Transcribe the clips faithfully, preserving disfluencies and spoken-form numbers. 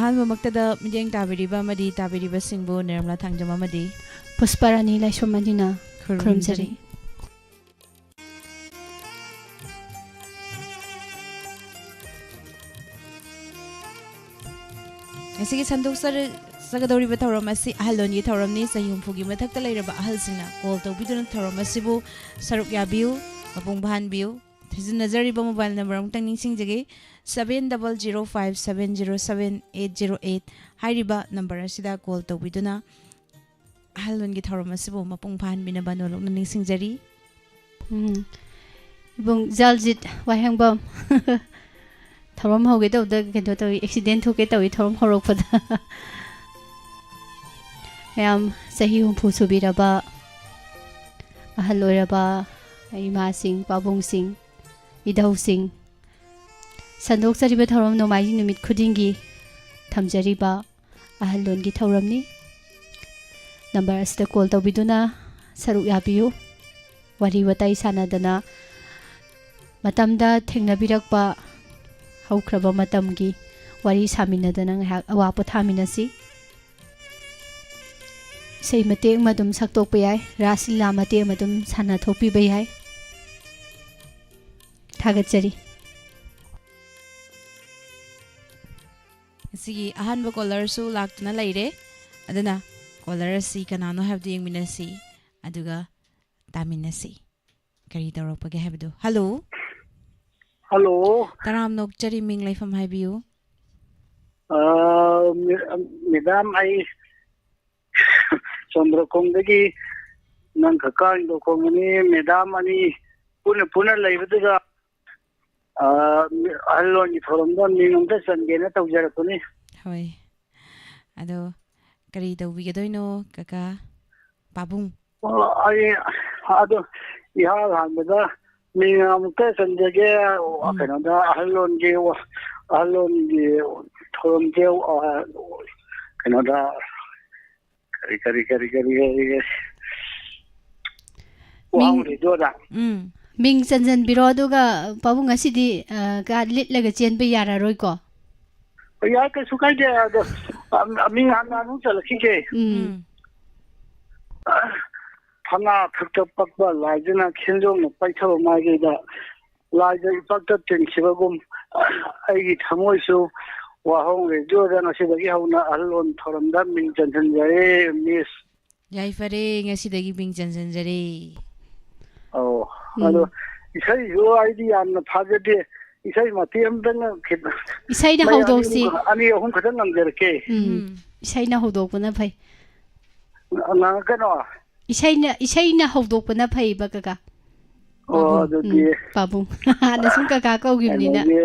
ꯑꯍꯥꯟꯕꯃꯛꯇꯗ ꯃꯤꯠꯌꯦꯡ ꯇꯥꯕꯤꯔꯤꯕ ꯑꯃꯗꯤ ꯇꯥꯕꯤꯔꯤꯕꯁꯤꯡꯕꯨ ꯅꯤꯔꯃꯂꯥ ꯊꯥꯡꯖꯝ ꯑꯃꯗꯤ ꯄꯨꯁꯄꯔꯥꯅꯤ ꯂꯥꯏꯁ꯭ꯔꯝ ꯑꯅꯤꯅ ꯈꯨꯔꯨꯝꯖꯔꯤ꯫ ꯉꯁꯤꯒꯤ ꯁꯟꯗꯣꯛꯆꯒꯗꯧꯔꯤꯕ ꯊꯧꯔꯝ ꯑꯁꯤ ꯑꯍꯜꯂꯣꯟꯒꯤ ꯊꯧꯔꯝꯅꯤ꯫ ꯆꯍꯤ ꯍꯨꯝꯐꯨꯒꯤ ꯃꯊꯛꯇ ꯂꯩꯔꯕ ꯑꯍꯜꯁꯤꯡꯅ ꯀꯣꯜ ꯇꯧꯕꯤꯗꯨꯅ ꯊꯧꯔꯝ ꯑꯁꯤꯕꯨ ꯁꯔꯨꯛ ꯌꯥꯕꯤꯌꯨ, ꯃꯄꯨꯡ ꯐꯥꯍꯟꯕꯤꯌꯨ꯫ ꯊꯤꯖꯤꯟꯅꯖꯔꯤꯕ ꯃꯣꯕꯥꯏꯜ ꯅꯝꯕꯔ ꯑꯃꯨꯛꯇꯪ ꯅꯤꯡꯁꯤꯡꯖꯒꯦ, seven double zero five seven zero seven eight zero eight ꯍꯥꯏꯔꯤꯕ ꯅꯝꯕꯔ ꯑꯁꯤꯗ ꯀꯣꯜ ꯇꯧꯕꯤꯗꯨꯅ ꯑꯍꯜꯂꯣꯟꯒꯤ ꯊꯧꯔꯝ ꯑꯁꯤꯕꯨ ꯃꯄꯨꯡ ꯐꯥꯍꯟꯕꯤꯅꯕ ꯅꯣꯂꯨꯛꯅ ꯅꯤꯡꯁꯤꯡꯖꯔꯤ꯫ ꯎꯝ꯫ ꯏꯕꯨꯡ ꯖꯥꯜꯖꯤꯠ ꯋꯥꯍꯦꯡꯕꯝ꯫ ꯊꯧꯔꯝ ꯍꯧꯒꯦ ꯇꯧꯕꯗ ꯀꯩꯅꯣ ꯇꯧꯏ, ꯑꯦꯛꯁꯤꯗꯦꯟ ꯊꯣꯛꯀꯦ ꯇꯧꯏ ꯊꯧꯔꯝ ꯍꯧꯔꯛꯄꯗ꯫ ꯃꯌꯥꯝ ꯆꯍꯤ ꯍꯨꯝꯐꯨ ꯁꯨꯕꯤꯔꯕ ꯑꯍꯜ ꯑꯣꯏꯔꯕ ꯏꯃꯥꯁꯤꯡ, ꯄꯥꯕꯨꯡꯁꯤꯡ, ꯏꯙꯧꯁꯤꯡ, ꯁꯟꯗꯣꯛꯆꯔꯤꯕ ꯊꯧꯔꯝ ꯅꯣꯡꯃꯥꯏꯖꯤꯡ ꯅꯨꯃꯤꯠ ꯈꯨꯗꯤꯡꯒꯤ ꯊꯝꯖꯔꯤꯕ ꯑꯍꯜꯂꯣꯟꯒꯤ ꯊꯧꯔꯝꯅꯤ꯫ ꯅꯝꯕꯔ ꯑꯁꯤꯗ ꯀꯣꯜ ꯇꯧꯕꯤꯗꯨꯅ ꯁꯔꯨꯛ ꯌꯥꯕꯤꯌꯨ꯫ ꯋꯥꯔꯤ ꯋꯥꯇꯥꯏ ꯁꯥꯟꯅꯗꯅ ꯃꯇꯝꯗ ꯊꯦꯡꯅꯕꯤꯔꯛꯄ ꯍꯧꯈ꯭ꯔꯕ ꯃꯇꯝꯒꯤ ꯋꯥꯔꯤ ꯁꯥꯃꯤꯟꯅꯗꯅ ꯉꯥꯏꯍꯥꯛ ꯑꯋꯥ ꯄꯣꯊꯥꯃꯤꯟꯅꯁꯤ꯫ ꯏꯁꯩ ꯃꯇꯦꯛ ꯑꯃ ꯑꯗꯨꯝ ꯁꯛꯇꯣꯛꯄ ꯌꯥꯏ, ꯔꯥꯁ ꯂꯤꯂꯥ ꯃꯇꯦꯛ ꯑꯃ ꯑꯗꯨꯝ ꯁꯥꯟꯅꯊꯣꯛꯄꯤꯕ ꯌꯥꯏ꯫ ꯊꯥꯒꯠꯆꯔꯤ꯫ ꯉꯁꯤꯒꯤ ꯑꯍꯥꯟꯕ ꯀꯣꯂꯔꯁꯨ ꯂꯥꯛꯇꯨꯅ ꯂꯩꯔꯦ꯫ ꯑꯗꯨꯅ ꯀꯣꯂꯔ ꯑꯁꯤ ꯀꯅꯥꯅꯣ ꯍꯥꯏꯕꯗꯨ ꯌꯦꯡꯃꯤꯟꯅꯁꯤ, ꯑꯗꯨꯒ ꯇꯥꯃꯤꯟꯅꯁꯤ ꯀꯔꯤ ꯇꯧꯔꯛꯄꯒꯦ ꯍꯥꯏꯕꯗꯨ꯫ ꯍꯜꯂꯣ꯫ ꯍꯜꯂꯣ꯫ ꯇꯔꯥꯝꯅ ꯑꯣꯛꯆꯔꯤ, ꯃꯤꯡ ꯂꯩꯐꯝ ꯍꯥꯏꯕꯤꯌꯨ꯫ ꯑ, ꯃꯦ-, ꯃꯦꯗꯥꯝ, ꯑꯩ ꯆꯟꯗ꯭ꯔꯀꯣꯡꯗꯒꯤ ꯅꯪ ꯀꯀꯥ ꯏꯟꯗ꯭ꯔꯀꯣꯡꯕꯅꯤ꯫ ꯃꯦꯗꯥꯝ ꯑꯅꯤ ꯄꯨꯟꯅ ꯄꯨꯟꯅ ꯂꯩꯕꯗꯨꯗ, ꯑ, ꯑꯍꯜ ꯂꯣꯟꯒꯤ ꯊꯧꯔꯝꯗ ꯃꯤꯡ ꯑꯝꯇ ꯆꯟꯒꯦꯅ ꯇꯧꯖꯔꯛꯄꯅꯤ꯫ ꯍꯣꯏ꯫ ꯑꯗꯣ ꯀꯔꯤ ꯇꯧꯕꯤꯒꯗꯣꯏꯅꯣ ꯀꯀꯥ? ꯄꯥꯕꯨꯡ꯫ ꯑꯣ, ꯑꯩ ꯑꯗꯣ ꯏꯍꯥꯟ ꯍꯥꯟꯕꯗ ꯃꯤꯡ ꯑꯃꯨꯛꯇ ꯆꯟꯖꯒꯦ꯫ ꯎꯝ꯫ ꯀꯩꯅꯣꯗ ꯑꯍꯜ ꯂꯣꯟꯒꯤ, ꯑꯍꯜ ꯂꯣꯟꯒꯤ ꯊꯧꯔꯝꯁꯦ, ꯑ, ꯀꯩꯅꯣꯗ ꯀꯔꯤ, ꯀꯔꯤ, ꯀꯔꯤ, ꯀꯔꯤ, ꯀꯔꯤ, ꯃꯤꯡ, ꯋꯥꯍꯪ ꯔꯦꯗꯤꯑꯣꯗ꯫ ꯎꯝ꯫ ꯃꯤꯡ ꯆꯟꯖꯟꯕꯤꯔꯣ, ꯑꯗꯨꯒ ꯄꯥꯕꯨꯡ ꯉꯁꯤꯗꯤ, ꯑ, ꯀꯥ ꯂꯤꯠꯂꯒ ꯆꯦꯟꯕ ꯌꯥꯔꯔꯣꯏꯀꯣ? ꯌꯥꯏ, ꯀꯩꯁꯨ ꯀꯥꯏꯗꯦ꯫ ꯑꯗꯣ, ꯑ, ꯃꯤꯡ ꯍꯥꯟꯅ ꯑꯗꯨꯝ ꯆꯠꯂꯛꯈꯤꯒꯦ꯫ ꯎꯝ꯫ ꯎꯝ꯫ ꯐꯅꯥ ꯐꯛꯇ ꯄꯛꯄ ꯂꯥꯏꯗꯨꯅ ꯈꯦꯟꯖꯣꯡꯅ ꯄꯥꯏꯊꯕ ꯃꯥꯏꯀꯩꯗ ꯂꯥꯏꯗ ꯏꯄꯛꯇ ꯇꯤꯟꯈꯤꯕꯒꯨꯝ, ꯑꯩꯒꯤ ꯊꯃꯣꯏꯁꯨ ꯋꯥꯍꯣꯡ ꯔꯦꯗꯤꯑꯣꯗ ꯉꯁꯤꯗꯒꯤ ꯍꯧꯅ ꯑꯍꯜ ꯂꯣꯟ ꯊꯧꯔꯝꯗ ꯃꯤꯡ ꯆꯟꯁꯤꯟꯖꯔꯦ, ꯃꯤꯁ꯫ ꯌꯥꯏꯐꯔꯦ, ꯉꯁꯤꯗꯒꯤ ꯃꯤꯡ ꯆꯟꯁꯤꯟꯖꯔꯦ꯫ ꯑꯧ, ꯎꯝ꯫ ꯑꯗꯣ ꯏꯁꯩꯁꯨ ꯑꯩꯗꯤ ꯌꯥꯝꯅ ꯊꯥꯖꯗꯦ꯫ ꯏꯁꯩ ꯃꯇꯦꯛ ꯑꯃꯇꯪ ꯈꯤꯇꯪ ꯏꯁꯩꯅ ꯃꯌꯥꯝ ꯍꯧꯗꯣꯛꯁꯤ꯫ ꯑꯅꯤ ꯑꯍꯨꯝ ꯈꯛꯇꯪ ꯉꯪꯖꯔꯛꯀꯦ꯫ ꯎꯝ, ꯎꯝ꯫ ꯏꯁꯩꯅ ꯍꯧꯗꯣꯛꯄꯅ ꯐꯩ꯫ ꯉꯥꯡꯉꯛꯀꯅꯣ? ꯏꯁꯩꯅ, ꯏꯁꯩꯅ ꯍꯧꯗꯣꯛꯄꯅ ꯐꯩꯕ, ꯀꯀꯥ꯫ ꯑꯣ, ꯄꯥꯕꯨꯡ꯫ ꯑꯗꯨꯗꯤ ꯎꯝ, ꯄꯥꯕꯨꯡ꯫ ꯍꯥꯟꯅ ꯁꯨꯝ ꯀꯀꯥ ꯀꯧꯈꯤꯕꯅꯤꯅ꯫ ꯀꯩꯅꯣꯒꯤ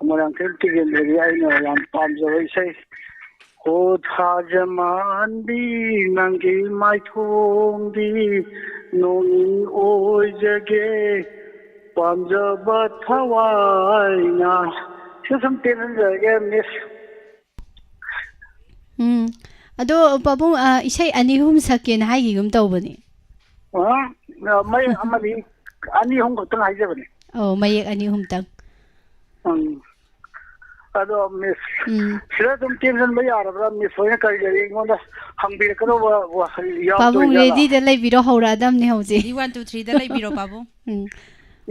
ꯃꯣꯏꯔꯥꯡꯊꯦꯝ ꯇꯤꯀꯦꯟꯗ꯭ꯔꯒꯤ ꯑꯩꯅ ꯌꯥꯝ ꯄꯥꯝꯖꯕ ꯏꯁꯩ, "ꯍꯣ ꯊꯥꯖꯃꯥꯟꯕꯤ ꯅꯪꯒꯤ ꯃꯥꯏꯊꯣꯡꯗꯤ ꯅꯣꯡꯏꯪ ꯑꯣꯏꯖꯒꯦ, ꯄꯥꯝꯖꯕ ꯊꯋꯥꯏꯅ"꯫ ꯁꯤ ꯁꯨꯝ ꯇꯦꯟꯍꯟꯖꯔꯒꯦ, ꯃꯤꯁ꯫ ꯎꯝ꯫ ꯑꯗꯣ ꯄꯥꯕꯨꯡ, ꯑ, ꯏꯁꯩ ꯑꯅꯤ ꯑꯍꯨꯝ ꯁꯛꯀꯦꯅ ꯍꯥꯏꯈꯤꯒꯨꯝ ꯇꯧꯕꯅꯦ꯫ ꯑ, ꯃꯌꯦꯛ ꯑꯃꯅꯤ, ꯑꯅꯤ ꯑꯍꯨꯝ ꯈꯛꯇꯪ ꯍꯥꯏꯖꯕꯅꯦ꯫ ꯑꯧ, ꯃꯌꯦꯛ ꯑꯅꯤ ꯑꯍꯨꯝꯇꯪ꯫ ꯎꯝ꯫ ꯑꯗꯣ ꯃꯤꯁ, ꯎꯝ꯫ ꯁꯤꯗ ꯑꯗꯨꯝ ꯇꯦꯟꯁꯤꯟꯕ ꯌꯥꯔꯕ꯭ꯔꯥ? ꯃꯤꯁ ꯍꯣꯏꯅ ꯀꯔꯤ ꯀꯔꯤ ꯑꯩꯉꯣꯟꯗ ꯍꯪꯕꯤꯔꯛꯀꯗꯧꯕ ꯋꯥꯍꯪ ꯌꯥꯎꯗꯣꯏꯖꯥꯠꯂꯥ? ꯄꯥꯕꯨꯡ ꯔꯦꯗꯤꯗ ꯂꯩꯕꯤꯔꯣ, ꯍꯧꯔꯛꯑꯗꯝꯅꯦ ꯍꯧꯖꯤꯛ꯫ Ready, one, two, three ꯗ ꯂꯩꯕꯤꯔꯣ, ꯄꯥꯕꯨꯡ꯫ ꯎꯝ꯫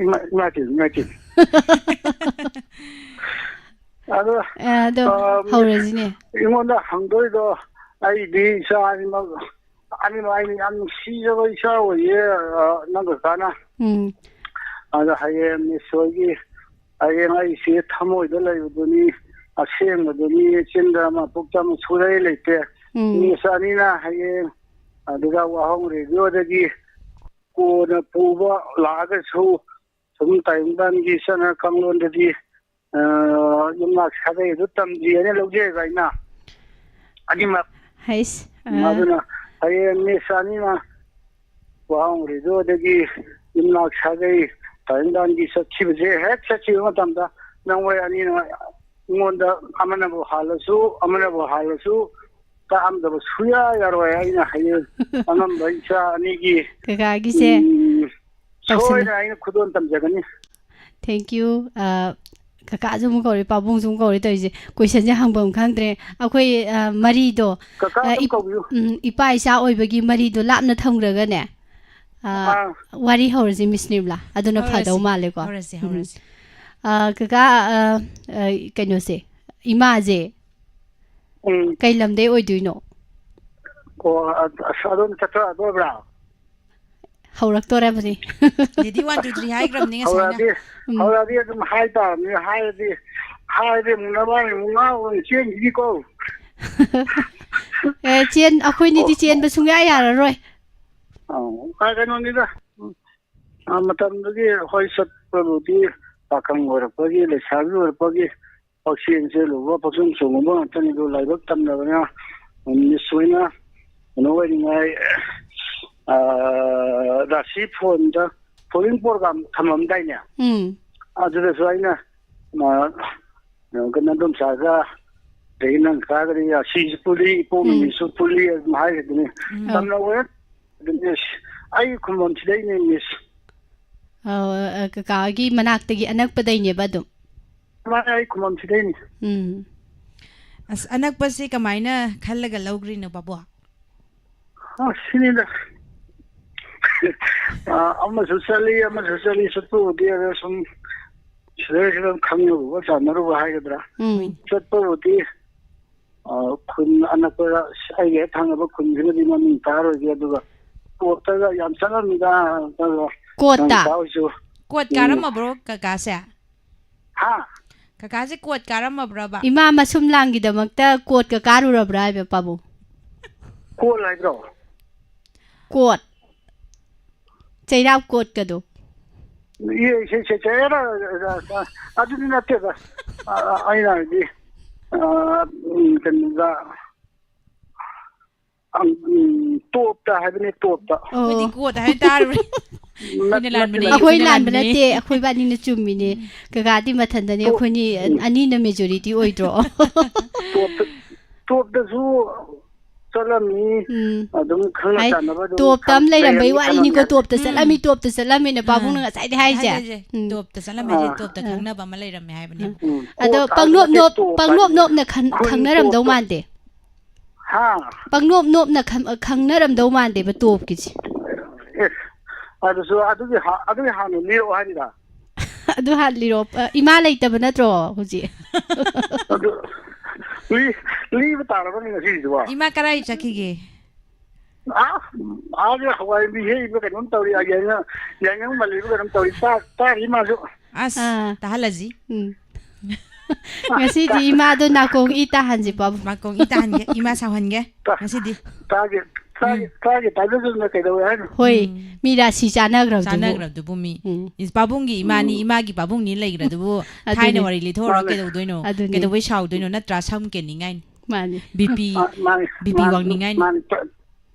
ꯏꯃꯥ, ꯏꯃꯥ ꯇꯤꯝ, ꯏꯃꯥ ꯇꯤꯝ꯫ ꯑꯗꯣ, ꯑ, ꯑꯗꯣ ꯑ, ꯃꯤꯁ, ꯍꯧꯔꯁꯤꯅꯦ꯫ ꯑꯩꯉꯣꯟꯗ ꯍꯪꯗꯣꯏꯗꯣ, ꯑꯩꯗꯤ ꯏꯆꯥ ꯑꯅꯤꯃꯛ, ꯑꯅꯤꯃꯛ ꯑꯩꯅ ꯌꯥꯝ ꯅꯨꯡꯁꯤꯖꯕ ꯏꯆꯥ ꯑꯣꯏꯌꯦ, ꯑ, ꯅꯪ ꯀꯀꯥꯅ꯫ ꯎꯝ꯫ ꯑꯗ ꯍꯌꯦꯡ ꯃꯤꯁ ꯍꯣꯏꯒꯤ, ꯍꯌꯦꯡ ꯑꯩꯁꯦ ꯊꯃꯣꯏꯗ ꯂꯩꯕꯗꯨꯅꯤ, ꯑꯁꯦꯡꯕꯗꯨꯅꯤ, ꯆꯤꯟꯗ ꯑꯃ ꯄꯨꯛꯇ ꯑꯃ ꯁꯨꯔꯩ ꯂꯩꯇꯦ꯫ ꯎꯝ꯫ ꯃꯤꯁ ꯑꯅꯤꯅ ꯍꯌꯦꯡ ꯑꯗꯨꯒ ꯋꯥꯍꯣꯡ ꯔꯦꯗꯤꯑꯣꯗꯒꯤ ꯀꯣꯟꯅ ꯄꯨꯕ ꯂꯥꯛꯑꯒꯁꯨ, ꯁꯨꯝ ꯇꯥꯏꯕꯪꯄꯥꯟꯒꯤ ꯆꯠꯅ ꯀꯥꯡꯂꯣꯟꯗꯗꯤ, ꯑ, ꯌꯨꯝꯅꯥꯛ ꯁꯥꯒꯩ ꯑꯗꯨ ꯇꯝꯗ꯭ꯔꯤ ꯍꯥꯏꯅ ꯂꯧꯖꯩꯑꯕ ꯑꯩꯅ꯫ ꯑꯅꯤꯃꯛ꯫ ꯍꯩꯁ, ꯑ꯫ ꯑꯗꯨꯅ ꯍꯌꯦꯡ ꯃꯤꯁ ꯑꯅꯤꯅ ꯋꯥꯍꯣꯡ ꯔꯦꯗꯤꯑꯣꯗꯒꯤ ꯌꯨꯝꯅꯥꯛ ꯁꯥꯒꯩ ꯇꯥꯏꯕꯪꯄꯥꯟꯒꯤ ꯆꯠꯈꯤꯕꯁꯦ, ꯍꯦꯛ ꯆꯠꯈꯤꯕ ꯃꯇꯝꯗ ꯅꯪ ꯍꯣꯏ ꯑꯅꯤꯅ ꯑꯩꯉꯣꯟꯗ ꯑꯃꯅꯕꯨ ꯍꯥꯜꯂꯁꯨ, ꯑꯃꯅꯕꯨ ꯍꯥꯜꯂꯁꯨ, ꯇꯥꯛꯑꯝꯗꯕ ꯁꯨꯌꯥ ꯌꯥꯔꯣꯏ꯫ ꯑꯩꯅ ꯍꯌꯦꯡ ꯑꯉꯝꯕ ꯏꯆꯥ ꯑꯅꯤꯒꯤ, ꯀꯀꯥꯒꯤꯁꯦ ꯎꯝ, ꯇꯧꯁꯜꯂꯦ꯫ ꯁꯣꯏꯗꯅ ꯑꯩꯅ ꯈꯨꯗꯣꯜ ꯇꯝꯖꯒꯅꯤ꯫ Thank you꯫ ꯑ, ꯀꯀꯥꯁꯨ ꯑꯃꯨꯛ ꯀꯧꯔꯦ, ꯄꯥꯕꯨꯡꯁꯨ ꯑꯃꯨꯛ ꯀꯧꯔꯦ ꯇꯧꯔꯤꯁꯦ꯫ ꯀꯣꯏꯁꯟꯁꯦ ꯍꯪꯐꯝ ꯈꯪꯗ꯭ꯔꯦ꯫ ꯑꯩꯈꯣꯏ, ꯑ, ꯃꯔꯤꯗꯣ, ꯀꯀꯥ ꯑ, ꯑꯗꯨꯝ ꯏꯞ-, ꯀꯧꯕꯤꯌꯨ꯫ ꯎꯝ, ꯏꯄꯥ ꯏꯆꯥ ꯑꯣꯏꯕꯒꯤ ꯃꯔꯤꯗꯣ ꯂꯥꯞꯅ ꯊꯝꯈ꯭ꯔꯒꯅꯦ, ꯑ, ꯑꯥ꯫ ꯋꯥꯔꯤ ꯍꯧꯔꯁꯤ, ꯃꯤꯁ ꯅꯤꯔꯃꯂꯥ꯫ ꯑꯗꯨꯅ ꯍꯧꯔꯁꯤ, ꯐꯗꯧ ꯃꯥꯜꯂꯦꯀꯣ꯫ ꯍꯧꯔꯁꯤ, ꯎꯝ꯫ ꯍꯧꯔꯁꯤ꯫ ꯑ, ꯀꯀꯥ, ꯑ, ꯑ, ꯀꯩꯅꯣꯁꯦ, ꯏꯃꯥꯁꯦ ꯎꯝ꯫ ꯀꯩ ꯂꯝꯗꯩ ꯑꯣꯏꯗꯣꯏꯅꯣ? ꯑꯣ, ꯑ-, ꯑꯁ, ꯑꯗꯣꯝ ꯆꯠꯊꯔꯛꯑꯗꯣꯏꯕ꯭ꯔꯥ? ꯍꯧꯔꯛꯇꯣꯔꯕꯅꯤ꯫ ꯗꯦꯗꯤ one, two, three ꯍꯥꯏꯈ꯭ꯔꯕꯅꯤ ꯉꯁꯥꯏꯅ꯫ ꯍꯧꯔꯛꯑꯗꯤ, ꯎꯝ꯫ ꯍꯧꯔꯛꯑꯗꯤ ꯑꯗꯨꯝ ꯍꯥꯏ ꯇꯥꯕꯅꯤ꯫ ꯍꯥꯏꯔꯗꯤ, ꯍꯥꯏꯔꯗꯤ ꯑꯃꯨꯛ ꯅꯕꯥꯅꯤ ꯑꯃꯨꯛ ꯉꯥꯎꯔꯒ ꯆꯦꯟꯈꯤꯅꯤꯀꯣ꯫ ꯑꯦ, ꯆꯦꯟ-, ꯑꯩꯈꯣꯏꯅꯤꯗꯤ ꯑꯣ꯫ ꯆꯦꯟꯕ ꯁꯨꯡꯌꯥ ꯌꯥꯔꯔꯣꯏ꯫ ꯑꯧ, ꯑ, ꯀꯩꯅꯣꯅꯤꯗ, ꯎꯝ, ꯑ, ꯃꯇꯝꯗꯨꯒꯤ ꯑꯩꯈꯣꯏ ꯆꯠꯄꯕꯨꯗꯤ ꯄꯥꯈꯪ ꯑꯣꯏꯔꯛꯄꯒꯤ, ꯂꯩꯁꯥꯕꯤ ꯑꯣꯏꯔꯛꯄꯒꯤ ꯄꯪꯆꯦꯟ ꯆꯦꯜꯂꯨꯕ, ꯄꯪꯆꯣꯡ ꯆꯣꯡꯉꯨꯕ ꯉꯥꯛꯇꯅꯤ꯫ ꯑꯗꯨ ꯂꯥꯏꯕꯛ ꯇꯝꯗꯕꯅ ꯃꯤꯁ ꯑꯣꯏꯅ ꯀꯩꯅꯣ ꯑꯣꯏꯔꯤꯉꯩ, ꯑ, ꯔꯥꯁꯤ ꯐꯣꯟꯗ following program ꯊꯝꯃꯝꯗꯥꯏꯅꯦ? ꯎꯝ꯫ ꯑꯗꯨꯗꯁꯨ ꯑꯩꯅ, ꯑ, ꯀꯩꯅꯣ, ꯅꯗꯣꯝꯆꯥꯒ ꯑꯗꯒꯤ ꯅꯪ ꯀꯥꯒꯗꯤ ꯔꯥꯁꯤꯁꯨ ꯄꯨꯜꯂꯤ, ꯏꯄꯣꯛ ꯎꯝ꯫ ꯅꯨꯃꯤꯠꯁꯨ ꯄꯨꯜꯂꯤ ꯑꯗꯨꯝ ꯍꯥꯏꯈꯤꯗꯨꯅꯤ꯫ ꯑꯧ꯫ ꯇꯝꯅꯧꯋꯦ꯫ ꯑꯗꯨꯅꯦ, ꯑꯩ ꯈꯨꯝꯐꯝ ꯁꯤꯗꯩꯅꯦ, ꯃꯤꯁ꯫ ꯑꯧ, ꯑ, ꯀꯀꯥꯒꯤ ꯃꯅꯥꯛꯇꯒꯤ ꯑꯅꯛꯄꯗꯩꯅꯦꯕ ꯑꯗꯨꯝ꯫ ꯃꯥꯅꯦ, ꯑꯩ ꯈꯨꯃꯝ ꯁꯤꯗꯩꯅꯤ꯫ ꯎꯝ꯫ ꯑꯁ, ꯑꯅꯛꯄꯁꯤ ꯀꯃꯥꯏꯅ ꯈꯜꯂꯒ ꯂꯧꯈ꯭ꯔꯤꯅꯣ, ꯄꯥꯕꯨꯡ? ꯑ, ꯁꯤꯅꯤꯗ꯫ ꯑ, ꯑꯃꯁꯨ ꯆꯠꯂꯤ, ꯑꯃꯁꯨ ꯆꯠꯂꯤ, ꯆꯠꯄꯕꯨꯗꯤ ꯑꯗ ꯁꯨꯝ ꯁꯤꯗꯩ ꯁꯤꯗ ꯈꯪꯅꯔꯨꯕ, ꯆꯥꯟꯅꯔꯨꯕ ꯍꯥꯏꯒꯗ꯭ꯔꯥ? ꯎꯝ꯫ ꯆꯠꯄꯕꯨꯗꯤ, ꯑ, ꯈꯨꯟ ꯑꯅꯛꯄꯗ, ꯑꯩꯒꯤ ꯍꯦꯛ ꯊꯪꯅꯕ ꯈꯨꯟꯁꯤꯃꯗꯤ ꯃꯃꯤꯡ ꯇꯥꯔꯣꯏꯒꯦ, ꯑꯗꯨꯒ ꯀꯣꯠꯇꯒ ꯌꯥꯝ ꯆꯠꯂꯝꯃꯤꯗ, ꯑꯗꯨꯒ ꯀꯣꯠꯇ? ꯅꯪ ꯇꯥꯍꯣꯏꯁꯨ꯫ ꯀꯣꯠ ꯎꯝ꯫ ꯀꯥꯔꯝꯃꯕ꯭ꯔꯣ ꯀꯀꯥꯁꯦ? ꯍꯥ? ꯀꯀꯥꯁꯦ ꯀꯣꯠ ꯀꯥꯔꯝꯃꯕ꯭ꯔꯕ? ꯏꯃꯥ ꯃꯁꯨꯝ ꯂꯥꯡꯒꯤꯗꯃꯛꯇ ꯀꯣꯠꯀ ꯀꯥꯔꯨꯔꯕ꯭ꯔꯥ ꯍꯥꯏꯕ, ꯄꯥꯕꯨꯡ? ꯀꯣꯜ ꯍꯥꯏꯕ꯭ꯔꯣ? ꯀꯣꯠ꯫ ꯆꯩꯔꯥꯎ ꯀꯣꯠꯀꯗꯣ꯫ ꯏ-, ꯁꯦ-, ꯁꯦ-, ꯁꯦ-, ꯑꯦꯔꯥ, ꯑꯦꯔꯥ, ꯑꯦꯔꯥ, ꯑꯗꯨꯗꯤ ꯅꯠꯇꯦꯗ꯫ ꯑ, ꯑ, ꯑꯩꯅ ꯍꯥꯏꯗꯤ, ꯑ, ꯎꯝ, ꯀꯩꯅꯣꯗ, ꯑꯪ, ꯎꯝ, ꯇꯣꯞꯇ ꯍꯥꯏꯕꯅꯦ, ꯇꯣꯞꯇ꯫ ꯑꯣ꯫ ꯑꯩꯈꯣꯏꯗꯤ ꯀꯣꯠ ꯍꯥꯏ ꯇꯥꯔꯨꯔꯦ꯫ ꯅꯠ-, ꯑꯩꯈꯣꯏꯅ ꯂꯥꯟꯕꯅꯦ, ꯅꯠꯇꯦ, ꯑꯩꯈꯣꯏꯅ ꯑꯩꯈꯣꯏ ꯂꯥꯟꯕ ꯂꯥꯟꯕꯅꯦ꯫ ꯅꯠꯇꯦ, ꯑꯩꯈꯣꯏꯕꯥꯅꯤꯅ ꯆꯨꯝꯃꯤꯅꯦ꯫ ꯎꯝ꯫ ꯀꯀꯥꯗꯤ ꯃꯊꯟꯗꯅꯦ, ꯇꯣꯞ-, ꯑꯩꯈꯣꯏꯅꯤ ꯎꯝ꯫ ꯑꯅꯤꯅ majority ꯑꯣꯏꯗ꯭ꯔꯣ? ꯇꯣꯞꯇ-, ꯇꯣꯞꯇꯁꯨ ꯆꯠꯂꯝꯃꯤ꯫ ꯎꯝ꯫ ꯑꯗꯨꯝ ꯈꯪꯅ ꯍꯥꯏ, ꯆꯥꯟꯅꯕ ꯑꯗꯨꯝ ꯇꯣꯞꯇ ꯈꯪ-, ꯑꯃ ꯂꯩꯔꯝꯕꯩ ꯂꯩꯔꯝꯃꯤ ꯋꯥꯔꯤꯅꯤꯀꯣ, ꯈꯪꯉꯝꯒꯅꯤ꯫ ꯇꯣꯞꯇ ꯎꯝ꯫ ꯆꯠꯂꯝꯃꯤ, ꯇꯣꯞꯇ ꯆꯠꯂꯝꯃꯤꯅ ꯄꯥꯕꯨꯡꯅ ꯑꯥ꯫ ꯉꯁꯥꯏꯗꯩ ꯍꯥꯏꯁꯦ꯫ ꯍꯥꯏꯁꯦ, ꯎꯝ꯫ ꯇꯣꯞꯇ ꯆꯠꯂꯝꯃꯦ ꯍꯥꯏꯁꯦ, ꯑꯥ꯫ ꯇꯣꯞꯇ ꯎꯝ꯫ ꯈꯪꯅꯕ ꯑꯃ ꯂꯩꯔꯝꯃꯦ ꯍꯥꯏꯕꯅꯦ꯫ ꯎꯝ, ꯎꯝ꯫ ꯑꯗꯣ ꯑꯣ, ꯄꯪꯅꯣꯞ ꯑꯗꯨ ꯅꯠꯇꯦ, ꯅꯣꯞ-, ꯇꯣꯞ ꯄꯪꯅꯣꯞ ꯍꯥꯏꯁꯤꯗꯤ ꯅꯣꯞꯅ ꯈꯟ-, ꯈꯨꯟ ꯈꯪꯅꯔꯝꯗꯧ ꯇꯣꯞꯇꯣ꯫ ꯃꯥꯟꯗꯦ꯫ ꯍꯥ? ꯄꯪꯅꯣꯞ ꯅꯣꯞꯅ ꯈꯪ-, ꯈꯪꯅꯔꯝꯗꯧ ꯃꯥꯟꯗꯦꯕ ꯇꯣꯞꯀꯤꯁꯦ꯫ ꯑꯦ, ꯑꯗꯨꯁꯨ ꯑꯗꯨꯒꯤ ꯍꯥ-, ꯑꯗꯨꯒꯤ ꯍꯥꯟꯅ ꯂꯤꯔꯛꯑꯣ ꯍꯥꯏꯔꯤꯔꯥ? ꯑꯗꯨ ꯍꯥꯟꯅ ꯂꯤꯔꯛꯑꯣ꯫ ꯑ, ꯏꯃꯥ ꯂꯩꯇꯕ ꯅꯠꯇ꯭ꯔꯣ ꯍꯧꯖꯤꯛ? ꯑꯗꯨ ꯂꯤ-, ꯂꯤꯕ ꯇꯥꯔꯕꯅꯤ ꯉꯁꯤꯁꯤꯕꯣ꯫ ꯏꯃꯥ ꯀꯔꯥꯏ ꯆꯠꯈꯤꯒꯦ? ꯑꯥ, ꯑꯥꯒꯤ ꯍꯋꯥꯏ ꯃꯤ ꯍꯦꯛꯏꯕ ꯀꯩꯅꯣꯝ ꯇꯧꯔꯤ, ꯑꯥ, ꯌꯥꯏꯉꯪ, ꯌꯥꯏꯉꯪ ꯃꯜꯂꯤꯕ ꯀꯩꯅꯣꯝ ꯇꯧꯔꯤ, ꯇꯥ-, ꯇꯥꯔꯤ ꯃꯥꯁꯨ꯫ ꯑꯁ, ꯑꯥ꯫ ꯇꯥꯍꯜꯂꯁꯤ꯫ ꯎꯝ꯫ ꯉꯁꯤꯗꯤ ꯏꯃꯥꯗꯣ ꯅꯥꯀꯣꯡ ꯏ ꯇꯥꯍꯟꯁꯤ, ꯄꯥꯕꯨꯡ꯫ ꯅꯥꯀꯣꯡ ꯏ ꯇꯥꯍꯟꯒꯦ, ꯏꯃꯥ ꯁꯥꯎꯍꯟꯒꯦ ꯇꯥ-, ꯉꯁꯤꯗꯤ꯫ ꯇꯥꯒꯦ, ꯇꯥꯒꯦ, ꯎꯝ꯫ ꯇꯥꯒꯦ, ꯇꯥꯖꯁꯅꯨ, ꯀꯩꯗꯧꯋꯦ ꯍꯥꯏꯅꯣ? ꯍꯣꯏ, ꯎꯝ꯫ ꯃꯤ ꯔꯥꯁꯤ ꯆꯥꯟꯅꯈ꯭ꯔꯕꯗꯨꯕꯨ꯫ ꯆꯥꯟꯅꯈ꯭ꯔꯕꯗꯨꯕꯨ ꯃꯤ꯫ ꯎꯝ꯫ ꯏꯁ, ꯄꯥꯕꯨꯡꯒꯤ ꯏꯃꯥꯅꯤ, ꯎꯝ꯫ ꯏꯃꯥꯒꯤ ꯄꯥꯕꯨꯡꯅꯤ ꯂꯩꯈ꯭ꯔꯗꯨꯕꯨ, ꯑꯗꯨꯅꯤ꯫ ꯊꯥꯏꯅ ꯋꯥꯔꯤ ꯂꯤꯊꯣꯛꯑꯔꯣꯏ, ꯃꯥꯅꯦ꯫ ꯀꯩꯗꯧꯗꯣꯏꯅꯣ? ꯑꯗꯨꯅꯤ꯫ ꯀꯩꯗꯧꯕꯩ ꯁꯥꯎꯗꯣꯏꯅꯣ? ꯅꯠꯇ꯭ꯔꯥ? ꯁꯝ ꯀꯦꯟꯅꯤꯡꯉꯥꯏꯅꯤ꯫ ꯃꯥꯅꯤ꯫ ꯕꯤ ꯄꯤ, ꯑ, ꯃꯥꯅꯤ, ꯕꯤ ꯄꯤ ꯃꯥꯅꯤ, ꯋꯥꯡꯅꯤꯡꯉꯥꯏꯅꯤ꯫ ꯃꯥꯅꯤ, ꯇ-,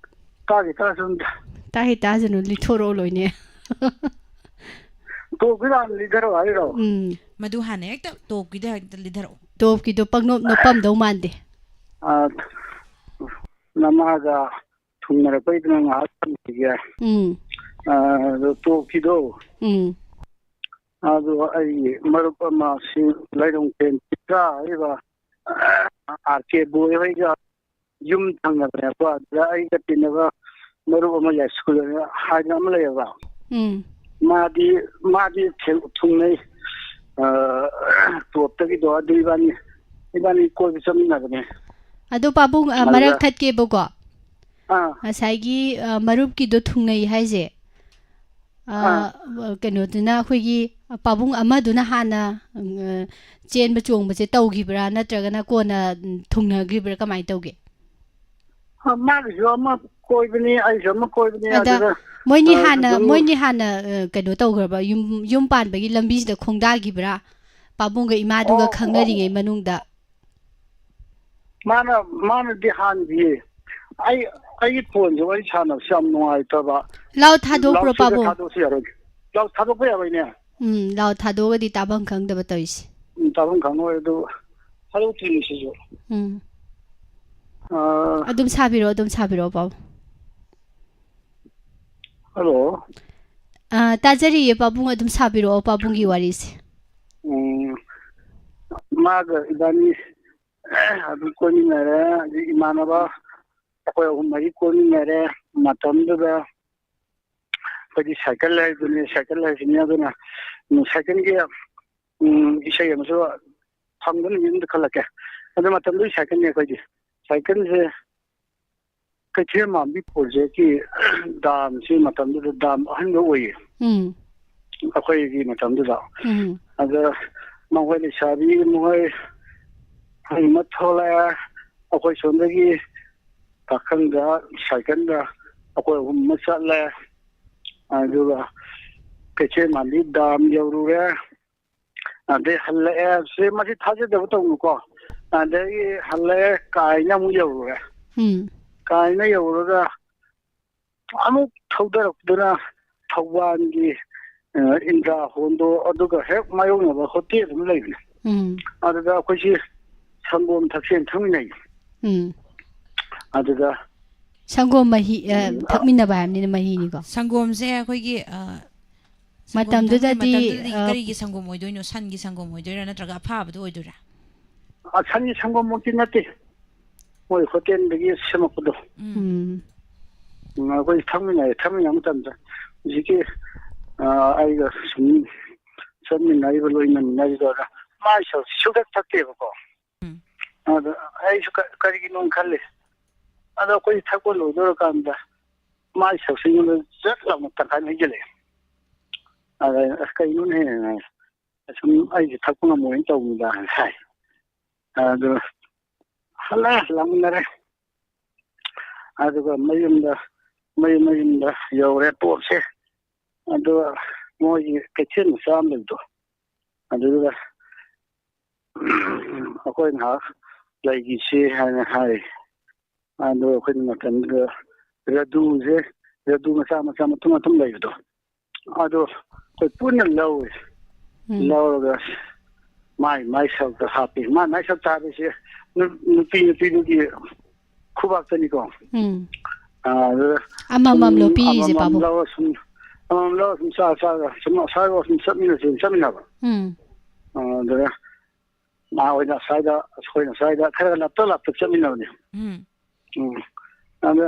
ꯇꯥꯒꯦ, ꯇꯥꯁꯅꯨ꯫ ꯇꯥꯒꯦ, ꯇꯥꯁꯅꯨ, ꯂꯤꯊꯣꯔꯛꯑꯣ ꯂꯣꯏꯅꯦ꯫ ꯇꯣꯛꯀꯤꯗ ꯍꯥꯟꯅ ꯂꯤꯊꯔꯛꯑꯣ ꯍꯥꯏꯔꯣ? ꯎꯝ꯫ ꯃꯗꯨ ꯍꯥꯟꯅ ꯍꯦꯛꯇ ꯇꯣꯞꯀꯤꯗ ꯍꯦꯛꯇ ꯂꯤꯊꯔꯛꯑꯣ꯫ ꯇꯣꯞꯀꯤꯗꯣ ꯄꯪꯅꯣꯞ ꯅꯣꯞꯄꯝꯗꯧ ꯃꯥꯟꯗꯦ꯫ ꯑ, ꯅꯃꯥꯒ ꯊꯨꯡꯅꯔꯛꯄꯩꯗꯨꯅ ꯉꯥꯏꯍꯥꯛ ꯊꯝꯈꯤꯒꯦ꯫ ꯎꯝ꯫ ꯑ, ꯑꯗꯣ ꯇꯣꯞꯀꯤꯗꯣ꯫ ꯎꯝ꯫ ꯑꯗꯣ ꯑꯩꯒꯤ ꯃꯔꯨꯞ ꯑꯃ ꯁꯤ ꯂꯩꯔꯣꯡꯊꯦꯝ ꯄꯤꯇ꯭ꯔꯥ ꯍꯥꯏꯔꯤꯕ, ꯑꯥꯔ ꯀꯦ ꯕꯣꯏ ꯍꯣꯏꯒ ꯌꯨꯝ ꯊꯪꯅꯕꯅꯦꯕꯀꯣ꯫ ꯑꯗꯨꯗ ꯑꯩꯒ ꯇꯤꯟꯅꯕ ꯃꯔꯨꯞ ꯑꯃ ꯌꯥꯏꯁ꯭ꯀꯨꯜ ꯍꯥꯏꯅ ꯑꯃ ꯂꯩꯌꯦꯕ꯫ ꯎꯝ꯫ ꯃꯥꯗꯤ, ꯃꯥꯗꯤ ꯊꯦ-, ꯊꯨꯡꯅꯩ꯫ ꯑ, ꯇꯣꯞꯇꯒꯤꯗꯣ ꯑꯗꯨ ꯏꯕꯥꯅꯤ, ꯏꯕꯥꯅꯤ ꯀꯣꯏꯕ ꯆꯠꯃꯤꯟꯅꯕꯅꯦ꯫ ꯑꯗꯣ ꯄꯥꯕꯨꯡ, ꯑ, ꯑꯗꯨꯗ ꯃꯔꯛ ꯊꯠꯀꯦꯕꯀꯣ꯫ ꯑꯥ꯫ ꯉꯁꯥꯏꯒꯤ, ꯑ, ꯃꯔꯨꯞꯀꯤꯗꯣ ꯊꯨꯡꯅꯩ ꯍꯥꯏꯁꯦ, ꯑ, ꯑꯥ꯫ ꯀꯩꯅꯣꯗꯨꯅ, ꯑꯩꯈꯣꯏꯒꯤ ꯄꯥꯕꯨꯡ ꯑꯃꯗꯨꯅ ꯍꯥꯟꯅ, ꯎꯝ, ꯑ, ꯆꯦꯟꯕ ꯆꯣꯡꯕꯁꯦ ꯇꯧꯈꯤꯕ꯭ꯔꯥ, ꯅꯠꯇ꯭ꯔꯒꯅ ꯀꯣꯟꯅ, ꯎꯝ, ꯊꯨꯡꯅꯈ꯭ꯔꯤꯕ꯭ꯔꯥ, ꯀꯃꯥꯏꯅ ꯇꯧꯒꯦ? ꯑ, ꯃꯥꯒꯤꯁꯨ ꯑꯃ ꯀꯣꯏꯕꯅꯤ, ꯑꯩꯁꯨ ꯑꯃ ꯀꯣꯏꯕꯅꯤ, ꯑꯗ ꯑꯗꯨꯗ, ꯃꯣꯏꯅꯤ ꯑ, ꯍꯥꯟꯅ, ꯑꯗꯨꯝ ꯃꯣꯏꯅꯤ ꯍꯥꯟꯅ, ꯑ, ꯀꯩꯅꯣ ꯇꯧꯈ꯭ꯔꯕ, ꯌꯨꯝ, ꯌꯨꯝ ꯄꯥꯟꯕꯒꯤ ꯂꯝꯕꯤꯁꯤꯗ ꯈꯣꯡꯗꯥꯈꯤꯕ꯭ꯔꯥ? ꯄꯥꯕꯨꯡꯒ ꯏꯃꯥꯗꯨꯒ ꯑꯣ, ꯑꯣ꯫ ꯈꯪꯅꯔꯤꯉꯩ ꯃꯅꯨꯡꯗ? ꯃꯥꯅ, ꯃꯥꯅꯗꯤ ꯍꯥꯟꯈꯤꯌꯦ꯫ ꯑꯩ, ꯑꯩꯒꯤ ꯐꯣꯟꯁꯦ ꯋꯥꯔꯤ ꯁꯥꯟꯅꯕꯁꯦ ꯌꯥꯝ ꯅꯨꯡꯉꯥꯏꯇꯕ꯫ ꯂꯥꯎꯗ ꯊꯥꯗꯣꯛꯄ꯭ꯔꯣ, ꯂꯥꯎꯗ ꯁ꯭ꯄꯤꯀꯔ ꯄꯥꯕꯨꯡ? ꯊꯥꯗꯣꯛꯑꯁꯨ ꯌꯥꯔꯣꯏ꯫ ꯂꯥꯎꯗ ꯊꯥꯗꯣꯛꯄ ꯌꯥꯔꯣꯏꯅꯦ꯫ ꯎꯝ, ꯂꯥꯎꯗ ꯊꯥꯗꯣꯛꯑꯒꯗꯤ ꯇꯥꯐꯝ ꯈꯪꯗꯕ ꯇꯧꯔꯤꯁꯦ꯫ ꯎꯝ, ꯇꯥꯐꯝ ꯈꯪꯉꯣꯏ ꯑꯗꯨ꯫ ꯊꯥꯗꯣꯛꯇ꯭ꯔꯤꯅꯦ ꯁꯤꯁꯨ꯫ ꯎꯝ꯫ ꯑꯥ, ꯑꯗꯨꯝ ꯁꯥꯕꯤꯔꯛꯑꯣ, ꯑꯗꯨꯝ ꯁꯥꯕꯤꯔꯛꯑꯣ, ꯄꯥꯕꯨꯡ꯫ ꯍꯜꯂꯣ꯫ ꯑꯥ, ꯇꯥꯖꯔꯤꯌꯦ, ꯄꯥꯕꯨꯡ, ꯑꯗꯨꯝ ꯁꯥꯕꯤꯔꯛꯑꯣ, ꯄꯥꯕꯨꯡꯒꯤ ꯋꯥꯔꯤꯁꯦ꯫ ꯎꯝ, ꯃꯥꯒ ꯏꯕꯥꯅꯤ ꯑꯗꯨꯝ ꯀꯣꯏꯃꯤꯟꯅꯔꯦ꯫ ꯑꯗꯩ ꯏꯃꯥꯟꯅꯕ ꯑꯩꯈꯣꯏ ꯑꯍꯨꯝ ꯃꯔꯤ ꯀꯣꯏꯃꯤꯟꯅꯔꯦ꯫ ꯃꯇꯝꯗꯨꯗ ꯑꯩꯈꯣꯏꯗꯤ ꯁꯥꯏꯀꯜ ꯍꯥꯏꯗꯨꯅꯤ, ꯁꯥꯏꯀꯜ ꯍꯥꯏꯁꯤꯅꯤ꯫ ꯑꯗꯨꯅ, ꯎꯝ, ꯁꯥꯏꯀꯜꯒꯤ, ꯎꯝ, ꯏꯁꯩ ꯑꯃꯁꯨ ꯐꯪꯕ ꯅꯨꯃꯤꯠ ꯑꯃꯗ ꯈꯜꯂꯛꯀꯦ꯫ ꯑꯗꯨ ꯃꯇꯝꯗꯨꯒꯤ ꯁꯥꯏꯀꯜꯅꯤ ꯑꯩꯈꯣꯏꯗꯤ꯫ ꯁꯥꯏꯀꯜꯁꯦ ꯀꯩꯊꯦꯜ ꯃꯥꯟꯕꯤ ꯄ꯭ꯔꯣꯖꯦꯛꯀꯤ ꯗꯥꯝꯁꯤ ꯃꯇꯝꯗꯨꯗ ꯗꯥꯝ ꯑꯍꯟꯕ ꯑꯣꯏꯌꯦ, ꯎꯝ, ꯑꯩꯈꯣꯏꯒꯤ ꯃꯇꯝꯗꯨꯗ꯫ ꯎꯝ, ꯑꯗ ꯃꯈꯣꯏ ꯂꯩꯁꯥꯕꯤ ꯃꯈꯣꯏ ꯑꯍꯨꯝ ꯑꯃ ꯊꯣꯛꯂꯛꯑꯦ꯫ ꯑꯩꯈꯣꯏ ꯁꯣꯝꯗꯒꯤ ꯄꯥꯈꯪꯗ ꯁꯥꯏꯀꯜꯗ ꯑꯩꯈꯣꯏ ꯑꯍꯨꯝ ꯑꯃ ꯆꯠꯂꯦ꯫ ꯑꯗꯨꯒ ꯀꯩꯊꯦꯜ ꯃꯥꯟꯕꯤ ꯗꯥꯝ ꯌꯧꯔꯨꯔꯦ꯫ ꯑꯗꯩ ꯍꯜꯂꯛꯑꯦ꯫ ꯁꯤ, ꯃꯁꯤ ꯊꯥꯖꯗꯕ ꯇꯧꯅꯨꯀꯣ꯫ ꯑꯗꯒꯤ ꯍꯜꯂꯛꯑꯦ, ꯀꯥꯏꯅ ꯑꯃꯨꯛ ꯌꯧꯔꯨꯔꯦ꯫ ꯎꯝ, ꯀꯥꯏꯅ ꯌꯧꯔꯒ ꯑꯃꯨꯛ ꯊꯧꯗꯔꯛꯇꯨꯅ ꯊꯧꯕꯥꯜꯒꯤ, ꯑ, ꯏꯟꯗ꯭ꯔꯥ ꯍꯣꯜꯗꯣ, ꯑꯗꯨꯒ ꯍꯦꯛ ꯃꯥꯌꯣꯛꯅꯕ ꯍꯣꯇꯦꯜ ꯑꯃ ꯂꯩꯕꯅꯦ꯫ ꯎꯝ, ꯑꯗꯨꯗ ꯑꯩꯈꯣꯏꯁꯤ ꯁꯪꯒꯣꯝ ꯊꯛꯁꯦꯅ ꯊꯛꯃꯤꯟꯅꯩ꯫ ꯎꯝ꯫ ꯑꯗꯨꯗ ꯁꯪꯒꯣꯝ ꯃꯍꯤ, ꯑ, ꯎꯝ, ꯑ, ꯊꯛꯃꯤꯟꯅꯕ ꯍꯥꯏꯕꯅꯤꯅ ꯃꯍꯤꯅꯤꯀꯣ꯫ ꯁꯪꯒꯣꯝꯁꯦ ꯑꯩꯈꯣꯏꯒꯤ, ꯑ, ꯁꯪꯒꯣꯝ ꯃꯇꯝꯗꯨꯗꯗꯤ, ꯊꯛꯄꯒꯤ ꯃꯇꯝꯗꯨꯗꯗꯤ ꯑ, ꯀꯔꯤꯒꯤ ꯁꯪꯒꯣꯝ ꯑꯣꯏꯗꯣꯏꯅꯣ? ꯁꯟꯒꯤ ꯁꯪꯒꯣꯝ ꯑꯣꯏꯗꯣꯏꯔꯥ, ꯅꯠꯇ꯭ꯔꯒ ꯑꯐꯥꯕꯗꯣ ꯑꯣꯏꯗꯣꯏꯔꯥ? ꯑ, ꯁꯟꯒꯤ ꯁꯪꯒꯣꯝꯃꯛꯇꯤ ꯅꯠꯇꯦ, ꯃꯣꯏ ꯍꯣꯇꯦꯜꯗꯒꯤ ꯁꯦꯝꯃꯛꯄꯗꯣ꯫ ꯎꯝ꯫ ꯎꯝ, ꯎꯝ, ꯑꯩꯈꯣꯏ ꯊꯛꯃꯤꯟꯅꯔꯦ꯫ ꯊꯛꯃꯤꯟꯅꯕ ꯃꯇꯝꯗ ꯍꯧꯖꯤꯛꯀꯤ, ꯑ, ꯑꯩꯒ ꯁꯨꯝ ꯆꯠꯃꯤꯟꯅꯔꯤꯕ, ꯂꯣꯏꯅꯃꯤꯟꯅꯔꯤꯗꯣ, ꯃꯥꯏ ꯁꯔꯨꯛꯁꯤ ꯁꯨꯡꯊꯛ ꯊꯛꯇꯦꯕꯀꯣ꯫ ꯎꯝ꯫ ꯑꯗ ꯑꯩꯁꯨ ꯀ-, ꯀꯔꯤꯒꯤꯅꯣ ꯈꯜꯂꯤ꯫ ꯑꯗꯣ ꯑꯩꯈꯣꯏ ꯊꯛꯄ ꯂꯣꯏꯗꯧꯔꯀꯥꯟꯗ ꯃꯥꯏ ꯁꯔꯨꯛꯁꯤ ꯑꯩꯉꯣꯟꯗ ꯖꯠ ꯂꯥꯎꯅ ꯇꯪꯈꯥꯏ ꯑꯃ ꯍꯩꯖꯤꯜꯂꯛꯑꯦ꯫ ꯑꯗ ꯑꯩꯅ, "ꯑꯁ, ꯀꯩꯅꯣꯅꯦꯍꯦ?" ꯁꯨꯝ ꯑꯩꯁꯦ ꯊꯛꯄ ꯉꯝꯃꯣꯏꯅ ꯇꯧꯕꯅꯤꯗ ꯍꯥꯏ꯫ ꯑꯗꯨ ꯍꯜꯂꯛꯑꯦ, ꯂꯥꯛꯃꯤꯟꯅꯔꯦ꯫ ꯑꯗꯨꯒ ꯃꯌꯨꯝꯗ, ꯃꯌꯨꯝ, ꯃꯌꯨꯝꯗ ꯌꯧꯔꯦ, ꯇꯣꯞꯁꯦ꯫ ꯑꯗꯨꯒ ꯃꯣꯏꯒꯤ ꯀꯩꯊꯦꯜ ꯃꯆꯥ ꯑꯃ ꯂꯩꯕꯗꯣ, ꯑꯗꯨꯗ ꯑꯩꯈꯣꯏ ꯉꯥꯏꯍꯥꯛ ꯂꯩꯈꯤꯁꯤ ꯍꯥꯏꯅ ꯍꯥꯏ꯫ ꯑꯗꯣ ꯑꯩꯈꯣꯏꯅ ꯃꯇꯝꯗꯨꯗ ꯔꯥꯗꯨꯁꯦ, ꯔꯥꯗꯨ ꯃꯆꯥ ꯃꯆꯥ ꯃꯇꯨꯝ ꯃꯇꯨꯝ ꯂꯩꯕꯗꯣ, ꯑꯗꯣ ꯑꯩꯈꯣꯏ ꯄꯨꯟꯅ ꯂꯧꯋꯦ꯫ ꯎꯝ꯫ ꯂꯧꯔꯒ ꯃꯥꯏ ꯃꯥꯏ ꯁꯔꯨꯛꯇ ꯍꯥꯞꯄꯤ꯫ ꯃꯥꯏ ꯃꯥꯏ ꯁꯔꯨꯛꯇ ꯍꯥꯞꯄꯤꯁꯦ ꯅꯨ-, ꯅꯨꯄꯤ ꯅꯨꯄꯤꯗꯨꯒꯤ ꯈꯨꯕꯥꯛꯇꯅꯤꯀꯣ꯫ ꯎꯝ꯫ ꯑꯥ, ꯑꯗꯨꯗ ꯑꯃꯃꯝꯂꯣ ꯁꯨꯝ ꯄꯤꯔꯤꯁꯦ, ꯑꯃꯃꯝ ꯄꯥꯕꯨꯡ? ꯂꯧꯔ ꯁꯨꯝ, ꯑꯃꯃꯝ ꯂꯧꯔ ꯁꯨꯝ ꯆꯥ ꯆꯥꯔꯒ ꯁꯨꯝ ꯑꯁ꯭ꯋꯥꯏꯐꯥꯎ ꯁꯨꯝ ꯆꯠꯃꯤꯟꯅꯁꯦꯅ ꯆꯠꯃꯤꯟꯅꯕ꯫ ꯎꯝ꯫ ꯑꯥ, ꯑꯗꯨꯗ ꯃꯥ ꯍꯣꯏꯅ ꯑꯁ꯭ꯋꯥꯏꯗ, ꯑꯩꯈꯣꯏꯅ ꯑꯁ꯭ꯋꯥꯏꯗ ꯈꯔ ꯂꯥꯞꯇ ꯂꯥꯞꯇ ꯆꯠꯃꯤꯟꯅꯕꯅꯦ꯫ ꯎꯝ꯫ ꯎꯝ꯫ ꯑꯗ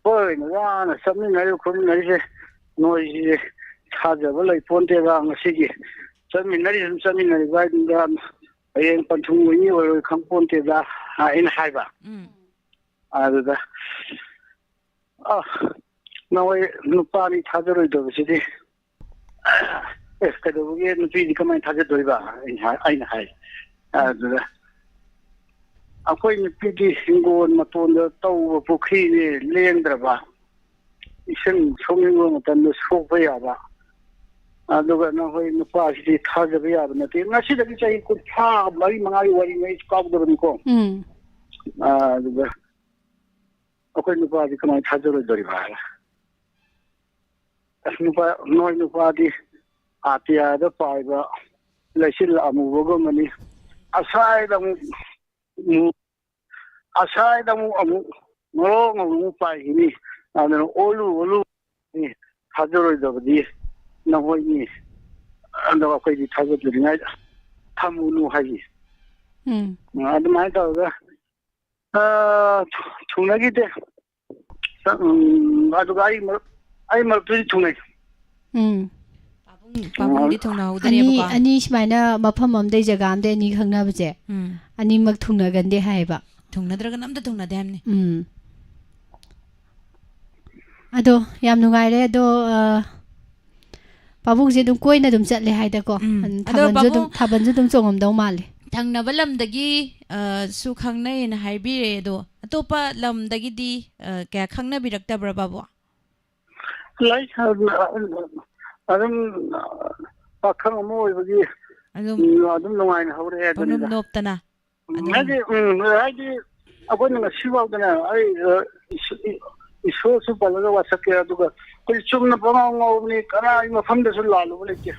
ꯍꯣꯏ, ꯋꯥꯅ ꯆꯠꯃꯤꯟꯅꯔꯤꯕ ꯈꯣꯠꯃꯤꯟꯅꯔꯤꯁꯦ ꯅꯣꯏꯁꯤ ꯊꯥꯖꯕ ꯂꯩ ꯄꯣꯟꯇꯦꯗ, ꯉꯁꯤꯒꯤ ꯆꯠꯃꯤꯟꯅꯔꯤ ꯑꯗꯨꯝ ꯆꯠꯃꯤꯟꯅꯔꯤꯕ ꯍꯥꯏꯗꯨꯅ ꯍꯌꯦꯡ ꯄꯟꯊꯨꯡ ꯑꯣꯏꯅꯤ ꯑꯣꯏꯔꯣꯏ ꯈꯪ ꯄꯣꯟꯇꯦꯗ, ꯑꯩꯅ ꯍꯥꯏꯕ꯫ ꯎꯝ꯫ ꯑꯗꯨꯗ ꯑ, ꯅꯈꯣꯏ ꯅꯨꯄꯥꯅꯤ ꯊꯥꯖꯔꯣꯏꯗꯕꯁꯤꯗꯤ, ꯑꯦ, ꯀꯩꯗꯧꯕꯒꯤ ꯅꯨꯄꯤꯗꯤ ꯀꯃꯥꯏꯅ ꯊꯥꯖꯗꯣꯏꯕ? ꯑꯩꯅ ꯍꯥꯏ, ꯑꯩꯅ ꯍꯥꯏ꯫ ꯑꯗꯨꯗ ꯑꯩꯈꯣꯏ ꯅꯨꯄꯤꯗꯤ ꯍꯤꯡꯒꯣꯜ ꯃꯇꯣꯟꯗ ꯇꯧꯕ ꯄꯨꯈ꯭ꯔꯤꯅꯤ ꯂꯦꯡꯗ꯭ꯔꯕ, ꯏꯁꯤꯡ ꯁꯣꯛꯅꯤꯡꯕ ꯃꯇꯝꯗ ꯁꯣꯛꯄ ꯌꯥꯕ, ꯑꯗꯨꯒ ꯅꯈꯣꯏ ꯅꯨꯄꯥꯁꯤꯗꯤ ꯊꯥꯖꯕ ꯌꯥꯕ ꯅꯠꯇꯦ꯫ ꯉꯁꯤꯗꯒꯤ ꯆꯍꯤ ꯀꯨꯟꯊ꯭ꯔꯥ ꯃꯔꯤ ꯃꯉꯥꯒꯤ ꯋꯥꯔꯤꯅꯤ, ꯑꯩ ꯀꯥꯎꯗꯕꯅꯤꯀꯣ꯫ ꯎꯝ꯫ ꯑꯗꯨꯗ ꯑꯩꯈꯣꯏ ꯅꯨꯄꯥꯗꯤ ꯀꯃꯥꯏꯅ ꯊꯥꯖꯔꯣꯏꯗꯧꯔꯤꯕ ꯍꯥꯏꯔ, ꯑꯁ, ꯅꯨꯄꯥ, ꯅꯣꯏ ꯅꯨꯄꯥꯗꯤ ꯑꯇꯤꯌꯥꯗ ꯄꯥꯏꯕ ꯂꯩꯆꯤꯜ ꯑꯃꯨꯕꯒꯨꯝꯕꯅꯤ꯫ ꯑꯁ꯭ꯋꯥꯏꯗ ꯑꯃꯨꯛ, ꯑꯃꯨꯛ, ꯑꯁ꯭ꯋꯥꯏꯗ ꯑꯃꯨꯛ, ꯑꯃꯨꯛ ꯉꯧꯔꯣꯛ ꯉꯧꯔꯣꯛ ꯑꯃꯨꯛ ꯄꯥꯏꯈꯤꯅꯤ꯫ ꯑꯗꯨꯅ ꯑꯣꯜꯂꯨ ꯑꯣꯜꯂꯨ ꯊꯥꯖꯔꯣꯏꯗꯕꯗꯤ ꯅꯈꯣꯏꯅꯤ꯫ ꯑꯗꯣ ꯑꯩꯈꯣꯏꯗꯤ ꯊꯥꯖꯗꯅꯤꯡꯉꯥꯏ ꯊꯝꯃꯨꯅꯨ ꯍꯥꯏꯈꯤ꯫ ꯎꯝ꯫ ꯑꯗꯨꯃꯥꯏꯅ ꯇꯧꯔꯒ, ꯑ, ꯊꯨ-, ꯊꯨꯡꯅꯈꯤꯗꯦ꯫ ꯎꯝ, ꯑꯗꯨꯒ ꯑꯩ ꯃꯔꯨꯞ, ꯑꯩ ꯃꯔꯨꯞꯇꯨꯗꯤ ꯊꯨꯡꯅꯩ꯫ ꯎꯝ꯫ ꯄꯥꯕꯨꯡ, ꯄꯥꯕꯨꯡꯗꯤ ꯑꯅꯤ, ꯊꯨꯡꯅꯍꯧꯗ꯭ꯔꯦꯕꯀꯣ꯫ ꯑꯅꯤ ꯁꯨꯃꯥꯏꯅ ꯃꯐꯝ ꯑꯃꯗꯩ ꯖꯒꯥ ꯑꯃꯗꯩ ꯑꯅꯤ ꯈꯪꯅꯕꯁꯦ ꯎꯝ꯫ ꯑꯅꯤꯃꯛ ꯊꯨꯡꯅꯒꯟꯗꯦ ꯍꯥꯏꯌꯦꯕ꯫ ꯊꯨꯡꯅꯗ꯭ꯔꯒꯅ ꯑꯝꯇ ꯊꯨꯡꯅꯗꯦ ꯍꯥꯏꯕꯅꯤ꯫ ꯎꯝ꯫ ꯑꯗꯣ ꯌꯥꯝ ꯅꯨꯡꯉꯥꯏꯔꯦ꯫ ꯑꯗꯣ, ꯑ, ꯄꯥꯕꯨꯡꯁꯦ ꯑꯗꯨꯝ ꯀꯣꯏꯅ ꯑꯗꯨꯝ ꯆꯠꯂꯦ ꯍꯥꯏꯗꯀꯣ꯫ ꯎꯝ꯫ ꯎꯝ, ꯑꯗꯣ ꯊꯥꯕꯜꯁꯨ ꯑꯗꯨꯝ, ꯄꯥꯕꯨꯡ ꯊꯥꯕꯜꯁꯨ ꯑꯗꯨꯝ ꯆꯣꯡꯉꯝꯗꯧ ꯃꯥꯜꯂꯦ꯫ ꯊꯪꯅꯕ ꯂꯝꯗꯒꯤ, ꯑ, ꯁꯨ ꯈꯪꯅꯩꯅ ꯍꯥꯏꯕꯤꯔꯦ꯫ ꯑꯗꯣ ꯑꯇꯣꯞꯄ ꯂꯝꯗꯒꯤꯗꯤ, ꯑ, ꯀꯌꯥ ꯈꯪꯅꯕꯤꯔꯛꯇꯕ꯭ꯔꯥ ꯄꯥꯕꯨꯡ? ꯂꯩ, ꯑꯗꯨꯝ ꯄꯥꯈꯪ ꯑꯃ ꯑꯣꯏꯕꯒꯤ ꯑꯗꯨꯝ ꯎꯝ, ꯑꯗꯨꯝ ꯅꯨꯡꯉꯥꯏꯅ ꯍꯧꯔꯛꯑꯦ ꯄꯪꯅꯣꯝ ꯑꯗꯨꯅꯤꯗ꯫ ꯅꯣꯞꯇꯅ ꯎꯝ, ꯑꯗꯨꯝ ꯍꯥꯏꯗꯤ, ꯎꯝ, ꯍꯥꯏꯗꯤ ꯑꯩꯈꯣꯏꯅ ꯉꯁꯤ ꯐꯥꯎꯗꯅꯦ, ꯑꯩ, ꯑ, ꯏꯁ-, ꯏ-, ꯏꯁꯣꯔꯁꯨ ꯄꯜꯂꯒ ꯋꯥꯁꯛꯀꯦ, ꯑꯗꯨꯒ ꯑꯩꯈꯣꯏ ꯆꯨꯝꯅ ꯄꯉꯥꯎ ꯉꯥꯎꯕꯅꯤ, ꯀꯅꯥꯒꯤ ꯃꯐꯝꯗꯁꯨ ꯂꯥꯜꯂꯨꯕ ꯂꯩꯇꯦ꯫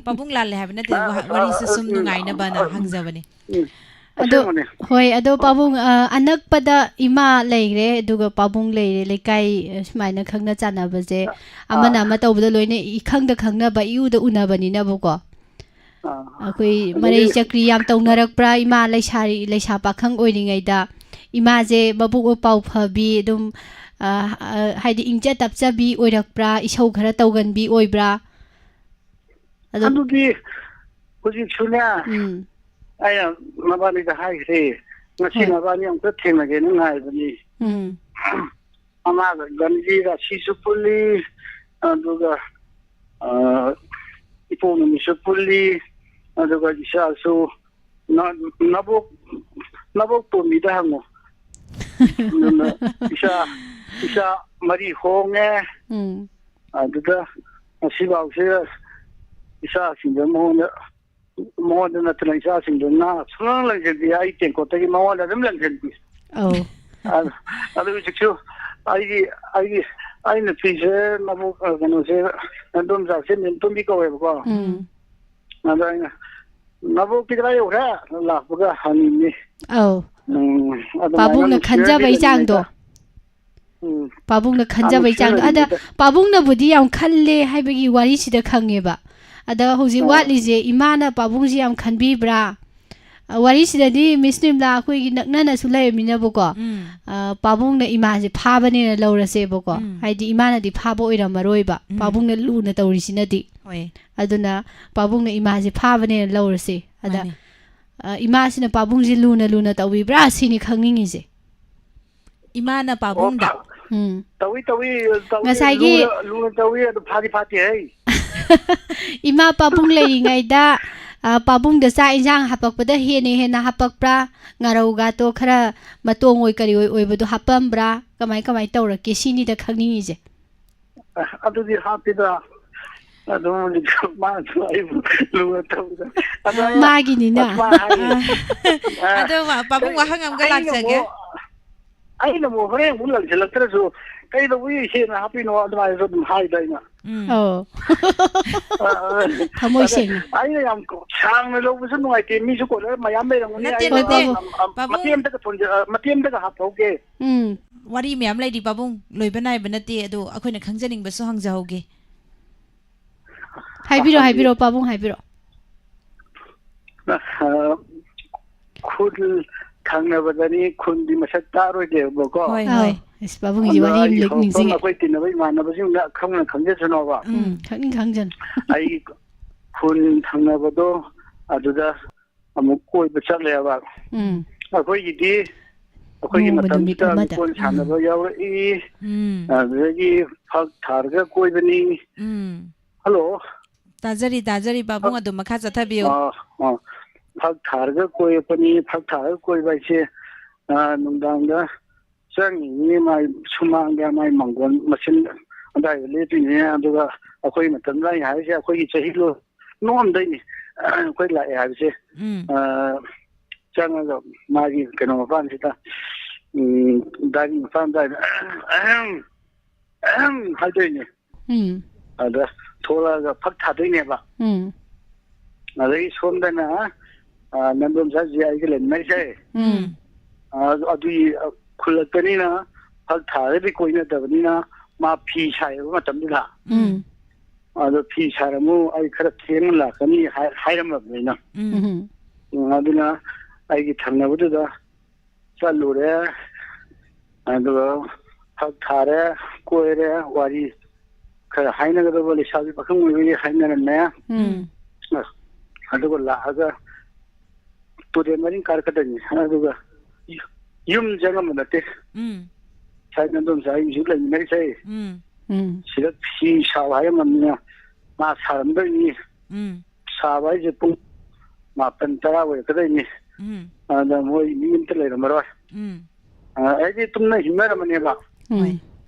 ꯄꯥꯕꯨꯡ ꯂꯥꯜꯂꯦ ꯍꯥꯏꯕ ꯅꯠꯇꯦ, ꯑ, ꯋꯥ-, ꯑ, ꯋꯥꯔꯤꯁꯦ ꯑ, ꯁꯨꯝ ꯎꯝ, ꯅꯨꯡꯉꯥꯏꯅꯕꯅ ꯑ, ꯍꯪꯖꯕꯅꯤ꯫ ꯎꯝ, ꯑꯗꯣ, ꯑꯁꯦꯡꯕꯅꯦ꯫ ꯍꯣꯏ, ꯑꯗꯣ ꯄꯥꯕꯨꯡ, ꯑ, ꯑꯅꯛꯄꯗ ꯏꯃꯥ ꯂꯩꯔꯦ, ꯑꯗꯨꯒ ꯄꯥꯕꯨꯡ ꯂꯩꯔꯦ, ꯂꯩꯀꯥꯏ, ꯑ, ꯁꯨꯃꯥꯏꯅ ꯈꯪꯅ ꯆꯥꯟꯅꯕꯁꯦ, ꯑꯥ꯫ ꯑꯃꯅ ꯑꯃ ꯇꯧꯕꯗ ꯂꯣꯏꯅ ꯏꯈꯪꯗ ꯈꯪꯅꯕ, ꯏꯎꯗ ꯎꯅꯕꯅꯤꯅꯕꯀꯣ꯫ ꯑꯥ꯫ ꯑꯩꯈꯣꯏ ꯑꯗꯒꯤ ꯃꯔꯩ ꯆꯀ꯭ꯔꯤ ꯌꯥꯝ ꯇꯧꯅꯔꯛꯄ꯭ꯔꯥ, ꯏꯃꯥ ꯂꯩꯁꯥꯔꯤ-, ꯂꯩꯁꯥ ꯄꯥꯈꯪ ꯑꯣꯏꯔꯤꯉꯩꯗ? ꯏꯃꯥꯁꯦ ꯃꯕꯨꯛ ꯃꯄꯥꯎ ꯐꯕꯤ, ꯑꯗꯨꯝ, ꯑ, ꯑ, ꯍꯥꯏꯗꯤ ꯏꯪꯖ ꯇꯞꯆꯕꯤ ꯑꯣꯏꯔꯛꯄ꯭ꯔꯥ, ꯏꯁꯧ ꯈꯔ ꯇꯧꯒꯟꯕꯤ ꯑꯣꯏꯕ꯭ꯔꯥ? ꯑꯗꯣ ꯑꯗꯨꯗꯤ ꯍꯧꯖꯤꯛꯁꯨꯅꯦ, ꯎꯝ꯫ ꯑꯩꯅ ꯃꯕꯥꯅꯤꯗ ꯍꯥꯏꯈ꯭ꯔꯦ, ꯉꯁꯤ ꯍꯣꯏ꯫ ꯃꯕꯥꯅꯤ ꯑꯃꯨꯛꯇ ꯊꯦꯡꯅꯒꯦꯅ ꯉꯥꯏꯕꯅꯤ꯫ ꯎꯝ꯫ ꯃꯃꯥꯒ ꯒꯟꯙꯤ ꯔꯥꯁꯤꯁꯨ ꯄꯨꯜꯂꯤ, ꯑꯗꯨꯒ, ꯑ, ꯏꯄꯣꯛ ꯅꯨꯃꯤꯠꯁꯨ ꯄꯨꯜꯂꯤ, ꯑꯗꯨꯒ ꯏꯆꯥꯁꯨ ꯅ-, ꯅꯕꯣꯛ, ꯅꯕꯣꯛ ꯇꯣꯝꯕꯤꯗ ꯍꯪꯉꯨ꯫ ꯑꯗꯨꯅ ꯏꯆꯥ, ꯏꯆꯥ ꯃꯔꯤ ꯍꯣꯡꯉꯦ꯫ ꯎꯝ꯫ ꯑꯗꯨꯗ ꯉꯁꯤꯐꯥꯎꯁꯦ ꯏꯆꯥꯁꯤꯡꯗ ꯃꯉꯣꯟꯗ, ꯃꯉꯣꯟꯗ ꯅꯠꯇꯅ ꯏꯆꯥꯁꯤꯡꯗ ꯉꯥ ꯁꯨꯡꯂꯪ ꯂꯪꯁꯤꯟꯕꯤ, ꯑꯩ ꯇꯦꯡꯀꯣꯠꯇꯒꯤ ꯃꯉꯣꯟꯗ ꯑꯗꯨꯝ ꯂꯪꯁꯤꯟꯕꯤ꯫ ꯑꯧ꯫ ꯑꯗ-, ꯑꯗꯨ ꯍꯧꯖꯤꯛꯁꯨ ꯑꯩꯒꯤ, ꯑꯩꯒꯤ, ꯑꯩ ꯅꯨꯄꯤꯁꯦ ꯃꯕꯨꯛ, ꯑ, ꯀꯩꯅꯣꯁꯦ, ꯏꯗꯣꯝꯆꯥꯁꯦ ꯃꯦꯝꯇꯣꯝꯕꯤ ꯀꯧꯋꯦꯕꯀꯣ꯫ ꯎꯝ꯫ ꯑꯗ ꯑꯩꯅ, "ꯅꯕꯣꯛꯇꯤ ꯀꯗꯥꯏ ꯌꯧꯈ꯭ꯔꯦ?" ꯂꯥꯛꯄꯒ ꯍꯪꯉꯤꯅꯤ꯫ ꯑꯧ꯫ ꯎꯝ, ꯑꯗꯨꯃꯥꯏꯅ ꯄꯥꯕꯨꯡꯅ ꯅꯨꯡꯁꯤꯅꯔꯤ ꯈꯟꯖꯕꯩ ꯆꯥꯡꯗꯣ꯫ ꯂꯩꯔꯤꯉꯩꯗ꯫ ꯎꯝ꯫ ꯄꯥꯕꯨꯡꯅ ꯈꯟꯖꯕꯩ ꯆꯥꯡꯗꯣ꯫ ꯑꯗ ꯄꯥꯕꯨꯡꯅꯕꯨꯗꯤ ꯌꯥꯝ ꯈꯜꯂꯦ ꯍꯥꯏꯕꯒꯤ ꯋꯥꯔꯤꯁꯤꯗ ꯈꯪꯉꯦꯕ꯫ ꯑꯗ ꯍꯧꯖꯤꯛ ꯑꯥ꯫ ꯋꯥꯠꯂꯤꯁꯦ, ꯏꯃꯥꯅ ꯄꯥꯕꯨꯡꯁꯦ ꯌꯥꯝ ꯈꯟꯕꯤꯕ꯭ꯔꯥ? ꯑ, ꯋꯥꯔꯤꯁꯤꯗꯗꯤ ꯃꯤꯁ ꯅꯤꯝꯂꯥ ꯑꯩꯈꯣꯏꯒꯤ ꯅꯛꯅꯅꯁꯨ ꯂꯩꯔꯃꯤꯅꯕꯀꯣ꯫ ꯎꯝ꯫ ꯑ, ꯄꯥꯕꯨꯡꯅ ꯏꯃꯥꯁꯦ ꯐꯥꯕꯅꯦꯅ ꯂꯧꯔꯁꯦꯕꯀꯣ꯫ ꯎꯝ꯫ ꯍꯥꯏꯗꯤ ꯏꯃꯥꯅꯗꯤ ꯐꯥꯕ ꯑꯣꯏꯔꯝꯃꯔꯣꯏꯕ꯫ ꯎꯝ꯫ ꯄꯥꯕꯨꯡꯅ ꯂꯨꯅ ꯇꯧꯔꯤꯁꯤꯅꯗꯤ꯫ ꯍꯣꯏ꯫ ꯑꯗꯨꯅ ꯄꯥꯕꯨꯡꯅ ꯏꯃꯥꯁꯦ ꯐꯥꯕꯅꯦꯅ ꯂꯧꯔꯁꯦ꯫ ꯑꯗ, ꯃꯥꯅꯦ꯫ ꯑ, ꯏꯃꯥꯁꯤꯅ ꯄꯥꯕꯨꯡꯁꯦ ꯂꯨꯅ ꯂꯨꯅ ꯇꯧꯕꯤꯕ꯭ꯔꯥ ꯁꯤꯅꯤ ꯈꯪꯅꯤꯡꯉꯤꯁꯦ꯫ ꯏꯃꯥꯅ ꯄꯥꯕꯨꯡꯗ꯫ ꯑꯣ, ꯎꯝ꯫ ꯇꯧꯏ, ꯇꯧꯏ, ꯇꯧꯏ꯫ ꯉꯁꯥꯏꯒꯤ ꯂꯨꯅ, ꯂꯨꯅ ꯇꯧꯏ, ꯑꯗꯨ ꯐꯥꯗꯤ ꯐꯥꯗꯦ ꯍꯩ꯫ ꯏꯃꯥ ꯄꯥꯕꯨꯡ ꯂꯩꯔꯤꯉꯩꯗ, ꯑ, ꯄꯥꯕꯨꯡꯗ ꯆꯥꯛ ꯏꯟꯁꯥꯡ ꯍꯥꯄꯛꯄꯗ ꯍꯦꯟꯅ ꯍꯦꯟꯅ ꯍꯥꯄꯛꯄ꯭ꯔꯥ? ꯉꯥꯔꯧꯒꯥꯇꯣ ꯈꯔ ꯃꯇꯣꯡ ꯑꯣꯏ ꯀꯔꯤ ꯑꯣꯏ ꯑꯣꯏꯕꯗꯣ ꯍꯥꯄꯝꯕ꯭ꯔꯥ? ꯀꯃꯥꯏ ꯀꯃꯥꯏ ꯇꯧꯔꯛꯀꯦ? ꯁꯤꯅꯤꯗ ꯈꯪꯅꯤꯡꯉꯤꯁꯦ꯫ ꯑ, ꯑꯗꯨꯗꯤ ꯍꯥꯞꯄꯤꯗ꯫ ꯑꯗꯨꯝ ꯃꯥꯅꯁꯨ ꯑꯩꯕꯨ ꯂꯨꯅ ꯇꯧꯕꯗ꯫ ꯑꯗꯣ ꯑꯩꯅ ꯃꯥꯒꯤꯅꯤꯅ꯫ ꯑꯁꯨꯃꯥꯏꯅ ꯍꯥꯏꯌꯦ꯫ ꯑ, ꯑꯗꯣ ꯋꯥ-, ꯄꯥꯕꯨꯡ ꯀꯔꯤ, ꯋꯥꯍꯪ ꯑꯃꯒ ꯑꯩꯅ ꯂꯥꯛꯆꯒꯦ꯫ ꯑꯃꯨꯛ, ꯑꯩꯅ ꯑꯃꯨꯛ ꯍꯣꯔꯦꯟ ꯑꯃꯨꯛ ꯂꯪꯁꯤꯜꯂꯛꯇ꯭ꯔꯁꯨ, "ꯀꯩꯗꯧꯕꯒꯤ ꯏꯆꯦꯅ ꯍꯥꯞꯄꯤꯅꯣ?" ꯑꯗꯨꯃꯥꯏꯅꯁꯨ ꯑꯗꯨꯝ ꯍꯥꯏꯗ ꯑꯩꯅ꯫ ꯎꯝ꯫ ꯑꯧ꯫ ꯑ, ꯊꯃꯣꯏ ꯑꯗ ꯁꯦꯡꯅ꯫ ꯑꯩꯅ ꯌꯥꯝ ꯁꯥꯡꯅ ꯂꯧꯕꯁꯨ ꯅꯨꯡꯉꯥꯏꯇꯦ, ꯃꯤꯁꯨ ꯀꯣꯂꯔ ꯃꯌꯥꯝ ꯂꯩꯔꯝꯒꯅꯤ꯫ ꯅꯠꯇꯦ, ꯑꯩ ꯅꯠꯇꯦ꯫ ꯑꯝ, ꯑꯝ, ꯃꯇꯦꯛ ꯄꯥꯕꯨꯡ꯫ ꯑꯝꯇꯒ ꯊꯣꯟꯖ-, ꯑ, ꯃꯇꯦꯛ ꯑꯝꯇꯒ ꯍꯥꯞꯍꯧꯒꯦ꯫ ꯎꯝ꯫ ꯋꯥꯔꯤ ꯃꯌꯥꯝ ꯂꯩꯔꯤ ꯄꯥꯕꯨꯡ, ꯂꯣꯏꯕ ꯅꯥꯏꯕ ꯅꯠꯇꯦ꯫ ꯑꯗꯣ ꯑꯩꯈꯣꯏꯅ ꯈꯪꯖꯅꯤꯡꯕꯁꯨ ꯍꯪꯖꯍꯧꯒꯦ꯫ ꯍꯥꯏꯕꯤꯔꯣ, ꯍꯥꯏꯕꯤꯔꯣ, ꯄꯥꯕꯨꯡ, ꯍꯥꯏꯕꯤꯔꯣ꯫ ꯑ, ꯈꯨꯜ ꯊꯪꯅꯕꯗꯅꯤ, ꯈꯨꯟꯗꯤ ꯃꯁꯛ ꯇꯥꯔꯣꯏꯗꯦꯕꯀꯣ꯫ ꯍꯣꯏ, ꯑꯗꯣ ꯍꯣꯏ꯫ ꯑꯁ, ꯄꯥꯕꯨꯡꯒꯤꯁꯤ ꯑꯗꯣ ꯋꯥꯔꯤ ꯑꯃ ꯑꯩꯒꯤ ꯂꯩ-, ꯍꯧꯔꯛꯐꯝ ꯅꯤꯡꯁꯤꯡꯉꯦ꯫ ꯑꯩꯈꯣꯏ ꯇꯤꯟꯅꯕ ꯏꯃꯥꯟꯅꯕꯁꯤꯡꯗ ꯈꯪꯅ ꯈꯪꯖꯁꯅꯣꯕ꯫ ꯎꯝ, ꯎꯝ꯫ ꯈꯪꯅꯤ ꯈꯪꯖꯅꯤ꯫ ꯑꯩꯒꯤ ꯈꯨꯟ ꯊꯪꯅꯕꯗꯣ ꯑꯗꯨꯗ ꯑꯃꯨꯛ ꯀꯣꯏꯕ ꯆꯠꯂꯦꯕ꯫ ꯎꯝ꯫ ꯑꯩꯈꯣꯏꯒꯤꯗꯤ, ꯑꯩꯈꯣꯏꯒꯤ ꯅꯣꯡꯃ ꯅꯨꯃꯤꯠ ꯃꯇꯝꯁꯤꯗ ꯑꯃꯗ꯫ ꯂꯤꯀꯣꯟ ꯁꯥꯟꯅꯕ ꯎꯝ꯫ ꯌꯥꯎꯔꯛꯏ, ꯎꯝ꯫ ꯑꯗꯨꯗꯒꯤ ꯐꯛ ꯊꯥꯔꯒ ꯀꯣꯏꯕꯅꯤ꯫ ꯎꯝ꯫ ꯍꯜꯂꯣ꯫ ꯇꯥꯖꯔꯤ, ꯇꯥꯖꯔꯤ, ꯄꯥꯕꯨꯡ, ꯐꯛ-, ꯑꯗꯨꯝ ꯃꯈꯥ ꯆꯠꯊꯕꯤꯌꯨ꯫ ꯑꯥ, ꯑꯥ꯫ ꯐꯛ ꯊꯥꯔꯒ ꯀꯣꯏꯔꯛꯄꯅꯤ꯫ ꯐꯛ ꯊꯥꯔꯒ ꯀꯣꯏꯕ ꯍꯥꯏꯁꯦ, ꯑꯥ, ꯅꯨꯡꯗꯥꯡꯗ ꯆꯪꯉꯤꯅꯤ, ꯃꯥꯏ ꯁꯨꯃꯥꯡꯗ ꯃꯥꯏ ꯃꯥꯡꯒꯣꯟ ꯃꯆꯤꯟ ꯑꯗꯥꯏꯗ ꯂꯦꯞꯄꯤꯅꯤ꯫ ꯑꯗꯨꯒ ꯑꯩꯈꯣꯏ ꯃꯇꯝꯗ ꯑꯩ ꯍꯥꯏꯔꯤꯁꯦ ꯑꯩꯈꯣꯏꯒꯤ ꯆꯍꯤꯗꯣ ꯅꯣꯛꯑꯝꯗꯣꯏꯅꯤ꯫ ꯑꯩꯈꯣꯏ ꯂꯥꯛꯑꯦ ꯍꯥꯏꯕꯁꯦ, ꯎꯝ꯫ ꯑ, ꯆꯪꯉꯒ ꯃꯥꯒꯤ ꯀꯩꯅꯣ ꯃꯄꯥꯟꯁꯤꯗ, ꯎꯝ, ꯗꯥꯏꯅꯤꯡ ꯃꯄꯥꯟ ꯑꯗꯥꯏꯗ, "ꯑꯍꯝ, ꯑꯍꯝ" ꯍꯥꯏꯗꯣꯏꯅꯦ꯫ ꯎꯝ꯫ ꯑꯗ ꯊꯣꯛꯂꯛꯑꯒ ꯐꯛ ꯊꯥꯗꯣꯏꯅꯦꯕ꯫ ꯎꯝ꯫ ꯑꯗꯩ ꯁꯣꯝꯗꯅ, ꯑ, ꯅꯟꯗꯣꯝꯆꯥꯁꯦ ꯑꯩꯒ ꯂꯩꯃꯤꯟꯅꯩꯁꯦ꯫ ꯎꯝ꯫ ꯑ, ꯑꯗꯨꯒꯤ, ꯑ, ꯈꯨꯜꯂꯛꯇꯅꯤꯅ ꯐꯛ ꯊꯥꯔꯒꯗꯤ ꯀꯣꯏꯅꯗꯕꯅꯤꯅ ꯃꯥ ꯐꯤ ꯁꯥꯏꯌꯦꯕ ꯃꯇꯝꯗꯨꯗ꯫ ꯎꯝ꯫ ꯑꯗꯣ ꯐꯤ ꯁꯥꯔꯝꯃꯨ, ꯑꯩ ꯈꯔ ꯊꯦꯡꯅ ꯂꯥꯛꯀꯅꯤ ꯍꯥꯏ-, ꯍꯥꯏꯔꯝꯃꯕꯅꯤ ꯑꯩꯅ꯫ ꯎꯝ꯫ ꯎꯝ꯫ ꯎꯝ, ꯑꯗꯨꯅ ꯑꯩꯒꯤ ꯊꯪꯅꯕꯗꯨꯗ ꯆꯠꯂꯨꯔꯦ꯫ ꯑꯗꯨꯒ ꯐꯛ ꯊꯥꯔꯦ, ꯀꯣꯏꯔꯦ, ꯋꯥꯔꯤ ꯈꯔ ꯍꯥꯏꯅꯒꯗꯕ ꯂꯩꯁꯥꯕꯤ ꯄꯥꯈꯪ ꯑꯣꯏꯕꯒꯤ ꯍꯥꯏꯅꯔꯝꯃꯦ꯫ ꯎꯝ꯫ ꯑꯗꯨꯒ ꯂꯥꯛꯑꯒ ꯇꯨꯔꯦꯟ ꯃꯔꯤꯡ ꯀꯥꯔꯛꯀꯗꯣꯏꯅꯤ꯫ ꯑꯗꯨꯒ ꯌꯨꯝ ꯆꯪꯉꯝꯕ ꯅꯠꯇꯦ꯫ ꯎꯝ꯫ ꯉꯁꯥꯏ ꯅꯟꯗꯣꯝꯆꯥ ꯑꯩ ꯍꯧꯖꯤꯛ ꯂꯩꯃꯤꯟꯅꯔꯤꯁꯦ꯫ ꯎꯝ꯫ ꯎꯝ꯫ ꯁꯤꯗ ꯐꯤ ꯁꯥꯎ ꯍꯥꯏꯔꯝꯃꯕꯅꯤꯅ ꯃꯥ ꯁꯥꯔꯝꯗꯣꯏꯅꯤ꯫ ꯎꯝ꯫ ꯁꯥꯕ ꯍꯥꯏꯁꯦ ꯄꯨꯡ ꯃꯥꯄꯟ ꯇꯔꯥ ꯑꯣꯏꯔꯛꯀꯗꯣꯏꯅꯤ꯫ ꯎꯝ꯫ ꯑꯗ ꯃꯣꯏ ꯃꯤ ꯑꯝꯇ ꯂꯩꯔꯝꯃꯔꯣꯏ꯫ ꯎꯝ꯫ ꯑ, ꯑꯩꯗꯤ ꯇꯨꯝꯅ ꯍꯤꯞꯅꯔꯝꯃꯅꯦꯕ꯫ ꯎꯝ꯫ ꯍꯣꯏ꯫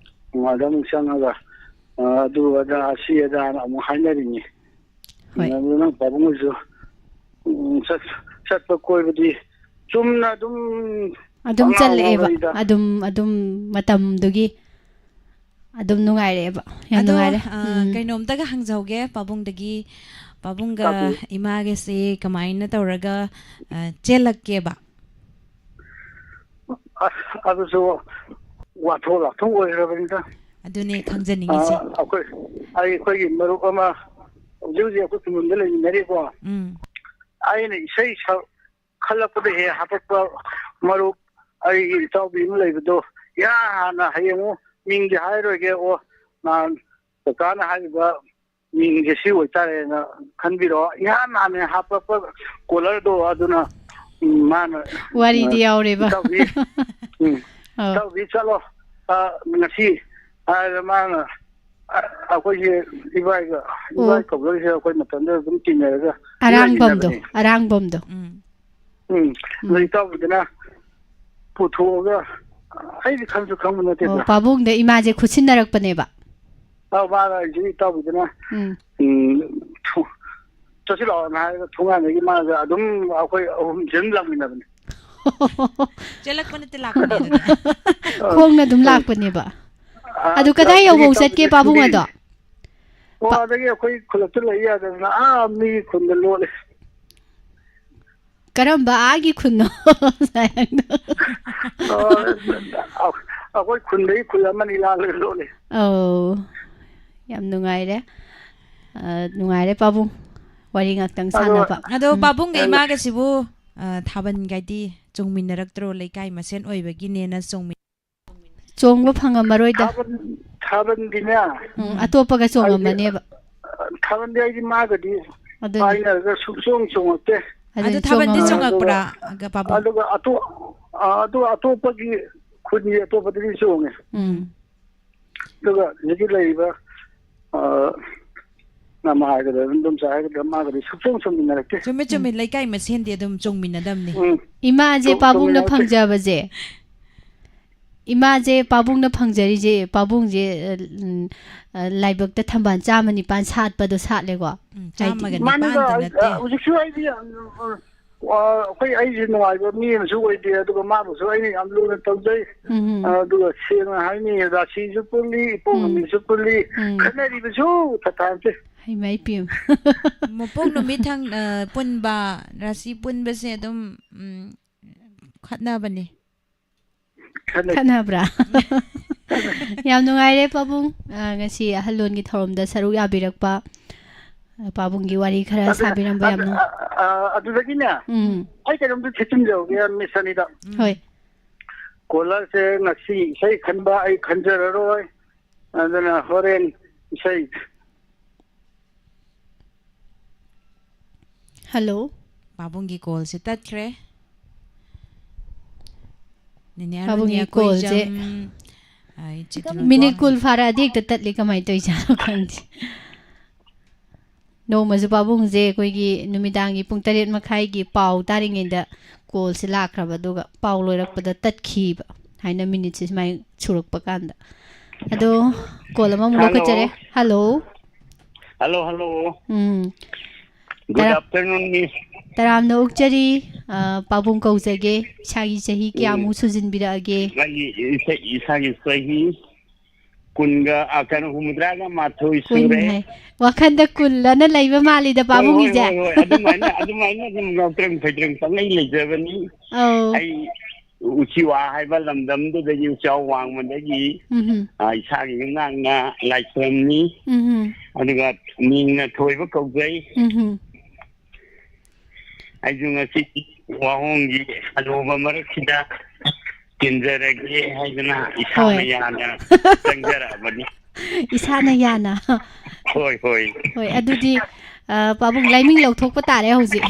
ꯎꯝ, ꯑꯗ ꯑꯃꯨꯛ ꯆꯪꯉꯒ, ꯑ, ꯑꯗꯨ ꯑꯗꯥ ꯑꯁꯤ ꯑꯗꯥꯅ ꯑꯃꯨꯛ ꯍꯥꯏꯅꯔꯤꯅꯤ꯫ ꯍꯣꯏ꯫ ꯑꯗꯨ ꯅꯪ ꯄꯥꯕꯨꯡ ꯍꯣꯏꯁꯨ, ꯎꯝ, ꯆꯠ-, ꯆꯠꯄ ꯀꯣꯏꯕꯗꯤ ꯆꯨꯝꯅ ꯑꯗꯨꯝ ꯑꯗꯨꯝ ꯑꯉꯥꯡ ꯆꯠꯂꯛꯑꯦꯕ꯫ ꯑꯣꯏꯔꯤꯉꯩꯗ꯫ ꯑꯗꯨꯝ, ꯑꯗꯨꯝ ꯃꯇꯝꯗꯨꯒꯤ ꯑꯗꯨꯝ ꯅꯨꯡꯉꯥꯏꯔꯛꯑꯦꯕ꯫ ꯌꯥꯝ ꯑꯗꯣ, ꯅꯨꯡꯉꯥꯏꯔꯦ꯫ ꯑ, ꯎꯝ꯫ ꯀꯩꯅꯣꯝꯇꯒ ꯍꯪꯖꯍꯧꯒꯦ ꯄꯥꯕꯨꯡꯗꯒꯤ꯫ ꯄꯥꯕꯨꯡꯒ ꯇꯥꯛꯄꯤꯌꯨ꯫ ꯏꯃꯥꯒꯁꯦ ꯀꯃꯥꯏꯅ ꯇꯧꯔꯒ, ꯑ, ꯆꯦꯜꯂꯛꯀꯦꯕ? ꯑꯁ, ꯑꯗꯨꯁꯨ ꯋꯥꯊꯣꯛ ꯂꯥꯛꯊꯣꯛ ꯑꯣꯏꯈ꯭ꯔꯕꯅꯤꯗ꯫ ꯑꯗꯨꯅꯦ ꯈꯪꯖꯅꯤꯡꯉꯤꯁꯦ꯫ ꯑ, ꯑꯩꯈꯣꯏ, ꯑꯩ, ꯑꯩꯈꯣꯏꯒꯤ ꯃꯔꯨꯞ ꯑꯃ ꯍꯧꯖꯤꯛ ꯍꯧꯖꯤꯛ ꯑꯩꯈꯣꯏ ꯈꯨꯡꯒꯪꯗ ꯂꯩꯃꯤꯟꯅꯔꯤꯀꯣ꯫ ꯎꯝ꯫ ꯑꯩꯅ ꯏꯁꯩ ꯁꯛ-, ꯈꯜꯂꯛꯄꯗ ꯍꯦꯛ ꯍꯥꯄꯛꯄ ꯃꯔꯨꯞ ꯑꯩꯒꯤ ꯏꯇꯥꯎꯕꯤ ꯑꯃ ꯂꯩꯕꯗꯣ, ꯏꯍꯥꯟ ꯍꯥꯟꯅ ꯍꯌꯦꯡ ꯑꯃꯨꯛ ꯃꯤꯡꯗꯤ ꯍꯥꯏꯔꯣꯏꯒꯦ꯫ ꯑꯣ, ꯅꯍꯥꯟ ꯀꯀꯥꯅ ꯍꯥꯏꯔꯤꯕ ꯃꯤꯡꯁꯦ ꯁꯤ ꯑꯣꯏꯇꯥꯔꯦꯅ ꯈꯟꯕꯤꯔꯣ꯫ ꯏꯍꯥꯟ ꯍꯥꯟꯅ ꯍꯥꯞꯄꯛꯄ ꯀꯣꯂꯔꯗꯣ ꯑꯗꯨꯅ, ꯎꯝ, ꯃꯥꯅ, ꯋꯥꯔꯤꯗꯤ ꯑ, ꯌꯥꯎꯔꯦꯕ꯫ "ꯏꯇꯥꯎꯕꯤ, ꯎꯝ, ꯑꯧ꯫ ꯏꯇꯥꯎꯕꯤ ꯆꯠꯂꯣ, ꯑ, ꯉꯁꯤ", ꯍꯥꯏꯔꯒ ꯃꯥꯅ, ꯑ, ꯑꯩꯈꯣꯏꯒꯤ ꯏꯕꯥꯏꯒ, ꯑꯣ꯫ ꯏꯕꯥꯏ ꯀꯧꯕꯒꯤꯁꯦ ꯑꯩꯈꯣꯏ ꯃꯇꯝꯗꯨꯗ ꯑꯗꯨꯝ ꯇꯤꯟꯅꯔꯒ ꯑꯔꯥꯡꯕꯝꯗꯣ, ꯂꯩꯃꯤꯟꯅꯕꯅꯤ꯫ ꯑꯔꯥꯡꯕꯝꯗꯣ꯫ ꯎꯝ꯫ ꯎꯝ, ꯑꯗꯣ ꯎꯝ꯫ ꯏꯇꯥꯎꯕꯤꯗꯨꯅ ꯄꯨꯊꯣꯛꯑꯒ, ꯑꯩꯗꯤ ꯈꯪꯁꯨ ꯈꯪꯕ ꯅꯠꯇꯦꯗ꯫ ꯑꯣ, ꯄꯥꯕꯨꯡꯗ ꯏꯃꯥꯁꯦ ꯈꯨꯠꯁꯤꯟꯅꯔꯛꯄꯅꯦꯕ꯫ ꯑꯧ, ꯃꯥꯅ ꯑꯩꯁꯦ ꯏꯇꯥꯎꯕꯤꯗꯨꯅ, ꯎꯝ꯫ ꯎꯝ, ꯊꯨ-, "ꯆꯠꯁꯤꯜꯂꯛꯑꯣꯅ" ꯍꯥꯏꯔꯒ ꯊꯣꯡꯒꯥꯟꯗꯒꯤ ꯃꯥꯒ ꯑꯗꯨꯝ ꯑꯩꯈꯣꯏ ꯑꯍꯨꯝꯁꯦ ꯑꯗꯨꯝ ꯂꯥꯛꯃꯤꯟꯅꯕꯅꯦ꯫ ꯆꯦꯜꯂꯛꯄ ꯅꯠꯇꯦ, ꯂꯥꯛꯄꯅꯦ ꯑꯗꯨꯗꯤ꯫ ꯈꯣꯡꯅ ꯑꯗꯨꯝ ꯎꯝ꯫ ꯂꯥꯛꯄꯅꯦꯕ꯫ ꯑꯥ, ꯑꯗꯨ ꯀꯗꯥꯏ ꯑꯗꯒꯤ ꯌꯧꯕꯧ ꯆꯠꯀꯦ ꯇꯧꯕꯗ ꯄꯥꯕꯨꯡ ꯁꯤꯗꯤ ꯑꯗꯣ? ꯑꯣ, ꯄꯥ- ꯑꯗꯒꯤ ꯑꯩꯈꯣꯏ ꯈꯨꯜꯂꯛꯇ ꯂꯩ ꯌꯥꯗꯗꯅ ꯑꯥ ꯃꯤꯒꯤ ꯈꯨꯟꯗ ꯂꯣꯠꯂꯦ꯫ ꯀꯔꯝꯕ ꯑꯥꯒꯤ ꯈꯨꯟꯅꯣ? ꯑꯣ, ꯑꯩꯈꯣꯏ ꯈꯨꯟꯗꯒꯤ ꯈꯨꯜ ꯑꯃꯅꯤ ꯂꯥꯜꯂꯒ ꯂꯣꯠꯂꯦ꯫ ꯑꯧ, ꯌꯥꯝ ꯅꯨꯡꯉꯥꯏꯔꯦ꯫ ꯑ, ꯅꯨꯡꯉꯥꯏꯔꯦ ꯄꯥꯕꯨꯡ, ꯋꯥꯔꯤ ꯉꯥꯛꯇꯪ ꯑꯗꯣ ꯁꯥꯟꯅꯕ꯫ ꯑꯗꯣ ꯎꯝ꯫ ꯄꯥꯕꯨꯡꯒ ꯑꯩꯅ ꯏꯃꯥꯒꯁꯤꯕꯨ, ꯑ, ꯊꯥꯕꯜꯒꯗꯤ ꯆꯣꯡꯃꯤꯟꯅꯔꯛꯇ꯭ꯔꯣ? ꯂꯩꯀꯥꯏ ꯃꯁꯦꯟ ꯑꯣꯏꯕꯒꯤꯅꯦꯅ ꯆꯣꯡꯃꯤꯟ- ꯆꯣꯡꯕ ꯐꯪꯉꯝꯃꯔꯣꯏꯗ꯫ ꯊꯥꯕꯜ, ꯊꯥꯕꯜꯗꯤꯅꯦ, ꯎꯝ, ꯑꯇꯣꯞꯄꯒ ꯑꯩꯗꯤ, ꯆꯣꯡꯉꯝꯃꯅꯦꯕ꯫ ꯊꯥꯕꯜꯗꯤ ꯑꯩꯗꯤ ꯃꯥꯒꯗꯤ ꯑꯗꯨꯅꯤ꯫ ꯄꯥꯏꯅꯔꯒ ꯁꯨꯡꯆꯣꯡ ꯆꯣꯡꯉꯛꯇꯦ꯫ ꯑꯗꯨꯅꯤ ꯑꯗꯨ ꯊꯥꯕꯜꯗꯤ ꯆꯣꯡꯉꯝꯃꯔꯣꯏ꯫ ꯆꯣꯡꯉꯛꯄ꯭ꯔꯥ, ꯑꯗꯨꯒ, ꯄꯥꯕꯨꯡ? ꯑꯗꯨꯒ ꯑꯇꯣ-, ꯑ, ꯑꯗꯨ ꯑꯇꯣꯞꯄꯒꯤ ꯈꯨꯟꯒꯤ ꯑꯇꯣꯞꯄꯗꯗꯤ ꯆꯣꯡꯉꯦ꯫ ꯎꯝ꯫ ꯑꯗꯨꯒ ꯍꯧꯖꯤꯛꯀꯤ ꯂꯩꯔꯤꯕ, ꯑ, ꯅꯃꯥ ꯍꯥꯏꯒꯗ꯭ꯔꯥ, ꯏꯗꯣꯝꯆꯥ ꯍꯥꯏꯒꯗ꯭ꯔꯥ, ꯃꯥꯒꯗꯤ ꯁꯨꯡꯆꯣꯡ ꯆꯣꯡꯃꯤꯟꯅꯔꯛꯇꯦ꯫ ꯆꯨꯝꯃꯦ, ꯆꯨꯝꯃꯦ꯫ ꯎꯝ꯫ ꯂꯩꯀꯥꯏ ꯃꯁꯦꯟꯗꯤ ꯑꯗꯨꯝ ꯆꯣꯡꯃꯤꯟꯅꯗꯕꯅꯤ꯫ ꯎꯝ꯫ ꯏꯃꯥꯁꯦ ꯆꯣꯡ-, ꯄꯥꯕꯨꯡꯅ ꯆꯣꯡꯃꯤꯟꯅꯔꯛꯇꯦ꯫ ꯐꯪꯖꯕꯁꯦ, ꯏꯃꯥꯁꯦ ꯄꯥꯕꯨꯡꯅ ꯐꯪꯖꯔꯤꯁꯦ, ꯄꯥꯕꯨꯡꯁꯦ, ꯑ, ꯎꯝ, ꯑ, ꯂꯥꯏꯕꯛꯇ ꯊꯝꯕꯥꯜ ꯆꯥꯝꯃ ꯅꯤꯄꯥꯟ ꯁꯥꯠꯄꯗꯣ ꯁꯥꯠꯂꯦꯀꯣ? ꯎꯝ, ꯍꯥꯏꯗꯤ ꯆꯥꯝꯃꯒ ꯃꯥꯅꯤꯗ, ꯅꯤꯄꯥꯟꯗ ꯑꯩ, ꯅꯠꯇꯦ꯫ ꯑ, ꯍꯧꯖꯤꯛꯁꯨ ꯑꯩꯗꯤ, ꯑ, ꯑ, ꯑ, ꯑꯩꯈꯣꯏ, ꯑꯩꯁꯦ ꯅꯨꯡꯉꯥꯏꯕ ꯃꯤ ꯑꯃꯁꯨ ꯑꯣꯏꯗꯦ, ꯑꯗꯨꯒ ꯃꯥꯕꯨꯁꯨ ꯑꯩꯅ ꯌꯥꯝ ꯂꯨꯅ ꯇꯧꯖꯩ꯫ ꯎꯝ꯫ ꯑ, ꯑꯗꯨꯒ ꯁꯦꯡꯅ ꯍꯥꯏꯅꯤ, ꯔꯥꯁꯤꯁꯨ ꯄꯨꯜꯂꯤ, ꯏꯄꯣꯛ ꯎꯝ꯫ ꯅꯨꯃꯤꯠꯁꯨ ꯄꯨꯜꯂꯤ, ꯎꯝ꯫ ꯈꯠꯅꯔꯤꯕꯁꯨ ꯊꯊꯥꯡꯁꯦ꯫ ꯍꯩꯃꯥ ꯏꯄꯦꯝ꯫ ꯃꯄꯣꯛ ꯅꯨꯃꯤꯠ ꯊꯪ-, ꯑ, ꯄꯨꯟꯕ, ꯔꯥꯁꯤ ꯄꯨꯟꯕꯁꯦ ꯑꯗꯨꯝ, ꯎꯝ, ꯈꯠꯅꯕꯅꯦ꯫ ꯈꯠꯅꯩ꯫ ꯈꯠꯅꯕ꯭ꯔꯥ? ꯌꯥꯝ ꯅꯨꯡꯉꯥꯏꯔꯦ ꯄꯥꯕꯨꯡ, ꯑ, ꯉꯁꯤ ꯑꯍꯜꯂꯣꯟꯒꯤ ꯊꯧꯔꯝꯗ ꯁꯔꯨꯛ ꯌꯥꯕꯤꯔꯛꯄ꯫ ꯑ, ꯄꯥꯕꯨꯡꯒꯤ ꯋꯥꯔꯤ ꯈꯔ ꯑꯗꯨ, ꯁꯥꯕꯤꯔꯝꯕ ꯌꯥꯝ ꯑꯗꯨ, ꯅꯨꯡꯉꯥꯏ꯫ ꯑ, ꯑ, ꯑꯗꯨꯗꯒꯤꯅꯦ, ꯎꯝ꯫ ꯑꯩ ꯀꯩꯅꯣꯝꯇ ꯊꯤꯖꯤꯟꯖꯍꯧꯒꯦ, ꯃꯤꯁ ꯑꯅꯤꯗ꯫ ꯍꯣꯏ꯫ ꯀꯣꯂꯔꯁꯦ ꯉꯁꯤ ꯏꯁꯩ ꯈꯟꯕ ꯑꯩ ꯈꯟꯖꯔꯔꯣꯏ, ꯑꯗꯨꯅ ꯍꯣꯔꯦꯟ ꯏꯁꯩ꯫ ꯍꯜꯂꯣ꯫ ꯄꯥꯕꯨꯡꯒꯤ ꯀꯣꯜꯁꯦ ꯇꯠꯈ꯭ꯔꯦ꯫ ꯅꯦꯅꯦ ꯑꯔꯨꯅꯤ ꯄꯥꯕꯨꯡꯒꯤ ꯀꯣꯜꯁꯦ ꯑꯀꯣꯏꯖꯝ, ꯑ, ꯆꯤꯇ꯭ꯔꯣꯟ ꯃꯤꯅꯤꯠ ꯀꯣꯟ꯫ ꯀꯨꯟ ꯐꯥꯔꯛꯑꯗꯤ ꯍꯦꯛꯇ ꯇꯠꯂꯤ, ꯀꯃꯥꯏꯅ ꯇꯧꯔꯤꯖꯥꯠꯅꯣ ꯈꯪꯗꯦ꯫ ꯅꯣꯡꯃꯁꯨ ꯄꯥꯕꯨꯡꯁꯦ ꯑꯩꯈꯣꯏꯒꯤ ꯅꯨꯃꯤꯗꯥꯡꯒꯤ ꯄꯨꯡ ꯇꯔꯦꯠ ꯃꯈꯥꯏꯒꯤ ꯄꯥꯎ ꯇꯥꯔꯤꯉꯩꯗ ꯀꯣꯜꯁꯦ ꯂꯥꯛꯈ꯭ꯔꯕ, ꯑꯗꯨꯒ ꯄꯥꯎ ꯂꯣꯏꯔꯛꯄꯗ ꯇꯠꯈꯤꯕ, ꯍꯥꯏꯅ ꯃꯤꯅꯤꯠꯁꯦ ꯁꯨꯃꯥꯏꯅ ꯁꯨꯔꯛꯄ ꯀꯥꯟꯗ꯫ ꯑꯗꯣ ꯀꯣꯜ ꯑꯃꯃꯨꯛ ꯍꯜꯂꯣ꯫ ꯂꯧꯈꯠꯆꯔꯦ꯫ Hello. Hello, hello. Um. Good ꯇꯔꯥ-, afternoon, miss꯫ ꯇꯔꯥꯝꯅ ꯑꯣꯛꯆꯔꯤ꯫ ꯑ, ꯄꯥꯕꯨꯡ ꯀꯧꯖꯒꯦ꯫ ꯏꯁꯥꯒꯤ ꯆꯍꯤ ꯎꯝ꯫ ꯀꯌꯥꯃꯨꯛ ꯁꯨꯖꯤꯟꯕꯤꯔꯛꯑꯒꯦ? ꯑꯩꯒꯤ ꯏꯁꯥ-, ꯏꯁꯥꯒꯤ ꯆꯍꯤ ꯀꯨꯟꯒ, ꯑ, ꯀꯩꯅꯣ, ꯍꯨꯝꯐꯨꯇꯔꯥꯒ ꯃꯥꯊꯣꯏ ꯀꯨꯟ ꯁꯨꯔꯦ꯫ ꯍꯥꯏ꯫ ꯋꯥꯈꯟꯗ ꯀꯨꯜ ꯑꯅ ꯂꯩꯕ ꯃꯥꯜꯂꯤꯗ ꯍꯣꯏ, ꯍꯣꯏ, ꯄꯥꯕꯨꯡꯒꯤꯁꯦ꯫ ꯍꯣꯏ, ꯍꯣꯏ꯫ ꯑꯗꯨꯃꯥꯏꯅ, ꯑꯗꯨꯃꯥꯏꯅ ꯑꯗꯨꯝ ꯉꯥꯎꯇ꯭ꯔꯪ ꯐꯩꯇ꯭ꯔꯪ ꯄꯪꯂꯩ ꯂꯩꯖꯕꯅꯤ꯫ ꯑꯧ꯫ ꯑꯩ ꯎꯆꯤꯋꯥ ꯍꯥꯏꯕ ꯂꯝꯗꯝꯗꯨꯗꯒꯤ, ꯎꯆꯥꯎ ꯋꯥꯡꯃꯗꯒꯤ, ꯎꯝꯍꯨꯝ꯫ ꯑ, ꯏꯁꯥꯒꯤ ꯌꯨꯝꯅꯥꯛꯅ ꯂꯥꯏꯁ꯭ꯔꯝꯅꯤ꯫ ꯎꯝꯍꯨꯝ꯫ ꯑꯗꯨꯒ ꯃꯤꯡꯅ ꯊꯣꯏꯕ ꯀꯧꯖꯩ꯫ ꯎꯝꯍꯨꯝ꯫ ꯑꯩꯁꯨ ꯉꯁꯤ ꯋꯥꯍꯣꯡꯒꯤ ꯑꯔꯨꯕ ꯃꯔꯛꯁꯤꯗ ꯇꯤꯟꯖꯔꯒꯦ ꯍꯥꯏꯗꯅ ꯏꯁꯥꯅ ꯍꯣꯏ꯫ ꯌꯥꯅ ꯆꯪꯖꯔꯛꯑꯕꯅꯤ꯫ ꯏꯁꯥꯅ ꯌꯥꯅ꯫ ꯍꯣꯏ, ꯍꯣꯏ꯫ ꯍꯣꯏ, ꯑꯗꯨꯗꯤ, ꯑ, ꯄꯥꯕꯨꯡ ꯂꯥꯏꯃꯤꯡ ꯂꯧꯊꯣꯛꯄ ꯇꯥꯔꯦ ꯍꯧꯖꯤꯛ꯫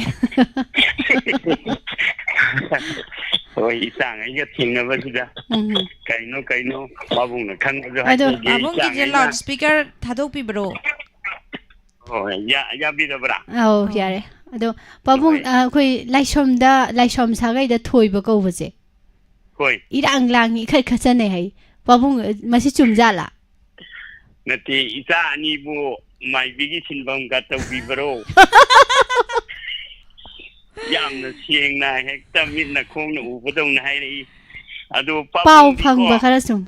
ꯍꯣꯏ, ꯏꯆꯥꯉꯩꯒ ꯊꯦꯡꯅꯕꯁꯤꯗ ꯎꯝ꯫ ꯀꯩꯅꯣ, ꯀꯩꯅꯣ ꯄꯥꯕꯨꯡꯅ ꯈꯪꯕꯁꯨ ꯑꯗꯣ ꯍꯥꯏꯖꯒꯦ, ꯄꯥꯕꯨꯡꯒꯤꯁꯦ ꯏꯆꯥꯉꯩꯅ꯫ Loud speaker ꯊꯥꯗꯣꯛꯄꯤꯕ꯭ꯔꯣ? ꯍꯣꯏ, ꯌꯥ-, ꯌꯥꯕꯤꯔꯕ꯭ꯔꯥ? ꯑꯧ, ꯑꯧ꯫ ꯌꯥꯔꯦ꯫ ꯑꯗꯣ ꯄꯥꯕꯨꯡ, ꯍꯣꯏ꯫ ꯑ, ꯑꯩꯈꯣꯏ ꯂꯥꯏꯁ꯭ꯔꯝꯗ, ꯂꯥꯏꯁ꯭ꯔꯝ ꯁꯥꯒꯩꯗ ꯊꯣꯏꯕ ꯀꯧꯕꯁꯦ ꯍꯣꯏ꯫ ꯏꯔꯥꯡ ꯂꯥꯡꯉꯤ, ꯏꯈꯠ ꯈꯠꯆꯅꯩ ꯍꯥꯏ꯫ ꯄꯥꯕꯨꯡ, ꯃꯁꯤ ꯆꯨꯝꯖꯥꯠꯂꯥ? ꯅꯠꯇꯦ, ꯏꯆꯥ ꯑꯅꯤꯕꯨ ꯃꯥꯏꯕꯤꯒꯤ ꯁꯤꯟꯐꯝꯒ ꯇꯧꯕꯤꯕꯔꯣ? ꯌꯥꯝꯅ ꯁꯦꯡꯅ ꯍꯦꯛꯇ ꯃꯤꯠꯅ ꯈꯣꯡꯅ ꯎꯕꯗꯧꯅ ꯍꯥꯏꯔꯛꯏ꯫ ꯑꯗꯨ ꯄꯥꯎ ꯄꯥꯕꯨꯡꯗꯤꯀꯣ, ꯐꯪꯕ ꯈꯔ ꯁꯨꯝ꯫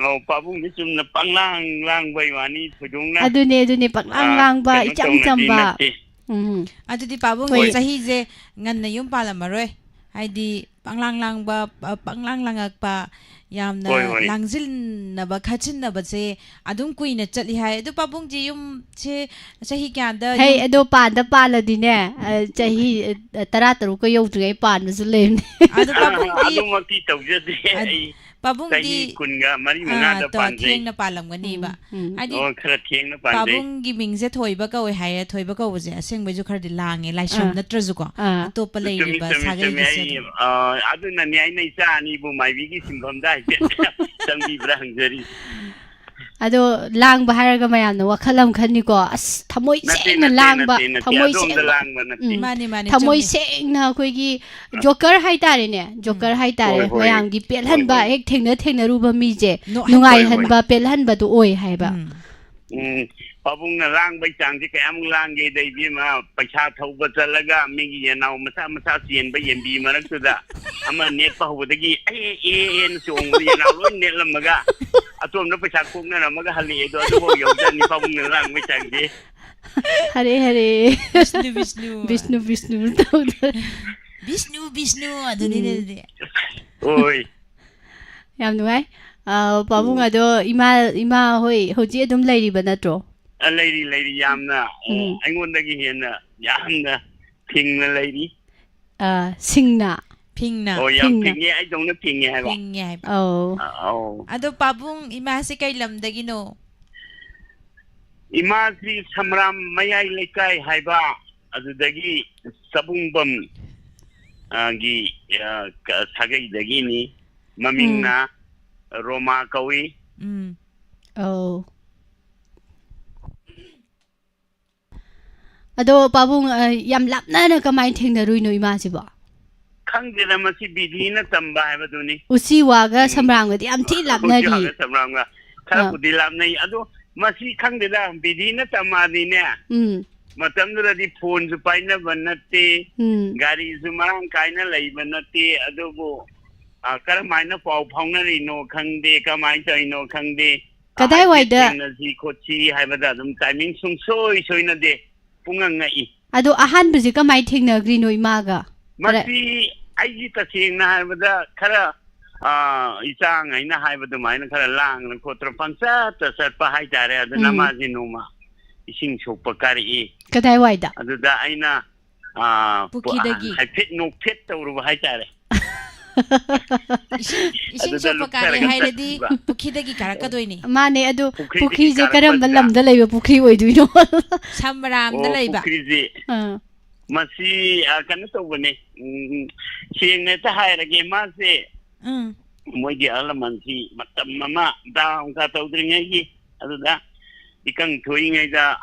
ꯑꯧ, ꯄꯥꯕꯨꯡꯗꯤ ꯆꯨꯝꯅ ꯄꯪꯂꯥꯡ ꯂꯥꯡꯕꯩ ꯋꯥꯅꯤ, ꯊꯣꯏꯗꯣꯛꯅ, ꯑꯗꯨꯅꯦ, ꯑꯗꯨꯅꯦ, ꯄꯪꯂꯥꯡ ꯑ, ꯂꯥꯡꯕ, ꯀꯩꯅꯣ ꯏꯆꯝ ꯇꯧꯅꯗꯤ ꯆꯝꯕ꯫ ꯅꯠꯇꯦ꯫ ꯎꯝ꯫ ꯑꯗꯨꯗꯤ ꯄꯥꯕꯨꯡꯒꯤ ꯍꯣꯏ꯫ ꯆꯍꯤꯁꯦ ꯉꯟꯅ ꯌꯨꯝ ꯄꯥꯜꯂꯝꯃꯔꯣꯏ꯫ ꯍꯥꯏꯗꯤ ꯄꯪꯂꯥꯡ ꯂꯥꯡꯕ, ꯑ, ꯄꯪꯂꯥꯡ ꯂꯥꯡꯉꯛꯄ, ꯌꯥꯝꯅ ꯍꯣꯏ, ꯍꯣꯏ꯫ ꯂꯥꯡꯁꯤꯟꯅꯕ ꯈꯠꯆꯤꯟꯅꯕꯁꯦ ꯑꯗꯨꯝ ꯀꯨꯏꯅ ꯆꯠꯂꯤ ꯍꯥꯏ꯫ ꯑꯗꯨ ꯄꯥꯕꯨꯡꯁꯦ ꯌꯨꯝꯁꯦ ꯆꯍꯤ ꯀꯌꯥꯗ ꯍꯩ, ꯌꯨꯝ- ꯑꯗꯣ ꯄꯥꯟꯗ ꯄꯥꯜꯂꯗꯤꯅꯦ, ꯑ, ꯆꯍꯤ, ꯑ, ꯇꯔꯥ ꯇꯔꯨꯛꯀ ꯌꯧꯗ꯭ꯔꯤꯉꯩ ꯄꯥꯟꯕꯁꯨ ꯂꯩꯕꯅꯦ꯫ ꯑꯗꯨ ꯑ, ꯄꯥꯕꯨꯡꯗꯤ ꯑꯗꯨꯃꯛꯇꯤ ꯇꯧꯖꯗꯦ꯫ ꯑ, ꯑꯩ ꯄꯥꯕꯨꯡꯗꯤ ꯆꯍꯤ ꯀꯨꯟꯒ ꯃꯔꯤ ꯑ, ꯃꯉꯥꯗ ꯇꯣ, ꯄꯥꯟꯖꯩ꯫ ꯊꯦꯡꯅ ꯄꯥꯜꯂꯝꯒꯅꯤꯕ꯫ ꯎꯝ, ꯎꯝ꯫ ꯍꯥꯏꯗꯤ ꯑꯣ, ꯈꯔ ꯊꯦꯡꯅ ꯄꯥꯟꯖꯩ꯫ ꯄꯥꯕꯨꯡꯒꯤ ꯃꯤꯡꯁꯦ ꯊꯣꯏꯕ ꯀꯧꯋꯦ ꯍꯥꯏꯌꯦ꯫ ꯊꯣꯏꯕ ꯀꯧꯕꯁꯦ ꯑꯁꯦꯡꯕꯩꯁꯨ ꯈꯔꯗꯤ ꯂꯥꯡꯉꯦ, ꯂꯥꯏꯁ꯭ꯔꯝ ꯑꯥ꯫ ꯅꯠꯇ꯭ꯔꯁꯨꯀꯣ꯫ ꯑꯥ꯫ ꯑꯇꯣꯞꯄ ꯆꯨꯝꯃꯤ, ꯂꯩꯔꯤꯕ ꯆꯨꯝꯃꯤ, ꯆꯨꯝꯃꯤ꯫ ꯁꯥꯒꯩꯒꯤꯁꯨ ꯑꯩ, ꯑꯗꯨꯝ꯫ ꯑ, ꯑꯗꯨꯅꯅꯦ ꯑꯩꯅ ꯏꯆꯥ ꯑꯅꯤꯕꯨ ꯃꯥꯏꯕꯤꯒꯤ ꯁꯤꯟꯐꯝꯗ ꯍꯥꯏꯐꯦꯠ ꯆꯪꯕꯤꯕ꯭ꯔꯥ ꯍꯪꯖꯔꯤ꯫ ꯑꯗꯣ ꯂꯥꯡꯕ ꯍꯥꯏꯔꯒ ꯃꯌꯥꯝꯅ ꯋꯥꯈꯜ ꯑꯃ ꯈꯟꯅꯤꯀꯣ, ꯑꯁ, ꯊꯃꯣꯏ ꯅꯠꯇꯦ, ꯁꯦꯡꯅ ꯅꯠꯇꯦ, ꯂꯥꯡꯕ, ꯅꯠꯇꯦ, ꯅꯠꯇꯦ꯫ ꯊꯃꯣꯏ ꯑꯗꯣꯝꯗ ꯁꯦꯡꯅ꯫ ꯂꯥꯡꯕ ꯅꯠꯇꯦ꯫ ꯎꯝ꯫ ꯃꯥꯅꯤ, ꯃꯥꯅꯤ, ꯊꯃꯣꯏ ꯆꯨꯝꯃꯤ꯫ ꯁꯦꯡꯅ ꯑꯩꯈꯣꯏꯒꯤ ꯖꯣꯀꯔ ꯍꯥꯏꯇꯥꯔꯦꯅꯦ, ꯖꯣꯀꯔ ꯍꯥꯏꯇꯥꯔꯦ, ꯍꯣꯏ, ꯍꯣꯏ꯫ ꯃꯌꯥꯝꯒꯤ ꯄꯦꯜꯍꯟꯕ, ꯍꯣꯏ, ꯍꯣꯏ꯫ ꯍꯦꯛ ꯊꯦꯡꯅ ꯊꯦꯡꯅꯔꯨꯕ ꯃꯤꯁꯦ ꯅꯣꯛꯍꯟꯕ꯫ ꯅꯨꯡꯉꯥꯏꯍꯟꯕ, ꯄꯦꯜꯍꯟꯕꯗꯨ ꯑꯣꯏ ꯍꯥꯏꯕ꯫ ꯎꯝ꯫ ꯎꯝ, ꯄꯥꯕꯨꯡꯅ ꯂꯥꯡꯕꯩ ꯆꯥꯡꯁꯦ ꯀꯌꯥꯃꯨꯛ ꯂꯥꯡꯒꯦꯗ, ꯏꯕꯦꯝꯃ, ꯄꯩꯁꯥ ꯊꯧꯕ ꯆꯠꯂꯒ ꯃꯤꯒꯤ ꯌꯦꯅꯥꯎ ꯃꯆꯥ ꯃꯆꯥ ꯆꯦꯟꯕ ꯌꯦꯟꯕꯤ ꯃꯔꯛꯇꯨꯗ ꯑꯃ ꯅꯦꯠꯄ ꯍꯧꯕꯗꯒꯤ ꯑꯦ, ꯑꯦ, ꯑꯦꯅ ꯆꯣꯡꯕꯗ ꯌꯦꯅꯥꯎ ꯂꯣꯏ ꯅꯦꯠꯂꯝꯃꯒ ꯑꯇꯣꯝꯗ ꯄꯩꯁꯥ ꯈꯣꯛꯅꯔꯝꯃꯒ ꯍꯜꯂꯛꯑꯦꯗꯣ, ꯑꯗꯨꯐꯥꯎ ꯌꯧꯖꯅꯤ ꯄꯥꯕꯨꯡꯅ ꯂꯥꯡꯕꯩ ꯆꯥꯡꯁꯦ꯫ ꯍꯔꯦ ꯍꯔꯦ꯫ ꯕꯤꯁꯅꯨ, ꯕꯤꯁꯅꯨ꯫ ꯕꯤꯁꯅꯨ, ꯕꯤꯁꯅꯨ ꯇꯧꯗꯅ꯫ ꯕꯤꯁꯅꯨ, ꯕꯤꯁꯅꯨ ꯑꯗꯨꯅꯤꯅꯦ ꯎꯝ꯫ ꯑꯗꯨꯗꯤ꯫ ꯍꯣꯏ꯫ ꯌꯥꯝ ꯅꯨꯡꯉꯥꯏ꯫ ꯑ, ꯄꯥꯕꯨꯡ, ꯎꯝ꯫ ꯑꯗꯣ ꯏꯃꯥ, ꯏꯃꯥ ꯍꯣꯏ ꯍꯧꯖꯤꯛ ꯑꯗꯨꯝ ꯂꯩꯔꯤꯕ ꯅꯠꯇ꯭ꯔꯣ? ꯑ, ꯂꯩꯔꯤ, ꯂꯩꯔꯤ, ꯌꯥꯝꯅ, ꯑ, ꯎꯝ꯫ ꯑꯩꯉꯣꯟꯗꯒꯤ ꯍꯦꯟꯅ ꯌꯥꯝꯅ ꯐꯤꯡꯅ ꯂꯩꯔꯤ꯫ ꯑ, ꯁꯤꯡꯅ꯫ ꯐꯤꯡꯅ꯫ ꯑꯣ, ꯌꯥꯝ ꯐꯤꯡꯅ꯫ ꯐꯤꯡꯉꯦ, ꯑꯩꯗꯧꯅ ꯐꯤꯡꯉꯦ ꯍꯥꯏꯕ꯫ ꯐꯤꯡꯉꯦ ꯍꯥꯏꯕ꯫ ꯑꯧ꯫ ꯑ, ꯑꯧ꯫ ꯑꯗꯣ ꯄꯥꯕꯨꯡ, ꯏꯃꯥꯁꯤ ꯀꯩ ꯂꯝꯗꯒꯤꯅꯣ? ꯏꯃꯥꯁꯤ ꯁꯝꯔꯥꯝ ꯃꯌꯥꯏ ꯂꯩꯀꯥꯏ ꯍꯥꯏꯕ, ꯑꯗꯨꯗꯒꯤ ꯆꯕꯨꯡꯕꯝ, ꯑ, ꯒꯤ, ꯑ, ꯀ-, ꯁꯥꯒꯩꯗꯒꯤꯅꯤ꯫ ꯃꯃꯤꯡꯅ ꯔꯣꯃꯥ ꯀꯧꯏ꯫ ꯎꯝ꯫ ꯑꯧ꯫ ꯑꯗꯣ ꯄꯥꯕꯨꯡ, ꯑ, ꯌꯥꯝ ꯂꯥꯞꯅꯅ ꯀꯃꯥꯏꯅ ꯊꯦꯡꯅꯔꯨꯏꯅꯣ ꯏꯃꯥꯁꯤꯕꯣ? ꯈꯪꯗꯦꯗ, ꯃꯁꯤ ꯕꯤꯙꯤꯅ ꯇꯝꯕ ꯍꯥꯏꯕꯗꯨꯅꯤ꯫ ꯎꯆꯤ ꯋꯥꯒ ꯎꯝ꯫ ꯁꯝꯔꯥꯝꯒꯗꯤ ꯌꯥꯝ ꯊꯤ ꯂꯥꯞꯅꯔꯤ꯫ ꯎꯆꯤ ꯋꯥꯒ ꯁꯝꯔꯥꯝꯒ ꯈꯔꯕꯨꯗꯤ ꯑꯥ꯫ ꯂꯥꯞꯅꯩ꯫ ꯑꯗꯣ ꯃꯁꯤ ꯈꯪꯗꯦꯗ, ꯕꯤꯙꯤꯅ ꯇꯝꯃꯛꯑꯗꯤꯅꯦ, ꯎꯝ꯫ ꯃꯇꯝꯗꯨꯗꯗꯤ ꯐꯣꯟꯁꯨ ꯄꯥꯏꯅꯕ ꯅꯠꯇꯦ, ꯎꯝ꯫ ꯒꯥꯔꯤꯁꯨ ꯃꯔꯥꯡ ꯀꯥꯏꯅ ꯂꯩꯕ ꯅꯠꯇꯦ꯫ ꯑꯗꯨꯕꯨ, ꯑ, ꯀꯔꯝꯍꯥꯏꯅ ꯄꯥꯎ ꯐꯥꯎꯅꯔꯤꯅꯣ ꯈꯪꯗꯦ, ꯀꯃꯥꯏꯅ ꯇꯧꯔꯤꯅꯣ ꯈꯪꯗꯦ꯫ ꯀꯗꯥꯏꯋꯥꯏꯗ? ꯊꯦꯡꯅꯁꯤ ꯈꯣꯠꯁꯤ ꯍꯥꯏꯕꯗ ꯑꯗꯨꯝ timing ꯁꯨꯡꯁꯣꯏ ꯁꯣꯏꯅꯗꯦ꯫ ꯄꯨꯡꯉꯛ ꯉꯛꯏ꯫ ꯑꯗꯣ ꯑꯍꯥꯟꯕꯁꯦ ꯀꯃꯥꯏꯅ ꯊꯦꯡꯅꯈ꯭ꯔꯤꯅꯣ ꯏꯃꯥꯒ? ꯃꯁꯤ ꯑꯩꯒꯤ ꯇꯁꯦꯡꯅ ꯍꯥꯏꯕꯗ ꯈꯔ, ꯑ, ꯏꯆꯥꯉꯩꯅ ꯍꯥꯏꯕ ꯑꯗꯨꯃꯥꯏꯅ ꯈꯔ ꯂꯥꯡꯗꯅ ꯈꯣꯠꯇꯅ ꯄꯪꯆꯠꯇ ꯆꯠꯄ ꯍꯥꯏꯇꯥꯔꯦ꯫ ꯑꯗꯨꯅ ꯎꯝ꯫ ꯃꯥꯁꯦ ꯅꯣꯡꯃ ꯏꯁꯤꯡ ꯁꯣꯛꯄ ꯀꯥꯔꯛꯏ꯫ ꯀꯗꯥꯏꯋꯥꯏꯗ? ꯑꯗꯨꯗ ꯑꯩꯅ, ꯑ, ꯄꯨꯈ꯭ꯔꯤꯗꯒꯤ? ꯍꯥꯏꯐꯦꯠ ꯅꯣꯛꯐꯦꯠ ꯇꯧꯔꯨꯕ ꯍꯥꯏꯇꯥꯔꯦ꯫ ꯏꯁꯤꯡ, ꯏꯁꯤꯡ ꯑꯗꯨꯗ ꯁꯣꯛꯄ ꯀꯥꯔꯦ ꯂꯨꯞꯊꯔꯒ ꯍꯥꯏꯔꯗꯤ ꯆꯠꯈꯤꯕ꯫ ꯄꯨꯈ꯭ꯔꯤꯗꯒꯤ ꯀꯥꯔꯛꯀꯗꯣꯏꯅꯤ꯫ ꯃꯥꯅꯦ, ꯑꯗꯨ ꯄꯨꯈ꯭ꯔꯤꯗꯒꯤ ꯄꯨꯈ꯭ꯔꯤꯁꯦ ꯀꯔꯝꯕ ꯀꯥꯔꯛꯄꯁꯤꯗ꯫ ꯂꯝꯗ ꯂꯩꯕ ꯄꯨꯈ꯭ꯔꯤ ꯑꯣꯏꯗꯣꯏꯅꯣ? ꯁꯝꯕꯔꯥꯝꯗ ꯑꯣ, ꯂꯩꯕ꯫ ꯄꯨꯈ꯭ꯔꯤꯁꯦ ꯑꯥ꯫ ꯃꯁꯤ, ꯑ, ꯀꯩꯅꯣ ꯇꯧꯕꯅꯦ꯫ ꯎꯝ, ꯁꯦꯡꯅ ꯍꯦꯛꯇ ꯍꯥꯏꯔꯒꯦ, ꯃꯥꯁꯦ ꯎꯝ꯫ ꯃꯣꯏꯒꯤ ꯑꯍꯜ ꯂꯃꯟꯁꯤ ꯃꯇꯝ ꯑꯃ ꯗꯥꯎꯟꯒ ꯇꯧꯗ꯭ꯔꯤꯉꯩꯒꯤ, ꯑꯗꯨꯗ ꯏꯀꯪ ꯊꯣꯛꯏꯉꯩꯗ,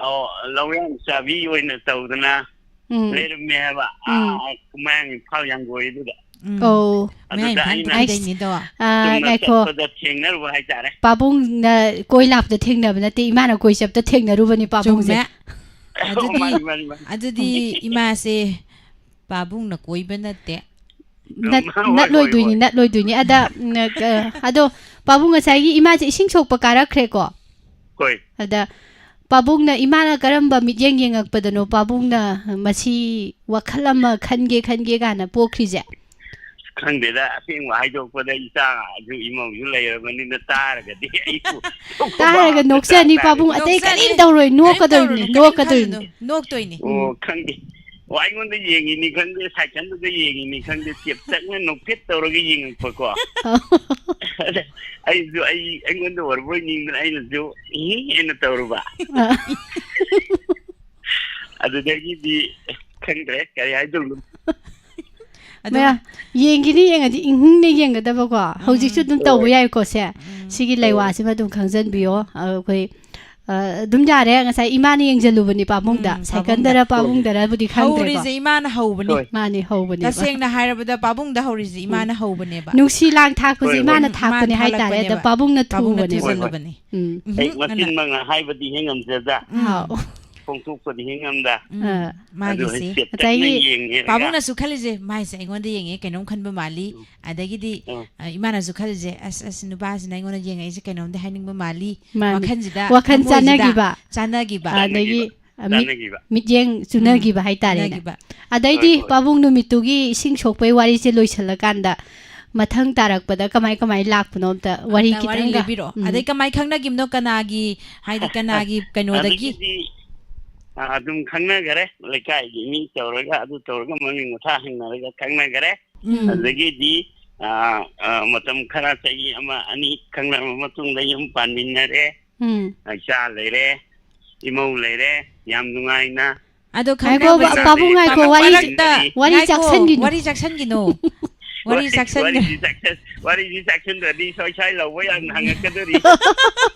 ꯑꯣ, ꯂꯧꯌꯥꯟ ꯆꯥꯕꯤ ꯑꯣꯏꯅ ꯇꯧꯗꯅ ꯎꯝ꯫ ꯂꯩꯔꯝꯃꯦ ꯍꯥꯏꯕ꯫ ꯎꯝ꯫ ꯑꯥ, ꯃꯌꯥꯡ ꯏꯝꯐꯥꯜ ꯌꯥꯡꯒꯣꯏꯗꯨꯗ꯫ ꯎꯝ꯫ ꯑꯣ꯫ ꯃꯌꯥꯡ ꯑꯗꯨꯗ ꯏꯝꯐꯥꯜ ꯑꯩꯅ ꯈꯨꯗꯤꯡꯗꯩꯅꯤꯗꯣ꯫ ꯑꯥ, ꯆꯨꯝꯅ ꯉꯥꯏꯈꯣ꯫ ꯆꯠꯄꯗ ꯊꯦꯡꯅꯔꯨꯕ ꯍꯥꯏꯇꯥꯔꯦ꯫ ꯄꯥꯕꯨꯡꯅ ꯀꯣꯏ ꯂꯥꯛꯄꯗ ꯊꯦꯡꯅꯕ ꯅꯠꯇꯦ, ꯏꯃꯥꯅ ꯀꯣꯏ ꯆꯠꯄꯗ ꯊꯦꯡꯅꯔꯨꯕꯅꯤ ꯄꯥꯕꯨꯡꯁꯦ꯫ ꯆꯨꯝꯃꯦ꯫ ꯑꯗꯨꯗꯤ, ꯃꯥꯅꯤ, ꯃꯥꯅꯤ, ꯃꯥꯅꯤ꯫ ꯑꯗꯨꯗꯤ ꯏꯃꯥꯁꯦ ꯄꯥꯕꯨꯡꯅ ꯀꯣꯏꯕ ꯅꯠꯇꯦ꯫ ꯅꯠ-, ꯍꯣꯏ, ꯍꯣꯏ, ꯅꯠꯂꯣꯏꯗꯣꯏꯅꯤ, ꯍꯣꯏ꯫ ꯅꯠꯂꯣꯏꯗꯣꯏꯅꯤ꯫ ꯑꯗ, ꯎꯝ, ꯑ, ꯑꯗꯣ ꯄꯥꯕꯨꯡ ꯉꯁꯥꯏꯒꯤ ꯏꯃꯥꯁꯦ ꯏꯁꯤꯡ ꯁꯣꯛꯄ ꯀꯥꯔꯛꯈ꯭ꯔꯦꯀꯣ? ꯍꯣꯏ꯫ ꯑꯗ ꯄꯥꯕꯨꯡꯅ ꯏꯃꯥꯅ ꯀꯔꯝꯕ ꯃꯤꯠꯌꯦꯡ ꯌꯦꯡꯉꯛꯄꯗꯅꯣ ꯄꯥꯕꯨꯡꯅ ꯃꯁꯤ ꯋꯥꯈꯜ ꯑꯃ ꯈꯟꯒꯦ, ꯈꯟꯒꯦ ꯀꯥꯏꯅ ꯄꯣꯛꯈ꯭ꯔꯤꯁꯦ? ꯈꯪꯗꯦꯗ, ꯑꯁꯦꯡꯕ ꯍꯥꯏꯗꯣꯛꯄꯗ ꯏꯆꯥꯁꯨ ꯏꯃꯧꯁꯨ ꯂꯩꯔꯕꯅꯤꯅ ꯇꯥꯔꯒꯗꯤ ꯑꯩꯕꯨ ꯊꯣꯛꯄ ꯇꯥꯔꯒ ꯃꯥꯡꯗ ꯅꯣꯛꯆꯅꯤ ꯇꯥꯔꯦ꯫ ꯄꯥꯕꯨꯡ, ꯑꯇꯩ ꯅꯣꯛꯆꯅꯤ꯫ ꯀꯔꯤꯝ ꯇꯧꯔꯣꯏ, ꯀꯔꯤꯝ ꯅꯣꯛꯀꯗꯣꯏꯅꯤ, ꯇꯧꯔꯨꯅꯨ, ꯀꯔꯤꯝ ꯅꯣꯛꯀꯗꯣꯏꯅꯤ꯫ ꯈꯜꯂꯨꯅꯨ, ꯅꯣꯛꯇꯣꯏꯅꯤ꯫ ꯑꯣ, ꯈꯪꯗꯦ꯫ ꯑꯣ, ꯑꯩꯉꯣꯟꯗ ꯌꯦꯡꯉꯤꯅꯤ ꯈꯪꯗꯦ, ꯁꯥꯏꯀꯜꯗꯨꯗ ꯌꯦꯡꯉꯤꯅꯤ ꯈꯪꯗꯦ, ꯆꯦꯞꯇꯛꯅ ꯅꯣꯛꯐꯦꯠ ꯇꯧꯔꯒ ꯌꯦꯡꯉꯛꯄꯀꯣ꯫ ꯑꯗ ꯑꯩꯁꯨ ꯑꯩ, ꯑꯩꯉꯣꯟꯗ ꯑꯣꯏꯔꯕꯣꯏ ꯅꯤꯡꯗꯅ ꯑꯩꯅꯁꯨ "ꯍꯤ" ꯍꯥꯏꯅ ꯇꯧꯔꯨꯕ꯫ ꯑ꯫ ꯑꯗꯨꯗꯒꯤꯗꯤ ꯈꯪꯗ꯭ꯔꯦ ꯀꯔꯤ ꯍꯥꯏꯗꯧꯅꯣ꯫ ꯑꯗꯨꯝ ꯃꯌꯥꯝ ꯌꯦꯡꯒꯤꯅꯤ, ꯌꯦꯡꯉꯗꯤ ꯏꯪꯍꯤꯡꯅ ꯌꯦꯡꯒꯗꯕꯀꯣ꯫ ꯍꯧꯖꯤꯛꯁꯨ ꯎꯝ꯫ ꯑꯗꯨꯝ ꯇꯧꯕ ꯍꯣꯏ꯫ ꯌꯥꯏꯀꯣ ꯁꯦ꯫ ꯎꯝ꯫ ꯁꯤꯒꯤ ꯍꯣꯏ꯫ ꯂꯩꯋꯥꯁꯤꯃ ꯑꯗꯨꯝ ꯈꯪꯖꯟꯕꯤꯌꯣ꯫ ꯑ, ꯑꯩꯈꯣꯏ, ꯑ, ꯑꯗꯨꯝ ꯌꯥꯔꯦ꯫ ꯉꯁꯥꯏ ꯏꯃꯥꯅ ꯌꯦꯡꯖꯜꯂꯨꯕꯅꯤ ꯄꯥꯕꯨꯡꯗ꯫ ꯎꯝ, ꯁꯥꯏꯀꯜꯗꯔ ꯄꯥꯕꯨꯡꯗ꯫ ꯄꯥꯕꯨꯡꯗꯔꯕꯨꯗꯤ ꯈꯪꯗ꯭ꯔꯦꯀꯣ꯫ ꯍꯧꯔꯤꯁꯦ ꯏꯃꯥꯅ ꯍꯧꯕꯅꯤ꯫ ꯍꯣꯏ꯫ ꯃꯥꯅꯤ, ꯍꯧꯕꯅꯦꯕ꯫ ꯇꯁꯦꯡꯅ ꯍꯥꯏꯔꯕꯗ ꯄꯥꯕꯨꯡꯗ ꯍꯧꯔꯤꯁꯦ ꯎꯝ꯫ ꯏꯃꯥꯅ ꯍꯧꯕꯅꯦꯕ꯫ ꯅꯨꯡꯁꯤ ꯂꯥꯡ ꯊꯥꯛꯄꯁꯦ ꯍꯣꯏ, ꯍꯣꯏ꯫ ꯏꯃꯥꯅ ꯏꯃꯥꯅ ꯊꯥꯛꯄꯅꯦ ꯍꯥꯏꯇꯥꯔꯦ꯫ ꯑꯗ ꯊꯥꯒꯠꯂꯛꯄꯅꯦꯕ꯫ ꯄꯥꯕꯨꯡꯅ ꯄꯥꯕꯨꯡꯅ ꯊꯨꯕꯅꯦꯕ꯫ ꯊꯨꯖꯜꯂꯨꯕꯅꯤ꯫ ꯎꯝ꯫ ꯎꯝ, ꯑꯩ ꯃꯆꯤꯟ ꯑꯅ- ꯃꯉꯥ ꯍꯥꯏꯕꯗꯤ ꯍꯦꯛ ꯉꯝꯖꯗ꯫ ꯎꯝ꯫ ꯍꯥꯎ꯫ ꯐꯣꯡꯗꯣꯛꯄꯗꯤ ꯍꯦꯛ ꯉꯝꯗ꯫ ꯎꯝ, ꯑꯥ꯫ ꯃꯥꯒꯤꯁꯦ꯫ ꯑꯗꯨ ꯍꯥꯏꯐꯦꯠꯇꯪ ꯉꯁꯥꯏꯒꯤ ꯌꯦꯡꯉꯦ꯫ ꯄꯥꯕꯨꯡꯅꯁꯨ ꯈꯜꯂꯤꯁꯦ, "ꯃꯥꯏꯁꯦ ꯑꯩꯉꯣꯟꯗ ꯌꯦꯡꯉꯦ, ꯀꯩꯅꯣꯝ ꯈꯟꯕ ꯃꯥꯜꯂꯤ"꯫ ꯎꯝ꯫ ꯑꯗꯒꯤꯗꯤ, ꯎꯝ꯫ ꯑ, ꯏꯃꯥꯅꯁꯨ ꯈꯜꯂꯤꯁꯦ, "ꯑꯁ, ꯑꯁ, ꯅꯨꯄꯥꯁꯤꯅ ꯑꯩꯉꯣꯟꯗ ꯌꯦꯡꯉꯛꯏꯁꯦ ꯀꯩꯅꯣꯝꯗꯤ ꯍꯥꯏꯅꯤꯡꯕ ꯃꯥꯜꯂꯤ"꯫ ꯃꯥꯅꯤ꯫ ꯋꯥꯈꯜꯁꯤꯗ, ꯋꯥꯈꯜ ꯊꯃꯣꯏꯁꯤꯗ ꯆꯥꯟꯅꯈꯤꯕ꯫ ꯆꯥꯟꯅꯈꯤꯕ꯫ ꯑꯗꯒꯤ, ꯆꯥꯟꯅꯈꯤꯕ꯫ ꯑ, ꯃꯤꯠ-, ꯆꯥꯟꯅꯈꯤꯕ꯫ ꯃꯤꯠꯌꯦꯡ ꯆꯨꯅꯈꯤꯕ ꯎꯝ꯫ ꯍꯥꯏꯇꯥꯔꯦꯅꯦ꯫ ꯆꯨꯅꯈꯤꯕ꯫ ꯑꯗꯩꯗꯤ ꯍꯣꯏ, ꯍꯣꯏ꯫ ꯄꯥꯕꯨꯡ ꯅꯨꯃꯤꯠꯇꯨꯒꯤ ꯏꯁꯤꯡ ꯁꯣꯛꯄꯩ ꯋꯥꯔꯤꯁꯦ ꯂꯣꯏꯁꯤꯜꯂꯀꯥꯟꯗ ꯃꯊꯪ ꯇꯥꯔꯛꯄꯗ ꯀꯃꯥꯏ ꯀꯃꯥꯏ ꯂꯥꯛꯄꯅꯣ ꯑꯝꯇ ꯋꯥꯔꯤ ꯑꯝꯇ ꯋꯥꯔꯤ ꯈꯤꯇꯪꯒ꯫ ꯂꯤꯕꯤꯔꯛꯑꯣ꯫ ꯎꯝ꯫ ꯑꯗꯩ ꯀꯃꯥꯏ ꯈꯪꯅꯈꯤꯕꯅꯣ, ꯀꯅꯥꯒꯤ, ꯍꯥꯏꯗꯤ ꯀꯅꯥꯒꯤ ꯀꯩꯅꯣꯗꯒꯤ? ꯑꯗꯒꯤꯗꯤ, ꯑ, ꯑꯗꯨꯝ ꯈꯪꯅꯈꯔꯦ꯫ ꯂꯩꯀꯥꯏꯒꯤ ꯃꯤ ꯇꯧꯔꯒ, ꯑꯗꯨ ꯇꯧꯔꯒ, ꯃꯃꯤꯡ ꯃꯊꯥ ꯍꯪꯅꯔꯒ ꯈꯪꯅꯈꯔꯦ꯫ ꯎꯝ꯫ ꯑꯗꯒꯤꯗꯤ, ꯑ, ꯑ, ꯃꯇꯝ ꯈꯔ, ꯆꯍꯤ ꯑꯃ ꯑꯅꯤ ꯈꯪꯅꯔꯕ ꯃꯇꯨꯡꯗ ꯌꯨꯝ ꯄꯥꯟꯃꯤꯟꯅꯔꯦ꯫ ꯎꯝ꯫ ꯏꯆꯥ ꯂꯩꯔꯦ, ꯏꯃꯧ ꯂꯩꯔꯦ, ꯌꯥꯝ ꯅꯨꯡꯉꯥꯏꯅ꯫ ꯑꯗꯣ ꯉꯥꯏꯈꯣ, ꯈꯪꯅꯕꯁꯦ ꯄꯥꯕꯨꯡ, ꯉꯥꯏꯈꯣ, ꯃꯔꯛ ꯋꯥꯔꯤ, ꯃꯔꯛꯇ ꯋꯥꯔꯤ ꯉꯥꯏꯈꯣ, ꯆꯥꯛꯁꯟꯈꯤꯅꯨ꯫ ꯋꯥꯔꯤ ꯆꯥꯛꯁꯟꯈꯤꯅꯣ꯫ ꯋꯥꯔꯤ ꯋꯥꯔꯤ, ꯆꯥꯛꯁꯟ- ꯋꯥꯔꯤꯁꯤ ꯆꯥꯛꯁ-, ꯋꯥꯔꯤꯁꯤ ꯆꯥꯛꯁꯟꯗ꯭ꯔꯗꯤ ꯁ꯭ꯋꯥꯏ ꯁ꯭ꯋꯥꯏ ꯂꯧꯕ ꯌꯥꯝꯅ ꯍꯪꯉꯛꯀꯗꯣꯔꯤ꯫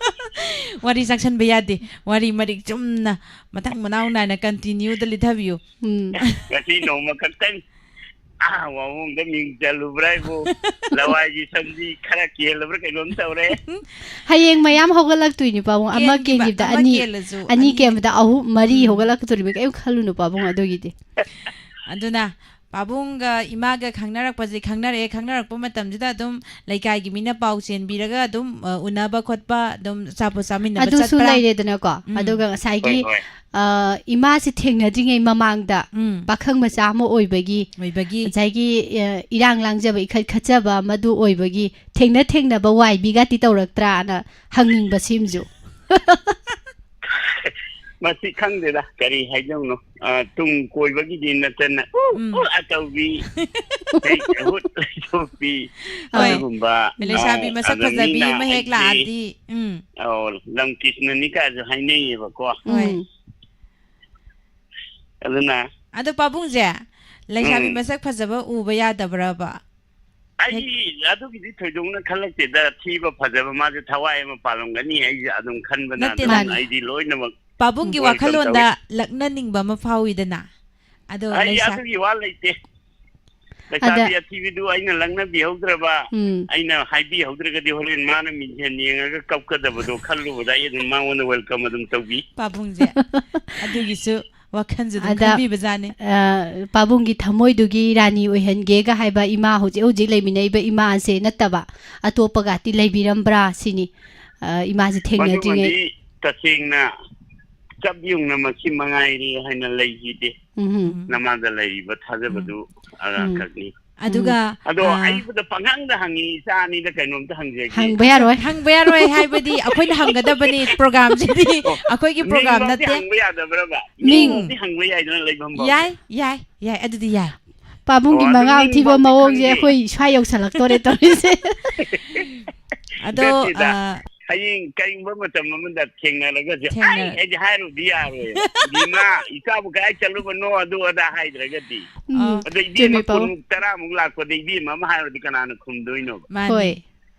ꯋꯥꯔꯤ ꯆꯥꯛꯁꯟꯕ ꯌꯥꯗꯦ꯫ ꯋꯥꯔꯤ ꯃꯔꯤꯛ ꯆꯨꯝꯅ ꯃꯊꯪ ꯃꯅꯥꯎ ꯅꯥꯏꯅ continueꯗ ꯂꯤꯊꯕꯤꯌꯨ꯫ ꯎꯝ꯫ ꯉꯁꯤ ꯅꯣꯡꯃ ꯈꯛꯇꯪ ꯑꯥ, ꯋꯥꯍꯣꯡꯗ ꯃꯤꯡ ꯆꯜꯂꯨꯕ꯭ꯔꯥ ꯍꯥꯏꯕꯨ? ꯂꯋꯥꯏꯒꯤ ꯁꯝꯗꯤ ꯈꯔ ꯀꯦꯜꯂꯕ꯭ꯔꯥ ꯀꯩꯅꯣꯝ ꯇꯧꯔꯦ꯫ ꯍꯌꯦꯡ ꯃꯌꯥꯝ ꯍꯧꯒꯠꯂꯛꯇꯣꯏꯅꯤ, ꯄꯥꯕꯨꯡ꯫ ꯑꯃ ꯀꯦꯟꯈꯤꯕ, ꯀꯦꯟꯈꯤꯕꯗ ꯑꯃ ꯑꯅꯤ, ꯀꯦꯜꯂꯁꯨ ꯑꯅꯤ ꯑꯅꯤ꯫ ꯀꯦꯟꯕꯗ ꯑꯍꯨꯝ, ꯃꯔꯤ ꯎꯝ꯫ ꯍꯧꯒꯠꯂꯛꯀꯗꯣꯔꯤꯕ, ꯀꯩꯝ ꯈꯜꯂꯨꯅꯨ, ꯄꯥꯕꯨꯡ, ꯑꯗꯨꯒꯤꯗꯤ꯫ ꯑꯗꯨꯅ ꯄꯥꯕꯨꯡꯒ ꯏꯃꯥꯒ ꯈꯪꯅꯔꯛꯄꯁꯦ, ꯈꯪꯅꯔꯛꯑꯦ, ꯈꯪꯅꯔꯛꯄ ꯃꯇꯝꯁꯤꯗ ꯑꯗꯨꯝ ꯂꯩꯀꯥꯏꯒꯤ ꯃꯤꯅ ꯄꯥꯎ ꯆꯦꯟꯕꯤꯔꯒ ꯑꯗꯨꯝ, ꯑ, ꯎꯅꯕ ꯈꯣꯠꯄ, ꯑꯗꯨꯝ ꯑꯆꯥꯄꯣꯠ ꯆꯥꯃꯤꯟꯅꯕ ꯑꯗꯨꯁꯨ ꯆꯠꯄ꯭ꯔꯥ? ꯂꯩꯔꯦꯗꯅꯀꯣ꯫ ꯎꯝ꯫ ꯑꯗꯨꯒ ꯉꯁꯥꯏꯒꯤ, ꯍꯣꯏ, ꯍꯣꯏ꯫ ꯑ, ꯏꯃꯥꯁꯦ ꯊꯦꯡꯅꯗ꯭ꯔꯤꯉꯩ ꯃꯃꯥꯡꯗ ꯎꯝ꯫ ꯄꯥꯈꯪ ꯃꯆꯥ ꯑꯃ ꯑꯣꯏꯕꯒꯤ, ꯑꯣꯏꯕꯒꯤ꯫ ꯉꯁꯥꯏꯒꯤ, ꯑ, ꯏꯔꯥꯡ ꯂꯥꯡꯖꯕ, ꯏꯈꯠ ꯈꯠꯆꯕ ꯃꯗꯨ ꯑꯣꯏꯕꯒꯤ ꯊꯦꯡꯅ ꯊꯦꯡꯅꯕ ꯋꯥꯏꯕꯤꯒꯇꯤ ꯇꯧꯔꯛꯇ꯭ꯔꯥꯅ ꯍꯪꯅꯤꯡꯕ ꯁꯤꯝꯁꯨ꯫ ꯃꯁꯤ ꯈꯪꯗꯦꯗ, ꯀꯔꯤ ꯍꯥꯏꯗꯧꯅꯣ꯫ ꯑ, ꯇꯨꯡ ꯀꯣꯏꯕꯒꯤꯗꯤ ꯅꯠꯇꯅ, ꯎ, ꯎꯝ꯫ ꯎ, ꯑ ꯇꯧꯕꯤ, ꯍꯦꯛ ꯍꯨꯠ ꯂꯩꯊꯣꯛꯄꯤ, ꯍꯣꯏ꯫ ꯑꯗꯨꯒꯨꯝꯕ, ꯂꯩꯁꯥꯕꯤ ꯑ, ꯃꯁꯛ ꯑꯗ ꯐꯖꯕꯤ ꯃꯤꯅ ꯑꯃ ꯍꯦꯛ ꯑꯩꯁꯦ, ꯂꯥꯛꯑꯗꯤ, ꯎꯝ꯫ ꯑꯧ, ꯂꯝ ꯀ꯭ꯔꯤꯁꯅꯅꯤ ꯀꯥꯏꯁꯨ ꯍꯥꯏꯅꯩꯌꯦꯕꯀꯣ꯫ ꯍꯣꯏ꯫ ꯎꯝ꯫ ꯑꯗꯨꯅ ꯑꯗꯣ ꯄꯥꯕꯨꯡꯁꯦ, ꯂꯩꯁꯥꯕꯤ ꯎꯝ꯫ ꯃꯁꯛ ꯐꯖꯕ ꯎꯕ ꯌꯥꯗꯕ꯭ꯔꯕ? ꯑꯩ ꯍꯦꯛ- ꯑꯗꯨꯒꯤꯗꯤ ꯊꯣꯏꯗꯣꯛꯅ ꯈꯜꯂꯛꯇꯦꯗ, ꯊꯤꯕ ꯐꯖꯕ ꯃꯥꯁꯦ ꯊꯋꯥꯏ ꯑꯃ ꯄꯥꯜꯂꯝꯒꯅꯤ, ꯑꯩꯁꯦ ꯑꯗꯨꯝ ꯈꯟꯕꯅ ꯅꯠꯇꯦ, ꯑꯗꯨꯝ ꯃꯥꯅꯤ꯫ ꯑꯩꯗꯤ ꯂꯣꯏꯅꯃꯛ ꯄꯥꯕꯨꯡꯒꯤ welcome ꯋꯥꯈꯜꯂꯣꯟꯗ ꯇꯧꯋꯤ꯫ ꯂꯛꯅꯅꯤꯡꯕ ꯑꯃ ꯐꯥꯎꯏꯗꯅ, ꯑꯗꯣ ꯑꯩ ꯂꯩꯁꯥ-, ꯑꯗꯨꯒꯤ ꯋꯥ ꯂꯩꯇꯦ꯫ ꯂꯩꯁꯥꯕꯤ ꯑꯊꯤꯕꯤꯗꯨ ꯑꯩꯅ ꯂꯛꯅꯕꯤꯍꯧꯗ꯭ꯔꯕ, ꯎꯝ꯫ ꯑꯩꯅ ꯍꯥꯏꯕꯤꯍꯧꯗ꯭ꯔꯒꯗꯤ ꯍꯣꯔꯦꯟ ꯃꯥꯅ ꯃꯤꯡꯁꯦꯟ ꯌꯦꯡꯉꯒ ꯀꯞꯀꯗꯕꯗꯣ ꯈꯜꯂꯨꯕꯗ ꯑꯩ ꯑꯗꯨꯝ ꯃꯉꯣꯟꯗ welcome ꯑꯗꯨꯝ ꯇꯧꯕꯤ꯫ ꯄꯥꯕꯨꯡꯁꯦ꯫ ꯑꯗꯨꯒꯤꯁꯨ ꯋꯥꯈꯜꯁꯨ ꯑꯗꯨꯝ ꯑꯗ, ꯈꯟꯕꯤꯕꯖꯥꯠꯅꯤ꯫ ꯑ, ꯄꯥꯕꯨꯡꯒꯤ ꯊꯃꯣꯏꯗꯨꯒꯤ ꯔꯥꯅꯤ ꯑꯣꯏꯍꯟꯒꯦꯒ ꯍꯥꯏꯕ ꯏꯃꯥ, ꯍꯧꯖꯤꯛ ꯍꯧꯖꯤꯛ ꯂꯩꯃꯤꯟꯅꯩꯕ ꯏꯃꯥꯁꯦ ꯅꯠꯇꯕ ꯑꯇꯣꯞꯄꯒꯗꯤ ꯂꯩꯕꯤꯔꯝꯕ꯭ꯔꯥ ꯁꯤꯅꯤ꯫ ꯑ, ꯏꯃꯥꯁꯦ ꯊꯦꯡꯅꯗ꯭ꯔꯤꯉꯩ꯫ ꯃꯗꯨꯃꯗꯤ ꯇꯁꯦꯡꯅ ꯆꯞ ꯌꯨꯡꯅ ꯃꯁꯤ ꯃꯉꯥꯏꯔꯦ ꯍꯥꯏꯅ ꯂꯩꯈꯤꯗꯦ꯫ ꯎꯝ꯫ ꯅꯃꯥꯗ ꯂꯩꯔꯤꯕ ꯊꯥꯖꯕꯗꯨ ꯎꯝ꯫ ꯑꯗꯨ ꯎꯝ꯫ ꯈꯛꯅꯤ꯫ ꯑꯗꯨꯒ, ꯎꯝ꯫ ꯑꯗꯣ ꯑ, ꯑꯩꯕꯨꯗ ꯄꯪꯍꯪꯗ ꯍꯪꯉꯤ, ꯏꯆꯥ ꯑꯅꯤꯗ ꯀꯩꯅꯣꯝꯇ ꯍꯪꯖꯒꯦ꯫ ꯍꯪꯕ ꯌꯥꯔꯣꯏ꯫ ꯍꯪꯕ ꯌꯥꯔꯣꯏ ꯍꯥꯏꯕꯗꯤ ꯑꯩꯈꯣꯏꯅ ꯍꯪꯒꯗꯕꯅꯤ, program ꯁꯤꯗꯤ ꯑꯣ, ꯑꯩꯈꯣꯏꯒꯤ program ꯃꯤꯡꯐꯧꯗꯤ ꯅꯠꯇꯦ꯫ ꯍꯪꯕ ꯌꯥꯗꯕ꯭ꯔꯕ? ꯃꯤꯡ꯫ ꯃꯤꯡꯐꯧꯗꯤ ꯍꯪꯕ ꯌꯥꯏꯗꯅ ꯂꯩꯐꯝ ꯐꯥꯎ꯫ ꯌꯥꯏ, ꯌꯥꯏ, ꯌꯥꯏ, ꯑꯗꯨꯗꯤ ꯌꯥꯏ꯫ ꯄꯥꯕꯨꯡꯒꯤ ꯑꯣ, ꯑꯗꯨ ꯃꯉꯥꯎ ꯊꯤꯕ ꯃꯤꯡꯐꯧꯗꯤ ꯃꯑꯣꯡꯁꯦ ꯈꯪꯗꯦ꯫ ꯑꯩꯈꯣꯏ ꯁ꯭ꯋꯥꯏ ꯌꯧꯁꯜꯂꯛꯇꯣꯔꯦ ꯇꯧꯔꯤꯁꯦ꯫ ꯑꯗꯣ, ꯅꯠꯇꯦꯗ꯫ ꯑ, ꯍꯌꯦꯡ ꯀꯔꯤꯒꯨꯝꯕ ꯃꯇꯝ ꯑꯃꯗ ꯊꯦꯡꯅꯔꯒꯁꯨ, ꯊꯦꯡꯅ- "ꯑꯩ" ꯍꯥꯏꯗꯤ ꯍꯥꯏꯔꯨꯕꯗꯤ ꯌꯥꯔꯣꯏ꯫ "ꯏꯃꯥ, ꯏꯆꯥꯕꯨ ꯀꯗꯥꯏ ꯆꯠꯂꯨꯕꯅꯣ?" ꯑꯗꯨ ꯑꯗꯥ ꯍꯥꯏꯗ꯭ꯔꯒꯗꯤ꯫ ꯎꯝ꯫ ꯑꯗꯣ ꯏꯕꯦꯝꯃ ꯆꯨꯝꯃꯤ, ꯄꯥꯕꯨꯡ꯫ ꯀꯨꯟꯃꯨꯛ, ꯇꯔꯥꯃꯨꯛ ꯂꯥꯛꯄꯗ ꯏꯕꯦꯝꯃ ꯑꯃ ꯍꯥꯏꯔꯨꯔꯗꯤ ꯀꯅꯥꯅ ꯈꯨꯝꯗꯣꯏꯅꯣꯕ? ꯃꯥꯅꯤ꯫ ꯍꯣꯏ꯫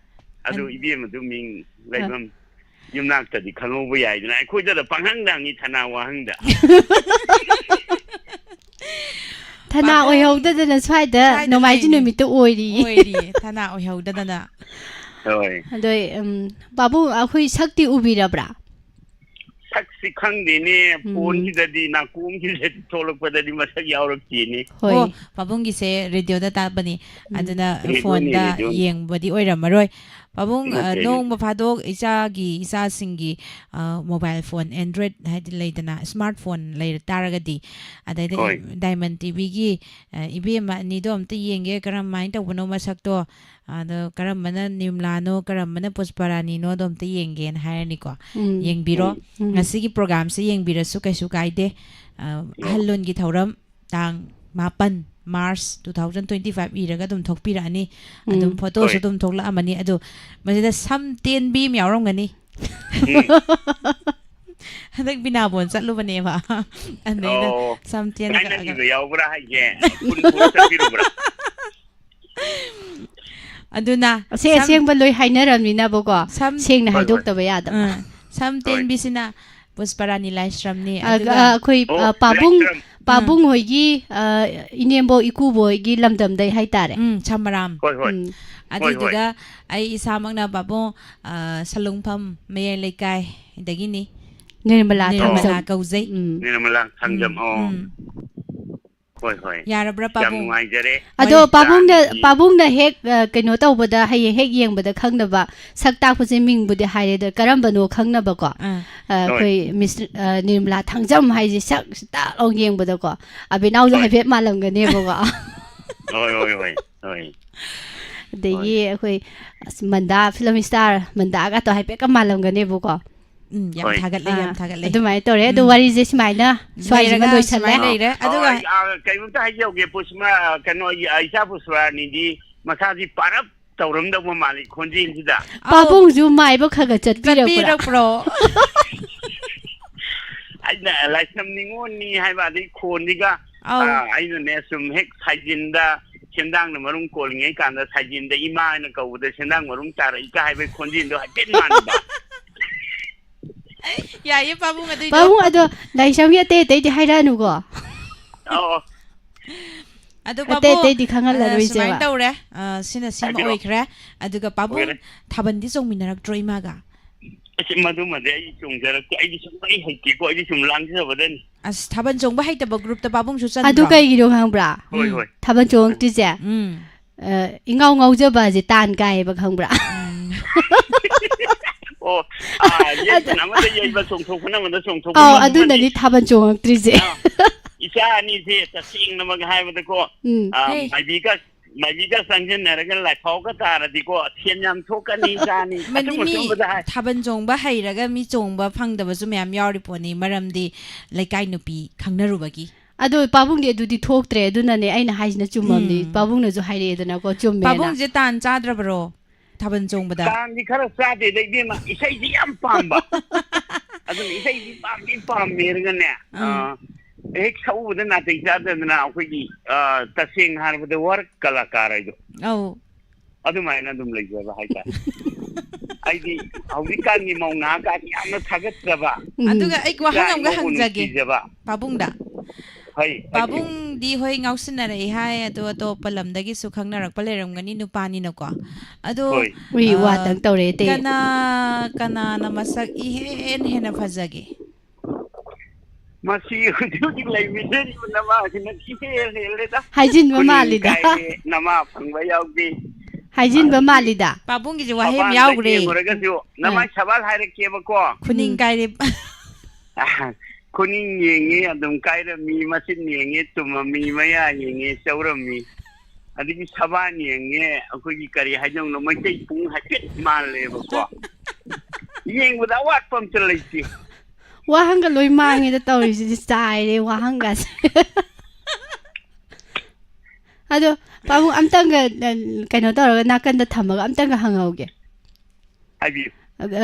ꯑꯗꯣ ꯑꯟ- ꯏꯕꯦꯝꯃꯗꯨ ꯃꯤꯡ ꯑ꯫ ꯂꯩꯐꯝ ꯌꯨꯝꯅꯥꯛꯇꯗꯤ ꯈꯪꯍꯧꯕ ꯌꯥꯏꯗꯅ, ꯑꯩꯈꯣꯏꯗꯗ ꯄꯪꯍꯪꯗ ꯍꯪꯉꯤ ꯊꯅꯥ ꯋꯥꯍꯪꯗ꯫ ꯊꯅꯥ ꯄꯥꯕꯨꯡ ꯑꯣꯏꯍꯧꯗꯗꯅ ꯁ꯭ꯋꯥꯏꯗ ꯁ꯭ꯋꯥꯏꯗ ꯅꯣꯡꯃꯥꯏꯖꯤꯡ ꯂꯩꯔꯤ꯫ ꯅꯨꯃꯤꯠꯇ ꯑꯣꯏꯔꯤꯌꯦ꯫ ꯑꯣꯏꯔꯤꯌꯦ, ꯊꯅꯥ ꯑꯣꯏꯍꯧꯗꯗꯅ꯫ ꯍꯣꯏ꯫ ꯑꯗꯣ, ꯎꯝ, ꯄꯥꯕꯨꯡ, ꯑꯩꯈꯣꯏ ꯁꯛꯇꯤ ꯎꯕꯤꯔꯕ꯭ꯔꯥ? ꯁꯛꯁꯤ ꯈꯪꯗꯦꯅꯦ, ꯎꯝ꯫ ꯐꯣꯟꯁꯤꯗꯗꯤ, ꯅꯥꯀꯣꯡꯁꯤꯗꯗꯤ ꯊꯣꯛꯂꯛꯄꯗꯗꯤ ꯃꯁꯛ ꯌꯥꯎꯔꯛꯇꯦꯅꯦ꯫ ꯍꯣꯏ꯫ ꯑꯣ, ꯄꯥꯕꯨꯡꯒꯤꯁꯦ ꯔꯦꯗꯤꯑꯣꯗ ꯇꯥꯕꯅꯤ, ꯎꯝ꯫ ꯑꯗꯨꯅ ꯔꯦꯗꯤꯑꯣꯅꯤ, ꯐꯣꯟꯗ ꯔꯦꯗꯤꯑꯣꯅꯤ꯫ ꯌꯦꯡꯕꯗꯤ ꯑꯣꯏꯔꯝꯃꯔꯣꯏ꯫ ꯄꯥꯕꯨꯡ, ꯑ, ꯅꯠꯇꯦ, ꯅꯠꯇꯦ꯫ ꯅꯣꯡꯃ ꯐꯥꯗꯣꯛ ꯏꯆꯥꯒꯤ, ꯏꯆꯥꯁꯤꯡꯒꯤ, ꯑ, mobile phone, Android ꯍꯥꯏꯗꯤ ꯂꯩꯗꯅ, smart phone ꯂꯩꯔ ꯇꯥꯔꯒꯗꯤ, ꯑꯗꯩꯗ ꯍꯣꯏ꯫ Diamond ꯇꯤꯚꯤꯒꯤ, ꯑ, ꯏꯕꯦꯝꯃ ꯑꯅꯤꯗꯣ ꯑꯝꯇ ꯌꯦꯡꯒꯦ, ꯀꯔꯝꯍꯥꯏꯅ ꯇꯧꯕꯅꯣ ꯃꯁꯛꯇꯣ, ꯑꯗꯣ ꯀꯔꯝꯕꯅ ꯅꯤꯔꯃꯂꯥꯅꯣ, ꯀꯔꯝꯕꯅ ꯄꯨꯁꯄꯔꯥꯅꯤꯅꯣꯗꯣ ꯑꯝꯇ ꯌꯦꯡꯒꯦꯅ ꯍꯥꯏꯔꯅꯤꯀꯣ꯫ ꯎꯝ꯫ ꯌꯦꯡꯕꯤꯔꯣ꯫ ꯎꯝ꯫ ꯎꯝ꯫ ꯉꯁꯤꯒꯤ programꯁꯦ ꯌꯦꯡꯕꯤꯔꯁꯨ ꯀꯩꯁꯨ ꯀꯥꯏꯗꯦ꯫ ꯑ, ꯑꯣ꯫ ꯑꯍꯜ ꯂꯣꯟꯒꯤ ꯊꯧꯔꯝ ꯇꯥꯡ ꯃꯥꯄꯟ March two thousand twenty-five ꯏꯔꯒ ꯑꯗꯨꯝ ꯊꯣꯛꯄꯤꯔꯛꯑꯅꯤ꯫ ꯑꯗꯨꯝ ꯎꯝ꯫ Photoꯁꯨ ꯍꯣꯏ꯫ ꯑꯗꯨꯝ ꯊꯣꯛꯂꯛꯑꯃꯅꯤ꯫ ꯑꯗꯣ ꯃꯁꯤꯗ ꯁꯝ ꯇꯦꯟꯕꯤ ꯑꯃ ꯌꯥꯎꯔꯝꯒꯅꯤ꯫ ꯎꯝ꯫ ꯍꯟꯗꯛ ꯕꯤꯅꯥꯕꯣꯟ ꯆꯠꯂꯨꯕꯅꯦꯕ꯫ ꯑꯗꯩꯗ ꯑꯣ꯫ ꯁꯝ ꯇꯦꯟꯅ ꯀꯛꯑꯒ꯫ ꯀꯥꯏꯅꯈꯤꯕ ꯌꯥꯎꯕ꯭ꯔꯥ ꯍꯥꯏꯁꯦ? ꯄꯨꯟ ꯄꯨꯟꯅ ꯆꯠꯄꯤꯔꯨꯕ꯭ꯔꯥ? ꯑꯗꯨꯅ ꯑꯁꯦꯡ ꯁꯝ-, ꯑꯁꯦꯡꯕ ꯂꯣꯏ ꯍꯥꯏꯅꯔꯕꯅꯤꯅꯕꯀꯣ, ꯁꯝ-, ꯁꯦꯡꯅ ꯍꯣꯏ, ꯍꯣꯏ꯫ ꯍꯥꯏꯗꯣꯛꯇꯕ ꯌꯥꯗꯕ꯫ ꯑꯥ, ꯁꯝ ꯍꯣꯏ꯫ ꯇꯦꯟꯕꯤꯁꯤꯅ ꯄꯨꯁꯄꯔꯥꯅꯤ ꯂꯥꯏꯁ꯭ꯔꯝꯅꯤ꯫ ꯑꯗꯨꯒ ꯑꯗꯨꯒ ꯑꯩꯈꯣꯏ, ꯑꯣ, ꯑ, ꯄꯥꯕꯨꯡ, ꯂꯥꯏꯁ꯭ꯔꯝ꯫ ꯄꯥꯕꯨꯡ ꯍꯣꯏꯒꯤ, ꯑ, ꯏꯅꯦꯝꯕꯣꯛ ꯏꯀꯨꯕꯣꯛ ꯍꯣꯏꯒꯤ ꯂꯝꯗꯝꯗꯩ ꯍꯥꯏꯇꯥꯔꯦ꯫ ꯎꯝ, ꯁꯃꯔꯥꯝ꯫ ꯍꯣꯏ, ꯍꯣꯏ꯫ ꯎꯝ꯫ ꯑꯗꯨꯏꯗꯨꯒ ꯑꯩ ꯏꯁꯥꯃꯛꯅ ꯄꯥꯕꯨꯡ, ꯑ, ꯁꯂꯨꯡꯐꯝ ꯃꯌꯥꯏ ꯂꯩꯀꯥꯏꯗꯒꯤꯅꯤ꯫ ꯅꯤꯔꯃꯂꯥ ꯅꯤꯔꯃꯂꯥ ꯊꯥꯡꯖꯝ꯫ ꯀꯧꯖꯩ꯫ ꯎꯝ꯫ ꯅꯤꯔꯃꯂꯥ ꯊꯥꯡꯖꯝ꯫ ꯎꯝ, ꯑꯣ꯫ ꯎꯝ꯫ ꯍꯣꯏ, ꯍꯣꯏ꯫ ꯌꯥꯔꯕ꯭ꯔꯥ, ꯌꯥꯝ ꯄꯥꯕꯨꯡ? ꯅꯨꯡꯉꯥꯏꯖꯔꯦ꯫ ꯑꯗꯣ ꯍꯣꯏ꯫ ꯄꯥꯕꯨꯡꯅ, ꯏꯆꯥ ꯑꯅꯤꯁꯤ꯫ ꯄꯥꯕꯨꯡꯅ ꯍꯦꯛ, ꯑ, ꯀꯩꯅꯣ ꯇꯧꯕꯗ, ꯍꯌꯦꯡ ꯍꯦꯛ ꯌꯦꯡꯕꯗ ꯈꯪꯅꯕ, ꯁꯛ ꯇꯥꯛꯄꯁꯦ ꯃꯤꯡꯕꯨꯗꯤ ꯍꯥꯏꯔꯦ, ꯑꯗ ꯀꯔꯝꯕꯅꯣ ꯈꯪꯅꯕꯀꯣ? ꯑꯥ꯫ ꯑ, ꯑꯩꯈꯣꯏ ꯃꯤꯁ, ꯑ, ꯅꯤꯔꯃꯂꯥ ꯊꯥꯡꯖꯝ ꯍꯥꯏꯁꯦ ꯁꯛ ꯇꯥꯛ ꯂꯥꯎ ꯌꯦꯡꯕꯗꯀꯣ, ꯑꯕꯤꯅꯥꯎꯁꯨ ꯍꯣꯏ꯫ ꯍꯥꯏꯐꯦꯠ ꯃꯥꯜꯂꯝꯒꯅꯦꯕꯀꯣ꯫ ꯍꯣꯏ, ꯍꯣꯏ, ꯍꯣꯏ, ꯍꯣꯏ꯫ ꯑꯗꯒꯤ ꯑꯩꯈꯣꯏ, ꯑꯁ, ꯃꯟꯗꯥ ꯐꯤꯂꯝ ꯏꯁꯇꯥꯔ ꯃꯟꯗꯥꯒꯇꯣ ꯍꯥꯏꯐꯦꯠꯀ ꯃꯥꯜꯂꯝꯒꯅꯦꯕꯀꯣ꯫ ꯎꯝ, ꯌꯥꯝ ꯍꯣꯏ꯫ ꯊꯥꯒꯠꯂꯦ, ꯑꯥ, ꯌꯥꯝ ꯊꯥꯒꯠꯂꯦ꯫ ꯑꯗꯨꯃꯥꯏꯅ ꯇꯧꯔꯦ꯫ ꯑꯗꯣ ꯎꯝ꯫ ꯋꯥꯔꯤꯁꯦ ꯁꯨꯃꯥꯏꯅ ꯁ꯭ꯋꯥꯏꯁꯤꯃ ꯂꯩꯔꯒ ꯂꯣꯏꯁꯜꯂꯦ꯫ ꯁꯨꯃꯥꯏꯅ ꯂꯩꯔꯦ꯫ ꯑꯗꯨꯒ ꯑꯣ, ꯑꯩ, ꯑ, ꯀꯩꯅꯣꯝꯇ ꯍꯥꯏꯖꯍꯧꯒꯦ, ꯄꯨꯁꯃ, ꯀꯩꯅꯣ, ꯏꯆꯥ ꯄꯨꯁꯃꯔꯥꯅꯤꯗꯤ ꯃꯁꯥꯁꯤ ꯄꯥꯔꯞ ꯇꯧꯔꯝꯗꯧꯕ ꯃꯥꯜꯂꯤ ꯈꯣꯟꯖꯦꯜꯁꯤꯗ꯫ ꯑꯧ꯫ ꯄꯥꯕꯨꯡꯁꯨ ꯃꯥꯏꯕ ꯈꯔ ꯈꯔ ꯆꯠꯄꯤꯔꯛꯄ꯭ꯔꯥ? ꯆꯠꯄꯤꯔꯛꯄ꯭ꯔꯣ? ꯑꯩꯅ ꯂꯥꯏꯁ꯭ꯔꯝ ꯅꯤꯉꯣꯜꯅꯤ ꯍꯥꯏꯕ, ꯑꯗꯩ ꯈꯣꯟꯁꯤꯒ, ꯑꯧ꯫ ꯑ, ꯑꯩꯅꯅꯦ ꯁꯨꯝ ꯍꯦꯛ ꯁꯥꯏꯖꯤꯟꯗ, ꯁꯦꯟꯗꯥꯡꯅ ꯃꯔꯨꯝ ꯀꯣꯜꯂꯤꯉꯩ ꯀꯥꯟꯗ ꯁꯥꯏꯖꯤꯟꯗ ꯏꯃꯥ ꯍꯥꯏꯅ ꯀꯧꯕꯗ ꯁꯦꯟꯗꯥꯡ ꯃꯔꯨꯝ ꯇꯥꯔꯛꯏꯒ ꯍꯥꯏꯕꯒꯤ ꯈꯣꯟꯖꯦꯜꯗꯣ ꯍꯥꯏꯐꯦꯠ ꯃꯥꯟꯕ꯫ ꯌꯥꯏꯌꯦ, ꯄꯥꯕꯨꯡ, ꯑꯗꯨꯏꯗꯣ꯫ ꯄꯥꯕꯨꯡ, ꯑꯗꯣ ꯂꯥꯏꯁ꯭ꯔꯝꯒꯤ ꯑꯇꯩ ꯑꯇꯩꯗꯤ ꯍꯥꯏꯔꯛꯑꯅꯨꯀꯣ꯫ ꯑꯣ꯫ ꯑꯗꯣ ꯑꯇꯩ ꯄꯥꯕꯨꯡ, ꯑꯇꯩꯗꯤ ꯈꯪꯍꯜꯂꯔꯣꯏꯁꯦꯕ꯫ ꯑ, ꯁꯨꯃꯥꯏꯅ ꯇꯧꯔꯦ꯫ ꯑ, ꯁꯤꯅ ꯁꯤꯃ ꯍꯥꯏꯕꯤꯔꯣ꯫ ꯑꯣꯏꯈ꯭ꯔꯦ꯫ ꯑꯗꯨꯒ ꯄꯥꯕꯨꯡ, ꯑꯣꯏꯔꯦ꯫ ꯊꯥꯕꯜꯗꯤ ꯆꯣꯡꯃꯤꯟꯅꯔꯛꯇ꯭ꯔꯣ ꯏꯃꯥꯒ? ꯑꯁ, ꯃꯗꯨꯃꯗꯤ ꯑꯩ ꯆꯣꯡꯖꯔꯛꯇꯦ꯫ ꯑꯩꯗꯤ ꯁꯨꯡꯍꯩ ꯍꯩꯇꯦꯀꯣ꯫ ꯑꯩꯗꯤ ꯁꯨꯝ ꯂꯥꯡꯖꯕꯗꯅꯤ꯫ ꯑꯁ, ꯊꯥꯕꯜ ꯆꯣꯡꯕ ꯍꯩꯇꯕ ꯒ꯭ꯔꯨꯞꯇ ꯄꯥꯕꯨꯡꯁꯨ ꯆꯟꯕ꯭ꯔꯣ? ꯑꯗꯨ ꯀꯩꯒꯤꯅꯣ ꯈꯪꯕ꯭ꯔꯥ? ꯍꯣꯏ, ꯍꯣꯏ꯫ ꯊꯥꯕꯜ ꯆꯣꯡꯉꯛꯇ꯭ꯔꯤꯁꯦ, ꯎꯝ꯫ ꯑ, ꯏꯉꯥꯎ ꯉꯥꯎꯖꯕꯁꯦ ꯇꯥꯟ ꯀꯥꯏꯌꯦꯕ, ꯈꯪꯕ꯭ꯔꯥ? ꯎꯝ꯫ ꯑꯣ, ꯑꯥ, ꯌꯩꯕꯅ ꯑꯃꯗ ꯌꯩꯕ, ꯆꯣꯡꯊꯣꯛꯄꯅ ꯑꯃꯗ ꯆꯣꯡꯊꯣꯛꯄ, ꯑꯧ, ꯃꯗꯨꯃꯗꯤ, ꯑꯗꯨꯅꯅꯤ ꯊꯥꯕꯜ ꯆꯣꯡꯉꯛꯇ꯭ꯔꯤꯁꯦ꯫ ꯑꯥ, ꯏꯆꯥ ꯑꯅꯤꯁꯦ ꯇꯁꯦꯡꯅꯃꯛ ꯍꯥꯏꯕꯗꯀꯣ, ꯎꯝ꯫ ꯑꯥ, ꯍꯦ꯫ ꯃꯥꯏꯕꯤꯒ, ꯃꯥꯏꯕꯤꯒ ꯆꯪꯁꯤꯟꯅꯔꯒ ꯂꯥꯏꯐꯥꯎꯒ ꯇꯥꯔꯗꯤꯀꯣ, ꯁꯦꯟ ꯌꯥꯝ ꯊꯣꯛꯀꯅꯤ, ꯏꯆꯥ ꯑꯅꯤ꯫ ꯃꯅꯤ ꯑꯆꯨꯝ ꯃꯤ ꯑꯆꯨꯝꯕꯗ ꯍꯥꯏ꯫ ꯊꯥꯕꯜ ꯆꯣꯡꯕ ꯍꯩꯔꯒ ꯃꯤ ꯆꯣꯡꯕ ꯐꯪꯗꯕꯁꯨ ꯃꯌꯥꯝ ꯌꯥꯎꯔꯤ ꯄꯣꯠꯅꯤ, ꯃꯔꯝꯗꯤ ꯂꯩꯀꯥꯏ ꯅꯨꯄꯤ ꯈꯪꯅꯔꯨꯕꯒꯤ꯫ ꯑꯗꯣ ꯄꯥꯕꯨꯡꯗꯤ ꯑꯗꯨꯗꯤ ꯊꯣꯛꯇ꯭ꯔꯦ, ꯑꯗꯨꯅꯅꯦ ꯑꯩꯅ ꯍꯥꯏꯁꯤꯅ ꯆꯨꯝꯃꯝꯅꯤ꯫ ꯎꯝ꯫ ꯄꯥꯕꯨꯡꯅꯁꯨ ꯍꯥꯏꯔꯛꯑꯦꯗꯅꯀꯣ, ꯆꯨꯝꯃꯦꯅ꯫ ꯄꯥꯕꯨꯡꯁꯦ ꯇꯥꯟ ꯆꯥꯗ꯭ꯔꯕꯔꯣ ꯊꯥꯕꯜ ꯆꯣꯡꯕꯗ? ꯇꯥꯟꯗꯤ ꯈꯔ ꯆꯥꯗꯦꯗ, ꯏꯕꯦꯝꯃ, ꯏꯁꯩꯗꯤ ꯌꯥꯝ ꯄꯥꯝꯕ꯫ ꯑꯗꯨꯅ ꯏꯁꯩꯗꯤ ꯄꯥꯝꯗꯤ ꯄꯥꯝꯃꯦꯔꯒꯅꯦ, ꯑꯥ꯫ ꯑꯥ, ꯍꯦꯛ ꯁꯛꯎꯕꯗ ꯅꯥꯇꯩ ꯆꯥꯗꯗꯅ ꯑꯩꯈꯣꯏꯒꯤ, ꯑꯥ, ꯇꯁꯦꯡꯅ ꯍꯥꯏꯔꯕꯗ ꯋꯥꯔꯛ ꯀꯂꯥꯀꯥꯔ ꯍꯥꯏꯗꯣ ꯑꯧ꯫ ꯑꯗꯨꯃꯥꯏꯅ ꯑꯗꯨꯝ ꯂꯩꯖꯕ ꯍꯥꯏꯇꯥꯔꯦ꯫ ꯑꯩꯗꯤ ꯍꯧꯖꯤꯛꯀꯥꯟꯒꯤ ꯃꯧ ꯅꯍꯥꯀꯥꯟꯗꯤ ꯌꯥꯝꯅ ꯊꯥꯒꯠꯆꯕ, ꯎꯝ꯫ ꯑꯗꯨꯒ ꯑꯩ ꯋꯥꯍꯪ ꯏꯆꯥ ꯑꯃꯒ ꯏꯃꯧꯕꯨ ꯍꯪꯖꯒꯦ ꯅꯨꯡꯁꯤꯖꯕ꯫ ꯄꯥꯕꯨꯡꯗ꯫ ꯐꯩ, ꯐꯩ꯫ ꯄꯥꯕꯨꯡꯗꯤ ꯍꯣꯏ ꯉꯥꯎꯁꯤꯟꯅꯔꯛꯏ ꯍꯥꯏ, ꯑꯗꯣ ꯑꯇꯣꯞꯄ ꯂꯝꯗꯒꯤꯁꯨ ꯈꯪꯅꯔꯛꯄ ꯂꯩꯔꯝꯒꯅꯤ, ꯅꯨꯄꯥꯅꯤꯅꯀꯣ꯫ ꯑꯗꯣ, ꯍꯣꯏ꯫ ꯎꯏ, ꯑ, ꯋꯥꯇꯪ ꯇꯧꯔꯦ ꯑꯇꯩ꯫ ꯀꯅꯥ, ꯀꯅꯥꯅ ꯃꯁꯛ ꯏꯍꯦꯟ ꯍꯦꯟꯅ ꯐꯖꯒꯦ? ꯃꯁꯤ ꯍꯧꯖꯤꯛ ꯍꯧꯖꯤꯛ ꯂꯩꯃꯤꯟꯅꯔꯤꯕ ꯅꯃꯥꯁꯤꯅ ꯏꯍꯦꯜ ꯍꯦꯜꯂꯦꯗ꯫ ꯍꯥꯏꯖꯤꯟꯕ ꯈꯨꯅꯤꯡ ꯃꯥꯜꯂꯤꯗ꯫ ꯀꯥꯏꯔꯦ, ꯅꯃꯥ ꯐꯪꯕ ꯌꯥꯎꯗꯦ꯫ ꯍꯥꯏꯖꯤꯟꯕ ꯃꯥꯜꯂꯤꯗ꯫ ꯄꯥꯕꯨꯡꯒꯤꯁꯦ ꯋꯥꯍꯩ ꯑꯃ ꯃꯄꯥꯟꯗ ꯌꯥꯎꯈ꯭ꯔꯦ꯫ ꯌꯦꯡꯉꯨꯔꯒꯁꯨ ꯅꯃꯥꯏ ꯁꯕꯥꯜ ꯍꯥꯏꯔꯛꯀꯦꯕꯀꯣ꯫ ꯈꯨꯅꯤꯡ ꯎꯝ꯫ ꯀꯥꯏꯔꯦ꯫ ꯈꯨꯅꯤꯡ ꯌꯦꯡꯉꯦ, ꯑꯗꯨꯝ ꯀꯥꯏꯔꯝꯃꯤ, ꯃꯆꯤꯟ ꯌꯦꯡꯉꯦ, ꯇꯨꯝꯃꯝꯃꯤ, ꯃꯌꯥ ꯌꯦꯡꯉꯦ, ꯆꯧꯔꯝꯃꯤ, ꯑꯗꯒꯤ ꯁꯕꯥꯟ ꯌꯦꯡꯉꯦ, ꯑꯩꯈꯣꯏꯒꯤ ꯀꯔꯤ ꯍꯥꯏꯗꯧꯅꯣ, ꯃꯩꯇꯩ ꯄꯨꯡ ꯍꯥꯏꯐꯦꯠ ꯃꯥꯜꯂꯦꯕꯀꯣ꯫ ꯌꯦꯡꯕꯗ ꯑꯋꯥꯠꯄ ꯑꯝꯇ ꯂꯩꯇꯦ꯫ ꯋꯥꯍꯪꯒ ꯂꯣꯏ ꯃꯥꯡꯉꯦꯗ ꯇꯧꯔꯤꯁꯤꯗꯤ, ꯆꯥꯏꯔꯦ ꯋꯥꯍꯪꯒꯁꯦ꯫ ꯑꯗꯣ ꯄꯥꯕꯨꯡ ꯑꯝꯇꯪꯒ, ꯑ, ꯀꯩꯅꯣ ꯇꯧꯔꯒ ꯅꯥꯀꯟꯗ ꯊꯝꯃꯒ ꯑꯝꯇꯪꯒ ꯍꯪꯍꯧꯒꯦ꯫ ꯍꯥꯏꯕꯤꯌꯨ꯫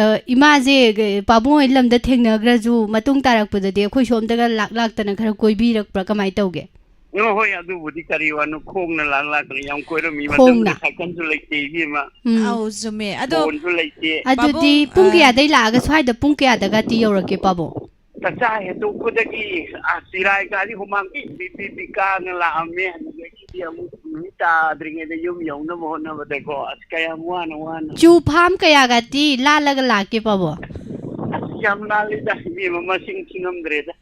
ꯑ, ꯏꯃꯥꯁꯦ, ꯄꯥꯕꯨꯡ ꯍꯣꯏ ꯂꯝꯗ ꯊꯦꯡꯅꯈ꯭ꯔꯁꯨ, ꯃꯇꯨꯡ ꯇꯥꯔꯛꯄꯗꯗꯤ ꯑꯩꯈꯣꯏ ꯁꯣꯝꯗꯒ ꯂꯥꯛ ꯂꯥꯛꯇꯅ ꯈꯔ ꯀꯣꯏꯕꯤꯔꯛꯄ꯭ꯔꯥ, ꯀꯃꯥꯏꯅ ꯇꯧꯒꯦ? ꯑꯣ, ꯍꯣꯏ, ꯑꯗꯨꯕꯨꯗꯤ ꯀꯔꯤ ꯋꯥꯅꯣ, ꯈꯣꯡꯅ ꯂꯥꯛ ꯂꯥꯛꯇꯅ ꯌꯥꯝ ꯀꯣꯏꯔꯝꯃꯤ꯫ ꯈꯣꯡꯅ? ꯃꯇꯝꯗꯨꯗ ꯁꯥꯏꯀꯜꯁꯨ ꯂꯩꯇꯦ, ꯏꯕꯦꯝꯃ꯫ ꯎꯝ꯫ ꯑꯧ, ꯆꯨꯝꯃꯦ꯫ ꯑꯗꯣ, ꯐꯣꯟꯁꯨ ꯂꯩꯇꯦ꯫ ꯑꯗꯨꯗꯤ ꯄꯥꯕꯨꯡ, ꯄꯨꯡ ꯑ, ꯀꯌꯥꯗꯩ ꯂꯥꯛꯑꯒ ꯁ꯭ꯋꯥꯏꯗ ꯄꯨꯡ ꯀꯌꯥꯗꯒꯗꯤ ꯌꯧꯔꯛꯀꯦ, ꯄꯥꯕꯨꯡ? ꯆꯥꯛꯆꯥ ꯍꯦꯟꯇꯣꯛꯄꯗꯒꯤ, ꯑ, ꯆꯤꯔꯥꯏ ꯀꯥꯗꯤ ꯍꯨꯃꯥꯡ ꯄꯤ ꯄꯤ ꯄꯤ ꯄꯤ ꯀꯥꯡꯅ ꯂꯥꯛꯑꯝꯃꯦ꯫ ꯑꯗꯨꯗꯒꯤꯗꯤ ꯑꯃꯨꯛ ꯅꯨꯃꯤꯠ ꯇꯥꯗ꯭ꯔꯤꯉꯩꯗ ꯌꯨꯝ ꯌꯧꯅꯕ ꯍꯣꯠꯅꯕꯗꯀꯣ, ꯑꯁ, ꯀꯌꯥꯝ ꯋꯥꯅ ꯋꯥꯅ꯫ ꯆꯨ ꯐꯥꯝ ꯀꯌꯥꯒꯗꯤ ꯂꯥꯜꯂꯒ ꯂꯥꯛꯀꯦ, ꯄꯥꯕꯨꯡ? ꯑꯁ, ꯌꯥꯝ ꯂꯥꯜꯂꯤꯗ, ꯏꯕꯦꯝꯃ, ꯃꯁꯤꯡ ꯊꯤꯉꯝꯗ꯭ꯔꯦꯗ꯫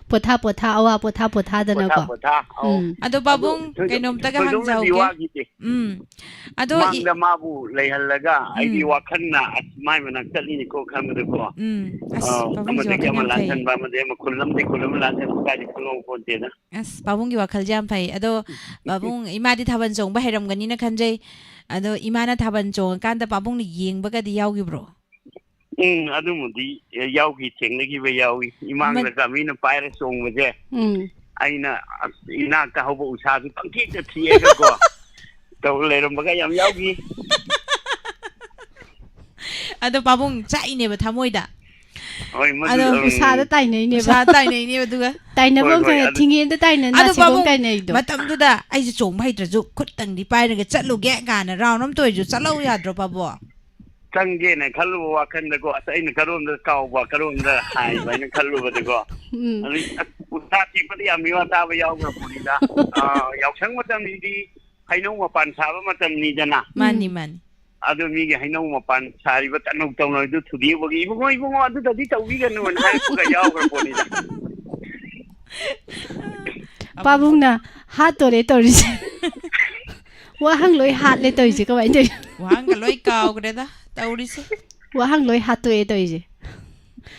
ꯄꯣꯊꯥ ꯄꯣꯊꯥ, ꯑꯋꯥ ꯄꯣꯊꯥ ꯄꯣꯊꯥꯗꯅꯀꯣ꯫ ꯄꯣꯊꯥ ꯄꯣꯊꯥ, ꯑꯧ꯫ ꯎꯝ꯫ ꯑꯗꯣ ꯄꯥꯕꯨꯡ, ꯊꯣꯏꯗꯣꯛ-, ꯀꯩꯅꯣꯝꯇꯒ ꯊꯣꯏꯗꯣꯛꯅꯗꯤ ꯍꯪꯖꯍꯧꯒꯦ꯫ ꯋꯥꯈꯤꯗꯦ꯫ ꯎꯝ꯫ ꯑꯗꯣ ꯏ- ꯃꯥꯡꯗ ꯃꯥꯕꯨ ꯂꯩꯍꯜꯂꯒ ꯑꯩꯗꯤ ꯎꯝ꯫ ꯋꯥꯈꯜꯅ ꯑꯁ ꯃꯥꯏ ꯃꯅꯥꯛ ꯆꯠꯂꯤꯅꯤꯀꯣ ꯈꯟꯕꯗꯀꯣ꯫ ꯎꯝ꯫ ꯑꯁ, ꯑꯧ, ꯄꯥꯕꯨꯡꯁꯦ ꯑꯃꯗꯒꯤ ꯋꯥꯈꯜ ꯑꯃ ꯌꯥꯝ ꯐꯩ꯫ ꯂꯥꯟꯁꯟꯕ, ꯑꯃꯗꯒꯤ ꯑꯃ ꯈꯨꯜ ꯑꯃꯗꯒꯤ ꯈꯨꯜ ꯑꯃ ꯂꯥꯟꯁꯟꯕ ꯀꯥꯏꯗꯤ ꯈꯪꯍꯧ ꯄꯣꯟꯇꯦꯗ꯫ ꯑꯁ, ꯄꯥꯕꯨꯡꯒꯤ ꯋꯥꯈꯜꯁꯦ ꯌꯥꯝ ꯐꯩ꯫ ꯑꯗꯣ ꯄꯥꯕꯨꯡ, ꯏꯃꯥꯗꯤ ꯊꯥꯕꯜ ꯆꯣꯡꯕ ꯍꯩꯔꯝꯒꯅꯤꯅ ꯈꯟꯖꯩ꯫ ꯑꯗꯣ ꯏꯃꯥꯅ ꯊꯥꯕꯜ ꯆꯣꯡꯉꯀꯥꯟꯗ ꯄꯥꯕꯨꯡꯅ ꯌꯦꯡꯕꯒꯗꯤ ꯌꯥꯎꯈꯤꯕ꯭ꯔꯣ? ꯎꯝ, ꯑꯗꯨꯃꯗꯤ ꯌꯥꯎꯈꯤ, ꯊꯦꯡꯅꯈꯤꯕ ꯌꯥꯎꯏ꯫ ꯏꯃꯥꯡꯗꯒ ꯃꯤꯅ ꯄꯥꯏꯔ ꯆꯣꯡꯕꯁꯦ, ꯎꯝ꯫ ꯑꯩꯅ ꯑꯁ, ꯏꯅꯥꯛꯇ ꯍꯧꯕ ꯎꯁꯥꯁꯨ ꯄꯪꯊꯦꯛꯇ ꯊꯦꯛꯑꯒꯀꯣ ꯇꯧ ꯂꯩꯔꯝꯕꯒ ꯌꯥꯝ ꯌꯥꯎꯈꯤ꯫ ꯑꯗꯣ ꯄꯥꯕꯨꯡ ꯆꯥꯛꯏꯅꯦꯕ ꯊꯃꯣꯏꯗ꯫ ꯍꯣꯏ, ꯃꯗꯨ, ꯑꯗꯣ ꯎꯝ, ꯎꯁꯥꯗ ꯇꯥꯏꯅꯩꯅꯦꯕ꯫ ꯎꯁꯥ ꯇꯥꯏꯅꯩꯅꯦꯕ ꯑꯗꯨꯒ꯫ ꯇꯥꯏꯅꯐꯝ ꯍꯣꯏ, ꯍꯣꯏ, ꯈꯪꯉꯦ, ꯑꯗꯨ ꯊꯤꯡꯉꯦꯟꯗ ꯇꯥꯏꯅ ꯑꯗꯣ ꯅꯥꯁꯤꯒꯣꯡ ꯄꯥꯕꯨꯡ, ꯇꯥꯏꯅꯩꯗꯣ꯫ ꯃꯇꯝꯗꯨꯗ ꯑꯩꯁꯦ ꯆꯣꯡꯕ ꯍꯩꯇ꯭ꯔꯁꯨ ꯈꯨꯠꯇꯪꯗꯤ ꯄꯥꯏꯔꯒ ꯆꯠꯂꯨꯒꯦ ꯀꯥꯏꯅ ꯔꯥꯎꯟ ꯑꯃꯇ ꯑꯣꯏꯔꯁꯨ ꯆꯠꯂꯧ ꯌꯥꯗ꯭ꯔꯣ ꯄꯥꯕꯨꯡ? ꯆꯪꯒꯦꯅ ꯈꯜꯂꯨꯕ ꯋꯥꯈꯜꯗꯀꯣ, ꯑꯁ, ꯑꯩꯅ ꯀꯔꯣꯝꯗ ꯀꯥꯎꯕ, ꯀꯔꯣꯝꯗ ꯍꯥꯏꯕ ꯍꯥꯏꯅ ꯈꯜꯂꯨꯕꯗꯀꯣ, ꯎꯝ꯫ ꯑꯗꯨ ꯑꯁ, ꯎ-, ꯁꯥ ꯊꯦꯛꯄꯗ ꯌꯥꯝ ꯃꯤꯋꯥ ꯇꯥꯕ ꯌꯥꯎꯈ꯭ꯔ ꯄꯣꯠꯅꯤꯗ꯫ ꯑ, ꯌꯥꯎꯁꯪ ꯃꯇꯝꯁꯤꯗꯤ ꯍꯩꯅꯧ ꯃꯄꯥꯟ ꯁꯥꯕ ꯃꯇꯝꯅꯤꯗꯅ꯫ ꯃꯥꯅꯤ, ꯎꯝ꯫ ꯃꯥꯅꯤ꯫ ꯑꯗꯨ ꯃꯤꯒꯤ ꯍꯩꯅꯧ ꯃꯄꯥꯟ ꯁꯥꯔꯤꯕ ꯇꯅꯧ ꯇꯧꯅꯧꯗꯨ ꯊꯨꯗꯦꯛꯎꯕꯒꯤ, "ꯏꯕꯨꯡꯉꯣ, ꯏꯕꯨꯡꯉꯣ, ꯑꯗꯨꯗꯗꯤ ꯇꯧꯕꯤꯒꯅꯨꯅ" ꯍꯥꯏꯔꯛꯄꯒ ꯌꯥꯎꯈ꯭ꯔ ꯄꯣꯠꯅꯤꯗ꯫ ꯄꯥꯕꯨꯡꯅ ꯍꯥꯠꯇꯣꯔꯦ ꯇꯧꯔꯤꯁꯦ꯫ ꯋꯥꯍꯪ ꯂꯣꯏ ꯍꯥꯠꯂꯦ ꯇꯧꯔꯤꯁꯦ, ꯀꯃꯥꯏꯅ ꯇꯧꯔꯤꯅꯣ? ꯋꯥꯍꯪꯒ ꯂꯣꯏ ꯀꯥꯎꯈ꯭ꯔꯦꯗ ꯇꯧꯔꯤꯁꯦ꯫ ꯋꯥꯍꯪ ꯂꯣꯏ ꯍꯥꯠꯇꯣꯛꯑꯦ ꯇꯧꯔꯤꯁꯦ꯫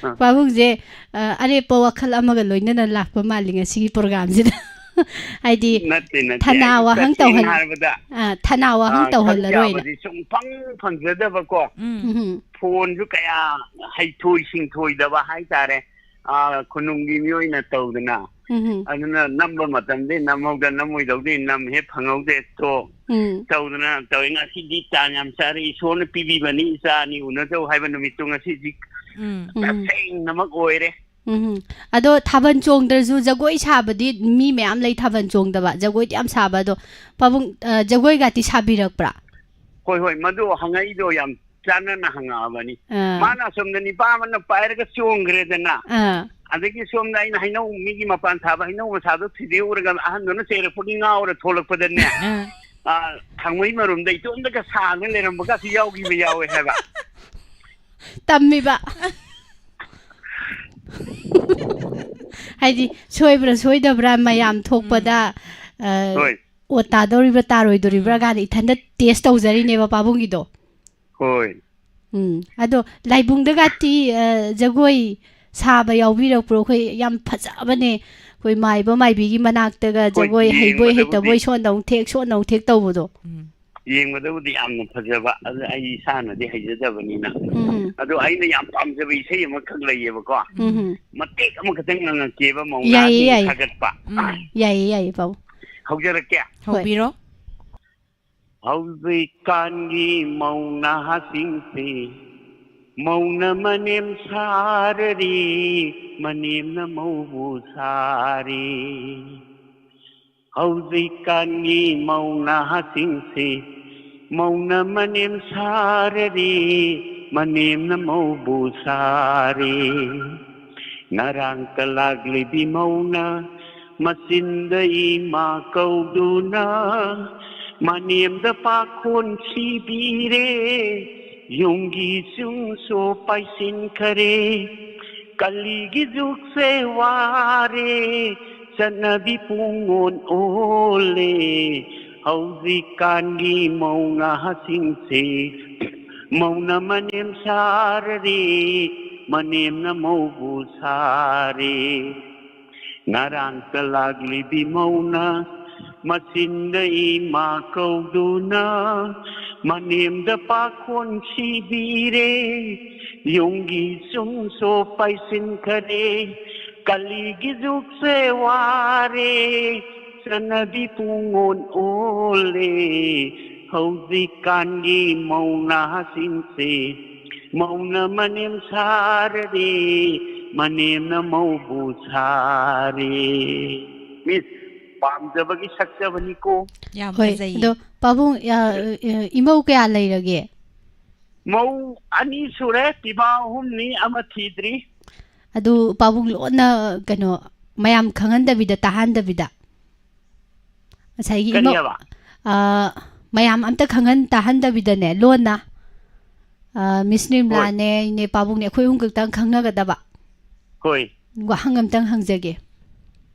ꯑꯥ꯫ ꯄꯥꯕꯨꯡꯁꯦ, ꯑ, ꯑꯔꯦꯞꯄ ꯋꯥꯈꯜ ꯑꯃꯒ ꯂꯣꯏꯅꯅ ꯂꯥꯛꯄ ꯃꯥꯜꯂꯤ ꯉꯁꯤꯒꯤ ꯄ꯭ꯔꯣꯒ꯭ꯔꯥꯝꯁꯤꯗ꯫ ꯍꯥꯏꯗꯤ ꯅꯠꯇꯦ, ꯅꯠꯇꯦ, ꯊꯅꯥ ꯑꯩ ꯋꯥꯍꯪ ꯇꯁꯦꯡꯅ ꯇꯧꯍꯟ-, ꯍꯥꯏꯔꯕꯗ, ꯑ, ꯊꯅꯥ ꯋꯥꯍꯪ ꯑꯥ, ꯁꯔꯨꯛ ꯇꯧꯍꯜꯂꯔꯣꯏꯅ꯫ ꯌꯥꯕꯁꯤ ꯁꯨꯡꯐꯪ ꯐꯪꯖꯗꯕꯀꯣ꯫ ꯎꯝ꯫ ꯎꯝ꯫ ꯐꯣꯟꯁꯨ ꯀꯌꯥ ꯍꯩꯊꯣꯏ ꯁꯤꯡꯊꯣꯏꯗꯕ ꯍꯥꯏꯇꯥꯔꯦ꯫ ꯑꯥ, ꯈꯨꯅꯨꯡꯒꯤ ꯃꯤꯑꯣꯏꯅ ꯇꯧꯗꯅ꯫ ꯎꯝ꯫ ꯑꯗꯨꯅ ꯅꯝꯕ ꯃꯇꯝꯗꯤ ꯅꯝꯍꯧꯗ, ꯅꯝꯃꯣꯏꯗꯧꯗꯤ ꯅꯝ ꯍꯦꯛ ꯐꯪꯍꯧꯗꯦ ꯇꯣꯛ꯫ ꯎꯝ꯫ ꯇꯧꯗꯅ ꯇꯧꯋꯤ꯫ ꯉꯁꯤꯗꯤ ꯇꯥꯟ ꯌꯥꯝ ꯆꯥꯔꯦ, ꯏꯁꯣꯔꯅ ꯄꯤꯕꯤꯕꯅꯤ, ꯏꯆꯥ ꯑꯅꯤ ꯎꯅꯗꯧ ꯍꯥꯏꯕ ꯅꯨꯃꯤꯠꯇꯨ ꯉꯁꯤꯗꯤ ꯎꯝ꯫ ꯎꯝ꯫ ꯇꯁꯦꯡꯅꯃꯛ ꯑꯣꯏꯔꯦ꯫ ꯎꯝ꯫ ꯑꯗꯣ ꯊꯥꯕꯜ ꯆꯣꯡꯗ꯭ꯔꯁꯨ ꯖꯒꯣꯏ ꯁꯥꯕꯗꯤ ꯃꯤ ꯃꯌꯥꯝ ꯂꯩ ꯊꯥꯕꯜ ꯆꯣꯡꯗꯕ, ꯖꯒꯣꯏꯗꯤ ꯌꯥꯝ ꯁꯥꯕ꯫ ꯑꯗꯣ ꯄꯥꯕꯨꯡ, ꯑ, ꯖꯒꯣꯏꯒꯥꯇꯤ ꯁꯥꯕꯤꯔꯛꯄ꯭ꯔꯥ? ꯍꯣꯏ, ꯍꯣꯏ, ꯃꯗꯨ ꯍꯪꯉꯛꯏꯗꯣ ꯌꯥꯝ ꯆꯥꯟꯅꯅ ꯍꯪꯉꯛꯑꯕꯅꯤ꯫ ꯑꯥ꯫ ꯃꯥꯅ ꯑꯁꯣꯝꯗ ꯅꯤꯄꯥ ꯑꯃꯅ ꯄꯥꯏꯔꯒ ꯆꯣꯡꯈ꯭ꯔꯦꯗꯅ꯫ ꯑꯥ꯫ ꯑꯗꯒꯤ ꯁꯣꯝꯗ ꯑꯩꯅ ꯍꯩꯅꯧ, ꯃꯤꯒꯤ ꯃꯄꯥꯟ ꯁꯥꯕ ꯍꯩꯅꯧ ꯃꯁꯥꯗꯣ ꯊꯤꯗꯦꯛꯎꯔꯒ ꯑꯍꯟꯗꯨꯅ ꯆꯩꯔꯛꯄꯒꯤ ꯉꯥꯎꯔ ꯊꯣꯛꯂꯛꯄꯗꯅꯦ, ꯑꯥ꯫ ꯑꯥ, ꯈꯥꯡꯃꯩ ꯃꯔꯨꯝꯗ ꯏꯇꯣꯝꯇꯒ ꯁꯥꯗꯅ ꯂꯩꯔꯝꯕꯒꯁꯨ ꯌꯥꯎꯈꯤꯕ ꯌꯥꯎꯋꯦ ꯍꯥꯏꯕ꯫ ꯇꯝꯃꯤꯕ꯫ ꯍꯥꯏꯗꯤ ꯁꯣꯏꯕ꯭ꯔꯥ ꯁꯣꯏꯗꯕ꯭ꯔꯥ ꯃꯌꯥꯝ ꯊꯣꯛꯄꯗ, ꯎꯝ꯫ ꯑ, ꯍꯣꯏ꯫ ꯑꯣꯠ ꯇꯥꯗꯧꯔꯤꯕ꯭ꯔꯥ ꯇꯥꯔꯣꯏꯗꯧꯔꯤꯕ꯭ꯔꯥ ꯎꯝ꯫ ꯀꯥꯏꯅ ꯏꯊꯟꯇ ꯇꯦꯁ ꯇꯧꯖꯔꯤꯅꯦꯕ ꯄꯥꯕꯨꯡꯒꯤꯗꯣ꯫ ꯍꯣꯏ꯫ ꯎꯝ꯫ ꯑꯗꯣ ꯂꯥꯏꯕꯨꯡꯗꯒꯇꯤ, ꯑ, ꯖꯒꯣꯏ ꯁꯥꯕ ꯌꯥꯎꯕꯤꯔꯛꯄ꯭ꯔꯣ? ꯑꯩꯈꯣꯏ ꯌꯥꯝ ꯐꯖꯕꯅꯦ꯫ ꯑꯩꯈꯣꯏ ꯃꯥꯏꯕ ꯃꯥꯏꯕꯤꯒꯤ ꯃꯅꯥꯛꯇꯒ ꯍꯣꯏ, ꯖꯒꯣꯏ ꯍꯩꯕꯣꯏ ꯌꯦꯡꯕꯗꯕꯨꯗꯤ ꯍꯩꯇꯕꯣꯏ ꯁꯣꯟꯗ ꯑꯃꯨꯛ ꯊꯦꯛ, ꯁꯣꯟꯗ ꯑꯃꯨꯛ ꯊꯦꯛ ꯇꯧꯕꯗꯣ꯫ ꯎꯝ꯫ ꯌꯦꯡꯕꯗꯕꯨꯗꯤ ꯌꯥꯝꯅ ꯐꯖꯕ, ꯑꯗꯨ ꯑꯩ ꯏꯁꯥꯅꯗꯤ ꯍꯩꯖꯗꯕꯅꯤꯅ꯫ ꯎꯝ꯫ ꯑꯗꯣ ꯑꯩꯅ ꯌꯥꯝ ꯄꯥꯝꯖꯕ ꯏꯁꯩ ꯑꯃꯈꯛ ꯂꯩꯌꯦꯕꯀꯣ꯫ ꯎꯝ꯫ ꯃꯇꯦꯛ ꯑꯃꯈꯛꯇꯪ ꯉꯪꯉꯛꯀꯦꯕ, ꯃꯧꯅꯥꯁꯤꯡ ꯌꯥꯏꯌꯦ, ꯌꯥꯏꯌꯦ꯫ ꯊꯥꯒꯠꯄ꯫ ꯎꯝ꯫ ꯌꯥꯏꯌꯦ, ꯌꯥꯏꯌꯦ, ꯄꯥꯕꯨꯡ꯫ ꯍꯧꯖꯔꯛꯀꯦ꯫ ꯍꯣꯏ꯫ ꯍꯧꯕꯤꯔꯣ꯫ ꯍꯧꯖꯤꯛꯀꯥꯟꯒꯤ ꯃꯧ ꯅꯍꯥꯁꯤꯡꯁꯤ ꯃꯧꯅ ꯃꯅꯦꯝ ꯁꯥꯔꯔꯤ, ꯃꯅꯦꯝꯅ ꯃꯧꯕꯨ ꯁꯥꯔꯤ꯫ ꯍꯧꯖꯤꯛꯀꯥꯟꯒꯤ ꯃꯧ ꯅꯍꯥꯁꯤꯡꯁꯤ ꯃꯧꯅ ꯃꯅꯦꯝ ꯁꯥꯔꯔꯤ, ꯃꯅꯦꯝꯅ ꯃꯧꯕꯨ ꯁꯥꯔꯤ꯫ ꯉꯔꯥꯡꯇ ꯂꯥꯛꯂꯤꯕꯤ ꯃꯧꯅ ꯃꯆꯤꯟꯗ ꯏꯃꯥ ꯀꯧꯗꯨꯅ ꯃꯅꯦꯝꯗ ꯄꯥꯈꯣꯟ ꯁꯤꯕꯤꯔꯦ꯫ ꯌꯨꯝꯒꯤ ꯆꯨꯡꯁꯨ ꯄꯥꯏꯁꯤꯟꯈꯔꯦ꯫ ꯀꯂꯤꯒꯤ ꯖꯨꯒꯁꯦ ꯋꯥꯔꯦ, ꯆꯠꯅꯕꯤ ꯄꯨꯡꯑꯣꯟ ꯑꯣꯜꯂꯦ꯫ ꯍꯧꯖꯤꯛꯀꯥꯟꯒꯤ ꯃꯧ ꯅꯍꯥꯁꯤꯡꯁꯦ ꯃꯧꯅ ꯃꯅꯦꯝ ꯁꯥꯔꯔꯦ, ꯃꯅꯦꯝꯅ ꯃꯧꯕꯨ ꯁꯥꯔꯦ꯫ ꯉꯔꯥꯡꯇ ꯂꯥꯛꯂꯤꯕꯤ ꯃꯧꯅ ꯃꯆꯤꯟꯗ ꯏꯃꯥ ꯀꯧꯗꯨꯅ ꯃꯅꯦꯝꯗ ꯄꯥꯈꯣꯟ ꯁꯤꯕꯤꯔꯦ꯫ ꯌꯨꯝꯒꯤ ꯆꯨꯡꯁꯨ ꯄꯥꯏꯁꯤꯟꯈꯔꯦ꯫ ꯀꯂꯤꯒꯤ ꯖꯨꯒꯁꯦ ꯋꯥꯔꯦ, ꯆꯠꯅꯕꯤ ꯄꯨꯡꯑꯣꯟ ꯑꯣꯜꯂꯦ꯫ ꯍꯧꯖꯤꯛꯀꯥꯟꯒꯤ ꯃꯧ ꯅꯍꯥꯁꯤꯡꯁꯦ ꯃꯧꯅ ꯃꯅꯦꯝ ꯁꯥꯔꯗꯤ ꯃꯅꯦꯝꯅ ꯃꯧꯕꯨ ꯁꯥꯔꯦ꯫ ꯃꯤꯁ, ꯄꯥꯝꯖꯕꯒꯤ ꯁꯛꯆꯕꯅꯤꯀꯣ꯫ ꯌꯥꯝ ꯍꯣꯏ, ꯐꯖꯩꯌꯦ꯫ ꯑꯗꯣ ꯄꯥꯕꯨꯡ, ꯑ, ꯑ, ꯏꯃꯧ ꯀꯌꯥ ꯂꯩꯔꯒꯦ? ꯃꯧ ꯑꯅꯤ ꯁꯨꯔꯦ, ꯄꯤꯕꯥ ꯑꯍꯨꯝꯅꯤ, ꯑꯃ ꯊꯤꯗ꯭ꯔꯤ꯫ ꯑꯗꯨ ꯄꯥꯕꯨꯡ ꯂꯣꯟꯅ, ꯀꯩꯅꯣ, ꯃꯌꯥꯝ ꯈꯪꯍꯟꯗꯕꯤꯗ, ꯇꯥꯍꯟꯗꯕꯤꯗ, ꯉꯁꯥꯏꯒꯤ ꯀꯔꯤ ꯏꯃꯧ-, ꯍꯥꯏꯕ? ꯑ, ꯃꯌꯥꯝ ꯑꯝꯇ ꯈꯪꯍꯟ ꯇꯥꯍꯟꯗꯕꯤꯗꯅꯦ, ꯂꯣꯟꯅ, ꯑ, ꯃꯤꯁ ꯍꯣꯏ꯫ ꯅꯤꯔꯃꯂꯥꯅꯦ, ꯏꯅꯦ ꯄꯥꯕꯨꯡꯅꯦ, ꯑꯩꯈꯣꯏ ꯑꯍꯨꯝ ꯈꯛꯇꯪ ꯈꯪꯅꯒꯗꯕ꯫ ꯍꯣꯏ꯫ ꯋꯥꯍꯪ ꯑꯝꯇꯪ ꯍꯪꯖꯒꯦ꯫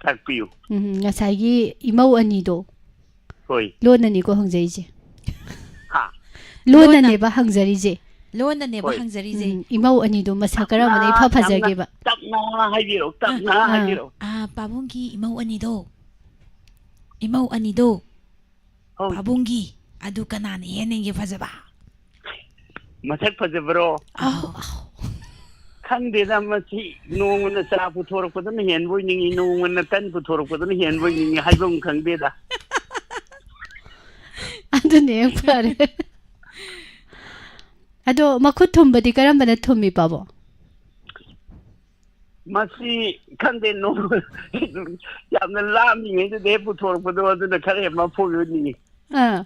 ꯇꯥꯛꯄꯤꯌꯨ꯫ ꯎꯝ, ꯉꯁꯥꯏꯒꯤ ꯏꯃꯧ ꯑꯅꯤꯗꯣ ꯍꯣꯏ꯫ ꯂꯣꯟꯅꯅꯤꯀꯣ ꯍꯪꯖꯔꯤꯁꯦ꯫ ꯍꯥ? ꯂꯣꯟꯅꯅꯦꯕ ꯍꯪꯖꯔꯤꯁꯦ꯫ ꯂꯣꯟꯅꯅꯦꯕ ꯍꯣꯏ꯫ ꯍꯪꯖꯔꯤꯁꯦ꯫ ꯎꯝ, ꯏꯃꯧ ꯑꯅꯤꯗꯣ ꯃꯁꯛ ꯀꯔꯝꯕꯅ ꯏꯐ ꯇꯞꯅ, ꯐꯖꯒꯦꯕ? ꯇꯞꯅ ꯍꯥꯏꯕꯤꯔꯛꯑꯣ, ꯇꯞꯅ ꯑꯥ, ꯑꯥ꯫ ꯍꯥꯏꯕꯤꯔꯛꯑꯣ꯫ ꯑꯥ, ꯄꯥꯕꯨꯡꯒꯤ ꯏꯃꯧ ꯑꯅꯤꯗꯣ, ꯏꯃꯧ ꯑꯅꯤꯗꯣ, ꯍꯣꯏ꯫ ꯄꯥꯕꯨꯡꯒꯤ ꯑꯗꯨ ꯀꯅꯥꯅ ꯍꯦꯟꯅ ꯐꯖꯕ? ꯃꯁꯛ ꯐꯖꯕꯔꯣ? ꯑꯧ꯫ ꯈꯪꯗꯦꯗ, ꯃꯁꯤ ꯅꯣꯡꯃꯅ ꯆꯥ ꯄꯨꯊꯣꯔꯛꯄꯗꯨꯅ ꯍꯦꯟꯕꯣꯏ ꯅꯤꯡꯉꯤ, ꯅꯣꯡꯃꯅ ꯇꯟ ꯄꯨꯊꯣꯔꯛꯄꯗꯨꯅ ꯍꯦꯟꯕꯣꯏ ꯅꯤꯡꯉꯤ, ꯍꯥꯏꯐꯝ ꯈꯪꯗꯦꯗ꯫ ꯑꯗꯨꯅ ꯍꯦꯛ ꯐꯔꯦ꯫ ꯑꯗꯣ ꯃꯈꯨꯠ ꯊꯨꯝꯕꯗꯤ ꯀꯔꯝꯕꯅ ꯊꯨꯝꯃꯤ, ꯄꯥꯕꯨꯡ? ꯃꯁꯤ ꯈꯪꯗꯦ, ꯅꯣꯡꯃ ꯌꯥꯝꯅ ꯂꯥꯝꯃꯤꯉꯩꯗꯨꯗ ꯍꯦꯛ ꯄꯨꯊꯣꯔꯛꯄꯗꯣ ꯑꯗꯨꯅ ꯈꯔ ꯍꯦꯛ ꯃꯐꯣꯏ ꯑꯣꯏꯅꯤꯡꯉꯤ꯫ ꯑꯥ꯫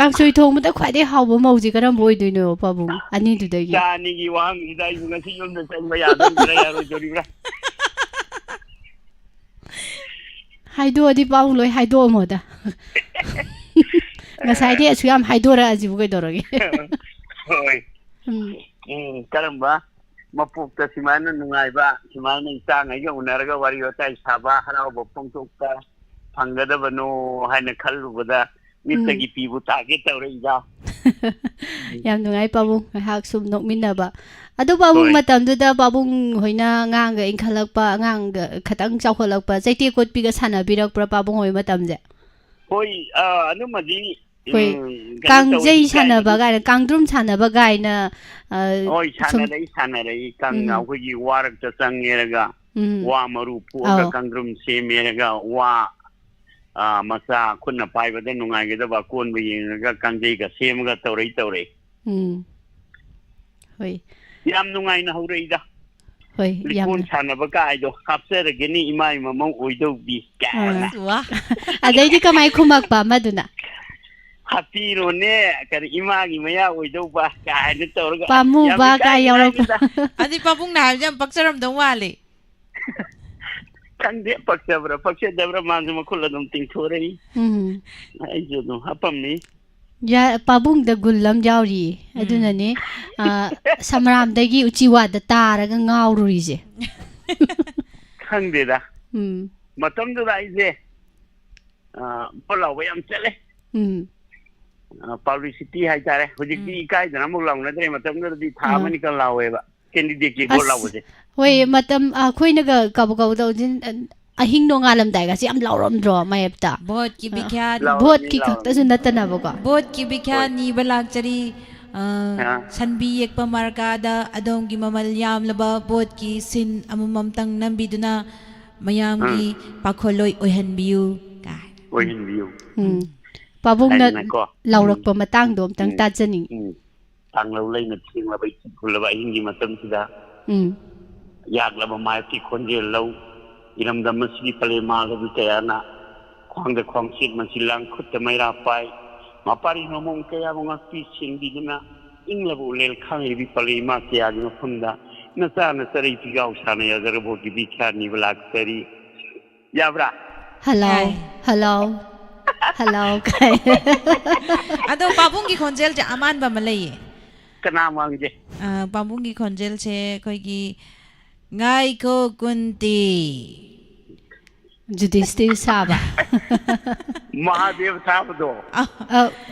ꯀꯥꯡꯁꯣꯏ ꯊꯣꯡꯕꯗ ꯈ꯭ꯋꯥꯏꯗꯩ ꯍꯥꯎꯕ ꯃꯧꯁꯦ ꯀꯔꯝꯕ ꯑꯣꯏꯗꯣꯏꯅꯣ, ꯄꯥꯕꯨꯡ? ꯑꯅꯤꯗꯨꯗꯒꯤ꯫ ꯆꯥ ꯑꯅꯤꯒꯤ ꯋꯥꯍꯪꯁꯤꯗ ꯑꯩꯁꯨ ꯉꯁꯤ ꯌꯨꯝꯗ ꯆꯪꯕ ꯌꯥꯗꯣꯔꯤꯕ꯭ꯔꯥ, ꯌꯥꯔꯣꯏꯗꯣꯔꯤꯕ꯭ꯔꯥ? ꯍꯥꯏꯗꯣꯛꯑꯗꯤ ꯄꯥꯕꯨꯡ ꯂꯣꯏ ꯍꯥꯏꯗꯣꯛꯑꯝꯃꯣꯗ꯫ ꯉꯁꯥꯏꯗꯤ ꯑꯁꯨꯛ ꯌꯥꯝ ꯍꯥꯏꯗꯣꯔꯛꯑꯁꯤꯕꯨ ꯀꯩꯗꯧꯔꯒꯦ? ꯍꯣꯏ꯫ ꯎꯝ꯫ ꯎꯝ, ꯀꯔꯝꯕ ꯃꯄꯣꯛꯇ ꯁꯨꯃꯥꯏꯅ ꯅꯨꯡꯉꯥꯏꯕ, ꯁꯨꯃꯥꯏꯅ ꯏꯆꯥꯉꯩꯒ ꯎꯅꯔꯒ ꯋꯥꯔꯤ ꯋꯥꯇꯥꯏ ꯁꯥꯕ, ꯍꯔꯥꯎꯕ ꯐꯣꯡꯗꯣꯛꯄ ꯐꯪꯒꯗꯕꯅꯣ ꯍꯥꯏꯅ ꯈꯜꯂꯨꯕꯗ ꯎꯝ꯫ ꯃꯤꯠꯇꯒꯤ ꯄꯤꯕꯨ ꯇꯥꯒꯦ ꯇꯧꯔꯛꯏꯗ꯫ ꯌꯥꯝ ꯅꯨꯡꯉꯥꯏ ꯄꯥꯕꯨꯡ, ꯉꯥꯏꯍꯥꯛ ꯁꯨꯝ ꯅꯣꯛꯃꯤꯟꯅꯕ꯫ ꯑꯗꯨ ꯄꯥꯕꯨꯡ, ꯍꯣꯏ꯫ ꯃꯇꯝꯗꯨꯗ ꯄꯥꯕꯨꯡ ꯍꯣꯏꯅ ꯑꯉꯥꯡꯒ ꯏꯟꯈꯠꯂꯛꯄ, ꯑꯉꯥꯡꯒ ꯈꯇꯪ ꯆꯥꯎꯈꯠꯂꯛꯄ, ꯆꯩꯇꯦꯛ ꯀꯣꯠꯄꯤꯒ ꯁꯥꯟꯅꯕꯤꯔꯛꯄ꯭ꯔꯥ ꯄꯥꯕꯨꯡ ꯍꯣꯏ ꯃꯇꯝꯁꯦ? ꯍꯣꯏ, ꯑ, ꯑꯗꯨꯃꯗꯤ, ꯑꯩꯈꯣꯏ ꯎꯝ, ꯀꯩꯅꯣ ꯀꯥꯡꯖꯩ ꯇꯧꯔꯤ, ꯁꯥꯟꯅꯕ ꯏꯀꯥꯏꯕꯗꯤ ꯀꯥꯏꯅ, ꯀꯥꯡꯗ꯭ꯔꯨꯝ ꯁꯥꯟꯅꯕ ꯀꯥꯏꯅ, ꯑ, ꯍꯣꯏ, ꯁꯨꯝ ꯁꯥꯟꯅꯔꯛꯏ, ꯁꯥꯟꯅꯔꯛꯏ꯫ ꯀꯪ-, ꯎꯝ꯫ ꯑꯩꯈꯣꯏꯒꯤ ꯋꯥꯔꯛꯇ ꯆꯪꯉꯦꯔꯒ, ꯎꯝ꯫ ꯋꯥ ꯃꯔꯨ ꯐꯨꯛꯑꯒ ꯑꯧ꯫ ꯀꯥꯡꯗ꯭ꯔꯨꯝ ꯁꯦꯝꯃꯦꯔꯒ, ꯋꯥ, ꯑ, ꯃꯆꯥ ꯈꯨꯠꯅ ꯄꯥꯏꯕꯗ ꯅꯨꯡꯉꯥꯏꯒꯗꯕ ꯑꯀꯣꯟꯕ ꯌꯦꯡꯉꯒ ꯀꯥꯡꯖꯩꯒ ꯁꯦꯝꯃꯒ ꯇꯧꯔꯛꯏ, ꯇꯧꯔꯛꯏ꯫ ꯎꯝ꯫ ꯍꯣꯏ꯫ ꯌꯥꯝ ꯅꯨꯡꯉꯥꯏꯅ ꯍꯧꯔꯛꯏꯗ꯫ ꯍꯣꯏ, ꯂꯤꯀꯣꯟ ꯌꯥꯝꯅ꯫ ꯁꯥꯟꯅꯕ ꯀꯥꯏꯗꯣ ꯍꯥꯞꯆꯔꯒꯦꯅꯦ ꯏꯃꯥꯏ ꯃꯃꯧ ꯑꯣꯏꯗꯧꯕꯤ ꯀꯥꯏꯅ꯫ ꯑꯥ꯫ ꯋꯥ꯫ ꯑꯗꯩꯗꯤ ꯀꯃꯥꯏ ꯈꯨꯝꯃꯛꯄ ꯑꯃꯗꯨꯅ? "ꯍꯥꯞꯄꯤꯔꯣꯅꯦ, ꯀꯔꯤ ꯏꯃꯥꯒꯤ ꯃꯌꯥ ꯑꯣꯏꯗꯧꯕ" ꯀꯥꯏꯅ ꯇꯧꯔꯒ, ꯑꯁ, ꯌꯥꯝ ꯄꯥꯝꯃꯨꯕ ꯏꯀꯥꯏ ꯀꯥꯏ ꯌꯥꯎꯔꯛꯄ꯫ ꯅꯨꯡꯉꯥꯏꯅꯤꯗ꯫ ꯑꯗꯨꯗꯤ ꯄꯥꯕꯨꯡꯅ ꯍꯥꯏꯕꯁꯦ ꯌꯥꯝ ꯄꯛꯆꯔꯝꯗꯧ ꯃꯥꯜꯂꯦ꯫ ꯈꯪꯗꯦ, ꯄꯛꯆꯕ꯭ꯔꯥ ꯄꯛꯆꯗꯕ꯭ꯔꯥ, ꯃꯥꯁꯨ ꯃꯈꯨꯠ ꯑꯗꯨꯝ ꯇꯤꯡꯊꯣꯔꯛꯏ꯫ ꯎꯝ꯫ ꯑꯩꯁꯨ ꯑꯗꯨꯝ ꯍꯥꯞꯄꯝꯃꯤ꯫ ꯌꯥ-, ꯄꯥꯕꯨꯡꯗ ꯒꯨꯜ ꯑꯃ ꯌꯥꯎꯔꯤꯌꯦ꯫ ꯎꯝ꯫ ꯑꯗꯨꯅꯅꯦ, ꯑ, ꯁꯃꯔꯥꯝꯗꯒꯤ ꯎꯆꯤꯋꯥꯗ ꯇꯥꯔꯒ ꯉꯥꯎꯔꯨꯔꯤꯁꯦ꯫ ꯈꯪꯗꯦꯗ꯫ ꯎꯝ꯫ ꯃꯇꯝꯗꯨꯗ ꯑꯩꯁꯦ, ꯑ, ꯚꯣꯠ ꯂꯥꯎꯕ ꯌꯥꯝ ꯆꯠꯂꯦ꯫ ꯎꯝ꯫ ꯑ, publicity ꯍꯥꯏꯇꯥꯔꯦ꯫ ꯍꯧꯖꯤꯛꯇꯤ ꯎꯝ꯫ ꯏꯀꯥꯏꯗꯅ ꯑꯃꯨꯛ ꯂꯥꯎꯅꯗ꯭ꯔꯦ꯫ ꯃꯇꯝꯗꯨꯗꯗꯤ ꯊꯥ ꯑꯥ꯫ ꯑꯃꯅꯤ ꯈꯛ ꯂꯥꯎꯋꯦꯕ꯫ Candidate ꯀꯤ ꯚꯣꯠ ꯑꯁ, ꯂꯥꯎꯕꯁꯦ꯫ ꯍꯣꯏ, ꯃꯇꯝ, ꯑꯩꯈꯣꯏꯅꯒ ꯀꯕꯛ ꯀꯕꯛ ꯇꯧꯕꯁꯤ, ꯑꯍꯤꯡ ꯅꯣꯡꯉꯥꯜꯂꯝꯗꯥꯏꯒꯁꯦ ꯌꯥꯝ ꯂꯥꯎꯔꯝꯗ꯭ꯔꯣ ꯃꯌꯦꯞꯇ? ꯚꯣꯠꯀꯤ ꯑ, ꯕꯤꯈ꯭ꯌꯥꯠ꯫ ꯂꯥꯎꯔꯝꯃꯤ, ꯚꯣꯠꯀꯤ ꯈꯛꯇꯁꯨ ꯂꯥꯎꯔꯝꯃꯤ꯫ ꯅꯠꯇꯅꯕꯀꯣ꯫ ꯚꯣꯠꯀꯤ ꯕꯤꯈ꯭ꯌꯥꯠ ꯍꯣꯏ꯫ ꯅꯤꯕ ꯂꯥꯛꯆꯔꯤ꯫ ꯑ, ꯑ꯫ ꯁꯟꯕꯤ ꯌꯦꯛꯄ ꯃꯥꯔꯀꯥꯗ ꯑꯗꯣꯝꯒꯤ ꯃꯃꯜ ꯌꯥꯝꯂꯕ ꯚꯣꯠꯀꯤ ꯁꯤꯟ ꯑꯃꯃꯝꯇꯪ ꯅꯝꯕꯤꯗꯨꯅ ꯃꯌꯥꯝꯒꯤ ꯎꯝ꯫ ꯄꯥꯈꯣꯜꯂꯣꯏ ꯑꯣꯏꯍꯟꯕꯤꯌꯨ ꯀꯥꯏ꯫ ꯑꯣꯏꯍꯟꯕꯤꯌꯨ꯫ ꯎꯝ꯫ ꯄꯥꯕꯨꯡꯅ ꯍꯥꯏꯗꯅꯀꯣ꯫ ꯂꯥꯎꯔꯛꯄ ꯎꯝ꯫ ꯃꯇꯥꯡꯗꯣ ꯑꯝꯇꯪ ꯎꯝ꯫ ꯇꯥꯖꯅꯤꯡꯉꯤ꯫ ꯎꯝ꯫ ꯇꯥꯡꯂꯧ ꯂꯩꯅ ꯊꯦꯡꯂꯕ ꯏꯆꯤꯛ ꯈꯨꯜꯂꯕ ꯑꯍꯤꯡꯒꯤ ꯃꯇꯝꯁꯤꯗ ꯎꯝ꯫ ꯌꯥꯛꯂꯕ ꯃꯥꯌꯣꯛꯀꯤ ꯈꯣꯟꯖꯦꯜ ꯂꯧ꯫ ꯏꯔꯝꯗꯝ ꯑꯁꯤꯒꯤ ꯄꯂꯦꯝ ꯃꯥꯂꯦꯝꯕꯤ ꯀꯌꯥꯅ ꯈ꯭ꯋꯥꯡꯗ ꯈ꯭ꯋꯥꯡꯆꯦꯠ ꯃꯟꯁꯤꯜꯂꯥꯡ ꯈꯨꯠꯇ ꯃꯩꯔꯥ ꯄꯥꯏ꯫ ꯃꯄꯥꯔꯤ ꯃꯃꯣꯡ ꯀꯌꯥꯕꯨ ꯉꯥꯛꯄꯤ ꯁꯦꯟꯕꯤꯗꯨꯅ ꯏꯪꯂꯕ ꯎꯂꯦꯜ ꯈꯥꯡꯂꯤꯕꯤ ꯄꯂꯩ ꯏꯃꯥ ꯀꯌꯥꯒꯤ ꯃꯐꯝꯗ ꯅꯆꯥ ꯅꯆꯔꯩ ꯄꯤꯒꯥꯎ ꯁꯥꯟꯅ ꯌꯥꯖꯔꯕꯣꯠꯀꯤ ꯕꯤꯈ꯭ꯌꯥ ꯅꯤꯕ ꯂꯥꯛꯆꯔꯤ꯫ ꯌꯥꯕ꯭ꯔꯥ? ꯍꯜꯂꯣ, ꯌꯥꯏ꯫ ꯍꯜꯂꯣ, ꯍꯜꯂꯣ ꯀꯥꯏ꯫ ꯑꯗꯣ ꯄꯥꯕꯨꯡꯒꯤ ꯈꯣꯟꯖꯦꯜꯁꯦ ꯑꯃꯥꯟꯕ ꯑꯃ ꯂꯩꯌꯦ꯫ ꯀꯅꯥ ꯃꯥꯟꯒꯦ? ꯑ, ꯄꯥꯕꯨꯡꯒꯤ ꯈꯣꯟꯖꯦꯜꯁꯦ ꯑꯩꯈꯣꯏꯒꯤ "ꯉꯥꯏꯈꯣ ꯀꯨꯟꯇꯤ"꯫ ꯖꯨꯗꯤꯁꯇꯤꯔ ꯁꯥꯕ꯫ ꯃꯍꯥꯗꯦꯕ ꯁꯥꯕꯗꯣ꯫ ꯑ, ꯑ,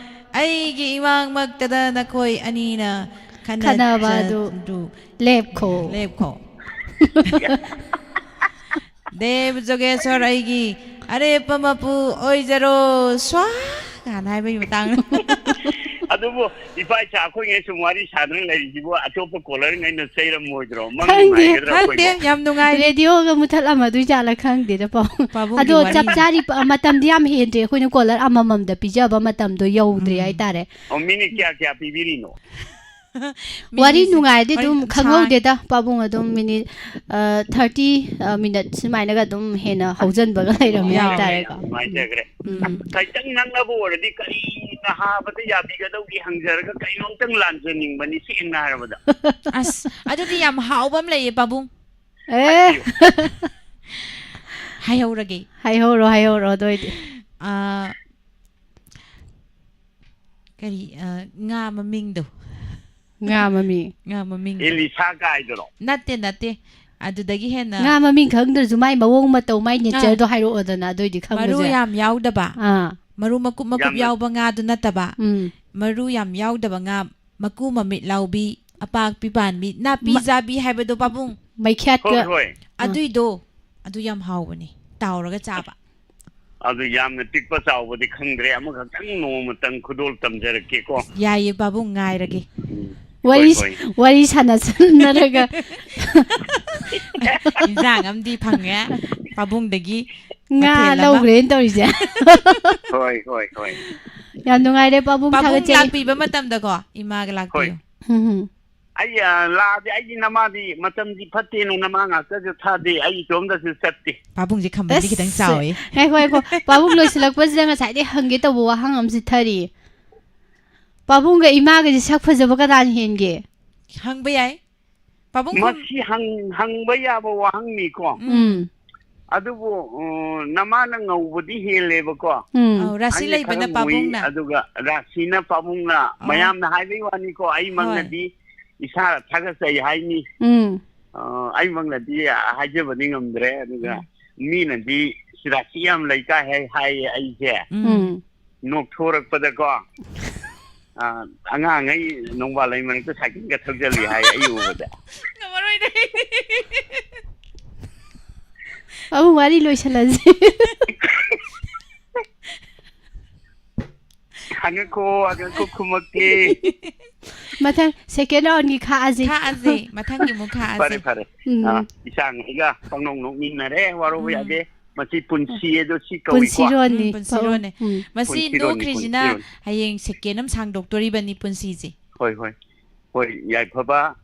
"ꯑꯩꯒꯤ ꯏꯃꯥꯡꯃꯛꯇꯗ ꯅꯈꯣꯏ ꯑꯅꯤꯅ ꯈꯟꯅ ꯈꯟꯅꯕ ꯑꯗꯨ ꯆꯠ-, ꯗꯨ ꯂꯦꯞꯈꯣ꯫ ꯂꯦꯞꯈꯣ"꯫ "ꯗꯦꯕ ꯖꯣꯒꯦꯁꯣꯔ ꯑꯩꯒꯤ ꯑꯔꯦꯞꯄ ꯃꯄꯨ ꯑꯣꯏꯖꯔꯣ, ꯁ꯭ꯋꯥ" ꯀꯥꯏꯅ ꯍꯥꯏꯕꯒꯤ ꯃꯇꯥꯡꯗ꯫ ꯑꯗꯨꯕꯨ ꯏꯄꯥ ꯏꯆꯥ ꯑꯩꯈꯣꯏꯉꯩ ꯁꯨꯝ ꯋꯥꯔꯤ ꯁꯥꯗꯅ ꯂꯩꯔꯤꯁꯤꯕꯨ ꯑꯇꯣꯞꯄ ꯀꯣꯂꯔꯉꯩꯅ ꯆꯩꯔꯝꯃꯣꯏꯗ꯭ꯔꯣ? ꯃꯪ ꯈꯪꯗꯦ꯫ ꯅꯨꯡꯉꯥꯏꯒꯗ꯭ꯔꯥ ꯈꯪꯗꯦ, ꯑꯩꯈꯣꯏꯕꯨ? ꯌꯥꯝ ꯅꯨꯡꯉꯥꯏꯔꯦ꯫ ꯔꯦꯗꯤꯑꯣꯒ ꯃꯨꯊꯠꯂꯝꯃꯗꯣꯏ ꯖꯥꯠꯂꯥ ꯈꯪꯗꯦꯗ ꯄꯥꯎ꯫ ꯄꯥꯕꯨꯡꯒꯤ ꯑꯗꯣ ꯋꯥꯔꯤ꯫ ꯆꯞ ꯆꯥꯔꯤ ꯄ-, ꯃꯇꯝꯗꯤ ꯌꯥꯝ ꯍꯦꯟꯗ꯭ꯔꯤ꯫ ꯑꯩꯈꯣꯏꯅ ꯀꯣꯂꯔ ꯑꯃꯃꯝꯗ ꯄꯤꯖꯕ ꯃꯇꯝꯗꯣ ꯌꯧꯗ꯭ꯔꯤ ꯎꯝ꯫ ꯍꯥꯏꯇꯥꯔꯦ꯫ ꯑꯣ, ꯃꯤꯅꯤꯠ ꯀꯌꯥ ꯀꯌꯥ ꯄꯤꯕꯤꯔꯤꯅꯣ? ꯋꯥꯔꯤ ꯃꯤꯅꯤꯠꯁꯦ ꯅꯨꯡꯉꯥꯏꯔꯗꯤ ꯋꯥꯔꯤ ꯑꯗꯨꯝ ꯑꯗꯨꯝ ꯈꯪꯍꯧꯗꯦꯗ, ꯁꯥꯡ- ꯄꯥꯕꯨꯡ, ꯑꯗꯨꯝ ꯃꯤꯅꯤꯠ, ꯑ, ꯊꯥꯔꯇꯤ, ꯑ, ꯃꯤꯅꯠ ꯁꯨꯃꯥꯏꯅꯒ ꯑꯗꯨꯝ ꯍꯦꯟꯅ ꯍꯧꯖꯤꯟꯕꯒ ꯂꯩꯔꯝꯃꯦ ꯌꯥꯎꯔꯦ꯫ ꯍꯥꯏꯇꯥꯔꯦꯀꯣ꯫ ꯌꯥꯝ ꯅꯨꯡꯉꯥꯏꯖꯈ꯭ꯔꯦ꯫ ꯎꯝ꯫ ꯈꯤꯇꯪ ꯅꯛꯅꯕ ꯑꯣꯏꯔꯗꯤ ꯀꯔꯤ ꯅꯍꯥꯕꯗ ꯌꯥꯕꯤꯒꯗꯧꯒꯤ ꯍꯪꯖꯔꯒ ꯀꯩꯅꯣꯝꯇꯪ ꯂꯥꯟꯖꯅꯤꯡꯕꯅꯤ, ꯁꯦꯡꯅ ꯍꯥꯏꯔꯕꯗ꯫ ꯑꯁ, ꯑꯗꯨꯗꯤ ꯌꯥꯝ ꯍꯥꯎꯕ ꯑꯃ ꯂꯩꯌꯦ, ꯄꯥꯕꯨꯡ꯫ ꯑꯦ꯫ ꯍꯥꯏꯌꯨ꯫ ꯍꯥꯏꯍꯧꯔꯒꯦ꯫ ꯍꯥꯏꯍꯧꯔꯣ, ꯍꯥꯏꯍꯧꯔꯣ, ꯑꯗꯨ ꯑꯣꯏꯗꯤ꯫ ꯑ, ꯀꯔꯤ, ꯑ, ꯉꯥ ꯃꯃꯤꯡꯗꯣ꯫ ꯉꯥ ꯃꯃꯤꯡ꯫ ꯉꯥ ꯃꯃꯤꯡꯗꯣ꯫ ꯏꯂꯤꯁꯥ ꯀꯥꯏꯗꯨꯔꯣ? ꯅꯠꯇꯦ, ꯅꯠꯇꯦ꯫ ꯑꯗꯨꯗꯒꯤ ꯍꯦꯟꯅ ꯉꯥ ꯃꯃꯤꯡ ꯈꯪꯗ꯭ꯔꯁꯨ ꯃꯥꯏ ꯃꯑꯣꯡ ꯃꯇꯧ, ꯃꯥꯏ ꯑꯥ꯫ ꯅꯦꯆꯔꯗꯣ ꯍꯥꯏꯔꯛꯑꯣꯗꯅ, ꯑꯗꯨꯑꯣꯏꯗꯤ ꯃꯔꯨ ꯈꯪꯕꯁꯦ꯫ ꯌꯥꯝ ꯌꯥꯎꯗꯕ꯫ ꯑꯥ꯫ ꯃꯔꯨ ꯃꯀꯨꯞ ꯃꯀꯨꯞ ꯌꯥꯝꯅ ꯌꯥꯎꯕ ꯉꯥꯗꯨ ꯅꯠꯇꯕ꯫ ꯎꯝ꯫ ꯃꯔꯨ ꯌꯥꯝ ꯌꯥꯎꯗꯕ ꯉꯥ, ꯃꯀꯨ ꯃꯃꯤꯠ ꯂꯥꯎꯕꯤ, ꯑꯄꯥꯛꯄꯤ ꯄꯥꯟꯕꯤ, ꯅꯥꯄꯤ ꯃ-, ꯆꯥꯕꯤ ꯍꯥꯏꯕꯗꯣ, ꯄꯥꯕꯨꯡ꯫ ꯃꯩꯈꯦꯠꯀ-, ꯍꯣꯏ, ꯍꯣꯏ꯫ ꯑꯥ꯫ ꯑꯗꯨꯏꯗꯣ, ꯑꯗꯨ ꯌꯥꯝ ꯍꯥꯎꯕꯅꯦ, ꯇꯥꯎꯔꯒ ꯆꯥꯕ꯫ ꯑꯗꯨ ꯌꯥꯝꯅ ꯄꯤꯛꯄ ꯆꯥꯎꯕꯗꯤ ꯈꯪꯗ꯭ꯔꯦ, ꯑꯃꯈꯛꯇꯪ ꯅꯣꯡꯃꯇꯪ ꯈꯨꯗꯣꯜ ꯇꯝꯖꯔꯛꯀꯦꯀꯣ꯫ ꯌꯥꯏꯌꯦ, ꯄꯥꯕꯨꯡ, ꯉꯥꯏꯔꯒꯦ꯫ ꯎꯝ꯫ ꯋꯥꯔꯤ, ꯍꯣꯏ, ꯍꯣꯏ꯫ ꯋꯥꯔꯤ ꯁꯥꯟꯅꯁꯟꯅꯔꯒ꯫ ꯏꯟꯖꯥꯡ ꯑꯃꯗꯤ ꯐꯪꯉꯦ ꯄꯥꯕꯨꯡꯗꯒꯤ, ꯉꯥ ꯃꯊꯦꯜ ꯑꯃ꯫ ꯂꯧꯈ꯭ꯔꯦꯅ ꯇꯧꯔꯤꯁꯦ꯫ ꯍꯣꯏ, ꯍꯣꯏ, ꯍꯣꯏ꯫ ꯌꯥꯝ ꯅꯨꯡꯉꯥꯏꯔꯦ, ꯄꯥꯕꯨꯡ, ꯄꯥꯕꯨꯡ ꯊꯥꯒꯠꯆꯔꯤ꯫ ꯂꯥꯛꯄꯤꯕ ꯃꯇꯝꯗꯀꯣ, ꯏꯃꯥꯒ ꯍꯣꯏ꯫ ꯂꯥꯛꯄꯤꯌꯨ꯫ ꯎꯝ, ꯎꯝ꯫ ꯑꯩ, ꯑ, ꯂꯥꯛꯑꯗꯤ ꯑꯩꯒꯤ ꯅꯃꯥꯗꯤ ꯃꯇꯝꯗꯤ ꯐꯠꯇꯦꯅ ꯅꯃꯥ ꯉꯥꯛꯇꯁꯨ ꯊꯥꯗꯦ, ꯑꯩ ꯏꯇꯣꯝꯗꯁꯨ ꯆꯠꯇꯦ꯫ ꯄꯥꯕꯨꯡꯁꯦ ꯈꯝꯕꯟꯗꯤ ꯑꯁ, ꯈꯤꯇꯪ ꯆꯥꯎꯋꯦ꯫ ꯉꯥꯏꯈꯣ, ꯉꯥꯏꯈꯣ꯫ ꯄꯥꯕꯨꯡ ꯂꯣꯏꯁꯤꯜꯂꯛꯄꯁꯤꯗ ꯉꯁꯥꯏꯗꯩ ꯍꯪꯒꯦ ꯇꯧꯕ ꯋꯥꯍꯪ ꯑꯃꯁꯨ ꯊꯔꯤ꯫ ꯄꯥꯕꯨꯡꯒ ꯏꯃꯥꯒꯁꯦ ꯁꯛ ꯐꯖꯕ ꯀꯅꯥꯅ ꯍꯦꯟꯒꯦ? ꯍꯪꯕ ꯌꯥꯏ꯫ ꯄꯥꯕꯨꯡ ꯈꯨꯝ- ꯃꯁꯤ ꯍꯪ-, ꯍꯪꯕ ꯌꯥꯕ ꯋꯥꯍꯪꯅꯤꯀꯣ꯫ ꯎꯝ꯫ ꯑꯗꯨꯕꯨ, ꯎꯝ, ꯅꯃꯥꯅ ꯉꯧꯕꯗꯤ ꯍꯦꯜꯂꯦꯕꯀꯣ꯫ ꯎꯝ꯫ ꯑꯧ, ꯔꯥꯁꯤ ꯑꯩꯅ ꯂꯩꯕꯅ ꯈꯔ ꯃꯨꯏ, ꯄꯥꯕꯨꯡꯅ꯫ ꯑꯗꯨꯒ ꯔꯥꯁꯤꯅ ꯄꯥꯕꯨꯡꯅ꯫ ꯑꯣ꯫ ꯃꯌꯥꯝꯅ ꯍꯥꯏꯕꯒꯤ ꯋꯥꯅꯤꯀꯣ, ꯍꯣꯏ꯫ ꯑꯩꯃꯛꯅꯗꯤ ꯏꯁꯥ ꯊꯥꯒꯠꯆꯩ ꯍꯥꯏꯅꯤ꯫ ꯎꯝ꯫ ꯑ, ꯑꯩꯃꯛꯅꯗꯤ ꯍꯥꯏꯖꯕꯗꯤ ꯉꯝꯗ꯭ꯔꯦ, ꯑꯗꯨꯒ ꯎꯝ꯫ ꯃꯤꯅꯗꯤ ꯔꯥꯁꯤ ꯌꯥꯝ ꯂꯩ ꯀꯥꯏ ꯍꯥꯏ, ꯍꯥꯏꯌꯦ ꯑꯩꯁꯦ꯫ ꯎꯝ꯫ ꯎꯝ꯫ ꯅꯣꯛꯊꯣꯔꯛꯄꯗꯀꯣ, ꯑ, ꯑꯉꯥꯡꯉꯩ ꯅꯣꯡꯕꯥꯜ ꯂꯩ ꯃꯔꯛꯇ ꯁꯥꯏꯀꯜꯒ ꯊꯧꯖꯜꯂꯤ ꯍꯥꯏ ꯑꯩ ꯎꯕꯗ꯫ ꯉꯝꯃꯔꯣꯏꯗ ꯑꯩꯗꯤ꯫ ꯑꯃꯨꯛ ꯋꯥꯔꯤ ꯂꯣꯏꯁꯤꯜꯂꯁꯤ꯫ ꯍꯪꯉꯛꯈꯣ, ꯍꯪꯉꯛꯈꯣ, ꯈꯨꯝꯃꯛꯀꯦ꯫ ꯃꯊꯪ second roundꯒꯤ ꯈꯥꯛꯑꯁꯤ꯫ ꯈꯥꯛꯑꯁꯦ, ꯃꯊꯪꯒꯤ ꯑꯃꯨꯛ ꯈꯥꯛꯑꯁꯦ꯫ ꯐꯔꯦ, ꯐꯔꯦ꯫ ꯎꯝ꯫ ꯑ, ꯏꯆꯥꯉꯩꯒ ꯄꯪꯅꯣꯛ ꯅꯣꯛꯃꯤꯟꯅꯔꯦ, ꯋꯥꯔꯧꯕ ꯎꯝ꯫ ꯌꯥꯗꯦ꯫ ꯃꯁꯤ ꯄꯨꯟꯁꯤ ꯑꯗꯣ ꯁꯤ ꯀꯧꯏꯀꯣ꯫ ꯄꯨꯟꯁꯤꯔꯣꯟꯅꯤ꯫ ꯎꯝ, ꯄꯨꯟꯁꯤꯔꯣꯟꯅꯦ꯫ ꯎꯝ꯫ ꯃꯁꯤ ꯄꯨꯟꯁꯤꯔꯣꯟꯅꯤ, ꯅꯣꯛꯈ꯭ꯔꯤꯁꯤꯅ ꯄꯨꯟꯁꯤꯔꯣꯟ꯫ ꯍꯌꯦꯡ second ꯑꯃ ꯁꯥꯡꯗꯣꯛꯇꯣꯔꯤꯕꯅꯤ ꯄꯨꯟꯁꯤꯁꯦ꯫ ꯍꯣꯏ, ꯍꯣꯏ꯫ ꯍꯣꯏ, ꯌꯥꯏꯐꯕ꯫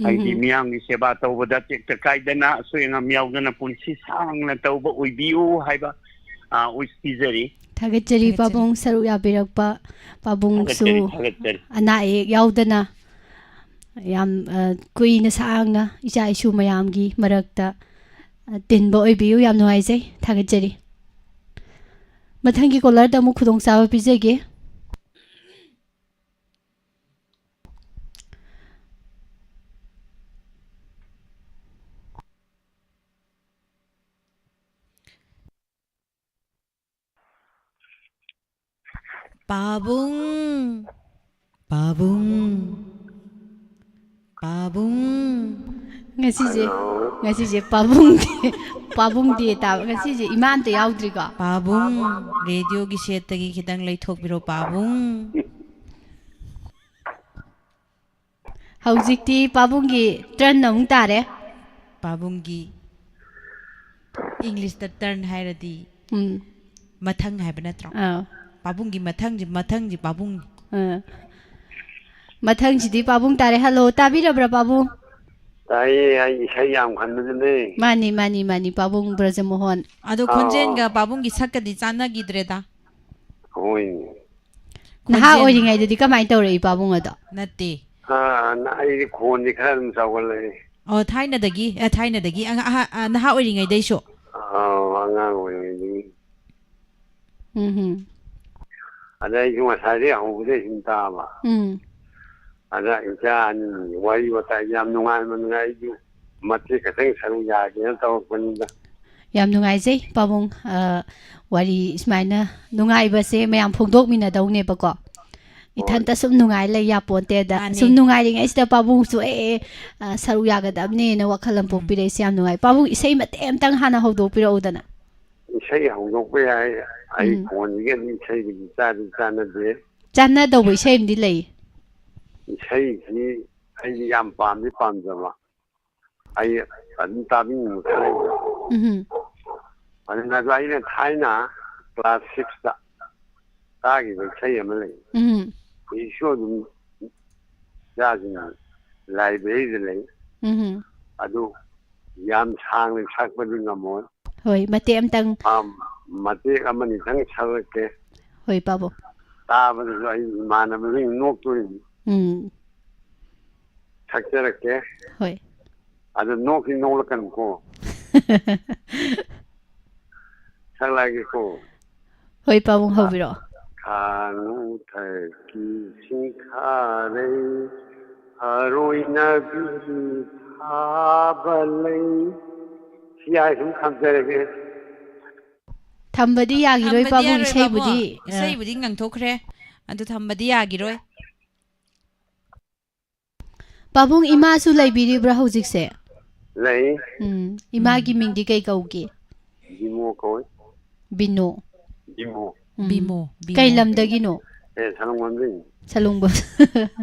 ꯍꯥꯏꯗꯤ ꯎꯝ꯫ ꯃꯤꯌꯥꯝꯒꯤ ꯁꯦꯕꯥ ꯇꯧꯕꯗ ꯇꯦꯛꯇ ꯀꯥꯏꯗꯅ ꯑꯁꯣꯏ ꯑꯉꯥꯝ ꯌꯥꯎꯗꯅ ꯄꯨꯟꯁꯤ ꯁꯥꯡꯅ ꯇꯧꯕ ꯑꯣꯏꯕꯤꯌꯨ ꯍꯥꯏꯕ, ꯑ, wish ꯄꯤꯖꯔꯤ꯫ ꯊꯥꯒꯠꯆꯔꯤ ꯊꯥꯒꯠꯆꯔꯤ꯫ ꯄꯥꯕꯨꯡ, ꯁꯔꯨꯛ ꯌꯥꯕꯤꯔꯛꯄ ꯄꯥꯕꯨꯡꯁꯨ ꯊꯥꯒꯠꯆꯔꯤ, ꯊꯥꯒꯠꯆꯔꯤ꯫ ꯑꯅꯥ ꯑꯌꯦꯛ ꯌꯥꯎꯗꯅ ꯌꯥꯝ, ꯑ, ꯀꯨꯏꯅ ꯁꯥꯡꯅ ꯏꯆꯥ ꯏꯁꯨ ꯃꯌꯥꯝꯒꯤ ꯃꯔꯛꯇ, ꯑ, ꯇꯤꯟꯕ ꯑꯣꯏꯕꯤꯌꯨ꯫ ꯌꯥꯝ ꯅꯨꯡꯉꯥꯏꯖꯩ꯫ ꯊꯥꯒꯠꯆꯔꯤ꯫ ꯃꯊꯪꯒꯤ callerꯗ ꯑꯃꯨꯛ ꯈꯨꯗꯣꯡꯆꯥꯕ ꯄꯤꯖꯒꯦ꯫ ꯄꯥꯕꯨꯡ, ꯄꯥꯕꯨꯡ, ꯄꯥꯕꯨꯡ꯫ ꯉꯁꯤꯁꯦ, ꯍꯜꯂꯣ꯫ ꯉꯁꯤꯁꯦ ꯄꯥꯕꯨꯡ day, ꯄꯥꯕꯨꯡ day ꯇꯥꯕ꯫ ꯉꯁꯤꯁꯦ ꯏꯃꯥ ꯑꯝꯇ ꯌꯥꯎꯗ꯭ꯔꯤꯀꯣ? ꯄꯥꯕꯨꯡ, radioꯒꯤ setꯇꯒꯤ ꯈꯤꯇꯪ ꯂꯩꯊꯣꯛꯄꯤꯔꯣ, ꯄꯥꯕꯨꯡ꯫ ꯍꯧꯖꯤꯛꯇꯤ ꯄꯥꯕꯨꯡꯒꯤ turn ꯑꯃꯨꯛ ꯇꯥꯔꯦ꯫ ꯄꯥꯕꯨꯡꯒꯤ Englishꯇ turn ꯍꯥꯏꯔꯗꯤ ꯎꯝ꯫ ꯃꯊꯪ ꯍꯥꯏꯕ ꯅꯠꯇ꯭ꯔꯣ? ꯑꯥ꯫ ꯄꯥꯕꯨꯡꯒꯤ ꯃꯊꯪꯁꯤ, ꯃꯊꯪꯁꯤ ꯄꯥꯕꯨꯡꯅꯤ꯫ ꯑꯥ꯫ ꯃꯊꯪꯁꯤꯗꯤ ꯄꯥꯕꯨꯡ ꯇꯥꯔꯦ꯫ Hello, ꯇꯥꯕꯤꯔꯕ꯭ꯔꯥ ꯄꯥꯕꯨꯡ? ꯇꯥꯏꯌꯦ, ꯑꯩ ꯏꯁꯩ ꯌꯥꯝ ꯈꯟꯕꯗꯨꯅꯦ꯫ ꯃꯥꯅꯤ, ꯃꯥꯅꯤ, ꯃꯥꯅꯤ, ꯄꯥꯕꯨꯡ ꯕ꯭ꯔꯖꯃꯣꯍꯟ꯫ ꯑꯗꯣ ꯑꯥ꯫ ꯈꯣꯟꯖꯦꯜꯒ ꯄꯥꯕꯨꯡꯒꯤ ꯁꯛꯀꯗꯤ ꯆꯥꯟꯅꯈꯤꯗ꯭ꯔꯦꯗ꯫ ꯍꯣꯏꯅꯦ꯫ ꯅꯍꯥ ꯈꯣꯟꯖꯦꯜ ꯑꯣꯏꯔꯤꯉꯩꯗꯗꯤ ꯀꯃꯥꯏꯅ ꯇꯧꯔꯛꯏ ꯄꯥꯕꯨꯡ ꯑꯗꯣ? ꯅꯠꯇꯦ꯫ ꯑꯥ, ꯅ-, ꯑꯩꯗꯤ ꯈꯣꯟꯗꯤ ꯈꯔ ꯑꯗꯨꯝ ꯆꯥꯎꯒꯠꯂꯛꯑꯦ꯫ ꯑꯣ, ꯊꯥꯏꯅꯗꯒꯤ, ꯑ, ꯊꯥꯏꯅꯗꯒꯤ ꯑꯉꯥ-, ꯑꯍꯥ-, ꯑ, ꯅꯍꯥ ꯑꯣꯏꯔꯤꯉꯩꯗꯩꯁꯨ? ꯑꯥ, ꯑꯉꯥꯡ ꯑꯣꯏꯔꯤꯉꯩꯗꯒꯤ꯫ ꯎꯝ ꯍꯨꯝ꯫ ꯑꯗ ꯑꯩꯁꯨ ꯉꯁꯥꯏꯗꯩ ꯍꯧꯕꯗꯩ ꯁꯨꯝ ꯇꯥꯕ꯫ ꯎꯝ꯫ ꯑꯗ ꯏꯆꯥ ꯑꯅꯤ ꯋꯥꯔꯤ ꯋꯥꯇꯥꯏ ꯌꯥꯝ ꯅꯨꯡꯉꯥꯏꯃꯟꯗꯅ ꯑꯩꯁꯨ ꯃꯇꯦꯛ ꯈꯛꯇꯪ ꯁꯔꯨꯛ ꯌꯥꯒꯦꯅ ꯇꯧꯔꯛꯄꯅꯤꯗ꯫ ꯌꯥꯝ ꯅꯨꯡꯉꯥꯏꯖꯩ ꯄꯥꯕꯨꯡ꯫ ꯑ, ꯋꯥꯔꯤ ꯁꯨꯃꯥꯏꯅ ꯅꯨꯡꯉꯥꯏꯕꯁꯦ ꯃꯌꯥꯝ ꯐꯣꯡꯗꯣꯛꯃꯤꯟꯅꯗꯧꯅꯦꯕꯀꯣ꯫ ꯍꯣꯏ꯫ ꯏꯊꯟꯇ ꯁꯨꯝ ꯅꯨꯡꯉꯥꯏ ꯂꯩ ꯌꯥꯄꯣꯟꯇꯦꯗ꯫ ꯃꯥꯅꯤ꯫ ꯁꯨꯝ ꯅꯨꯡꯉꯥꯏꯔꯤꯉꯩꯁꯤꯗ ꯄꯥꯕꯨꯡꯁꯨ ꯑꯦ, ꯑꯦ, ꯑ, ꯁꯔꯨꯛ ꯌꯥꯒꯗꯕꯅꯦꯅ ꯋꯥꯈꯜ ꯑꯃ ꯎꯝ꯫ ꯄꯣꯛꯄꯤꯔꯛꯏꯁꯦ ꯌꯥꯝ ꯅꯨꯡꯉꯥꯏ꯫ ꯄꯥꯕꯨꯡ, ꯏꯁꯩ ꯃꯇꯦꯛ ꯑꯃꯇꯪ ꯍꯥꯟꯅ ꯍꯧꯗꯣꯛꯄꯤꯔꯛꯎꯗꯅ꯫ ꯏꯁꯩ ꯍꯧꯗꯣꯛꯄ ꯌꯥꯏ꯫ ꯑꯩ ꯎꯝ꯫ ꯈꯣꯟꯁꯤꯒꯗꯤ ꯏꯁꯩꯒꯗꯤ ꯆꯥꯗꯤ ꯆꯥꯟꯅꯗꯦ꯫ ꯆꯥꯟꯅꯗꯧꯕ ꯏꯁꯩ ꯑꯃꯗꯤ ꯂꯩ꯫ ꯏꯁꯩꯁꯤ ꯑꯩꯗꯤ ꯌꯥꯝ ꯄꯥꯝꯗꯤ ꯄꯥꯝꯖꯕ꯫ ꯑꯩ ꯑꯗꯨꯝ ꯇꯥꯕꯤꯅꯤꯡꯕ ꯈꯔ ꯂꯩꯕ꯫ ꯎꯝ꯫ ꯑꯗꯨꯅ ꯑꯗꯣ ꯑꯩꯅ ꯊꯥꯏꯅ class sixꯇ ꯇꯥꯈꯤꯕ ꯏꯁꯩ ꯑꯃ ꯂꯩ꯫ ꯎꯝ꯫ ꯍꯧꯖꯤꯛꯁꯨ ꯑꯗꯨꯝ ꯏꯆꯥꯁꯤꯡ libraryꯗ ꯂꯩ꯫ ꯎꯝ꯫ ꯑꯗꯨ ꯌꯥꯝ ꯁꯥꯡꯅ ꯁꯛꯄꯗꯤ ꯉꯝꯃꯣꯏ꯫ ꯍꯣꯏ, ꯃꯇꯦꯛ ꯑꯃꯇꯪ꯫ ꯑꯥ, ꯃꯇꯦꯛ ꯑꯃꯅꯤꯇꯪ ꯁꯛꯂꯛꯀꯦ꯫ ꯍꯣꯏ, ꯄꯥꯕꯨꯡ꯫ ꯇꯥꯕꯗꯁꯨ ꯑꯩ ꯏꯃꯥꯟꯅꯕꯁꯤꯡ ꯅꯣꯛꯇꯣꯔꯤꯅꯤ꯫ ꯎꯝ꯫ ꯁꯛꯆꯔꯛꯀꯦ꯫ ꯍꯣꯏ꯫ ꯑꯗꯨ ꯅꯣꯛꯇꯤ ꯅꯣꯛꯂꯛꯀꯅꯨꯀꯣ꯫ ꯁꯛꯂꯛꯑꯒꯦꯀꯣ꯫ ꯍꯣꯏ, ꯄꯥꯕꯨꯡ, ꯍꯧꯕꯤꯔꯛꯑꯣ꯫ ꯈꯥꯅꯨ ꯊꯛꯀꯤ ꯁꯤꯡꯈꯥꯔꯩ, ꯍꯔꯣꯏꯅꯕꯤ ꯊꯥꯕ ꯂꯩ꯫ ꯁꯤ ꯍꯥꯏ ꯁꯨꯝ ꯊꯝꯖꯔꯒꯦ꯫ ꯊꯝꯕꯗꯤ ꯌꯥꯈꯤꯔꯣꯏ, ꯊꯝꯕꯗꯤ ꯄꯥꯕꯨꯡ, ꯌꯥꯔꯣꯏ, ꯏꯁꯩꯕꯨꯗꯤ꯫ ꯄꯥꯕꯨꯡ꯫ ꯏꯁꯩꯕꯨꯗꯤ ꯉꯪꯊꯣꯛꯈ꯭ꯔꯦ꯫ ꯑꯗꯨ ꯊꯝꯕꯗꯤ ꯌꯥꯈꯤꯔꯣꯏ꯫ ꯄꯥꯕꯨꯡ, ꯏꯃꯥꯁꯨ ꯂꯩꯕꯤꯔꯤꯕ꯭ꯔꯥ ꯍꯧꯖꯤꯛꯁꯦ? ꯂꯩ꯫ ꯎꯝ, ꯏꯃꯥꯒꯤ ꯃꯤꯡꯗꯤ ꯀꯩ ꯀꯧꯒꯦ? ꯕꯤꯃꯣ ꯀꯧꯏ꯫ ꯕꯤꯅꯣ꯫ ꯕꯤꯃꯣ꯫ ꯎꯝ꯫ ꯕꯤꯃꯣ, ꯕꯤꯃꯣ꯫ ꯀꯩ ꯂꯝꯗꯒꯤꯅꯣ? ꯑꯦ, ꯁꯂꯨꯡꯕꯝꯗꯒꯤ꯫ ꯁꯂꯨꯡꯕꯝ꯫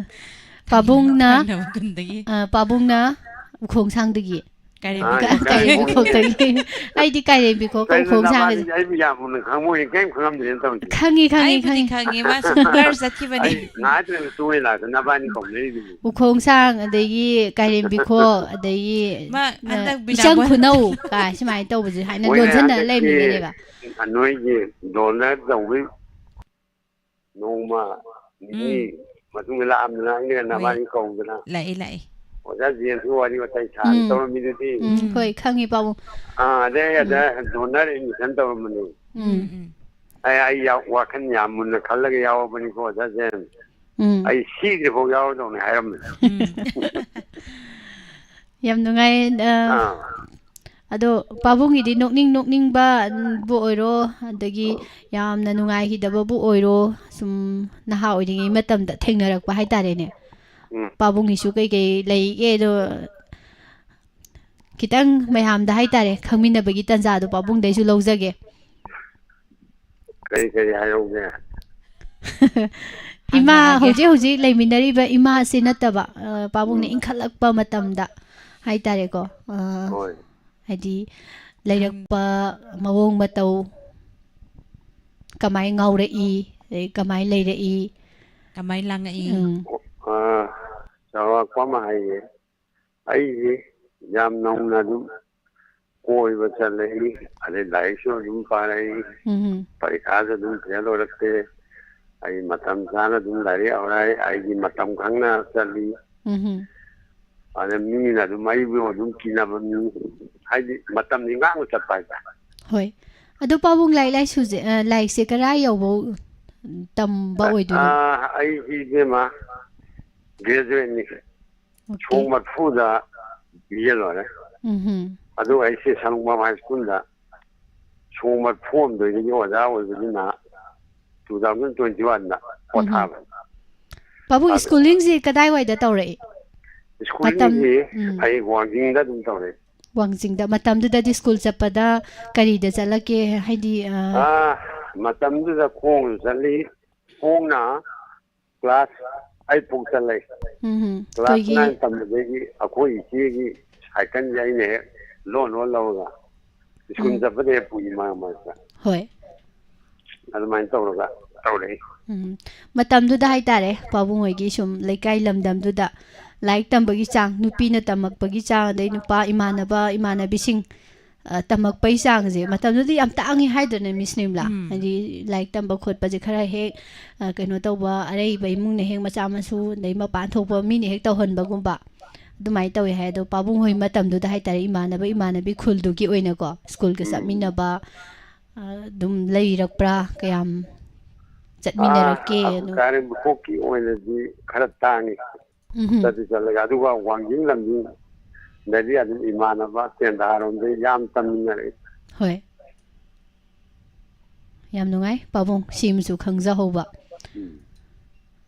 ꯄꯥꯕꯨꯡꯅ, ꯈꯪꯅꯕ ꯈꯨꯟꯗꯒꯤ꯫ ꯑ, ꯄꯥꯕꯨꯡꯅ ꯎꯈꯣꯡꯁꯥꯡꯗꯒꯤ꯫ ꯀꯥꯏꯔꯦꯟ ꯑꯥ, ꯕꯤꯈꯣꯛ꯫ ꯀꯥꯏꯔꯦꯟꯕꯤꯈꯣꯛꯇꯒꯤ꯫ ꯑꯩꯗꯤ ꯀꯥꯏꯔꯦꯟꯕꯤꯈꯣꯛꯀ ꯀꯩꯅꯣ ꯎꯈꯣꯡꯁꯥꯡꯒꯁꯦ ꯅꯕꯥꯅꯤꯁꯦ ꯑꯩꯕꯨ ꯌꯥꯝ ꯃꯨꯟꯅ ꯈꯪꯕ ꯑꯣꯏꯅ ꯀꯔꯤꯝ ꯈꯪꯉꯝꯗ꯭ꯔꯦꯅ ꯇꯧꯔꯤꯁꯦ꯫ ꯈꯪꯉꯤ, ꯈꯪꯉꯤ, ꯑꯩꯕꯨꯗꯤ ꯈꯪꯉꯤ꯫ ꯈꯪꯉꯤ, ꯃꯥ ꯁꯨꯝ ꯕ꯭ꯂꯔ ꯆꯠꯈꯤꯕꯅꯤ꯫ ꯑꯩ ꯉꯥꯏꯍꯥꯛꯇꯪ ꯇꯨꯡ ꯂꯥꯛꯇ ꯅꯕꯥꯅꯤ ꯀꯧꯅꯔꯤꯗꯨꯕꯨ꯫ ꯎꯈꯣꯡꯁꯥꯡ, ꯑꯗꯒꯤ ꯀꯥꯏꯔꯦꯟꯕꯤꯈꯣꯛ, ꯑꯗꯒꯤ, ꯃꯥ ꯑ, ꯍꯟꯗꯛ ꯏꯆꯪ ꯕꯤꯅꯥꯕꯣꯟ ꯈꯨꯅꯧ ꯀꯥꯏ ꯁꯨꯃꯥꯏꯅ ꯇꯧꯕꯁꯦ ꯍꯥꯏꯅ ꯃꯣꯏꯅ ꯂꯣꯟꯁꯤꯟꯅ ꯍꯟꯗꯛꯀꯤ ꯂꯩꯔꯝꯃꯤꯕꯅꯦꯕ꯫ ꯅꯣꯏꯒꯤ ꯗꯣꯅꯔ ꯇꯧꯕꯩ ꯅꯣꯡꯃ ꯅꯤꯅꯤ ꯎꯝ꯫ ꯃꯇꯨꯡꯗ ꯂꯥꯛꯑꯝꯗꯅ ꯑꯩꯅꯒ ꯍꯣꯏ꯫ ꯅꯕꯥꯅꯤ ꯀꯧꯗꯅ ꯂꯥꯛꯏ, ꯂꯥꯛꯏ꯫ ꯑꯣꯖꯥ ꯖꯦꯝꯁꯀꯤ ꯋꯥꯔꯤ ꯋꯥꯇꯥꯏ ꯁꯥꯗꯅ ꯎꯝ꯫ ꯇꯧꯔꯝꯃꯤꯗꯨꯗꯤ꯫ ꯎꯝ, ꯎꯝ꯫ ꯍꯣꯏ, ꯈꯪꯉꯤ ꯄꯥꯕꯨꯡ꯫ ꯑꯥ, ꯑꯗꯩ ꯑꯩ ꯑꯗ ꯎꯝ꯫ ꯗꯣꯅꯔ ꯑꯦꯗꯃꯤꯁꯟ ꯇꯧꯔꯝꯕꯅꯦ꯫ ꯎꯝ꯫ ꯎꯝ, ꯎꯝ꯫ ꯑꯩ, ꯑꯩ ꯌꯥ-, ꯋꯥꯈꯜ ꯌꯥꯝ ꯃꯨꯟꯅ ꯈꯜꯂꯒ ꯌꯥꯎꯔꯕꯅꯤꯀꯣ, ꯑꯣꯖꯥ ꯖꯦꯝꯁ꯫ ꯎꯝ꯫ ꯑꯩ ꯁꯤꯗ꯭ꯔꯤꯐꯥꯎ ꯌꯥꯎꯔꯗꯧꯅꯦ ꯍꯥꯏꯔꯝꯕꯅꯦ꯫ ꯎꯝ꯫ ꯌꯥꯝ ꯅꯨꯡꯉꯥꯏ, ꯑ, ꯑꯥ꯫ ꯑꯗꯣ ꯄꯥꯕꯨꯡꯒꯤꯗꯤ ꯅꯣꯛꯅꯤꯡ ꯅꯣꯛꯅꯤꯡꯕꯕꯨ ꯑꯣꯏꯔꯣ, ꯑꯗꯒꯤ ꯌꯥꯝꯅ ꯅꯨꯡꯉꯥꯏꯈꯤꯗꯕꯕꯨ ꯑꯣꯏꯔꯣ, ꯁꯨꯝ ꯅꯍꯥ ꯑꯣꯏꯔꯤꯉꯩ ꯃꯇꯝꯗ ꯊꯦꯡꯅꯔꯛꯄ ꯍꯥꯏꯇꯥꯔꯦꯅꯦ꯫ ꯎꯝ꯫ ꯄꯥꯕꯨꯡꯒꯤꯁꯨ ꯀꯩꯀꯩ ꯂꯩꯒꯦꯗꯣ ꯈꯤꯇꯪ ꯃꯌꯥꯝꯗ ꯍꯥꯏꯇꯥꯔꯦ, ꯈꯪꯃꯤꯟꯅꯕꯒꯤ ꯇꯥꯟꯖꯥꯗꯣ ꯄꯥꯕꯨꯡꯗꯩꯁꯨ ꯂꯧꯖꯒꯦ꯫ ꯀꯔꯤ ꯀꯔꯤ ꯍꯥꯏꯍꯧꯒꯦ? ꯏꯃꯥ, ꯍꯪꯉꯛꯑꯒꯦ꯫ ꯍꯧꯖꯤꯛ ꯍꯧꯖꯤꯛ ꯂꯩꯃꯤꯟꯅꯔꯤꯕ ꯏꯃꯥꯁꯤ ꯅꯠꯇꯕ, ꯑ, ꯄꯥꯕꯨꯡꯅ ꯎꯝ꯫ ꯏꯟꯈꯠꯂꯛꯄ ꯃꯇꯝꯗ ꯍꯥꯏꯇꯥꯔꯦꯀꯣ, ꯑ, ꯍꯣꯏ꯫ ꯍꯥꯏꯗꯤ ꯂꯩꯔꯛꯄ ꯃꯑꯣꯡ ꯃꯇꯧ, ꯀꯃꯥꯏ ꯉꯥꯎꯔꯛꯏ, ꯑꯗꯩ ꯀꯃꯥꯏ ꯂꯩꯔꯛꯏ? ꯀꯃꯥꯏ ꯂꯥꯡꯉꯛꯏ? ꯎꯝ꯫ ꯑ, ꯆꯥꯎꯔꯥꯛꯄ ꯑꯃ ꯍꯥꯏꯒꯦ꯫ ꯑꯩꯁꯦ ꯌꯥꯝ ꯅꯧꯅ ꯑꯗꯨꯝ ꯀꯣꯏꯕ ꯆꯠꯂꯛꯏ, ꯑꯗꯩ ꯂꯥꯏꯔꯤꯛꯁꯨ ꯑꯗꯨꯝ ꯄꯥꯔꯛꯏ, ꯎꯝ꯫ ꯄꯔꯤꯈꯥꯁꯨ ꯑꯗꯨꯝ ꯐꯦꯜ ꯑꯣꯏꯔꯛꯇꯦ꯫ ꯑꯩ ꯃꯇꯝ ꯆꯥꯅ ꯑꯗꯨꯝ ꯂꯥꯏꯔꯤꯛ ꯍꯧꯔꯛꯏ, ꯑꯩꯒꯤ ꯃꯇꯝ ꯈꯪꯅ ꯆꯠꯂꯤ꯫ ꯎꯝ꯫ ꯑꯗ ꯃꯤꯅ ꯑꯗꯨꯝ ꯑꯩꯕꯨ ꯑꯗꯨꯝ ꯀꯤꯅꯕ ꯃꯤ, ꯍꯥꯏꯗꯤ ꯃꯇꯝꯁꯤ ꯉꯥꯛꯅ ꯆꯠꯄ ꯍꯥꯏꯇꯥꯔꯦ꯫ ꯍꯣꯏ꯫ ꯑꯗꯣ ꯄꯥꯕꯨꯡ ꯂꯥꯏꯔꯤꯛ ꯂꯥꯏꯁꯨꯁꯦ, ꯑ, ꯂꯥꯏꯔꯤꯛꯁꯦ ꯀꯔꯥꯏ ꯌꯧꯕ ꯇꯝꯕ ꯑꯣꯏꯗꯣꯏꯅꯣ? ꯑ, ꯑꯩꯁꯤ ꯏꯕꯦꯝꯃ ꯒ꯭ꯔꯦꯖꯨꯑꯦꯠꯅꯤ꯫ ꯑꯣꯀꯦ꯫ ꯁꯣꯛ ꯃꯔꯐꯨꯗ ꯕꯤ ꯑꯦ ꯂꯣꯏꯔꯦ꯫ ꯎꯝꯍꯨꯝ꯫ ꯑꯗꯨꯒ ꯑꯩꯁꯦ ꯁꯅꯨꯡꯕꯝ ꯍꯥꯏ ꯁ꯭ꯀꯨꯜꯗ ꯁꯣꯛ ꯃꯔꯐꯨ ꯍꯨꯝꯗꯣꯏꯗꯒꯤ ꯑꯣꯖꯥ ꯑꯣꯏꯕꯗꯨꯅ two thousand twenty one ꯗ ꯎꯝꯍꯨꯝ꯫ ꯄꯣꯊꯥꯕꯅꯤ꯫ ꯄꯥꯕꯨꯡ, ꯑꯗ ꯁ꯭ꯀꯨꯂꯤꯡꯁꯤ ꯀꯗꯥꯏꯋꯥꯏꯗ ꯇꯧꯔꯛꯏ? ꯁ꯭ꯀꯨꯂꯤꯡꯁꯤ ꯃꯇꯝ, ꯎꯝ꯫ ꯑꯩ ꯋꯥꯡꯖꯤꯡꯗ ꯑꯗꯨꯝ ꯇꯧꯔꯛꯑꯦ꯫ ꯋꯥꯡꯖꯤꯡꯗ꯫ ꯃꯇꯝꯗꯨꯗꯗꯤ ꯁ꯭ꯀꯨꯜ ꯆꯠꯄꯗ ꯀꯔꯤꯗ ꯆꯠꯂꯛꯀꯦ? ꯍꯥꯏꯗꯤ, ꯑ, ꯑꯥ, ꯃꯇꯝꯗꯨꯗ ꯈꯣꯡꯅ ꯆꯠꯂꯤ꯫ ꯈꯣꯡꯅ ꯀ꯭ꯂꯥꯁ ꯑꯩꯠ ꯐꯥꯎ ꯆꯠꯂꯦ꯫ ꯎꯝ, ꯀ꯭ꯂꯥꯁ ꯑꯩꯈꯣꯏꯒꯤ ꯅꯥꯏꯟ ꯇꯝꯕꯗꯒꯤ ꯑꯩꯈꯣꯏ ꯏꯆꯦꯒꯤ ꯁꯥꯏꯀꯜꯁꯦ ꯑꯩꯅ ꯍꯦꯛ ꯂꯣꯟ ꯂꯣꯟ ꯂꯧꯔꯒ ꯁ꯭ꯀꯨꯜ ꯎꯝ꯫ ꯆꯠꯄꯗ ꯍꯦꯛ ꯄꯨꯏ ꯃꯔꯛ ꯃꯔꯛꯇ꯫ ꯍꯣꯏ꯫ ꯑꯗꯨꯃꯥꯏꯅ ꯇꯧꯔꯒ ꯇꯧꯔꯛꯏ꯫ ꯎꯝ꯫ ꯃꯇꯝꯗꯨꯗ ꯍꯥꯏꯇꯥꯔꯦ, ꯄꯥꯕꯨꯡ ꯍꯣꯏꯒꯤ ꯁꯨꯝ ꯂꯩꯀꯥꯏ ꯂꯝꯗꯝꯗꯨꯗ ꯂꯥꯏꯔꯤꯛ ꯇꯝꯕꯒꯤ ꯆꯥꯡ, ꯅꯨꯄꯤꯅ ꯇꯝꯃꯛꯄꯒꯤ ꯆꯥꯡ, ꯑꯗꯩ ꯅꯨꯄꯥ ꯏꯃꯥꯟꯅꯕ ꯏꯃꯥꯟꯅꯕꯤꯁꯤꯡ ꯑ, ꯇꯝꯃꯛꯄꯩ ꯆꯥꯡꯁꯦ ꯃꯇꯝꯗꯨꯗꯤ ꯌꯥꯝ ꯇꯥꯡꯉꯤ ꯍꯥꯏꯗ꯭ꯔꯅꯦ, ꯃꯤꯁ ꯅꯤꯝꯂꯥ? ꯎꯝ꯫ ꯍꯥꯏꯗꯤ ꯂꯥꯏꯔꯤꯛ ꯇꯝꯕ ꯈꯣꯠꯄꯁꯦ ꯈꯔ ꯍꯦꯛ, ꯑ, ꯀꯩꯅꯣ ꯇꯧꯕ, ꯑꯔꯩꯕ ꯏꯃꯨꯡꯅ ꯍꯦꯛ ꯃꯆꯥ ꯃꯁꯨ, ꯑꯗꯩ ꯃꯄꯥꯟ ꯊꯣꯛꯄ ꯃꯤꯅ ꯍꯦꯛ ꯇꯧꯍꯟꯕꯒꯨꯝꯕ ꯑꯗꯨꯃꯥꯏꯅ ꯇꯧꯋꯦ ꯍꯥꯏ꯫ ꯑꯗꯣ ꯄꯥꯕꯨꯡ ꯍꯣꯏ ꯃꯇꯝꯗꯨꯗ ꯍꯥꯏꯇꯥꯔꯦ, ꯏꯃꯥꯟꯅꯕ ꯏꯃꯥꯟꯅꯕꯤ ꯈꯨꯜꯗꯨꯒꯤ ꯑꯣꯏꯅꯀꯣ, ꯁ꯭ꯀꯨꯜꯒ ꯎꯝ꯫ ꯆꯠꯃꯤꯟꯅꯕ, ꯑ, ꯑꯗꯨꯝ ꯂꯩꯔꯛꯄ꯭ꯔꯥ? ꯀꯌꯥꯝ ꯆꯠꯃꯤꯟꯅꯔꯛꯀꯦ? ꯑꯥ, ꯑꯗꯨ ꯀꯥꯏꯔꯦꯟꯕꯈꯣꯛꯀꯤ ꯑꯣꯏꯅꯗꯤ ꯈꯔ ꯇꯥꯡꯉꯤ꯫ ꯎꯝ꯫ ꯆꯠꯇꯤ ꯆꯠꯂꯒ, ꯑꯗꯨꯒ ꯋꯥꯡꯖꯤꯡ ꯂꯝꯖꯤꯡꯗꯗꯤ ꯑꯗꯨꯝ ꯏꯃꯥꯟꯅꯕ ꯇꯦꯟꯊꯥꯔꯣꯝꯗ ꯌꯥꯝ ꯇꯝꯃꯤꯟꯅꯔꯛꯏ꯫ ꯍꯣꯏ꯫ ꯌꯥꯝ ꯅꯨꯡꯉꯥꯏ ꯄꯥꯕꯨꯡ, ꯁꯤꯃꯁꯨ ꯈꯪꯖꯍꯧꯕ꯫ ꯎꯝ꯫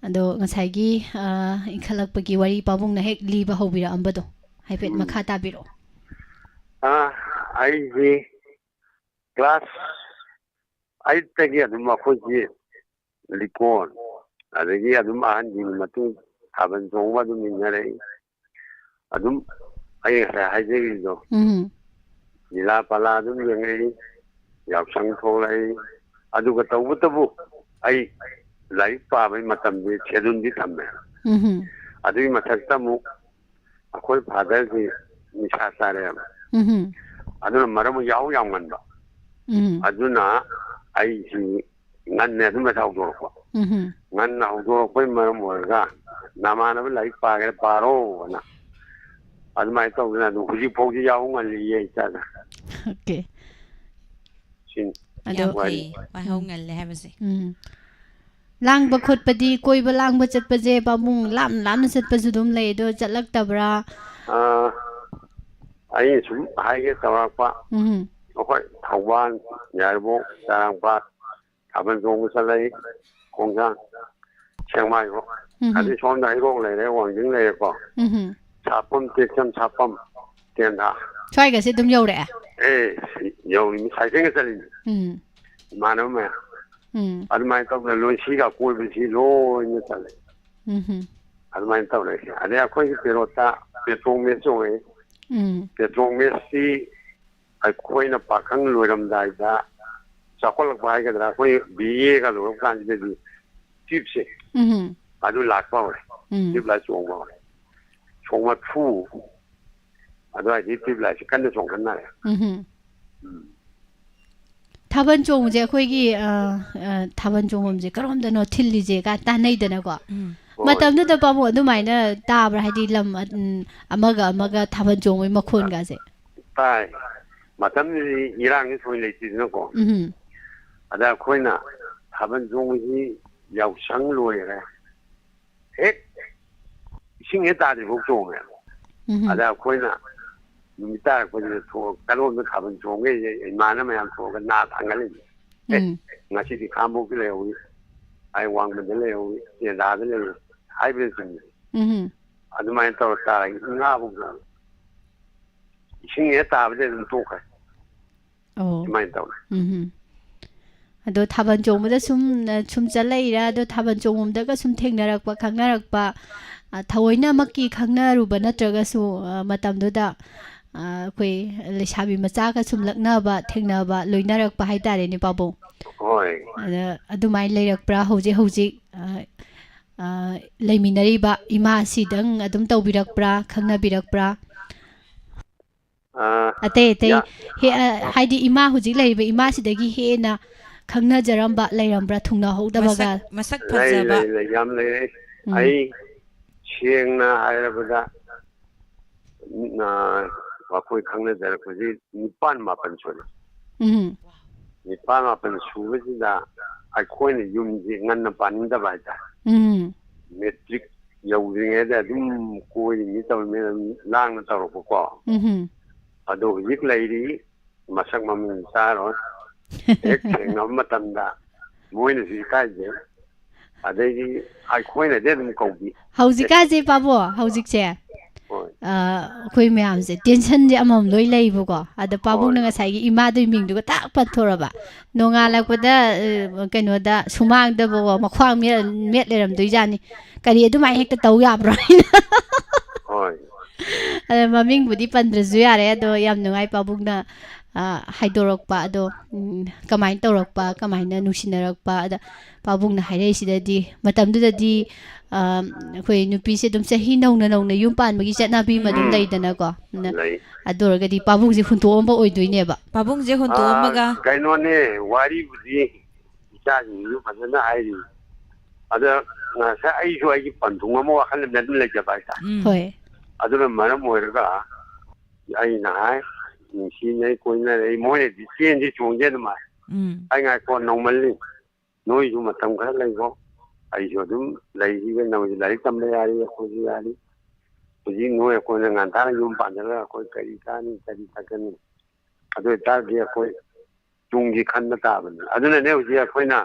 ꯑꯗꯣ ꯉꯁꯥꯏꯒꯤ, ꯑ, ꯏꯟꯈꯠꯂꯛꯄꯒꯤ ꯋꯥꯔꯤ ꯄꯥꯕꯨꯡꯅ ꯍꯦꯛ ꯂꯤꯕ ꯍꯧꯕꯤꯔꯛꯑꯝꯕꯗꯣ ꯍꯥꯏꯐꯦꯠ ꯎꯝ꯫ ꯃꯈꯥ ꯇꯥꯕꯤꯔꯛꯑꯣ꯫ ꯑꯥ, ꯑꯩꯁꯤ class eight ꯇꯒꯤ ꯑꯗꯨꯝ ꯑꯩꯈꯣꯏꯒꯤ ꯂꯤꯀꯣꯟ, ꯑꯗꯒꯤ ꯑꯗꯨꯝ ꯑꯍꯟꯒꯤ ꯃꯇꯨꯡ ꯊꯥꯕꯜ ꯆꯣꯡꯕ ꯑꯗꯨꯝ ꯏꯟꯅꯔꯛꯏ꯫ ꯑꯗꯨꯝ ꯑꯩ ꯉꯁꯥꯏ ꯍꯥꯏꯖꯈꯤꯕꯗꯣ, ꯎꯝ꯫ ꯂꯤꯂꯥ ꯄꯂꯥ ꯑꯗꯨꯝ ꯌꯦꯡꯉꯛꯏ, ꯌꯥꯎꯁꯪ ꯊꯣꯛꯂꯛꯏ꯫ ꯑꯗꯨꯒ ꯇꯧꯕꯇꯕꯨ ꯑꯩ ꯂꯥꯏꯔꯤꯛ ꯄꯥꯕꯒꯤ ꯃꯇꯝꯗꯤ ꯁꯦꯗꯨꯜꯗꯤ ꯊꯝꯃꯦ꯫ ꯎꯝ꯫ ꯑꯗꯨꯒꯤ ꯃꯊꯛꯇ ꯑꯃꯨꯛ ꯑꯩꯈꯣꯏ fatherꯁꯤ ꯅꯤꯁꯥ ꯆꯥꯔꯦꯕ꯫ ꯎꯝ꯫ ꯑꯗꯨꯅ ꯃꯔꯝ ꯌꯥꯍꯧ ꯌꯥꯝ ꯉꯟꯕ꯫ ꯎꯝ꯫ ꯑꯗꯨꯅ ꯑꯩꯁꯤ ꯉꯟꯅ ꯑꯗꯨꯝ ꯃꯁꯥ ꯍꯧꯗꯣꯔꯛꯄ꯫ ꯎꯝ꯫ ꯉꯟꯅ ꯍꯧꯗꯣꯔꯛꯄꯩ ꯃꯔꯝ ꯑꯣꯏꯔꯒ, "ꯅꯃꯥꯟꯅꯕ ꯂꯥꯏꯔꯤꯛ ꯄꯥꯒꯦꯔꯥ ꯄꯥꯔꯣ" ꯑꯅ ꯑꯗꯨꯃꯥꯏꯅ ꯇꯧꯗꯅ ꯑꯗꯨꯝ ꯍꯧꯖꯤꯛ ꯐꯥꯎꯗꯤ ꯌꯥꯍꯧ ꯉꯜꯂꯤꯌꯦ ꯏꯆꯥꯗ꯫ Okay꯫ ꯁꯤꯅꯤ꯫ ꯑꯗꯣ ꯌꯥꯝ ꯋꯥꯔꯤ꯫ ꯐꯩ ꯋꯥꯍꯧ ꯉꯜꯂꯦ ꯍꯥꯏꯕꯁꯦ꯫ ꯎꯝ꯫ ꯂꯥꯡꯕ ꯈꯣꯠꯄꯗꯤ, ꯀꯣꯏꯕ ꯂꯥꯡꯕ ꯆꯠꯄꯁꯦ ꯄꯥꯕꯨꯡ ꯂꯥꯞꯅ ꯂꯥꯞꯅ ꯆꯠꯄꯁꯨ ꯑꯗꯨꯝ ꯂꯩ, ꯑꯗꯣ ꯆꯠꯂꯛꯇꯕ꯭ꯔꯥ? ꯑꯥ, ꯑꯩꯅ ꯁꯨꯝ ꯍꯥꯏꯒꯦ ꯇꯧꯔꯛꯄ, ꯎꯝ꯫ ꯑꯩꯈꯣꯏ ꯊꯧꯕꯥꯜ, ꯌꯥꯏꯔꯤꯄꯣꯛ, ꯆꯥꯔꯥꯡꯄꯥꯠ, ꯊꯥꯕꯜ ꯆꯣꯡꯕ ꯆꯠꯂꯛꯏ, ꯈꯣꯡꯖꯥꯡ, ꯁꯦꯛꯃꯥꯏꯐꯥꯎ꯫ ꯎꯝ꯫ ꯑꯗꯩ ꯁꯣꯝꯗ ꯍꯩꯔꯣꯛ ꯂꯩꯔꯦ, ꯋꯥꯡꯖꯤꯡ ꯂꯩꯔꯦꯀꯣ, ꯎꯝ꯫ ꯁꯥꯄꯝ, ꯇꯦꯛꯆꯝ, ꯁꯥꯄꯝ, ꯇꯦꯟꯊꯥ꯫ ꯁ꯭ꯋꯥꯏꯒꯁꯦ ꯑꯗꯨꯝ ꯌꯧꯔꯛꯑꯦ? ꯑꯦ, ꯌꯧꯔꯤꯅꯤ, ꯁꯥꯏꯀꯜꯒ ꯆꯠꯂꯤꯅꯤ, ꯎꯝ꯫ ꯏꯃꯥꯟꯅꯕ ꯃꯌꯥꯝ꯫ ꯎꯝ꯫ ꯑꯗꯨꯃꯥꯏꯅ ꯇꯧꯗꯅ ꯂꯣꯏꯁꯤꯒ ꯀꯣꯏꯕꯁꯤ ꯂꯣꯏꯅ ꯆꯠꯂꯦ꯫ ꯎꯝ꯫ ꯑꯗꯨꯃꯥꯏꯅ ꯇꯧꯔꯛꯏ꯫ ꯑꯗꯩ ꯑꯩꯈꯣꯏꯒꯤ ꯄꯦꯔꯣꯠꯇ ꯄꯦꯇ꯭ꯔꯣꯜ ꯃꯦꯁ ꯆꯣꯡꯉꯛꯏ꯫ ꯎꯝ꯫ ꯄꯦꯇ꯭ꯔꯣꯜ ꯃꯦꯁꯁꯤ ꯑꯩꯈꯣꯏꯅ ꯄꯥꯈꯪ ꯂꯣꯏꯔꯝꯗꯥꯏꯗ, ꯆꯥꯎꯈꯠꯂꯛꯄ ꯍꯥꯏꯒꯗ꯭ꯔꯥ, ꯑꯩꯈꯣꯏ B Aꯒ ꯂꯣꯏꯔꯛꯄ ꯀꯥꯟꯁꯤꯗꯗꯤ ꯇ꯭ꯌꯨꯕꯁꯦ ꯎꯝ꯫ ꯑꯗꯨ ꯂꯥꯛꯄ ꯍꯧꯔꯦ꯫ ꯎꯝ꯫ ꯇ꯭ꯌꯨꯕ ꯂꯥꯏꯠ ꯆꯣꯡꯕ ꯍꯧꯔꯦ꯫ ꯁꯣꯛ ꯃꯔꯤꯐꯨ ꯑꯗꯨꯋꯥꯏꯗꯤ ꯇ꯭ꯌꯨꯕ ꯂꯥꯏꯠꯁꯦ ꯀꯟꯅ ꯆꯣꯡꯈꯠꯅꯔꯦ꯫ ꯎꯝ꯫ ꯎꯝ꯫ ꯊꯥꯕꯜ ꯆꯣꯡꯕꯁꯦ ꯑꯩꯈꯣꯏꯒꯤ, ꯑ, ꯑ, ꯊꯥꯕꯜ ꯆꯣꯡꯐꯝꯁꯦ ꯀꯔꯣꯝꯗꯅꯣ ꯊꯤꯜꯂꯤꯁꯦ ꯀ ꯇꯥꯟꯅꯩꯗꯅꯀꯣ꯫ ꯎꯝ꯫ ꯍꯣꯏ꯫ ꯃꯇꯝꯗꯨꯗ ꯄꯥꯕꯨꯡ ꯑꯗꯨꯃꯥꯏꯅ ꯇꯥꯕ꯭ꯔꯥ? ꯍꯥꯏꯗꯤ ꯂꯝ, ꯎꯝ, ꯑꯃꯒ ꯑꯃꯒ ꯊꯥꯕꯜ ꯆꯣꯡꯕꯒꯤ ꯃꯈꯣꯟꯒꯁꯦ꯫ ꯇꯥꯏ꯫ ꯃꯇꯝꯗꯨꯗꯤ ꯏꯔꯥꯡꯁꯦ ꯊꯣꯏꯅ ꯂꯩꯇꯦꯗꯅꯀꯣ꯫ ꯎꯝ꯫ ꯑꯗ ꯑꯩꯈꯣꯏꯅ ꯊꯥꯕꯜ ꯆꯣꯡꯕꯁꯤ ꯌꯥꯎꯁꯪ ꯂꯣꯏꯈ꯭ꯔꯦ꯫ ꯍꯦꯛ ꯏꯁꯤꯡ ꯍꯦꯛ ꯇꯥꯗ꯭ꯔꯤꯐꯥꯎ ꯆꯣꯡꯉꯦ꯫ ꯎꯝ꯫ ꯑꯗ ꯑꯩꯈꯣꯏꯅ ꯅꯨꯃꯤꯠ ꯇꯥꯔꯛꯄꯁꯤꯗ ꯊꯣꯛ-, ꯀꯔꯣꯝꯗ ꯊꯥꯕꯜ ꯆꯣꯡꯒꯦ ꯏꯃꯥꯅ ꯃꯌꯥꯝ ꯊꯣꯛꯑꯒ ꯅꯥ ꯊꯥꯡꯒꯠꯂꯤꯅꯤ꯫ "ꯑꯦ, ꯎꯝ꯫ ꯉꯁꯤꯗꯤ ꯈꯥꯡꯕꯣꯛꯇ ꯂꯩꯍꯧꯏ, ꯑꯩ ꯋꯥꯡꯃꯗ ꯂꯩꯍꯧꯏ, ꯇꯦꯟꯊꯥꯗ ꯂꯩꯍꯧꯏ" ꯍꯥꯏꯕꯅꯆꯤꯡꯕ꯫ ꯎꯝ꯫ ꯑꯗꯨꯃꯥꯏꯅ ꯇꯧꯔ ꯇꯥꯔꯒ ꯏꯉꯥꯐꯥꯎ ꯆꯣꯡꯉꯦ꯫ ꯏꯁꯤꯡ ꯍꯦꯛ ꯇꯥꯕꯗ ꯑꯗꯨꯝ ꯇꯣꯛꯈ꯭ꯔꯦ꯫ ꯑꯣ꯫ ꯑꯗꯨꯃꯥꯏꯅ ꯇꯧꯔꯦ꯫ ꯎꯝ꯫ ꯑꯗꯣ ꯊꯥꯕꯜ ꯆꯣꯡꯕꯗ ꯁꯨꯝ, ꯑ, ꯁꯨꯝ ꯆꯠꯂꯛꯏꯔꯥ? ꯑꯗꯣ ꯊꯥꯕꯜ ꯆꯣꯡꯐꯝꯗꯒ ꯁꯨꯝ ꯊꯦꯡꯅꯔꯛꯄ, ꯈꯪꯅꯔꯛꯄ, ꯑ, ꯊꯑꯣꯏꯅꯃꯛꯀꯤ ꯈꯪꯅꯔꯨꯕ ꯅꯠꯇ꯭ꯔꯒꯁꯨ, ꯑ, ꯃꯇꯝꯗꯨꯗ, ꯑ, ꯑꯩꯈꯣꯏ ꯂꯩꯁꯥꯕꯤ ꯃꯆꯥꯒ ꯁꯨꯝ ꯂꯛꯅꯕ, ꯊꯦꯡꯅꯕ, ꯂꯣꯏꯅꯔꯛꯄ ꯍꯥꯏꯇꯥꯔꯦꯅꯦ, ꯄꯥꯕꯨꯡ꯫ ꯍꯣꯏ꯫ ꯑꯗ ꯑꯗꯨꯃꯥꯏꯅ ꯂꯩꯔꯛꯄ꯭ꯔꯥ? ꯍꯧꯖꯤꯛ ꯍꯧꯖꯤꯛ, ꯑ, ꯑ, ꯂꯩꯃꯤꯟꯅꯔꯤꯕ ꯏꯃꯥꯁꯤꯗꯪ ꯑꯗꯨꯝ ꯇꯧꯕꯤꯔꯛꯄ꯭ꯔꯥ? ꯈꯪꯅꯕꯤꯔꯛꯄ꯭ꯔꯥ? ꯑꯥ, ꯑꯇꯩ ꯑꯇꯩ ꯌꯥ-, ꯍꯦ-, ꯑ, ꯍꯥꯏꯗꯤ ꯏꯃꯥ ꯍꯧꯖꯤꯛ ꯂꯩꯔꯤꯕ ꯏꯃꯥꯁꯤꯗꯒꯤ ꯍꯦꯟꯅ ꯈꯪꯅꯖꯔꯝꯕ ꯂꯩꯔꯝꯕ꯭ꯔꯥ, ꯊꯨꯡꯅꯍꯧꯗꯕꯒ? ꯃꯁꯛ, ꯃꯁꯛ ꯂꯩ, ꯐꯖꯕ꯫ ꯂꯩ, ꯂꯩ, ꯌꯥꯝ ꯂꯩꯔꯦ꯫ ꯎꯝ꯫ ꯑꯩ ꯁꯦꯡꯅ ꯍꯥꯏꯔꯕꯗ, ꯑ, ꯑꯩꯈꯣꯏ ꯈꯪꯅꯖꯔꯛꯄꯁꯤ ꯅꯤꯄꯥꯟ ꯃꯥꯄꯟ ꯁꯨꯔꯦ꯫ ꯎꯝ꯫ ꯅꯤꯄꯥꯟ ꯃꯥꯄꯟ ꯁꯨꯕꯁꯤꯗ ꯑꯩꯈꯣꯏꯅ ꯌꯨꯝꯁꯤ ꯉꯟꯅ ꯄꯥꯅꯤꯡꯗꯕ ꯍꯥꯏꯇꯥꯔꯦ꯫ ꯎꯝ꯫ ꯃꯦꯇ꯭ꯔꯤꯛ ꯌꯧꯗ꯭ꯔꯤꯉꯩꯗ ꯑꯗꯨꯝ ꯀꯣꯏꯔꯤꯅꯤ ꯇꯧꯔꯤꯅꯤ, ꯑꯗꯨꯝ ꯂꯥꯡꯅ ꯇꯧꯔꯛꯄꯀꯣ꯫ ꯎꯝ꯫ ꯑꯗꯣ ꯍꯧꯖꯤꯛ ꯂꯩꯔꯤ, ꯃꯁꯛ ꯃꯃꯤꯡ ꯆꯥꯔꯣꯏ꯫ ꯍꯦꯛ ꯊꯦꯡꯅꯕ ꯃꯇꯝꯗ ꯃꯣꯏꯅꯁꯨ ꯏꯀꯥꯏꯖꯩ, ꯑꯗꯩꯗꯤ ꯑꯩꯈꯣꯏꯅꯗꯤ ꯑꯗꯨꯝ ꯀꯧꯕꯤ꯫ ꯍꯧꯖꯤꯛꯀꯥꯟꯁꯦ ꯄꯥꯕꯣ, ꯍꯧꯖꯤꯛꯁꯦ, ꯍꯣꯏ꯫ ꯑ, ꯑꯩꯈꯣꯏ ꯃꯌꯥꯝꯁꯦ ꯇꯦꯟꯁꯟꯁꯦ ꯑꯃꯃꯝ ꯂꯣꯏ ꯂꯩꯕꯀꯣ꯫ ꯑꯗ ꯄꯥꯕꯨꯡꯅ ꯍꯣꯏ꯫ ꯉꯁꯥꯏꯒꯤ ꯏꯃꯥꯗꯨꯒꯤ ꯃꯤꯡꯗꯨꯒ ꯇꯥꯛ ꯄꯟꯊꯣꯔꯕ꯫ ꯅꯣꯡꯉꯥꯜꯂꯛꯄꯗ, ꯑ, ꯀꯩꯅꯣꯗ, ꯁꯨꯃꯥꯡꯗꯕꯀꯣ, ꯃꯈ꯭ꯋꯥꯡ ꯃꯦꯠ-, ꯃꯦꯠ ꯂꯩꯔꯝꯗꯣꯏꯖꯥꯠꯅꯤ꯫ ꯀꯔꯤ ꯑꯗꯨꯃꯥꯏꯅ ꯍꯦꯛꯇ ꯇꯧ ꯌꯥꯕ꯭ꯔꯣ ꯍꯥꯏꯅ꯫ ꯍꯣꯏ꯫ ꯑꯗ ꯃꯃꯤꯡꯕꯨꯗꯤ ꯄꯟꯗ꯭ꯔꯁꯨ ꯌꯥꯔꯦ, ꯑꯗꯣ ꯌꯥꯝ ꯅꯨꯡꯉꯥꯏ ꯄꯥꯕꯨꯡꯅ, ꯑ, ꯍꯥꯏꯗꯣꯔꯛꯄ ꯑꯗꯣ, ꯎꯝ, ꯀꯃꯥꯏꯅ ꯇꯧꯔꯛꯄ, ꯀꯃꯥꯏꯅ ꯅꯨꯡꯁꯤꯅꯔꯛꯄ? ꯑꯗ ꯄꯥꯕꯨꯡꯅ ꯍꯥꯏꯔꯛꯏꯁꯤꯗꯗꯤ, ꯃꯇꯝꯗꯨꯗꯗꯤ, ꯑ, ꯑꯩꯈꯣꯏ ꯅꯨꯄꯤꯁꯦ ꯑꯗꯨꯝ ꯆꯍꯤ ꯅꯧꯅ ꯅꯧꯅ ꯌꯨꯝ ꯄꯥꯟꯕꯒꯤ ꯆꯠꯅꯕꯤ ꯑꯃ ꯑꯗꯨꯝ ꯎꯝ꯫ ꯂꯩꯗꯅꯀꯣ꯫ ꯅ-, ꯂꯩ꯫ ꯑꯗꯨ ꯑꯣꯏꯔꯒꯗꯤ ꯄꯥꯕꯨꯡꯁꯦ ꯍꯨꯟꯇꯣꯛꯑꯝꯕ ꯑꯣꯏꯗꯣꯏꯅꯦꯕ꯫ ꯄꯥꯕꯨꯡꯁꯦ ꯍꯨꯟꯇꯣꯛꯑꯝꯃꯒ꯫ ꯑꯥ, ꯀꯩꯅꯣꯅꯦ, ꯋꯥꯔꯤꯕꯨꯗꯤ ꯏꯆꯥꯁꯤꯡꯁꯨ ꯐꯖꯅ ꯍꯥꯏꯔꯤ꯫ ꯑꯗ ꯉꯁꯥꯏ ꯑꯩꯁꯨ ꯑꯩꯒꯤ ꯄꯟꯊꯨꯡ ꯑꯃ ꯋꯥꯈꯜ ꯑꯃꯗ ꯑꯗꯨꯝ ꯂꯩꯖꯕ ꯍꯥꯏꯇꯥꯔꯦ꯫ ꯎꯝ꯫ ꯍꯣꯏ꯫ ꯑꯗꯨꯅ ꯃꯔꯝ ꯑꯣꯏꯔꯒ ꯑꯩꯅ ꯍꯥꯏ, ꯅꯨꯡꯁꯤꯅꯩ, ꯀꯣꯏꯅꯔꯛꯏ, ꯃꯣꯏꯅꯗꯤ ꯆꯦꯟꯁꯤ ꯆꯣꯡꯁꯤ ꯑꯗꯨꯝ ꯍꯥꯏ꯫ ꯎꯝ꯫ ꯑꯩ ꯉꯥꯏꯈꯣ, ꯅꯧꯃꯜꯂꯤ, ꯅꯣꯏꯁꯨ ꯃꯇꯝ ꯈꯔ ꯂꯩꯈꯣ, ꯑꯩꯁꯨ ꯑꯗꯨꯝ ꯂꯩꯔꯤꯒꯦ, ꯅꯪꯁꯨ ꯂꯥꯏꯔꯤꯛ ꯇꯝꯕ ꯌꯥꯔꯤ, ꯑꯩꯈꯣꯏꯁꯨ ꯌꯥꯔꯤ꯫ ꯍꯧꯖꯤꯛ ꯅꯣꯏ ꯑꯩꯈꯣꯏꯅ ꯉꯟꯇꯥꯅ ꯌꯨꯝ ꯄꯥꯟꯖꯔꯒ ꯑꯩꯈꯣꯏ ꯀꯔꯤ ꯆꯥꯅꯤ, ꯀꯔꯤ ꯊꯛꯀꯅꯤ? ꯑꯗꯨ ꯑꯣꯏꯇꯥꯔꯗꯤ ꯑꯩꯈꯣꯏ ꯇꯨꯡꯒꯤ ꯈꯟꯕ ꯇꯥꯕꯅꯤ꯫ ꯑꯗꯨꯅꯅꯦ ꯍꯧꯖꯤꯛ ꯑꯩꯈꯣꯏꯅ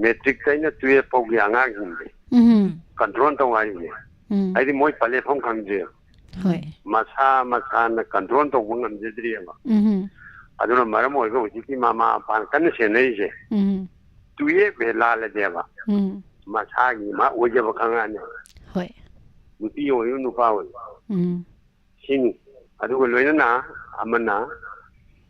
ꯃꯦꯇ꯭ꯔꯤꯛꯇꯩꯅ ꯇꯨꯌꯦꯜꯐ ꯐꯥꯎꯒꯤ ꯑꯉꯥꯡꯁꯤꯡꯁꯦ ꯎꯝ꯫ ꯀꯟꯇ꯭ꯔꯣꯜ ꯇꯧ ꯍꯥꯏꯔꯤꯁꯦ꯫ ꯎꯝ꯫ ꯍꯥꯏꯗꯤ ꯃꯣꯏ ꯄꯂꯦꯠꯐꯝ ꯈꯪꯗ꯭ꯔꯦꯕ꯫ ꯍꯣꯏ꯫ ꯃꯁꯥ ꯃꯁꯥꯅ ꯀꯟꯇ꯭ꯔꯣꯜ ꯇꯧꯕ ꯉꯝꯖꯗ꯭ꯔꯤꯑꯕ꯫ ꯎꯝ꯫ ꯑꯗꯨꯅ ꯃꯔꯝ ꯑꯣꯏꯔꯒ ꯍꯧꯖꯤꯛꯀꯤ ꯃꯃꯥ ꯃꯄꯥꯅ ꯀꯟꯅ ꯁꯦꯟꯅꯔꯤꯁꯦ ꯎꯝ꯫ ꯇꯨꯌꯦꯜꯐ ꯍꯦꯛ ꯂꯥꯜꯂꯗꯤꯕ ꯎꯝ꯫ ꯃꯁꯥꯒꯤ ꯃꯥ ꯑꯣꯏꯖꯕ ꯈꯪꯉꯛꯑꯅꯤ꯫ ꯍꯣꯏ꯫ ꯅꯨꯄꯤ ꯑꯣꯏꯌꯨ, ꯅꯨꯄꯥ ꯑꯣꯏꯌꯨ꯫ ꯎꯝ꯫ ꯁꯤꯅꯤ꯫ ꯑꯗꯨꯒ ꯂꯣꯏꯅꯅ ꯑꯃꯅ,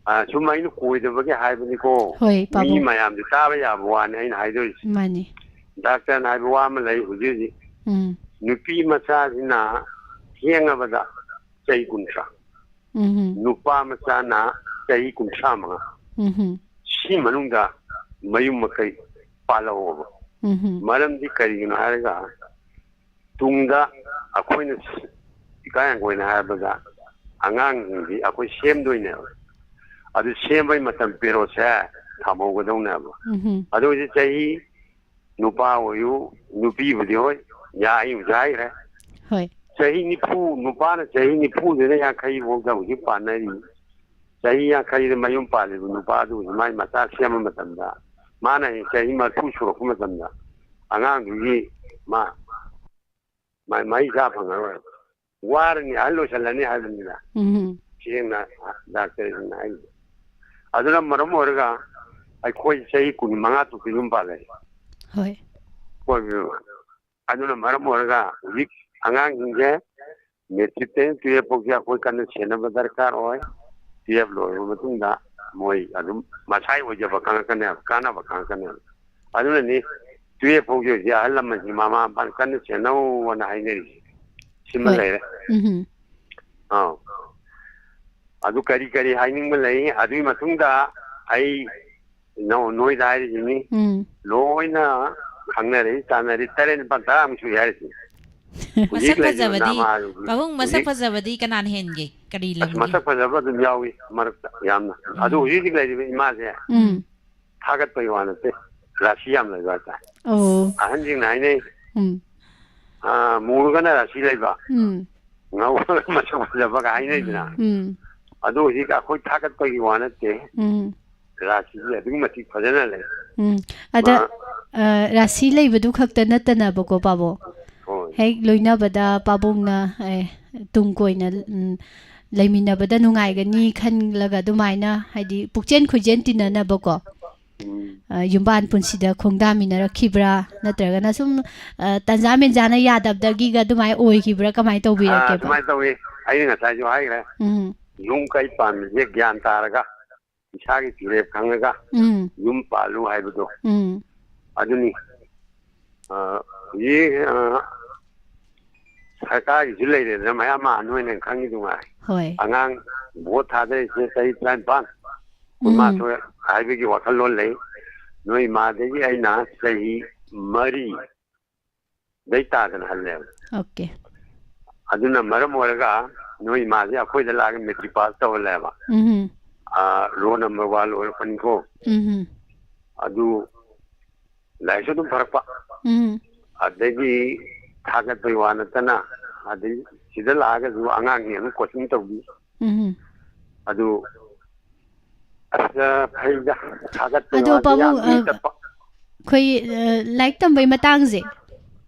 ꯑ, ꯁꯨꯝ ꯑꯩꯅ ꯀꯣꯏꯗꯕꯒꯤ ꯍꯥꯏꯕꯅꯤꯀꯣ꯫ ꯍꯣꯏ, ꯃꯤ ꯄꯥꯕꯨꯡ꯫ ꯃꯌꯥꯝꯁꯦ ꯇꯥꯕ ꯌꯥꯕ ꯋꯥꯅꯤ ꯑꯩꯅ ꯍꯥꯏꯗꯣꯔꯤꯁꯦ꯫ ꯃꯥꯅꯤ꯫ ꯗꯥꯛꯇꯔꯅ ꯍꯥꯏꯕ ꯋꯥ ꯑꯃ ꯂꯩ ꯍꯧꯖꯤꯛ ꯍꯧꯖꯤꯛ꯫ ꯎꯝ꯫ ꯅꯨꯄꯤ ꯃꯆꯥꯁꯤꯅ ꯊꯦꯡꯉꯕꯗ ꯆꯍꯤ ꯀꯨꯟꯊ꯭ꯔꯥ꯫ ꯎꯝ꯫ ꯅꯨꯄꯥ ꯃꯆꯥꯅ ꯆꯍꯤ ꯀꯨꯟꯊ꯭ꯔꯥ ꯃꯉꯥ꯫ ꯎꯝ꯫ ꯁꯤ ꯃꯅꯨꯡꯗ ꯃꯌꯨꯝ ꯃꯀꯩ ꯄꯥꯜꯍꯧꯕ꯫ ꯎꯝ꯫ ꯃꯔꯝꯗꯤ ꯀꯔꯤꯒꯤꯅꯣ ꯍꯥꯏꯔꯒ ꯇꯨꯡꯗ ꯑꯩꯈꯣꯏꯅ ꯏꯀꯥꯏ ꯍꯪꯒꯣꯏꯅ ꯍꯥꯏꯔꯕꯗ ꯑꯉꯥꯡꯁꯤꯡꯁꯤ ꯑꯩꯈꯣꯏ ꯁꯦꯝꯗꯣꯏꯅꯦꯕ꯫ ꯑꯗꯨ ꯁꯦꯝꯕꯩ ꯃꯇꯝ ꯄꯦꯔꯣꯠꯁꯦ ꯊꯝꯍꯧꯒꯗꯧꯅꯦꯕ꯫ ꯎꯝ꯫ ꯑꯗꯨ ꯍꯧꯖꯤꯛ ꯆꯍꯤ ꯅꯨꯄꯥ ꯑꯣꯏꯌꯨ, ꯅꯨꯄꯤꯕꯨꯗꯤ ꯍꯣꯏ, ꯌꯥꯏꯕꯨꯗꯤ ꯍꯥꯏꯈ꯭ꯔꯦ꯫ ꯍꯣꯏ꯫ ꯆꯍꯤ ꯅꯤꯐꯨ, ꯅꯨꯄꯥꯅ ꯆꯍꯤ ꯅꯤꯐꯨꯗꯩꯅ ꯌꯥꯡꯈꯩ ꯐꯥꯎꯗ ꯍꯧꯖꯤꯛ ꯄꯥꯟꯅꯔꯤ꯫ ꯆꯍꯤ ꯌꯥꯡꯈꯩꯗ ꯃꯌꯨꯝ ꯄꯥꯜꯂꯤꯕ ꯅꯨꯄꯥꯗꯨ ꯍꯧꯖꯤꯛ ꯃꯥꯏ ꯃꯆꯥ ꯁꯦꯝꯕ ꯃꯇꯝꯗ, ꯃꯥꯅ ꯍꯌꯦꯡ ꯆꯍꯤ ꯃꯔꯤꯐꯨ ꯁꯨꯔꯛꯄ ꯃꯇꯝꯗ, ꯑꯉꯥꯡꯗꯨꯒꯤ ꯃꯥ, ꯃꯥ, ꯃꯍꯩ ꯆꯥ ꯐꯪꯉꯔꯣꯏ꯫ ꯋꯥꯔꯅꯤ, ꯑꯍꯜ ꯑꯣꯏꯁꯜꯂꯅꯤ ꯍꯥꯏꯕꯅꯤꯅ꯫ ꯎꯝ꯫ ꯁꯦꯡꯅ ꯗꯥꯛꯇꯔꯁꯤꯡꯅ ꯍꯥꯏꯔꯤꯁꯦ꯫ ꯑꯗꯨꯅ ꯃꯔꯝ ꯑꯣꯏꯔꯒ ꯑꯩꯈꯣꯏ ꯆꯍꯤ ꯀꯨꯟꯃꯉꯥ ꯇꯔꯨꯛꯇ ꯌꯨꯝ ꯄꯥꯜꯂꯦ꯫ ꯍꯣꯏ꯫ ꯍꯣꯏ, ꯑꯗꯨꯅ ꯃꯔꯝ ꯑꯣꯏꯔꯒ ꯍꯧꯖꯤꯛ ꯑꯉꯥꯡꯁꯤꯡꯁꯦ ꯃꯦꯇ꯭ꯔꯤꯛꯇꯩꯅ ꯇꯨꯌꯦꯜꯐ ꯐꯥꯎꯁꯦ ꯑꯩꯈꯣꯏ ꯀꯟꯅ ꯁꯦꯟꯅꯕ ꯗꯔꯀꯥꯔ ꯑꯣꯏ꯫ ꯇꯨꯌꯦꯜꯐ ꯂꯣꯏꯔꯕ ꯃꯇꯨꯡꯗ ꯃꯣꯏ ꯑꯗꯨꯝ ꯃꯁꯥꯏ ꯑꯣꯏꯖꯕ ꯈꯪꯉꯛꯀꯅꯦꯕ, ꯀꯥꯟꯅꯕ ꯈꯪꯉꯛꯀꯅꯦꯕ꯫ ꯑꯗꯨꯅꯅꯤ ꯇꯨꯌꯦꯜꯐ ꯐꯥꯎꯒꯤ ꯍꯧꯖꯤꯛ ꯑꯍꯜ ꯂꯃꯟꯁꯤꯡ ꯃꯃꯥ ꯃꯄꯥꯅ ꯀꯟꯅ ꯁꯦꯟꯅꯧꯑꯅ ꯍꯥꯏꯅꯔꯤꯁꯦ꯫ ꯁꯤꯃ ꯍꯣꯏ꯫ ꯂꯩꯔꯦ꯫ ꯎꯝ꯫ ꯑꯥꯎ꯫ ꯑꯗꯨ ꯀꯔꯤ ꯀꯔꯤ ꯍꯥꯏꯅꯤꯡꯕ ꯂꯩ? ꯑꯗꯨꯒꯤ ꯃꯇꯨꯡꯗ ꯑꯩ ꯅꯣ-, ꯅꯣꯏꯗ ꯍꯥꯏꯔꯤꯁꯤꯅꯤ꯫ ꯎꯝ꯫ ꯂꯣꯏꯅ ꯈꯪꯅꯔꯤ, ꯆꯥꯟꯅꯔꯤ, ꯇꯔꯦꯠ, ꯅꯤꯄꯥꯜ, ꯇꯔꯥꯃꯨꯛ ꯁꯨꯏ ꯍꯥꯏꯔꯤꯁꯤꯅꯤ꯫ ꯃꯁꯛ ꯍꯧꯖꯤꯛ ꯂꯩꯔꯤꯕ ꯐꯖꯕꯗꯤ, ꯅꯍꯥꯁꯤꯡꯁꯤ ꯄꯥꯕꯨꯡ, ꯃꯁꯛ ꯍꯧꯖꯤꯛ ꯐꯖꯕꯗꯤ ꯀꯅꯥꯅ ꯍꯦꯟꯒꯦ? ꯀꯔꯤ ꯑꯁ, ꯂꯝꯒꯤ? ꯃꯁꯛ ꯐꯖꯕ ꯑꯗꯨꯝ ꯌꯥꯎꯏ ꯃꯔꯛꯇ ꯌꯥꯝꯅ꯫ ꯑꯗꯨ ꯎꯝ꯫ ꯍꯧꯖꯤꯛ ꯍꯧꯖꯤꯛ ꯂꯩꯔꯤꯕ ꯏꯃꯥꯁꯦ ꯎꯝ꯫ ꯊꯥꯒꯠꯄꯒꯤ ꯋꯥ ꯅꯠꯇꯦ, ꯔꯥꯁꯤ ꯌꯥꯝ ꯂꯩꯕ ꯍꯥꯏꯇꯥꯔꯦ꯫ ꯑꯣ꯫ ꯑꯍꯟꯁꯤꯡꯅ ꯍꯥꯏꯅꯩ, ꯎꯝ꯫ "ꯑꯥ, ꯃꯨꯔꯒꯅ ꯔꯥꯁꯤ ꯂꯩꯕ, ꯎꯝ꯫ ꯉꯧꯔꯒꯅ ꯃꯁꯛ ꯐꯖꯕꯒ" ꯍꯥꯏꯅꯩꯗꯅ꯫ ꯎꯝ꯫ ꯑꯗꯨ ꯍꯧꯖꯤꯛ ꯑꯩꯈꯣꯏ ꯊꯥꯒꯠꯄꯒꯤ ꯋꯥ ꯅꯠꯇꯦ꯫ ꯎꯝ꯫ ꯔꯥꯁꯤꯁꯦ ꯑꯗꯨꯛꯀꯤ ꯃꯇꯤꯛ ꯐꯖꯅ ꯂꯩ꯫ ꯎꯝ꯫ ꯑꯗ, ꯃꯥ ꯑ, ꯔꯥꯁꯤ ꯂꯩꯕꯗꯨ ꯈꯛꯇ ꯅꯠꯇꯅꯕꯀꯣ, ꯄꯥꯕꯨꯡ꯫ ꯍꯣꯏ꯫ ꯍꯦꯛ ꯂꯣꯏꯅꯕꯗ ꯄꯥꯕꯨꯡꯅ, ꯑꯦ, ꯇꯨꯡ ꯀꯣꯏꯅ, ꯎꯝ, ꯂꯩꯃꯤꯟꯅꯕꯗ ꯅꯨꯡꯉꯥꯏꯒꯅꯤ ꯈꯜꯂꯒ ꯑꯗꯨꯃꯥꯏꯅ, ꯍꯥꯏꯗꯤ, ꯄꯨꯛꯆꯦꯟ ꯈꯣꯏꯖꯦꯟ ꯇꯤꯟꯅꯅꯕꯀꯣ꯫ ꯎꯝ꯫ ꯑ, ꯌꯨꯝꯕꯥꯟ ꯄꯨꯟꯁꯤꯗ ꯈꯣꯡꯗꯥꯃꯤꯟꯅꯔꯛꯈꯤꯕ꯭ꯔꯥ? ꯅꯠꯇ꯭ꯔꯒꯅ ꯁꯨꯝ, ꯑ, ꯇꯟꯖꯥ ꯃꯦꯟꯖꯥꯅ ꯌꯥꯗꯕꯗꯒꯤꯒ ꯑꯗꯨꯃꯥꯏꯅ ꯑꯣꯏꯈꯤꯕ꯭ꯔꯥ? ꯀꯃꯥꯏꯅ ꯑꯥ, ꯇꯧꯕꯤꯔꯛꯀꯦꯕ? ꯁꯨꯃꯥꯏꯅ ꯇꯧꯏ꯫ ꯑꯩꯅ ꯉꯁꯥꯏꯁꯨ ꯍꯥꯏꯈ꯭ꯔꯦ꯫ ꯎꯝ꯫ ꯌꯨꯝ ꯀꯩ ꯄꯥꯟꯕꯁꯦ ꯒ꯭ꯌꯥꯟ ꯇꯥꯔꯒ, ꯏꯁꯥꯒꯤ ꯐꯤꯔꯦꯞ ꯈꯪꯉꯒ ꯎꯝ꯫ ꯌꯨꯝ ꯄꯥꯜꯂꯨ ꯍꯥꯏꯕꯗꯣ꯫ ꯎꯝ꯫ ꯑꯗꯨꯅꯤ꯫ ꯑ, ꯍꯧꯖꯤꯛ, ꯑ, ꯁꯔꯀꯥꯔꯒꯤꯁꯨ ꯂꯩꯔꯦꯗꯅ, ꯃꯌꯥꯝ ꯑꯃ ꯅꯣꯏꯅ ꯈꯪꯉꯤꯗꯨ ꯉꯥꯏ꯫ ꯍꯣꯏ꯫ ꯑꯉꯥꯡ ꯚꯣꯠ ꯊꯥꯗꯔꯤꯁꯦ ꯆꯍꯤ ꯇꯔꯥꯅꯤꯄꯥꯟ, ꯎꯝ꯫ ꯀꯨꯟꯃꯥꯊꯣꯏ ꯍꯥꯏꯕꯒꯤ ꯋꯥꯈꯜꯂꯣꯟ ꯂꯩ꯫ ꯅꯣꯏ ꯏꯃꯥꯗꯒꯤ ꯑꯩꯅ ꯆꯍꯤ ꯃꯔꯤꯗꯩ ꯇꯥꯗꯅ ꯍꯜꯂꯦꯕ꯫ ꯑꯣꯀꯦ꯫ ꯑꯗꯨꯅ ꯃꯔꯝ ꯑꯣꯏꯔꯒ ꯅꯣꯏ ꯏꯃꯥꯁꯦ ꯑꯩꯈꯣꯏꯗ ꯂꯥꯛꯑꯒ ꯃꯦꯇ꯭ꯔꯤꯛ ꯄꯥꯁ ꯇꯧꯍꯜꯂꯦꯕ꯫ ꯎꯝ꯫ ꯑ, ꯔꯣꯜ ꯅꯝꯕꯔ ꯋꯥꯟ ꯑꯣꯏꯔꯛꯄꯅꯤꯀꯣ꯫ ꯎꯝ꯫ ꯑꯗꯨ ꯂꯥꯏꯔꯤꯛꯁꯨ ꯑꯗꯨꯝ ꯐꯔꯛꯄ꯫ ꯎꯝ꯫ ꯑꯗꯒꯤ ꯊꯥꯒꯠꯄꯒꯤ ꯋꯥ ꯅꯠꯇꯅ, ꯑꯗꯩ ꯁꯤꯗ ꯂꯥꯛꯑꯒꯁꯨ ꯑꯉꯥꯡꯁꯤꯡ ꯑꯗꯨꯝ ꯀꯣꯆꯤꯡ ꯇꯧꯕꯤ꯫ ꯎꯝ꯫ ꯑꯗꯨ, ꯑꯁ, ꯐꯩꯗ, ꯊꯥꯒꯠꯄꯒꯤ ꯑꯗꯣ ꯋꯥꯗꯤ ꯌꯥꯝ ꯄꯥꯕꯨꯡ, ꯃꯤ ꯑ, ꯆꯠꯄ꯫ ꯑꯩꯈꯣꯏ, ꯑ, ꯂꯥꯏꯔꯤꯛ ꯇꯝꯕꯩ ꯃꯇꯥꯡꯁꯦ,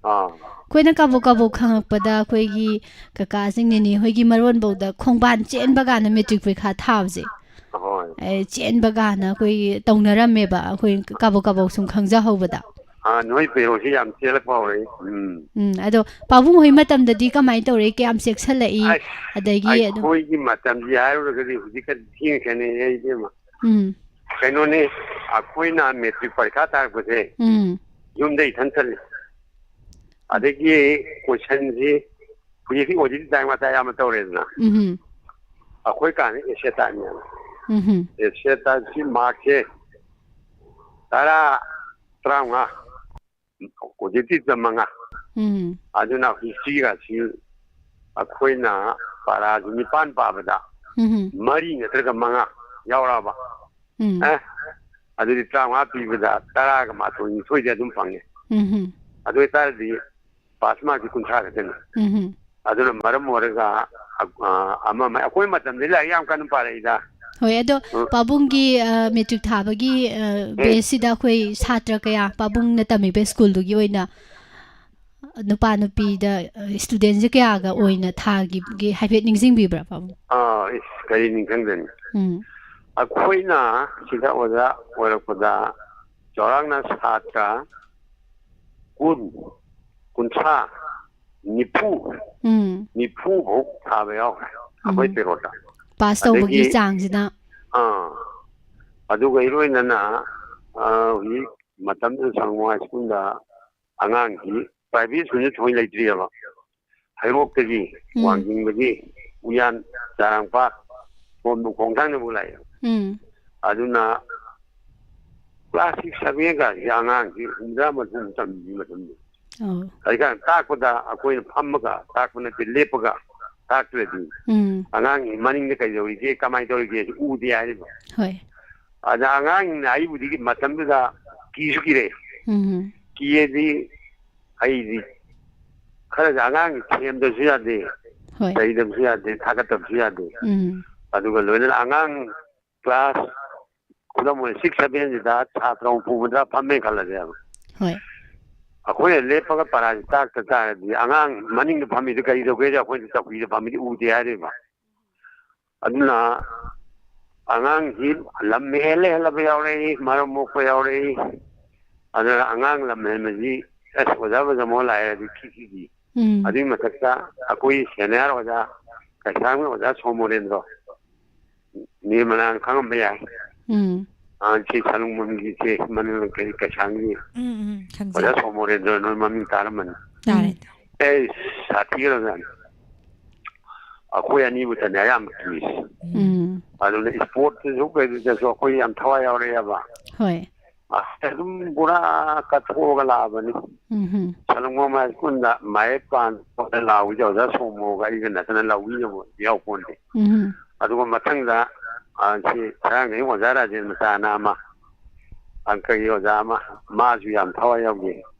ꯑꯥ꯫ ꯑꯩꯈꯣꯏꯅ ꯀꯕꯣꯛ ꯀꯕꯣꯛ ꯈꯪꯉꯛꯄꯗ ꯑꯩꯈꯣꯏꯒꯤ ꯀꯀꯥꯁꯤꯡ, ꯅꯦꯅꯦ ꯍꯣꯏꯒꯤ ꯃꯔꯣꯟꯐꯧꯗ ꯈꯣꯡꯕꯥꯟ ꯆꯦꯟꯕ ꯀꯥꯟꯗ ꯃꯦꯇ꯭ꯔꯤꯛ ꯄꯔꯤꯈꯥ ꯊꯥꯕꯁꯦ, ꯍꯣꯏ꯫ ꯑꯦ, ꯆꯦꯟꯕ ꯀꯥꯟꯗ ꯑꯩꯈꯣꯏꯒꯤ ꯇꯧꯅꯔꯝꯃꯦꯕ, ꯑꯩꯈꯣꯏ ꯀꯕꯣꯛ ꯀꯕꯣꯛ ꯁꯨꯝ ꯈꯪꯖꯍꯧꯕꯗ꯫ ꯑꯥ, ꯅꯣꯏ ꯄꯦꯔꯣꯠꯁꯤ ꯌꯥꯝ ꯆꯦꯜꯂꯛꯄ ꯍꯧꯔꯛꯏ꯫ ꯎꯝ꯫ ꯎꯝ, ꯑꯗꯣ ꯄꯥꯕꯨꯡ ꯍꯣꯏ ꯃꯇꯝꯗꯗꯤ ꯀꯃꯥꯏꯅ ꯇꯧꯔꯦ? ꯀꯌꯥꯝ ꯆꯦꯛꯁꯜꯂꯛꯏ? ꯑꯁ, ꯑꯗꯒꯤ ꯑꯗꯨꯝ ꯑꯩꯈꯣꯏꯒꯤ ꯃꯇꯝꯁꯤ ꯍꯥꯏꯔꯨꯔꯒꯗꯤ ꯍꯧꯖꯤꯛꯀ ꯊꯤꯅ ꯈꯦꯠꯅꯩ, ꯑꯩ ꯏꯕꯦꯝꯃ꯫ ꯎꯝ꯫ ꯀꯩꯅꯣꯅꯤ, ꯑꯩꯈꯣꯏꯅ ꯃꯦꯇ꯭ꯔꯤꯛ ꯄꯔꯤꯈꯥ ꯇꯥꯔꯛꯄꯁꯦ ꯎꯝ꯫ ꯌꯨꯝꯗ ꯏꯊꯟ ꯆꯠꯂꯤ꯫ ꯑꯗꯒꯤ ꯀꯣꯏꯁꯟꯁꯤ ꯍꯧꯖꯤꯛꯇꯤ ꯑꯣꯗꯤꯠ ꯇꯥꯏꯝ ꯉꯥꯛꯇ ꯑꯌꯥꯝꯕ ꯇꯧꯔꯦꯗꯅ꯫ ꯎꯝ꯫ ꯑꯩꯈꯣꯏ ꯀꯥꯟꯗ ꯑꯦꯁꯦ ꯇꯥꯏꯝꯅꯦꯕ꯫ ꯎꯝ꯫ ꯑꯦꯁꯦ ꯇꯥꯏꯝꯁꯤ ꯃꯥꯔꯛꯁꯦ ꯇꯔꯥ, ꯇꯔꯥꯃꯉꯥ, ꯑꯣꯗꯤꯠꯇꯤꯗ ꯃꯉꯥ꯫ ꯎꯝ꯫ ꯑꯗꯨꯅ ꯍꯤꯁꯇ꯭ꯔꯤꯒꯁꯤ ꯑꯩꯈꯣꯏꯅ ꯄꯥꯔꯥꯁꯤ ꯅꯤꯄꯥꯟ ꯄꯥꯕꯗ ꯎꯝ꯫ ꯃꯔꯤ ꯅꯠꯇ꯭ꯔꯒ ꯃꯉꯥ ꯌꯥꯎꯔꯛꯑꯕ꯫ ꯎꯝ꯫ ꯑꯦ, ꯑꯗꯨꯗꯤ ꯇꯔꯥꯃꯉꯥ ꯄꯤꯕꯗ ꯇꯔꯥꯒ ꯃꯥꯊꯣꯏ, ꯅꯤꯊꯣꯏꯗꯤ ꯑꯗꯨꯝ ꯐꯪꯉꯦ꯫ ꯎꯝ꯫ ꯑꯗꯨ ꯑꯣꯏꯇꯥꯔꯗꯤ ꯄꯥꯁ ꯃꯥꯔꯛꯇꯤ ꯀꯨꯟꯊ꯭ꯔꯥ ꯈꯛꯇꯅꯤ꯫ ꯎꯝ꯫ ꯑꯗꯨꯅ ꯃꯔꯝ ꯑꯣꯏꯔꯒ, ꯑ, ꯑꯃ ꯑꯃ, ꯑꯩꯈꯣꯏ ꯃꯇꯝꯗꯤ ꯂꯥꯏꯔꯤꯛ ꯌꯥꯝ ꯀꯟꯅ ꯄꯥꯔꯛꯏꯗ꯫ ꯍꯣꯏ, ꯑꯗꯣ ꯎꯝ꯫ ꯄꯥꯕꯨꯡꯒꯤ, ꯑ, ꯃꯦꯇ꯭ꯔꯤꯛ ꯊꯥꯕꯒꯤ, ꯑ, ꯎꯝ꯫ ꯕꯦꯁꯁꯤꯗ ꯑꯩꯈꯣꯏ ꯁꯥꯇ꯭ꯔ ꯀꯌꯥ, ꯄꯥꯕꯨꯡꯅ ꯇꯝꯃꯤꯕ ꯁ꯭ꯀꯨꯜꯗꯨꯒꯤ ꯑꯣꯏꯅ ꯅꯨꯄꯥ ꯅꯨꯄꯤꯗ, ꯑ, ꯁ꯭ꯇꯨꯗꯦꯟꯁꯦ ꯀꯌꯥꯒ ꯑꯣꯏꯅ ꯊꯥꯈꯤꯕꯒꯦ ꯍꯥꯏꯐꯦꯠ ꯅꯤꯡꯁꯤꯡꯕꯤꯕ꯭ꯔꯥ, ꯄꯥꯕꯨꯡ? ꯑꯥ, ꯏꯁ, ꯀꯔꯤ ꯅꯤꯡꯁꯤꯡꯗꯅꯤ? ꯎꯝ꯫ ꯑꯩꯈꯣꯏꯅ ꯁꯤꯗ ꯑꯣꯖꯥ ꯑꯣꯏꯔꯛꯄꯗ ꯆꯥꯎꯔꯥꯛꯅ ꯁꯥꯇ꯭ꯔ ꯀꯨꯟ, ꯀꯨꯟꯊ꯭ꯔꯥ, ꯅꯤꯐꯨ, ꯎꯝ꯫ ꯅꯤꯐꯨ ꯐꯥꯎ ꯊꯥꯕ ꯌꯥꯎꯈ꯭ꯔꯦ ꯑꯩꯈꯣꯏ ꯎꯝ꯫ ꯄꯦꯔꯣꯠꯇ꯫ ꯄꯥꯁ ꯇꯧꯕꯒꯤ ꯑꯗꯒꯤ, ꯆꯥꯡꯁꯤꯅ? ꯑꯥ, ꯑꯗꯨꯒ ꯏꯔꯣꯏꯅꯅ, ꯑꯥ, ꯍꯧꯖꯤꯛ ꯃꯇꯝꯗꯨꯗ ꯁꯉꯥꯏ ꯁ꯭ꯀꯨꯜꯗ ꯑꯉꯥꯡꯁꯤ ꯄ꯭ꯔꯥꯏꯚꯦꯠ ꯁ꯭ꯀꯨꯜꯁꯨ ꯊꯣꯏꯅ ꯂꯩꯇ꯭ꯔꯤꯑꯕ꯫ ꯍꯩꯔꯣꯛꯇꯒꯤ, ꯎꯝ꯫ ꯋꯥꯡꯖꯤꯡꯗꯒꯤ, ꯎꯌꯥꯟ, ꯆꯥꯔꯥꯡꯄꯥꯠ, ꯁꯣꯝꯗ ꯈꯣꯡꯖꯥꯡꯗꯕꯨ ꯂꯥꯛꯑꯦ꯫ ꯎꯝ꯫ ꯑꯗꯨꯅ class six, seven ꯀꯥꯁꯦ ꯑꯉꯥꯡꯁꯤ ꯍꯨꯝꯗ꯭ꯔꯥ ꯃꯔꯤꯐꯨ ꯇꯝꯃꯤ ꯃꯇꯝꯗꯨ꯫ ꯑꯧ꯫ ꯍꯧꯖꯤꯛꯀꯥꯟ ꯇꯥꯛꯄꯗ ꯑꯩꯈꯣꯏꯅ ꯐꯝꯃꯒ ꯇꯥꯛꯄ ꯅꯠꯇꯦ, ꯂꯦꯞꯄꯒ ꯇꯥꯛꯇ꯭ꯔꯗꯤ ꯎꯝ꯫ ꯑꯉꯥꯡꯁꯤ ꯃꯅꯤꯡꯗ ꯀꯩꯗꯧꯔꯤꯒꯦ, ꯀꯃꯥꯏꯅ ꯇꯧꯔꯤꯒꯦ ꯎꯗꯦ ꯍꯥꯏꯔꯤꯕ꯫ ꯍꯣꯏ꯫ ꯑꯗ ꯑꯉꯥꯡꯁꯤꯡꯅ ꯑꯩꯕꯨꯗꯤ ꯃꯇꯝꯗꯨꯗ ꯀꯤꯁꯨ ꯀꯤꯔꯛꯑꯦ꯫ ꯎꯝ꯫ ꯀꯤꯌꯦꯗꯤ ꯑꯩꯗꯤ ꯈꯔꯁꯨ ꯑꯉꯥꯡꯁꯤ ꯊꯦꯝꯗꯕꯁꯨ ꯌꯥꯗꯦ, ꯍꯣꯏ꯫ ꯆꯩꯗꯕꯁꯨ ꯌꯥꯗꯦ, ꯊꯥꯒꯠꯇꯕꯁꯨ ꯌꯥꯗꯦ꯫ ꯎꯝ꯫ ꯑꯗꯨꯒ ꯂꯣꯏꯅꯅ ꯑꯉꯥꯡ class, ꯈꯨꯗꯝ ꯑꯣꯏꯅ six, seven ꯁꯤꯗ ꯁꯥꯇ꯭ꯔ ꯍꯨꯝꯐꯨ ꯍꯨꯝꯗ꯭ꯔꯥ ꯐꯝꯃꯦ ꯈꯜꯂꯁꯦꯕ꯫ ꯍꯣꯏ꯫ ꯑꯩꯈꯣꯏꯅ ꯂꯦꯞꯄꯒ ꯄꯔꯥꯁꯤ ꯇꯥꯛꯇ ꯇꯥꯔꯗꯤ ꯑꯉꯥꯡ ꯃꯅꯤꯡꯗ ꯐꯝꯃꯤꯗꯨ ꯀꯔꯤ ꯇꯧꯒꯦꯗꯤ ꯑꯩꯈꯣꯏꯅ ꯆꯧꯀ꯭ꯔꯤꯗ ꯐꯝꯃꯤꯗꯤ ꯎꯗꯦ ꯍꯥꯏꯔꯤꯕ꯫ ꯑꯗꯨꯅ ꯑꯉꯥꯡꯁꯤ ꯂꯝ ꯍꯦꯜꯂ ꯍꯦꯜꯂꯕ ꯌꯥꯎꯔꯛꯏ, ꯃꯔꯝ ꯃꯣꯛꯄ ꯌꯥꯎꯔꯛꯏ, ꯑꯗꯨꯅ ꯑꯉꯥꯡ ꯂꯝ ꯍꯦꯟꯕꯁꯤ, ꯑꯁ, ꯑꯣꯖꯥ ꯕꯖꯃꯣꯍꯟ ꯂꯥꯛꯑꯦ ꯍꯥꯏꯔꯗꯤ ꯈꯤ ꯈꯤ ꯈꯤ꯫ ꯎꯝ꯫ ꯑꯗꯨꯒꯤ ꯃꯊꯛꯇ ꯑꯩꯈꯣꯏ senior ꯑꯣꯖꯥ ꯀꯩꯁꯥꯝꯒꯤ ꯑꯣꯖꯥ ꯁꯣꯃꯣꯔꯦꯟꯗ꯭ꯔꯣ, ꯅꯤꯔꯃꯂꯥꯅ ꯈꯪꯉꯝꯕ ꯌꯥꯏ꯫ ꯎꯝ꯫ ꯑꯥ, ꯁꯤ ꯁꯂꯨꯡꯕꯝꯒꯤ ꯆꯦ ꯃꯅꯤꯡ ꯀꯩ ꯀꯩꯁꯥꯝꯒꯤ ꯎꯝ, ꯎꯝ, ꯈꯪꯖꯩ꯫ ꯑꯣꯖꯥ ꯁꯣꯃꯣꯔꯦꯟꯗ꯭ꯔꯣ, ꯅꯣꯏ ꯃꯃꯤꯡ ꯇꯥꯔꯝꯃꯅꯤ꯫ ꯇꯥꯔꯦ, ꯎꯝ꯫ ꯇꯥꯔꯦ꯫ ꯑꯦ, ꯁꯥꯊꯤꯒ꯭ꯔꯖꯥꯠꯅꯤ꯫ ꯑꯩꯈꯣꯏ ꯑꯅꯤꯕꯨꯇꯅꯦ ꯑꯌꯥꯝꯕ ꯀꯤꯔꯤꯁꯦ꯫ ꯎꯝ꯫ ꯑꯗꯨꯅ sportꯇꯁꯨ ꯀꯩꯗꯁꯨ ꯑꯩꯈꯣꯏ ꯌꯥꯝ ꯊꯋꯥꯏ ꯌꯥꯎꯔꯛꯑꯦꯕ꯫ ꯍꯣꯏ꯫ ꯑꯁ, ꯑꯗꯨꯝ ꯄꯨꯔꯥ ꯀꯠꯊꯣꯛꯑꯒ ꯂꯥꯛꯑꯕꯅꯤ꯫ ꯎꯝꯍꯨꯝ꯫ ꯁꯂꯨꯡꯕꯝ high schoolꯗ ꯃꯥꯌꯦꯞ ꯄꯥꯟꯕꯗ ꯂꯥꯎꯏꯁꯦ ꯑꯣꯖꯥ ꯁꯣꯃꯣꯒ ꯑꯩꯒ ꯅꯠꯇꯅ ꯂꯥꯎꯕꯤꯅꯕ ꯌꯥꯎꯄꯣꯟꯇꯦ꯫ ꯎꯝꯍꯨꯝ꯫ ꯑꯗꯨꯒ ꯃꯊꯪꯗ, ꯑ, ꯁꯤ ꯁꯔꯥꯡꯗꯒꯤ ꯑꯣꯖꯥ ꯔꯥꯖꯦꯟ ꯃꯆꯥꯅ ꯑꯃ, ꯑꯪꯀꯒꯤ ꯑꯣꯖꯥ ꯑꯃ, ꯃꯥꯁꯨ ꯌꯥꯝ ꯊꯋꯥꯏ ꯌꯥꯎꯈꯤ꯫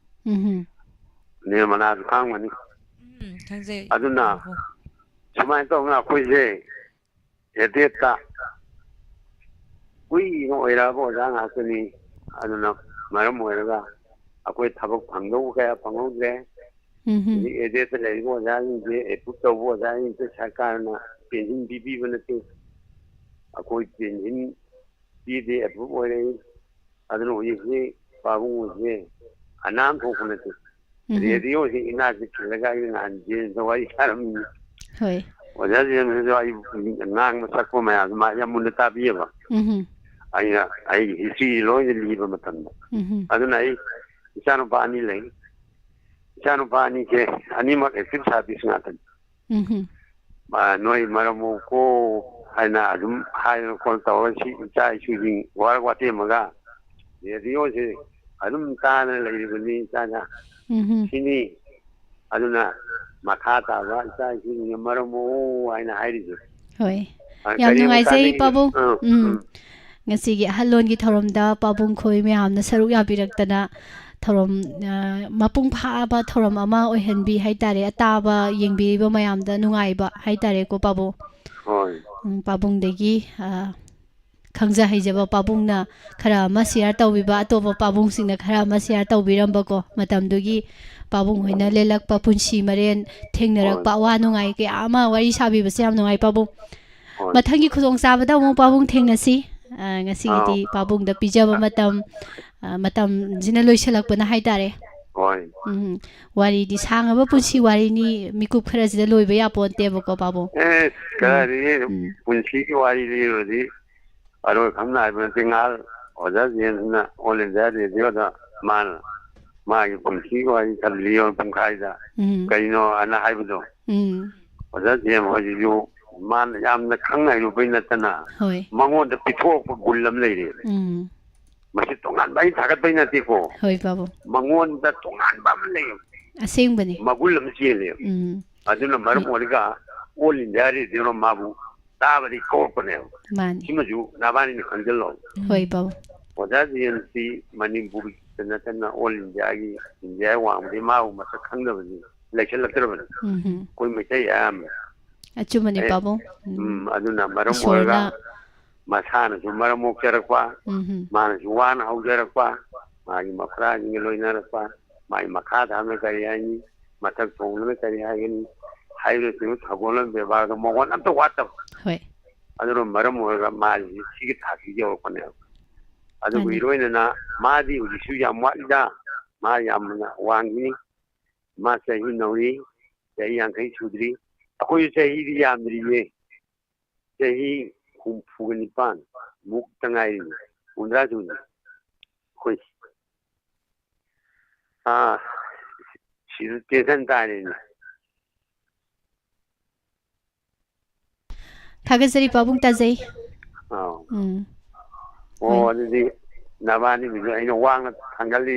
ꯎꯝꯍꯨꯝ꯫ ꯅꯤꯔꯃꯂꯥꯁꯨ ꯈꯪꯉꯝꯒꯅꯤ꯫ ꯎꯝ, ꯈꯪꯖꯩ꯫ ꯑꯗꯨꯅ ꯑꯣ꯫ ꯁꯨꯃꯥꯏꯅ ꯇꯧꯗꯅ ꯑꯩꯈꯣꯏꯁꯦ aidedꯇ ꯀꯨꯏꯅ ꯑꯣꯏꯔꯛꯑꯕ ꯑꯣꯖꯥ ꯉꯥꯛꯇꯅꯤ꯫ ꯑꯗꯨꯅ ꯃꯔꯝ ꯑꯣꯏꯔꯒ ꯑꯩꯈꯣꯏ ꯊꯕꯛ ꯐꯪꯗꯧꯕ ꯀꯌꯥ ꯐꯪꯍꯧꯗ꯭ꯔꯦ꯫ ꯎꯝꯍꯨꯝ꯫ ꯍꯧꯖꯤꯛ aidedꯇ ꯂꯩꯔꯤꯕ ꯑꯣꯖꯥꯁꯤꯡꯁꯦ approve ꯇꯧꯕ ꯑꯣꯖꯥꯁꯤꯡꯁꯦ ꯁꯔꯀꯥꯔꯅ pension ꯄꯤꯕꯤꯕ ꯅꯠꯇꯦ꯫ ꯑꯩꯈꯣꯏ pension ꯄꯤꯗꯦ, approve ꯑꯣꯏꯔꯛꯏ꯫ ꯑꯗꯨꯅ ꯍꯧꯖꯤꯛꯁꯤ ꯄꯥꯕꯨꯡꯁꯦ ꯑꯅꯥ ꯑꯃ ꯊꯣꯛꯄ ꯅꯠꯇꯦ꯫ ꯎꯝꯍꯨꯝ꯫ Radioꯁꯤ ꯏꯅꯥꯛꯇ ꯈꯤꯜꯂꯒ ꯑꯩꯅ ꯅꯍꯥꯟ ꯖꯦꯝꯁꯇ ꯋꯥꯔꯤ ꯁꯥꯔꯝꯃꯤ꯫ ꯍꯣꯏ꯫ ꯑꯣꯖꯥ ꯖꯦꯝꯁꯁꯤꯁꯨ ꯑꯩ ꯉꯥꯡꯕ ꯁꯛꯄ ꯃꯌꯥꯝꯗꯣ ꯃꯥ ꯌꯥꯝ ꯃꯨꯟꯅ ꯇꯥꯕꯤꯑꯕ꯫ ꯎꯝꯍꯨꯝ꯫ ꯑꯩꯅ ꯑꯩꯒꯤ historyꯁꯤ ꯂꯣꯏꯅ ꯂꯤꯕ ꯃꯇꯝꯗ꯫ ꯎꯝꯍꯨꯝ꯫ ꯑꯗꯨꯅ ꯑꯩ ꯏꯆꯥꯅꯨꯄꯥ ꯑꯅꯤ ꯂꯩ꯫ ꯏꯆꯥꯅꯨꯄꯥ ꯑꯅꯤꯁꯦ ꯑꯅꯤꯃꯛ active service ꯉꯥꯛꯇꯅꯤ꯫ ꯎꯝꯍꯨꯝ꯫ ꯑ, ꯅꯣꯏ ꯃꯔꯝ ꯃꯣꯛꯎꯀꯣ ꯍꯥꯏꯅ ꯑꯗꯨꯝ ꯍꯥꯏꯗꯅ ꯈꯣꯠꯇꯅ ꯇꯧꯔꯒ ꯁꯤ ꯏꯆꯥ ꯏꯁꯨꯁꯤꯡ ꯋꯥꯔꯛ ꯋꯥꯇꯦꯝꯃꯒ radioꯁꯦ ꯑꯗꯨꯝ ꯇꯥꯗꯅ ꯂꯩꯔꯤꯕꯅꯤ ꯏꯆꯥꯅ꯫ ꯎꯝꯍꯨꯝ꯫ ꯁꯤꯅꯤ꯫ ꯑꯗꯨꯅ ꯃꯈꯥ ꯇꯥꯕ ꯏꯆꯥ ꯏꯁꯨꯁꯤꯡꯅ ꯃꯔꯝ ꯃꯣꯛꯎ ꯍꯥꯏꯅ ꯍꯥꯏꯔꯤꯁꯦ꯫ ꯍꯣꯏ꯫ ꯑ, ꯌꯥꯝ ꯀꯔꯤ ꯑꯃꯨꯛ ꯅꯨꯡꯉꯥꯏꯖꯩ, ꯆꯥꯅꯤꯡ-, ꯄꯥꯕꯨꯡ꯫ ꯑ, ꯎꯝ꯫ ꯎꯝ꯫ ꯉꯁꯤꯒꯤ ꯑꯍꯜꯂꯣꯟꯒꯤ ꯊꯧꯔꯝꯗ ꯄꯥꯕꯨꯡ ꯈꯣꯏ ꯃꯌꯥꯝꯅ ꯁꯔꯨꯛ ꯌꯥꯕꯤꯔꯛꯇꯅ ꯊꯧꯔꯝ, ꯑ, ꯃꯄꯨꯡ ꯐꯥꯕ ꯊꯧꯔꯝ ꯑꯃ ꯑꯣꯏꯍꯟꯕꯤ ꯍꯥꯏꯇꯥꯔꯦ꯫ ꯑꯇꯥꯕ ꯌꯦꯡꯕꯤꯔꯤꯕ ꯃꯌꯥꯝꯗ ꯅꯨꯡꯉꯥꯏꯕ ꯍꯥꯏꯇꯥꯔꯦꯀꯣ, ꯄꯥꯕꯨꯡ꯫ ꯍꯣꯏ꯫ ꯎꯝ, ꯄꯥꯕꯨꯡꯗꯒꯤ, ꯑ, ꯈꯪꯖ ꯍꯩꯖꯕ ꯄꯥꯕꯨꯡꯅ ꯈꯔ ꯑꯃ share ꯇꯧꯕꯤꯕ, ꯑꯇꯣꯞꯄ ꯄꯥꯕꯨꯡꯁꯤꯡꯅ ꯈꯔ ꯑꯃ share ꯇꯧꯕꯤꯔꯝꯕꯀꯣ, ꯃꯇꯝꯗꯨꯒꯤ ꯄꯥꯕꯨꯡ ꯍꯣꯏꯅ ꯂꯦꯜꯂꯛꯄ ꯄꯨꯟꯁꯤ ꯃꯔꯦꯟ, ꯊꯦꯡꯅꯔꯛꯄ ꯍꯣꯏ꯫ ꯑꯋꯥ ꯅꯨꯡꯉꯥꯏ ꯀꯌꯥ ꯑꯃ ꯋꯥꯔꯤ ꯁꯥꯕꯤꯕꯁꯦ ꯌꯥꯝ ꯅꯨꯡꯉꯥꯏ, ꯄꯥꯕꯨꯡ꯫ ꯍꯣꯏ꯫ ꯃꯊꯪꯒꯤ ꯈꯨꯗꯣꯡꯆꯥꯕꯗ ꯑꯃꯨꯛ ꯄꯥꯕꯨꯡ ꯊꯦꯡꯅꯁꯤ꯫ ꯑ, ꯉꯁꯤꯒꯤꯗꯤ ꯑꯥꯎ꯫ ꯄꯥꯕꯨꯡꯗ ꯄꯤꯖꯕ ꯃꯇꯝ, ꯑ, ꯃꯇꯝꯁꯤꯅ ꯂꯣꯏꯁꯤꯜꯂꯛꯄꯅ ꯍꯥꯏꯇꯥꯔꯦ꯫ ꯍꯣꯏ꯫ ꯎꯝ, ꯋꯥꯔꯤꯗꯤ ꯁꯥꯡꯉꯕ ꯄꯨꯟꯁꯤ ꯋꯥꯔꯤꯅꯤ, ꯃꯤꯀꯨꯞ ꯈꯔꯁꯤꯗ ꯂꯣꯏꯕ ꯌꯥꯄꯣꯟꯇꯦꯕꯀꯣ, ꯄꯥꯕꯨꯡ꯫ ꯑꯦ, ꯀꯗꯥꯏꯗꯒꯤ ꯎꯝ꯫ ꯄꯨꯟꯁꯤꯒꯤ ꯋꯥꯔꯤ ꯂꯤꯔꯨꯔꯗꯤ ꯑꯔꯣꯏ ꯈꯪꯅ ꯍꯥꯏꯕ ꯅꯠꯇꯦ꯫ ꯉꯥꯏꯍꯥꯛ ꯑꯣꯖꯥ ꯖꯦꯝꯁꯅ All India Radio ꯗ ꯃꯥꯅ ꯃꯥꯒꯤ ꯄꯨꯟꯁꯤꯒꯤ ꯋꯥꯔꯤ ꯈꯔ ꯂꯤꯌꯣ ꯄꯨꯡꯈꯥꯏꯗ꯫ ꯎꯝ꯫ ꯀꯩꯅꯣ ꯑꯅ ꯍꯥꯏꯕꯗꯣ꯫ ꯎꯝ꯫ ꯑꯣꯖꯥ ꯖꯦꯝ ꯍꯣꯏꯁꯤꯁꯨ ꯃꯥꯅ ꯌꯥꯝꯅ ꯈꯪ ꯍꯩꯔꯨꯕꯩ ꯅꯠꯇꯅ ꯍꯣꯏ꯫ ꯃꯉꯣꯟꯗ ꯄꯤꯊꯣꯛꯄ ꯒꯨꯟ ꯑꯃ ꯂꯩꯔꯦ꯫ ꯎꯝ꯫ ꯃꯁꯤ ꯇꯣꯉꯥꯟꯕ ꯑꯩ ꯊꯥꯒꯠꯄꯩ ꯅꯠꯇꯦꯀꯣ꯫ ꯍꯣꯏ, ꯄꯥꯕꯨꯡ꯫ ꯃꯉꯣꯟꯗ ꯇꯣꯉꯥꯟꯕ ꯑꯃ ꯂꯩ꯫ ꯑꯁꯦꯡꯕꯅꯤ꯫ ꯃꯒꯨꯟ ꯑꯃ ꯆꯦꯜꯂꯦ꯫ ꯎꯝ꯫ ꯑꯗꯨꯅ ꯃꯔꯝ ꯑꯣꯏꯔꯒ All India Radio ꯅ ꯃꯥꯕꯨ ꯇꯥꯕꯗꯤ ꯀꯧꯔꯛꯄꯅꯦꯕ꯫ ꯃꯥꯅꯤ꯫ ꯁꯤꯃꯁꯨ ꯅꯕꯥꯅꯤꯅ ꯈꯪꯖꯤꯜꯂꯣ꯫ ꯍꯣꯏ, ꯄꯥꯕꯨꯡ꯫ ꯑꯣꯖꯥ ꯖꯦꯝꯁꯇꯤ ꯃꯅꯤꯄꯨꯔꯗ ꯅꯠꯇꯅ All India ꯒꯤ, ꯏꯟꯗꯤꯌꯥ ꯋꯥꯡꯃꯗꯤ ꯃꯥꯕꯨ ꯃꯁꯛ ꯈꯪꯗꯕꯁꯤ ꯂꯩꯁꯜꯂꯛꯇ꯭ꯔꯕꯅꯤ꯫ ꯎꯝ꯫ ꯑꯩꯈꯣꯏ ꯃꯩꯇꯩ ꯑꯌꯥꯝꯕ꯫ ꯑꯆꯨꯝꯕꯅꯤ, ꯑꯦ, ꯄꯥꯕꯨꯡ꯫ ꯎꯝ꯫ ꯎꯝ, ꯑꯗꯨꯅ ꯃꯔꯝ ꯏꯁꯣꯔꯅ ꯑꯣꯏꯔꯒ ꯃꯁꯥꯅꯁꯨ ꯃꯔꯝ ꯃꯣꯛꯆꯔꯛꯄ, ꯎꯝ꯫ ꯃꯥꯅꯁꯨ ꯋꯥꯅ ꯍꯧꯖꯔꯛꯄ, ꯃꯥꯒꯤ ꯃꯈꯨꯔꯥꯁꯤꯡꯒ ꯂꯣꯏꯅꯔꯛꯄ, ꯃꯥꯒꯤ ꯃꯈꯥ ꯊꯥꯕꯅ ꯀꯔꯤ ꯍꯥꯏꯅꯤ, ꯃꯊꯛ ꯊꯣꯡꯕꯅ ꯀꯔꯤ ꯍꯥꯏꯒꯅꯤ ꯍꯥꯏꯕꯁꯤꯡꯗꯨ ꯊꯧꯒꯜꯂꯣꯟ ꯕꯦꯕꯥꯔꯗ ꯃꯉꯣꯟ ꯑꯝꯇ ꯋꯥꯠꯇꯕ꯫ ꯍꯣꯏ꯫ ꯑꯗꯨꯅ ꯃꯔꯝ ꯑꯣꯏꯔꯒ ꯃꯥꯁꯤ ꯁꯤꯒꯤ ꯊꯥꯛꯁꯤ ꯌꯧꯔꯛꯄꯅꯦꯕ꯫ ꯑꯗꯨꯒ ꯃꯥꯅꯤ꯫ ꯏꯔꯣꯏꯅꯅ ꯃꯥꯗꯤ ꯍꯧꯖꯤꯛꯁꯨ ꯌꯥꯝ ꯋꯥꯠꯂꯤꯗ, ꯃꯥ ꯌꯥꯝꯅ ꯋꯥꯡꯈꯤꯅꯤ꯫ ꯃꯥ ꯆꯍꯤ ꯅꯧꯔꯤ, ꯆꯍꯤ ꯌꯥꯡꯈꯩ ꯁꯨꯗ꯭ꯔꯤ꯫ ꯑꯩꯈꯣꯏꯁꯨ ꯆꯍꯤꯗꯤ ꯌꯥꯝꯗ꯭ꯔꯤꯌꯦ, ꯆꯍꯤ ꯍꯨꯝꯐꯨꯒ ꯅꯤꯄꯥꯟ ꯃꯨꯛꯇ ꯉꯥꯏꯔꯤ, ꯍꯨꯝꯗ꯭ꯔꯥ ꯁꯨꯗ꯭ꯔꯤ ꯑꯩꯈꯣꯏ꯫ ꯑꯥ, ꯁꯤꯗ tension ꯇꯥꯔꯦꯅꯦ꯫ ꯊꯥꯒꯠꯆꯔꯤ, ꯄꯥꯕꯨꯡ, ꯇꯥꯖꯩ꯫ ꯑꯥꯎ꯫ ꯎꯝ꯫ ꯑꯣ, ꯍꯣꯏ꯫ ꯑꯗꯨꯗꯤ ꯅꯕꯥꯅꯤꯒꯤꯁꯨ ꯑꯩꯅ ꯋꯥꯡꯅ ꯊꯥꯡꯒꯠꯂꯤ꯫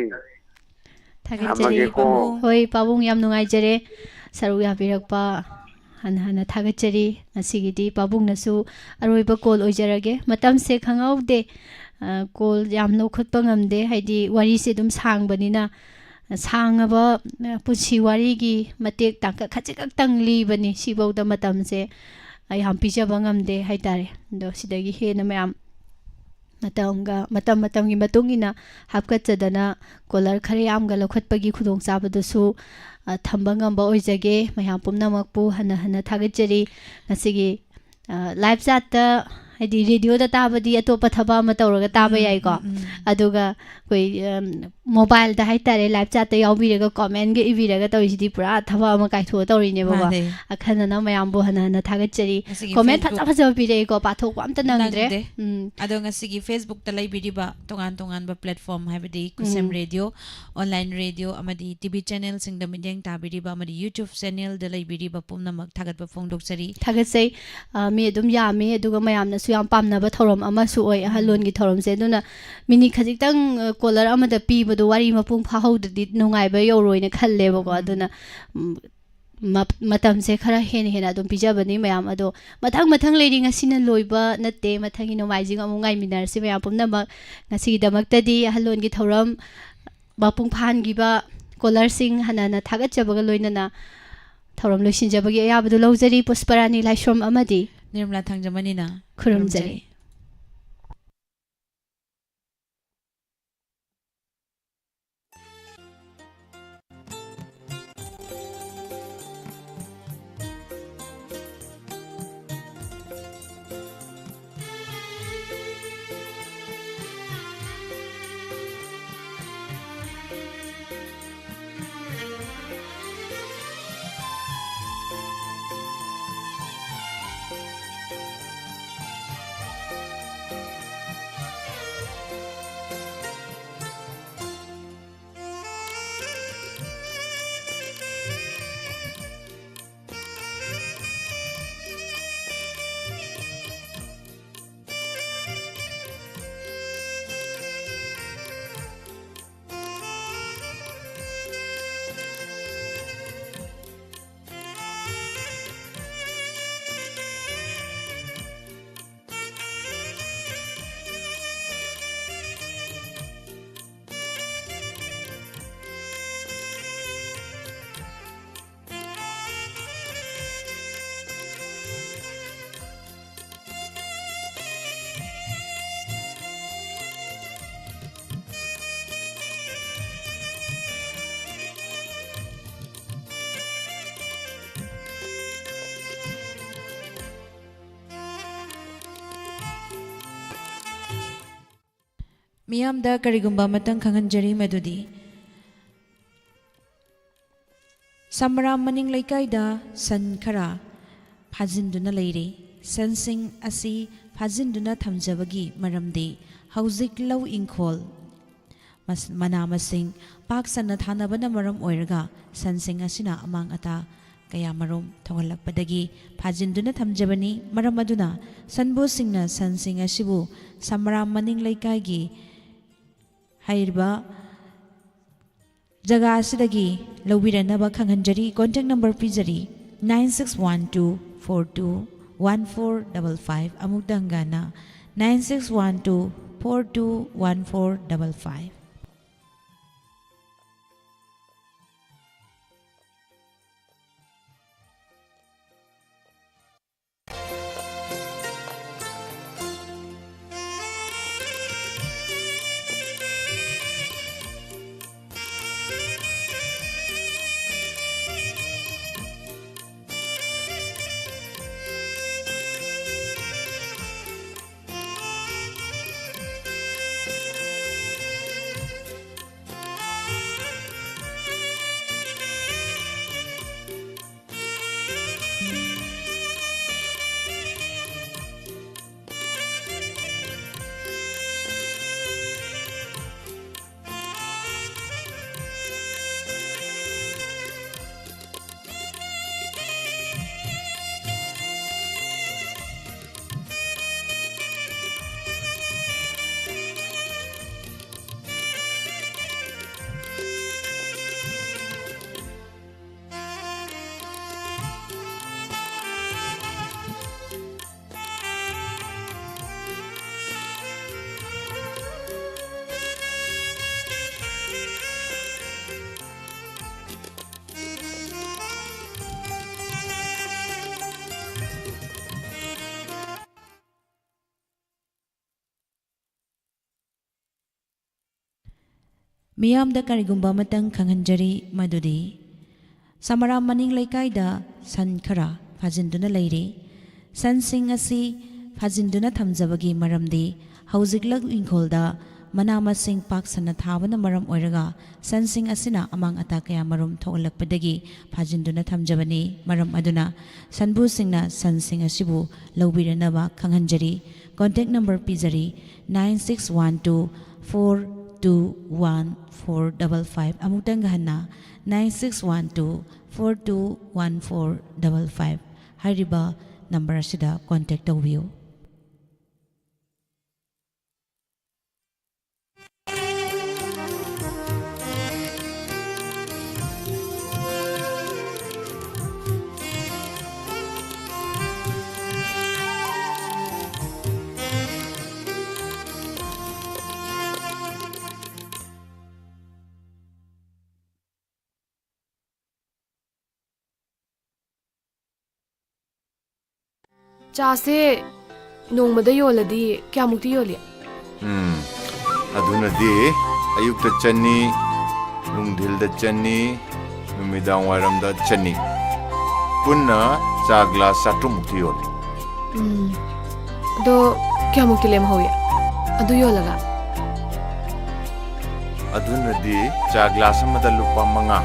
ꯊꯥꯒꯠꯆꯔꯤ, ꯊꯝꯃꯒꯦꯀꯣ꯫ ꯄꯥꯕꯨꯡ꯫ ꯍꯣꯏ, ꯄꯥꯕꯨꯡ, ꯌꯥꯝ ꯅꯨꯡꯉꯥꯏꯖꯔꯦ ꯁꯔꯨꯛ ꯌꯥꯕꯤꯔꯛꯄ꯫ ꯍꯟꯅ ꯍꯟꯅ ꯊꯥꯒꯠꯆꯔꯤ꯫ ꯉꯁꯤꯒꯤꯗꯤ ꯄꯥꯕꯨꯡꯅꯁꯨ ꯑꯔꯣꯏꯕ call ꯑꯣꯏꯖꯔꯒꯦ꯫ ꯃꯇꯝꯁꯦ ꯈꯪꯍꯧꯗꯦ꯫ ꯑ, call ꯌꯥꯝ ꯂꯧꯈꯠꯄ ꯉꯝꯗꯦ, ꯍꯥꯏꯗꯤ ꯋꯥꯔꯤꯁꯦ ꯑꯗꯨꯝ ꯁꯥꯡꯕꯅꯤꯅ꯫ ꯁꯥꯡꯉꯕ, ꯑ, ꯄꯨꯟꯁꯤ ꯋꯥꯔꯤꯒꯤ ꯃꯇꯦꯛ ꯇꯥꯡꯀꯛ ꯈꯖꯤꯛ ꯈꯛꯇꯪ ꯂꯤꯕꯅꯤ꯫ ꯁꯤꯐꯧꯗ ꯃꯇꯝꯁꯦ, ꯑ, ꯌꯥꯝ ꯄꯤꯖꯕ ꯉꯝꯗꯦ ꯍꯥꯏꯇꯥꯔꯦ꯫ ꯑꯗꯣ ꯁꯤꯗꯒꯤ ꯍꯦꯟꯅ ꯃꯌꯥꯝ ꯃꯇꯝꯒ, ꯃꯇꯝ ꯃꯇꯝꯒꯤ ꯃꯇꯨꯡ ꯏꯟꯅ ꯍꯥꯞꯀꯠꯆꯗꯅ caller ꯈꯔ ꯌꯥꯝꯒ ꯂꯧꯈꯠꯄꯒꯤ ꯈꯨꯗꯣꯡꯆꯥꯕꯗꯨꯁꯨ, ꯑ, ꯊꯝꯕ ꯉꯝꯕ ꯑꯣꯏꯖꯒꯦ꯫ ꯃꯌꯥꯝ ꯄꯨꯝꯅꯃꯛꯄꯨ ꯍꯟꯅ ꯍꯟꯅ ꯊꯥꯒꯠꯆꯔꯤ꯫ ꯉꯁꯤꯒꯤ, ꯑ, live chat ꯇ ꯍꯥꯏꯗꯤ ꯔꯦꯗꯤꯑꯣꯗ ꯇꯥꯕꯗꯤ ꯑꯇꯣꯞꯄ ꯊꯕꯛ ꯑꯃ ꯇꯧꯔꯒ ꯇꯥꯕ ꯎꯝ, ꯌꯥꯏꯀꯣ꯫ ꯎꯝ, ꯎꯝ꯫ ꯑꯗꯨꯒ ꯑꯩꯈꯣꯏ ꯎꯝ, ꯃꯣꯕꯥꯏꯜꯗ ꯍꯥꯏꯇꯥꯔꯦ, ꯂꯥꯏꯞ ꯆꯥꯠꯇ ꯌꯥꯎꯕꯤꯔꯒ ꯀꯣꯃꯦꯟꯒ ꯏꯕꯤꯔꯒ ꯇꯧꯔꯤꯁꯤꯗꯤ ꯄꯨꯔꯥ ꯊꯕꯛ ꯑꯃ ꯀꯥꯏꯊꯣꯛꯑ ꯇꯧꯔꯤꯅꯦꯕꯀꯣ꯫ ꯃꯥꯅꯦ꯫ ꯑꯈꯟꯅꯅ ꯃꯌꯥꯝꯕꯨ ꯍꯟꯅ ꯍꯟꯅ ꯊꯥꯒꯠꯆꯔꯤ꯫ ꯉꯁꯤꯒꯤ ꯀꯣꯃꯦꯟ ꯐꯖ Facebook ꯐꯖꯕ ꯄꯤꯔꯛꯏꯀꯣ, ꯄꯥꯊꯣꯛꯄ ꯑꯝꯇ ꯅꯪꯗ꯭ꯔꯦ꯫ ꯅꯪꯗꯦ꯫ ꯎꯝ꯫ ꯑꯗꯣ ꯉꯁꯤꯒꯤ ꯐꯦꯁꯕꯨꯛꯇ ꯂꯩꯕꯤꯔꯤꯕ ꯇꯣꯉꯥꯟ ꯇꯣꯉꯥꯟꯕ ꯄ꯭ꯂꯦꯠꯐꯣꯝ, ꯍꯥꯏꯕꯗꯤ ꯈꯨꯁꯦꯝ ꯎꯝ꯫ ꯔꯦꯗꯤꯑꯣ, ꯑꯣꯟꯂꯥꯏꯟ ꯔꯦꯗꯤꯑꯣ ꯑꯃꯗꯤ ꯇꯤꯚꯤ ꯆꯦꯅꯦꯜꯁꯤꯡꯗ ꯃꯤꯠꯌꯦꯡ ꯇꯥꯕꯤꯔꯤꯕ ꯑꯃꯗꯤ YouTube ꯆꯦꯅꯦꯜꯗ ꯂꯩꯕꯤꯔꯤꯕ ꯄꯨꯝꯅꯃꯛ ꯊꯥꯒꯠꯄ ꯐꯣꯡꯗꯣꯛꯆꯔꯤ꯫ ꯊꯥꯒꯠꯆꯩ꯫ ꯑ, ꯃꯤ ꯑꯗꯨꯝ ꯌꯥꯝꯃꯤ, ꯑꯗꯨꯒ ꯃꯌꯥꯝꯅꯁꯨ ꯌꯥꯝ ꯄꯥꯝꯅꯕ ꯊꯧꯔꯝ ꯑꯃꯁꯨ ꯑꯣꯏ ꯑꯍꯜ ꯎꯝ꯫ ꯂꯣꯟꯒꯤ ꯊꯧꯔꯝꯁꯦ꯫ ꯑꯗꯨꯅ ꯃꯤꯅꯤꯠ ꯈꯖꯤꯛꯇꯪ, ꯑ, ꯀꯣꯂꯔ ꯑꯃꯗ ꯄꯤꯕꯗꯣ ꯋꯥꯔꯤ ꯃꯄꯨꯡ ꯐꯥꯍꯧꯗ꯭ꯔꯗꯤ ꯅꯨꯡꯉꯥꯏꯕ ꯌꯧꯔꯣꯏꯅ ꯈꯜꯂꯦꯕꯀꯣ꯫ ꯎꯝ꯫ ꯑꯗꯨꯅ ꯎꯝ, ꯃ-, ꯃꯇꯝꯁꯦ ꯈꯔ ꯍꯦꯟꯅ ꯍꯦꯟꯅ ꯑꯗꯨꯝ ꯄꯤꯖꯕꯅꯤ ꯃꯌꯥꯝ꯫ ꯑꯗꯣ ꯃꯊꯪ ꯃꯊꯪ ꯂꯩꯔꯤ, ꯉꯁꯤꯅ ꯂꯣꯏꯕ ꯅꯠꯇꯦ, ꯃꯊꯪꯒꯤ ꯅꯣꯡꯃꯥꯏꯖꯤꯡ ꯑꯃꯨꯛ ꯉꯥꯏꯃꯤꯟꯅꯔꯁꯤ ꯃꯌꯥꯝ ꯄꯨꯝꯅꯃꯛ꯫ ꯉꯁꯤꯒꯤꯗꯃꯛꯇꯗꯤ ꯑꯍꯜ ꯂꯣꯟꯒꯤ ꯊꯧꯔꯝ ꯃꯄꯨꯡ ꯐꯥꯍꯟꯈꯤꯕ ꯀꯣꯂꯔꯁꯤꯡ ꯍꯟꯅ ꯍꯟꯅ ꯊꯥꯒꯠꯆꯕꯒ ꯂꯣꯏꯅꯅ ꯊꯧꯔꯝ ꯂꯣꯏꯁꯤꯟꯖꯕꯒꯤ ꯑꯌꯥꯕꯗꯨ ꯂꯧꯖꯔꯤ꯫ ꯄꯨꯁꯄꯔꯥꯅꯤ ꯂꯥꯏꯁ꯭ꯔꯝ ꯑꯃꯗꯤ ꯅꯤꯔꯃꯂꯥ ꯊꯥꯡꯖꯃꯅꯤꯅ ꯈꯨꯔꯨꯝꯖꯔꯤ꯫ ꯃꯤꯌꯥꯝꯗ ꯀꯔꯤꯒꯨꯝꯕ ꯑꯃꯇꯪ ꯈꯪꯍꯟꯖꯔꯤ, ꯃꯗꯨꯗꯤ ꯁꯃꯔꯥꯝ ꯃꯅꯤꯡ ꯂꯩꯀꯥꯏꯗ ꯁꯟ ꯈꯔ ꯐꯥꯖꯤꯟꯗꯨꯅ ꯂꯩꯔꯤ꯫ ꯁꯟꯁꯤꯡ ꯑꯁꯤ ꯐꯥꯖꯤꯟꯗꯨꯅ ꯊꯝꯖꯕꯒꯤ ꯃꯔꯝꯗꯤ ꯍꯧꯖꯤꯛ ꯂꯧ ꯏꯪꯈꯣꯜ ꯃꯁ-, ꯃꯅꯥ ꯃꯁꯤꯡ ꯄꯥꯛ ꯁꯟꯅ ꯊꯥꯅꯕꯅ ꯃꯔꯝ ꯑꯣꯏꯔꯒ ꯁꯟꯁꯤꯡ ꯑꯁꯤꯅ ꯑꯃꯥꯡ ꯑꯇꯥ ꯀꯌꯥ ꯃꯔꯨꯝ ꯊꯣꯛꯍꯜꯂꯛꯄꯗꯒꯤ ꯐꯥꯖꯤꯟꯗꯨꯅ ꯊꯝꯖꯕꯅꯤ꯫ ꯃꯔꯝ ꯑꯗꯨꯅ ꯁꯟꯕꯨꯁꯤꯡꯅ ꯁꯟꯁꯤꯡ ꯑꯁꯤꯕꯨ ꯁꯃꯔꯥꯝ ꯃꯅꯤꯡ ꯂꯩꯀꯥꯏꯒꯤ ꯍꯥꯏꯔꯤꯕ ꯖꯒꯥ ꯑꯁꯤꯗꯒꯤ ꯂꯧꯕꯤꯔꯅꯕ ꯈꯪꯍꯟꯖꯔꯤ꯫ Contact number ꯄꯤꯖꯔꯤ, nine six one two four two one four double five꯫ ꯑꯃꯨꯛꯇ ꯍꯪꯒꯥꯅ, nine six one two four two one four double five꯫ ꯃꯤꯌꯥꯝꯗ ꯀꯔꯤꯒꯨꯝꯕ ꯑꯃꯇꯪ ꯈꯪꯍꯟꯖꯔꯤ, ꯃꯗꯨꯗꯤ ꯁꯃꯔꯥꯝ ꯃꯅꯤꯡ ꯂꯩꯀꯥꯏꯗ ꯁꯟ ꯈꯔ ꯐꯥꯖꯤꯟꯗꯨꯅ ꯂꯩꯔꯤ꯫ ꯁꯟꯁꯤꯡ ꯑꯁꯤ ꯐꯥꯖꯤꯟꯗꯨꯅ ꯊꯝꯖꯕꯒꯤ ꯃꯔꯝꯗꯤ ꯍꯧꯖꯤꯛ ꯂꯧ ꯏꯪꯈꯣꯜꯗ ꯃꯅꯥ ꯃꯁꯤꯡ ꯄꯥꯛ ꯁꯟꯅ ꯊꯥꯕꯅ ꯃꯔꯝ ꯑꯣꯏꯔꯒ ꯁꯟꯁꯤꯡ ꯑꯁꯤꯅ ꯑꯃꯥꯡ ꯑꯇꯥ ꯀꯌꯥ ꯃꯔꯨꯝ ꯊꯣꯛꯍꯜꯂꯛꯄꯗꯒꯤ ꯐꯥꯖꯤꯟꯗꯨꯅ ꯊꯝꯖꯕꯅꯤ꯫ ꯃꯔꯝ ꯑꯗꯨꯅ ꯁꯟꯕꯨꯁꯤꯡꯅ ꯁꯟꯁꯤꯡ ꯑꯁꯤꯕꯨ ꯂꯧꯕꯤꯔꯅꯕ ꯈꯪꯍꯟꯖꯔꯤ꯫ Contact number ꯄꯤꯖꯔꯤ, nine six one two four two one four double five꯫ ꯑꯃꯨꯛꯇꯪꯒ ꯍꯟꯅ, nine six one two four two one four double five꯫ ꯍꯥꯏꯔꯤꯕ number ꯑꯁꯤꯗ contact ꯇꯧꯕꯤꯌꯨ꯫ ꯆꯥꯁꯦ ꯅꯣꯡꯃꯗ ꯌꯣꯜꯂꯗꯤ ꯀꯌꯥꯃꯨꯛꯇꯤ ꯌꯣꯜꯂꯤ? ꯎꯝ, ꯑꯗꯨꯅꯗꯤ ꯑꯌꯨꯛꯇ ꯆꯅꯤ, ꯅꯨꯡꯊꯤꯜꯗ ꯆꯅꯤ, ꯅꯨꯃꯤꯗꯥꯡ ꯋꯥꯏꯔꯝꯗ ꯆꯅꯤ꯫ ꯄꯨꯟꯅ ꯆꯥ glass ꯆꯥꯇ꯭ꯔꯨꯛꯃꯨꯛꯇꯤ ꯌꯣꯜꯂꯤ꯫ ꯎꯝ, ꯑꯗꯣ ꯀꯌꯥꯃꯨꯛꯇꯤ ꯂꯦꯝꯍꯧꯏ ꯑꯗꯨ ꯌꯣꯜꯂꯒ? ꯑꯗꯨꯅꯗꯤ ꯆꯥ glass ꯑꯃꯗ ꯂꯨꯄꯥ ꯃꯉꯥ꯫